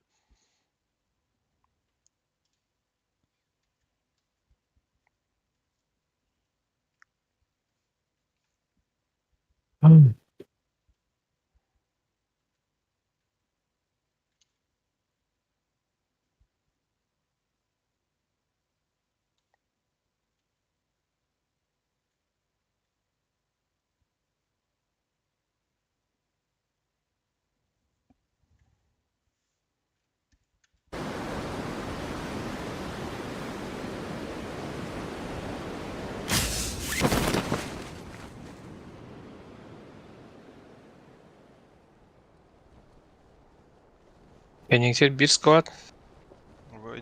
Пеннингтер бир склад.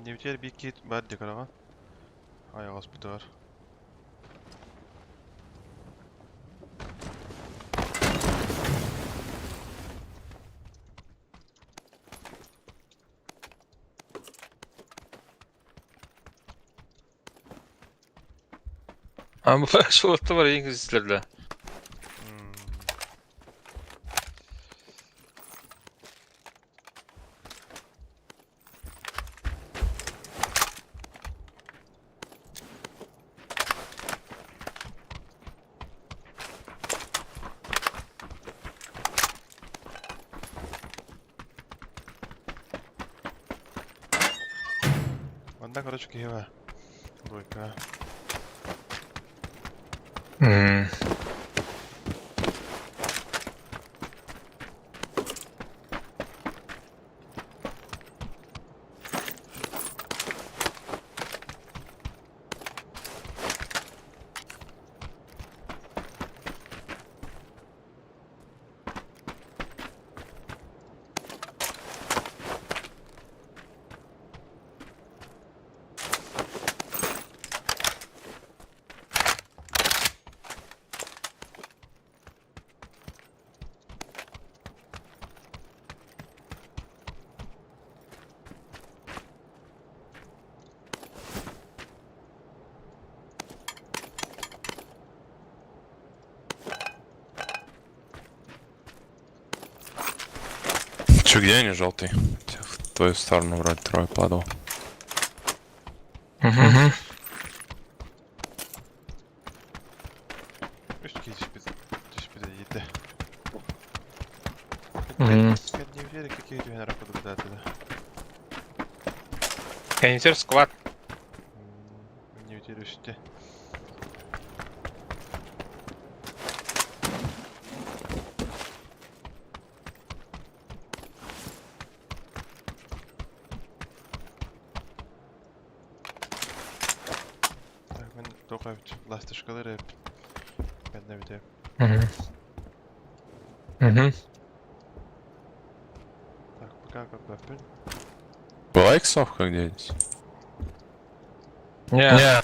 Невтер bir kit бар декорага. Ай, госпиталь. А bu шолотта бар инглизлерде. Манда, короче, киева. Двойка. Че, где они, желтый? В твою сторону вроде трое падал. Угу. Үс киһи түспүтэ иитэ. Мгм. Кэннибитигэр икки киһи түһэн эрэ курдук да. Канитер склад. Иннибитигэр үстэ. Так, мен тоқай ласточкалар эп. Кэннибитигэр. Угу. Угу. Так, пока көрбөппүн. Была иксовка где-нибудь? Не. Бля.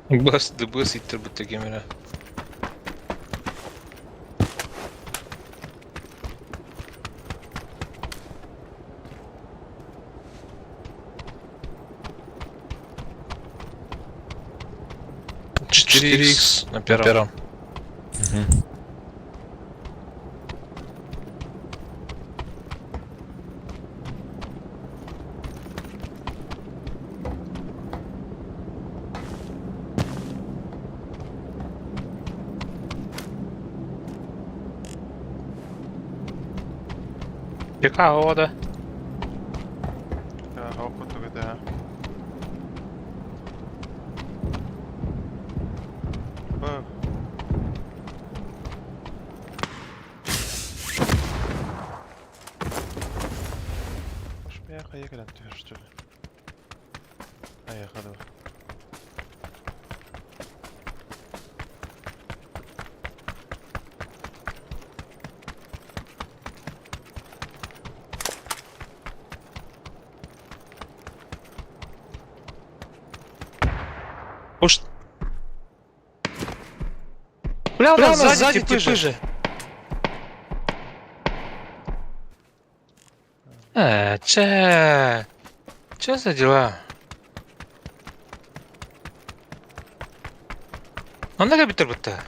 Бас, ДБС иттер бутта кемере. Четыре икс на первом. Чикаго, да. Да, охоту да. Ба. Уж я кэлэн түһэр что ли? Аяха да. Уж. Бля, у нас сзади типы же. Че? Че за дела? Онда битер бутта.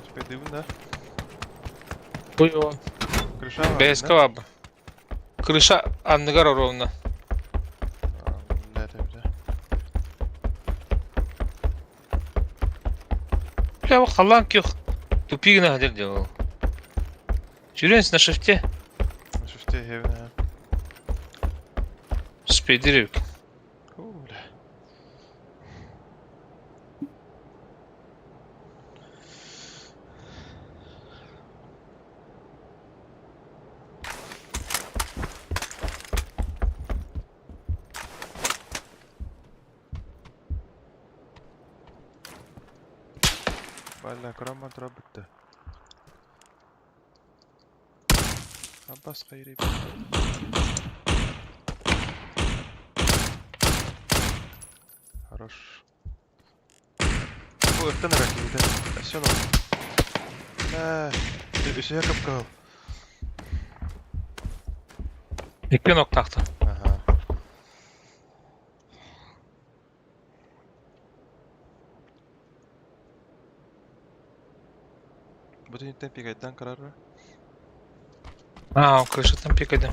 Спайдыбын да? Хуёво. Крыша Без кабаба. Крыша анныгар ровно. Да, да, да. Бля, халан кюх. Тупигна хадер делал. Чуренс на шифте. На шифте хевна. Спидерик. Бля. Бля, крама дробит. Аббас хайри. Хорош. Ой, это на ракете. Все на. Да, все я капкал. Икки ноктахта. Ага. Бүтүн пикайдан карар. А, крыша там пикайды.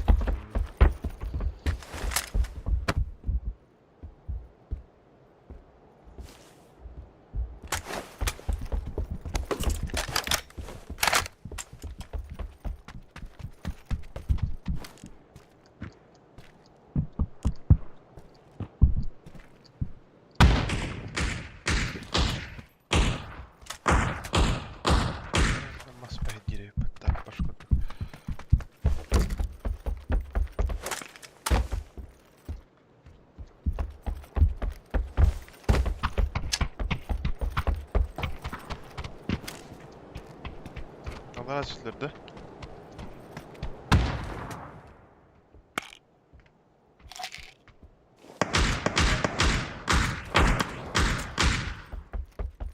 Аллара түстүлэр да?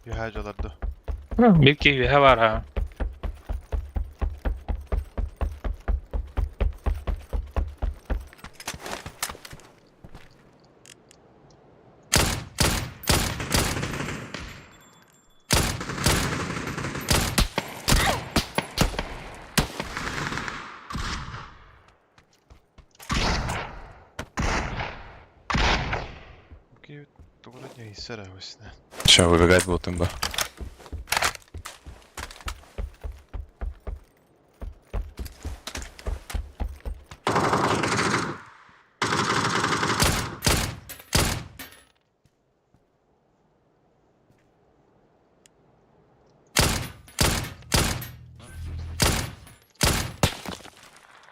Үөһээ дьалар да. Биир киһи үөһэ баар ha. Сейчас выбегать будут имба.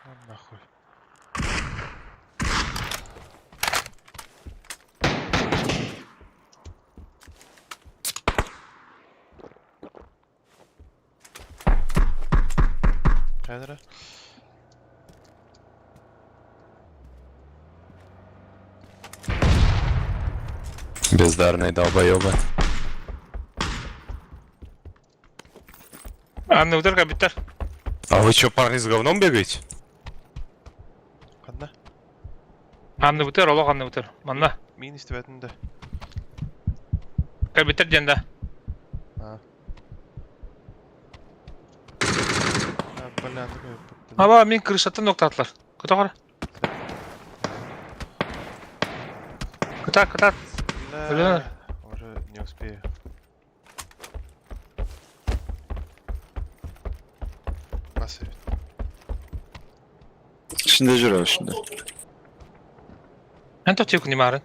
А, нахуй. Камера. Бездарные долбоебы. Анны утар кабиттар. А вы чё, парни, с говном бегаете? Ханна. Анны утар, олох анны утар. Манна. Мин истибэтин да. Кабиттар диэн да. А. А, бля, такой. Аба мин крышаттан ноктатлар. Кыта кара. Кыта, кыта. Бля. Уже не успею. Бас Ішінде жүр, ішінде. Эн тохтуу күнү марын.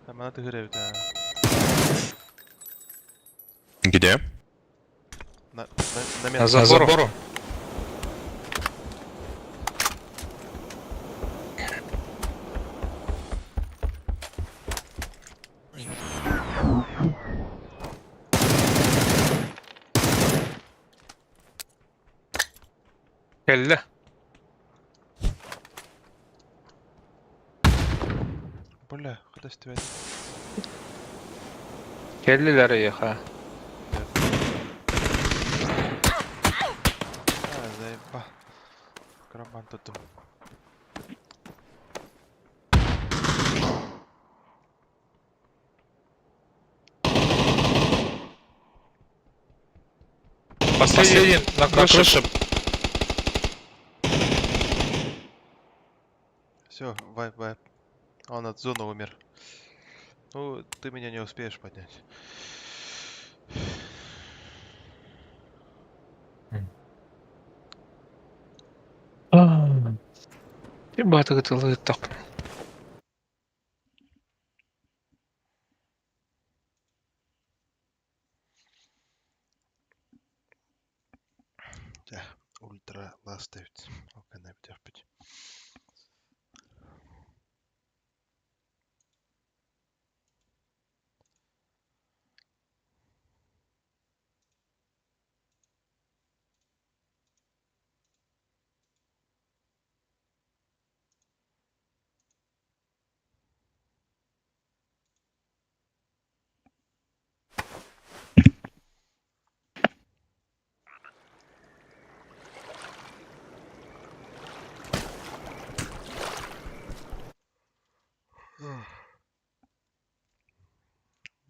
Мана тыгыр эбит, а. Где? На На забору. Кэллэ. Бля, куда истибэт? Кэллилэр эйиэхэ. А, заеба. Карабан тутум. Последний на крыше. Все, вайп, вайп. Он от зоны умер. Ну, ты меня не успеешь поднять. Ебать, это так. Да, ультра ластовец. Окей, на терпеть.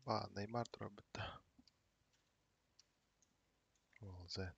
Ба, Неймар робит. Олзе.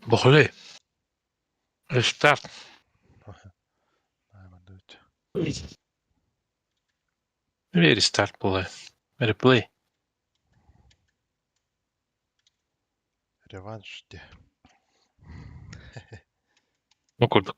Бохули. Рестарт. Рестарт буолар. Реплей. Реванш де. Ну курдук.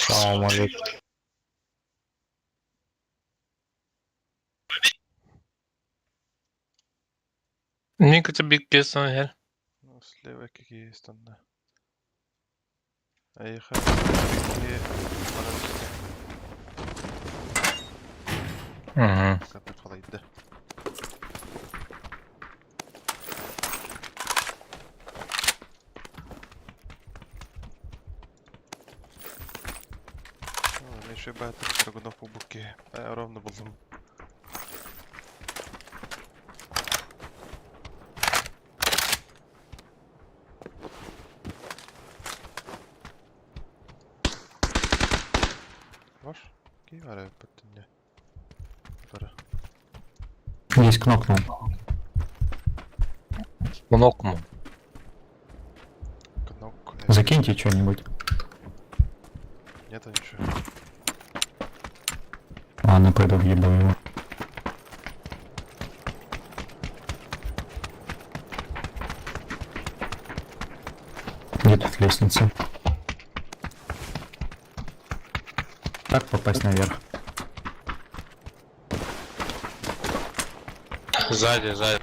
Салам алейкум. Мин кытта бик кесан хер. Ну, слева какие есть там, да. А их Угу. Қалайды. Еще бәтір Драгунов по буке. Ровно булдым. Ваш? Кей ара бітті. Бара. Есть кнопнул. Кнопнул. Кнок. Закиньте что-нибудь. Нету ничего. Ладно, пойду въебу его. Где тут лестница? Как попасть наверх? Сзади, сзади.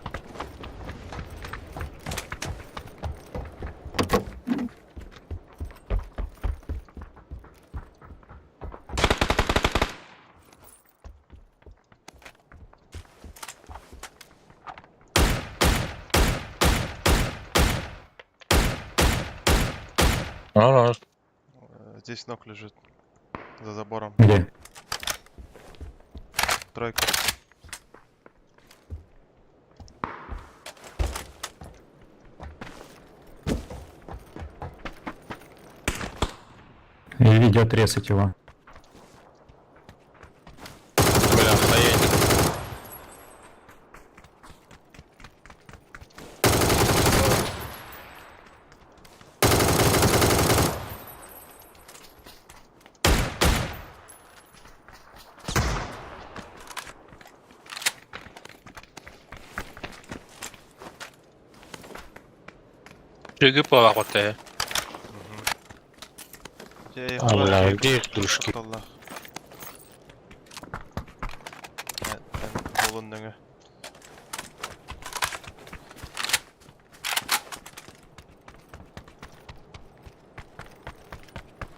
Ага. Здесь ног лежит. За забором. Где? Тройка. И ведет резать его. Бля, стоять. Чүгү палакоте. А, бля, где их дружки?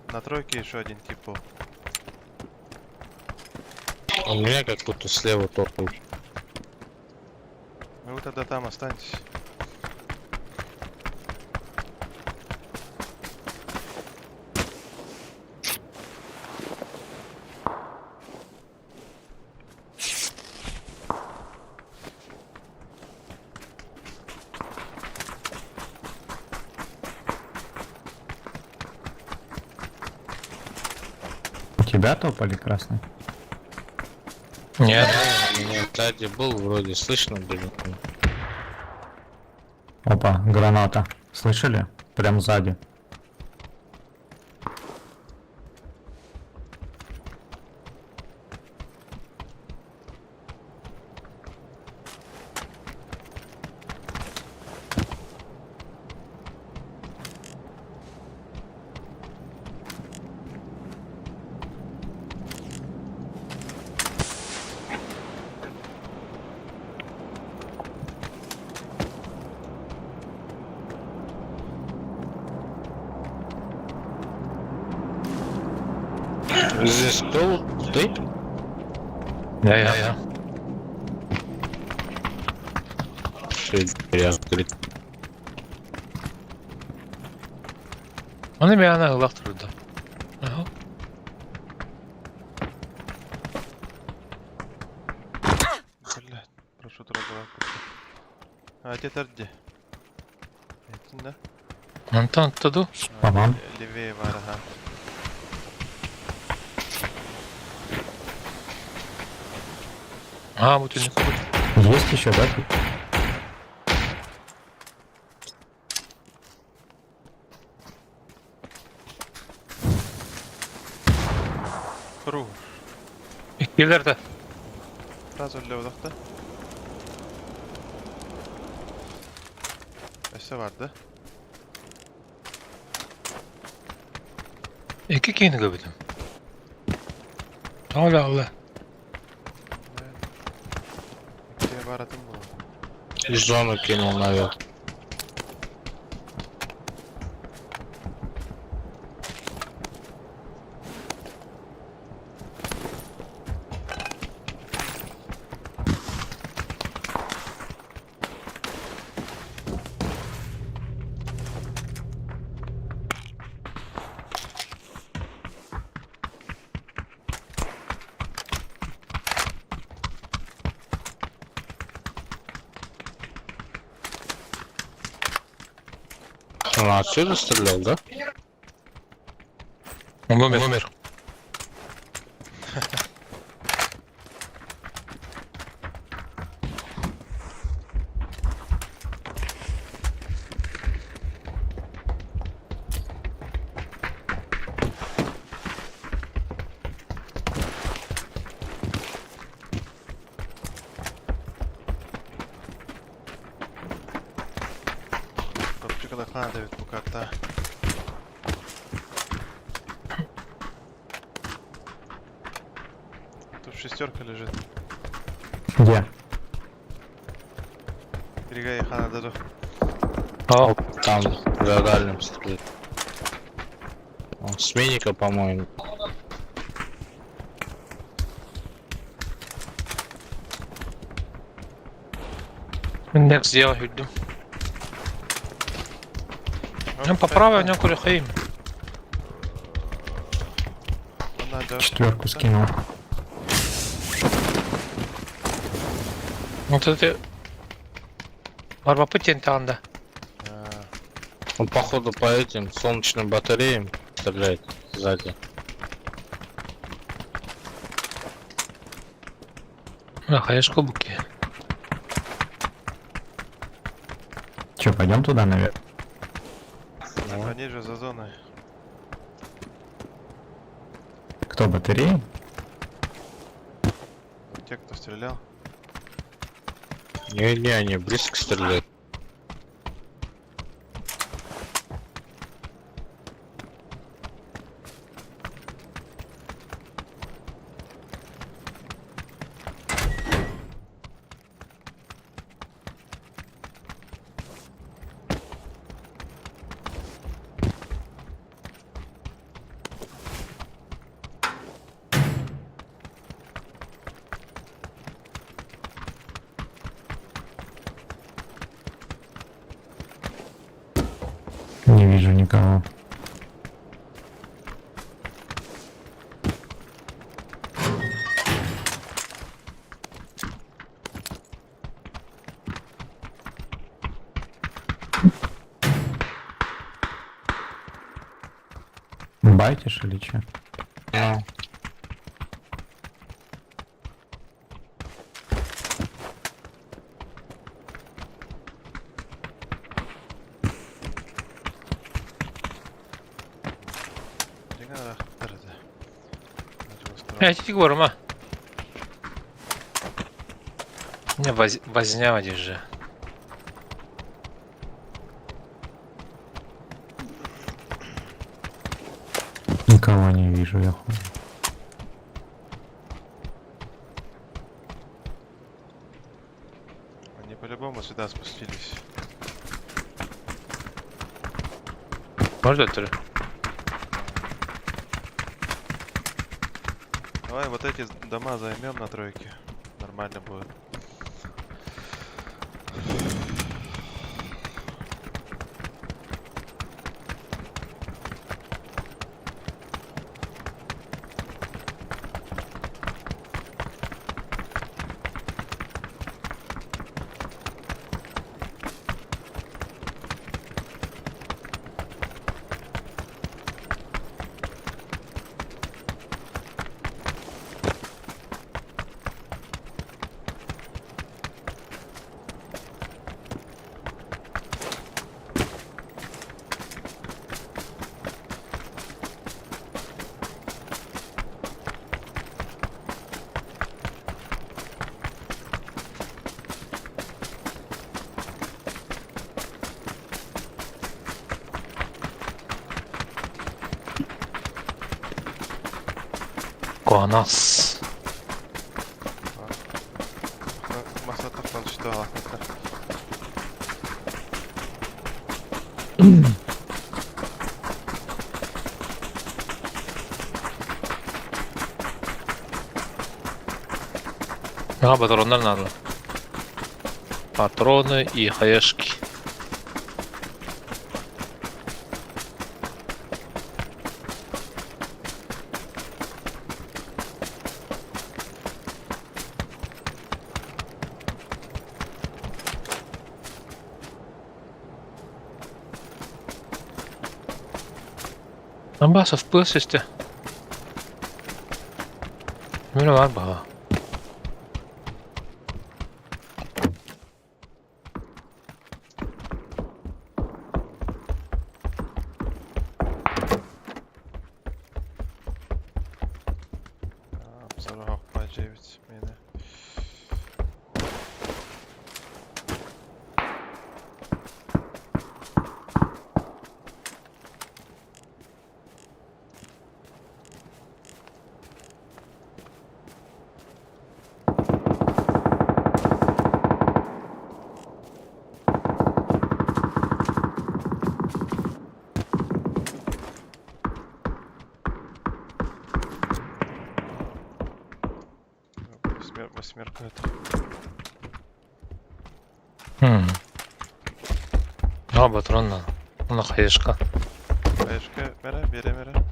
На тройке еще один тип был. У меня как будто слева топают. Ну вы тогда там останьтесь. У тебя топали красный? Нет. Меня сзади был, вроде слышно было. Опа, граната. Слышали? Прям сзади. Здесь кто? Ты? Я, я, я. Я говорит. Оны мен ана ылақ тұрды. Ага. Блять, прошу дорогу. А где Тарди? Это да? Антон, таду? По-моему. Левее вар, ага. А, вот и Есть еще, да? Круг. Киллер-то. Сразу левдахта. Өссө бар да? Iki kini göbüdüm. Allah Allah. Иккиэ баратын буолуо. Зону кинул наверх. Он отсюда стрелял, да? Он умер. Он умер. Копчик адахлаан эбит бу карта. Тут шестерка лежит. Где? Перегай хана даду. А, Там, за дальним стреляет. Он с миника, по-моему. Next сделал хүддүм. Ну, поправил, не курихаим. Четверку скинул. Вот это... Барбапы тентанда. Он, походу, по этим солнечным батареям стреляет сзади. А, конечно, буки. Че, пойдем туда наверх? Они же за зоной. Кто, батареи? Те, кто стрелял. Не-не, они близко стреляют. Не вижу никого. Байтишь или че? Ну, Я тебе говорю, ма. Не, воз... возня же. Никого не вижу, я хуй. Они по-любому сюда спустились. Можно это? Давай вот эти дома займем на тройке. Нормально будет. Куонас. Маса тахтан түстэ алахтар. Ага, патроннар надо. Патроны и хаешки. Амбасов пылсисте. Мин бар баҕа. Обзор хоппа жебит мені. Восьмерка это. А, патрон надо. На хаешка. Хаешка, мера, бере, мера.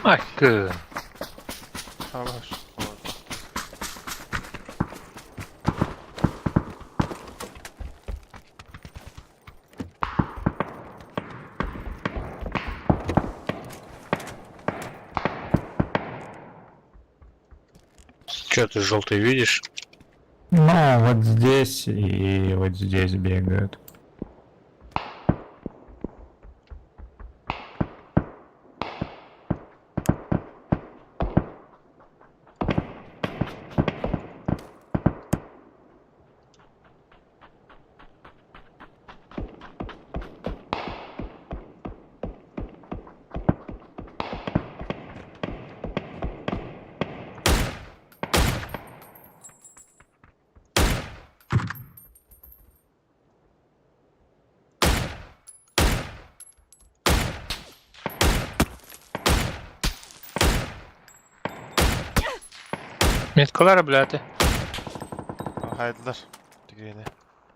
Ай, кы. Хорош. Че, ты желтый видишь? Ну, вот здесь и вот здесь бегают. Меткалар, блядь. Хайдылар. Түгені.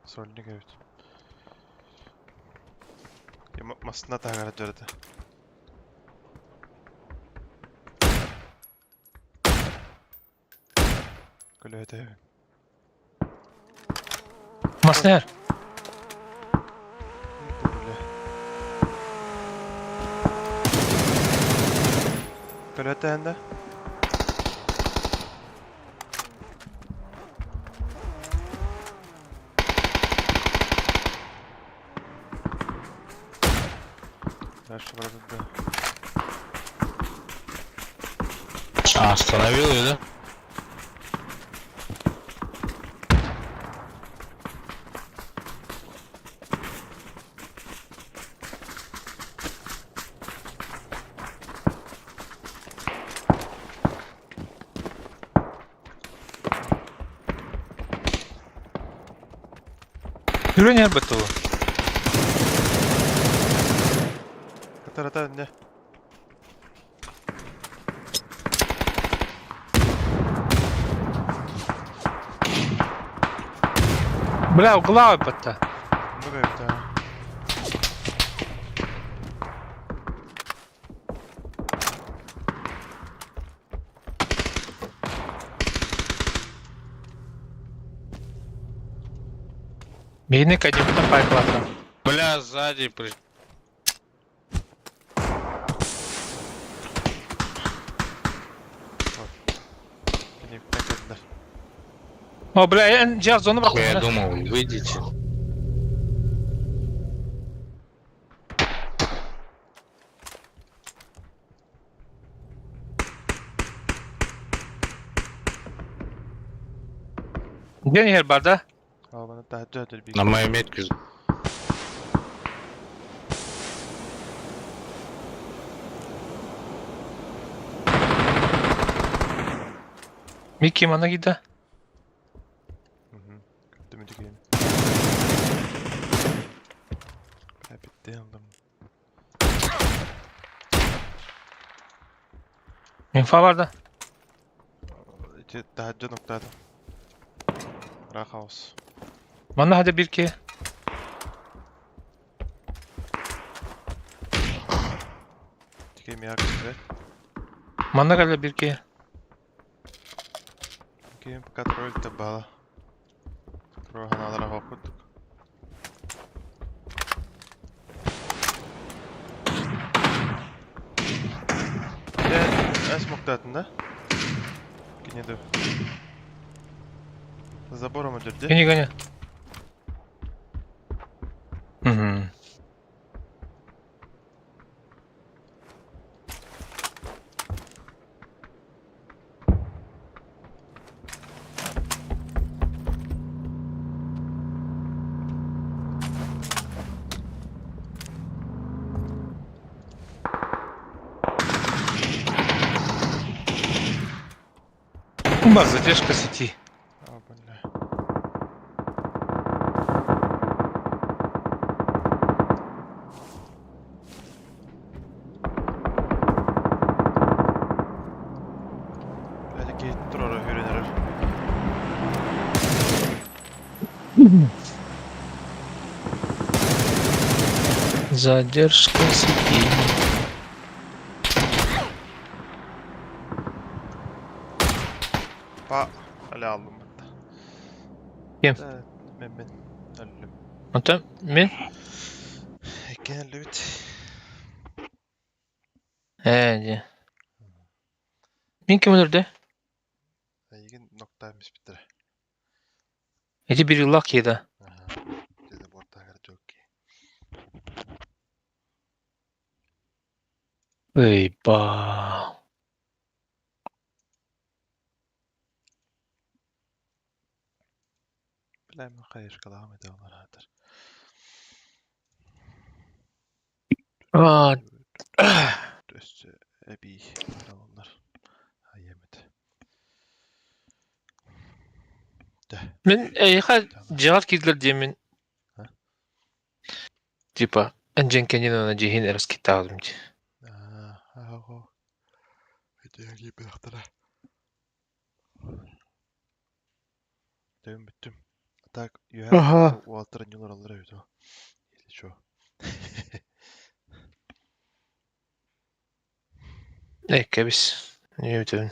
Сольник эбит. Масына тагара жүрді. Күлөтө. Маснер. Күлөтө энде. Дальше брат, да. А, остановил ее, да? Yürü быту. Катарата не. Бля, угла бата. Ну да. Мейны кадим там пайплата. Бля, сзади при... Кини тәкәдилер. О, бля, я жар зону Я думал, выйдете. Дьэн иһэр бар да? Aa, таһырдьа өтөр На моей метке. Микки манна киирдэ. Көрдүм үтүгүн. Бля, алдым. Инфа бар да? Ити таһырдьа ноктаатым. Рахаус. Манна хада бир ки. Тике мияк бет. Манна кэллэ бир ки. Ким пока тролль бала. Тролль хокуттук. Дьэ, смоктаатын да? Кини ду. Забором өтөрдө. Гони, гони. Угу. Бар, задержка сети. А, бля. Бля, кейт турара хүренерер. Задержка сети. Па, аля алдым бытта. Ким? Мен мен. Өллүм. Онтон мен? Экен өллүбүт. Ээ, дии. Мин ким өлөрдө? Эйигин ноктаан биспиттэрэ. Эти бир ыллах киһи Дьэ бортаагар жокки. Эй, ба. Бля, мен хайышкалаам эте олар хаатар. А, Өссө эби олар. Айемет. Мен эйха дьиэҕэр киирдилэр диэммин. Типа, энджен кэннин уонна дьиһин эрэскиттаабытым дии. Аа, аҕо. Эти кииппэтэхтэрэ. Төгүн бүттүм. Так, you have Ага. уолаттар ньулараллар эбит о. Или чё? Эй, кэбис. Не бүтүн.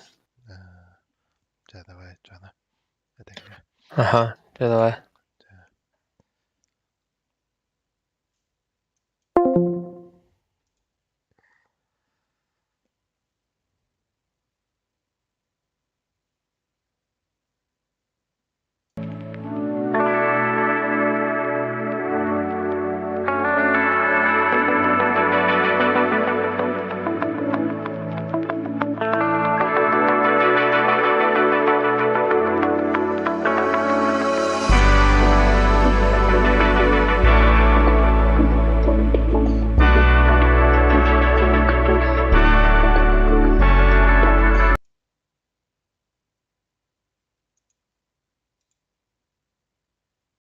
Дьэ, давай, Джана. Этэҥҥэ. Аха, дьэ давай.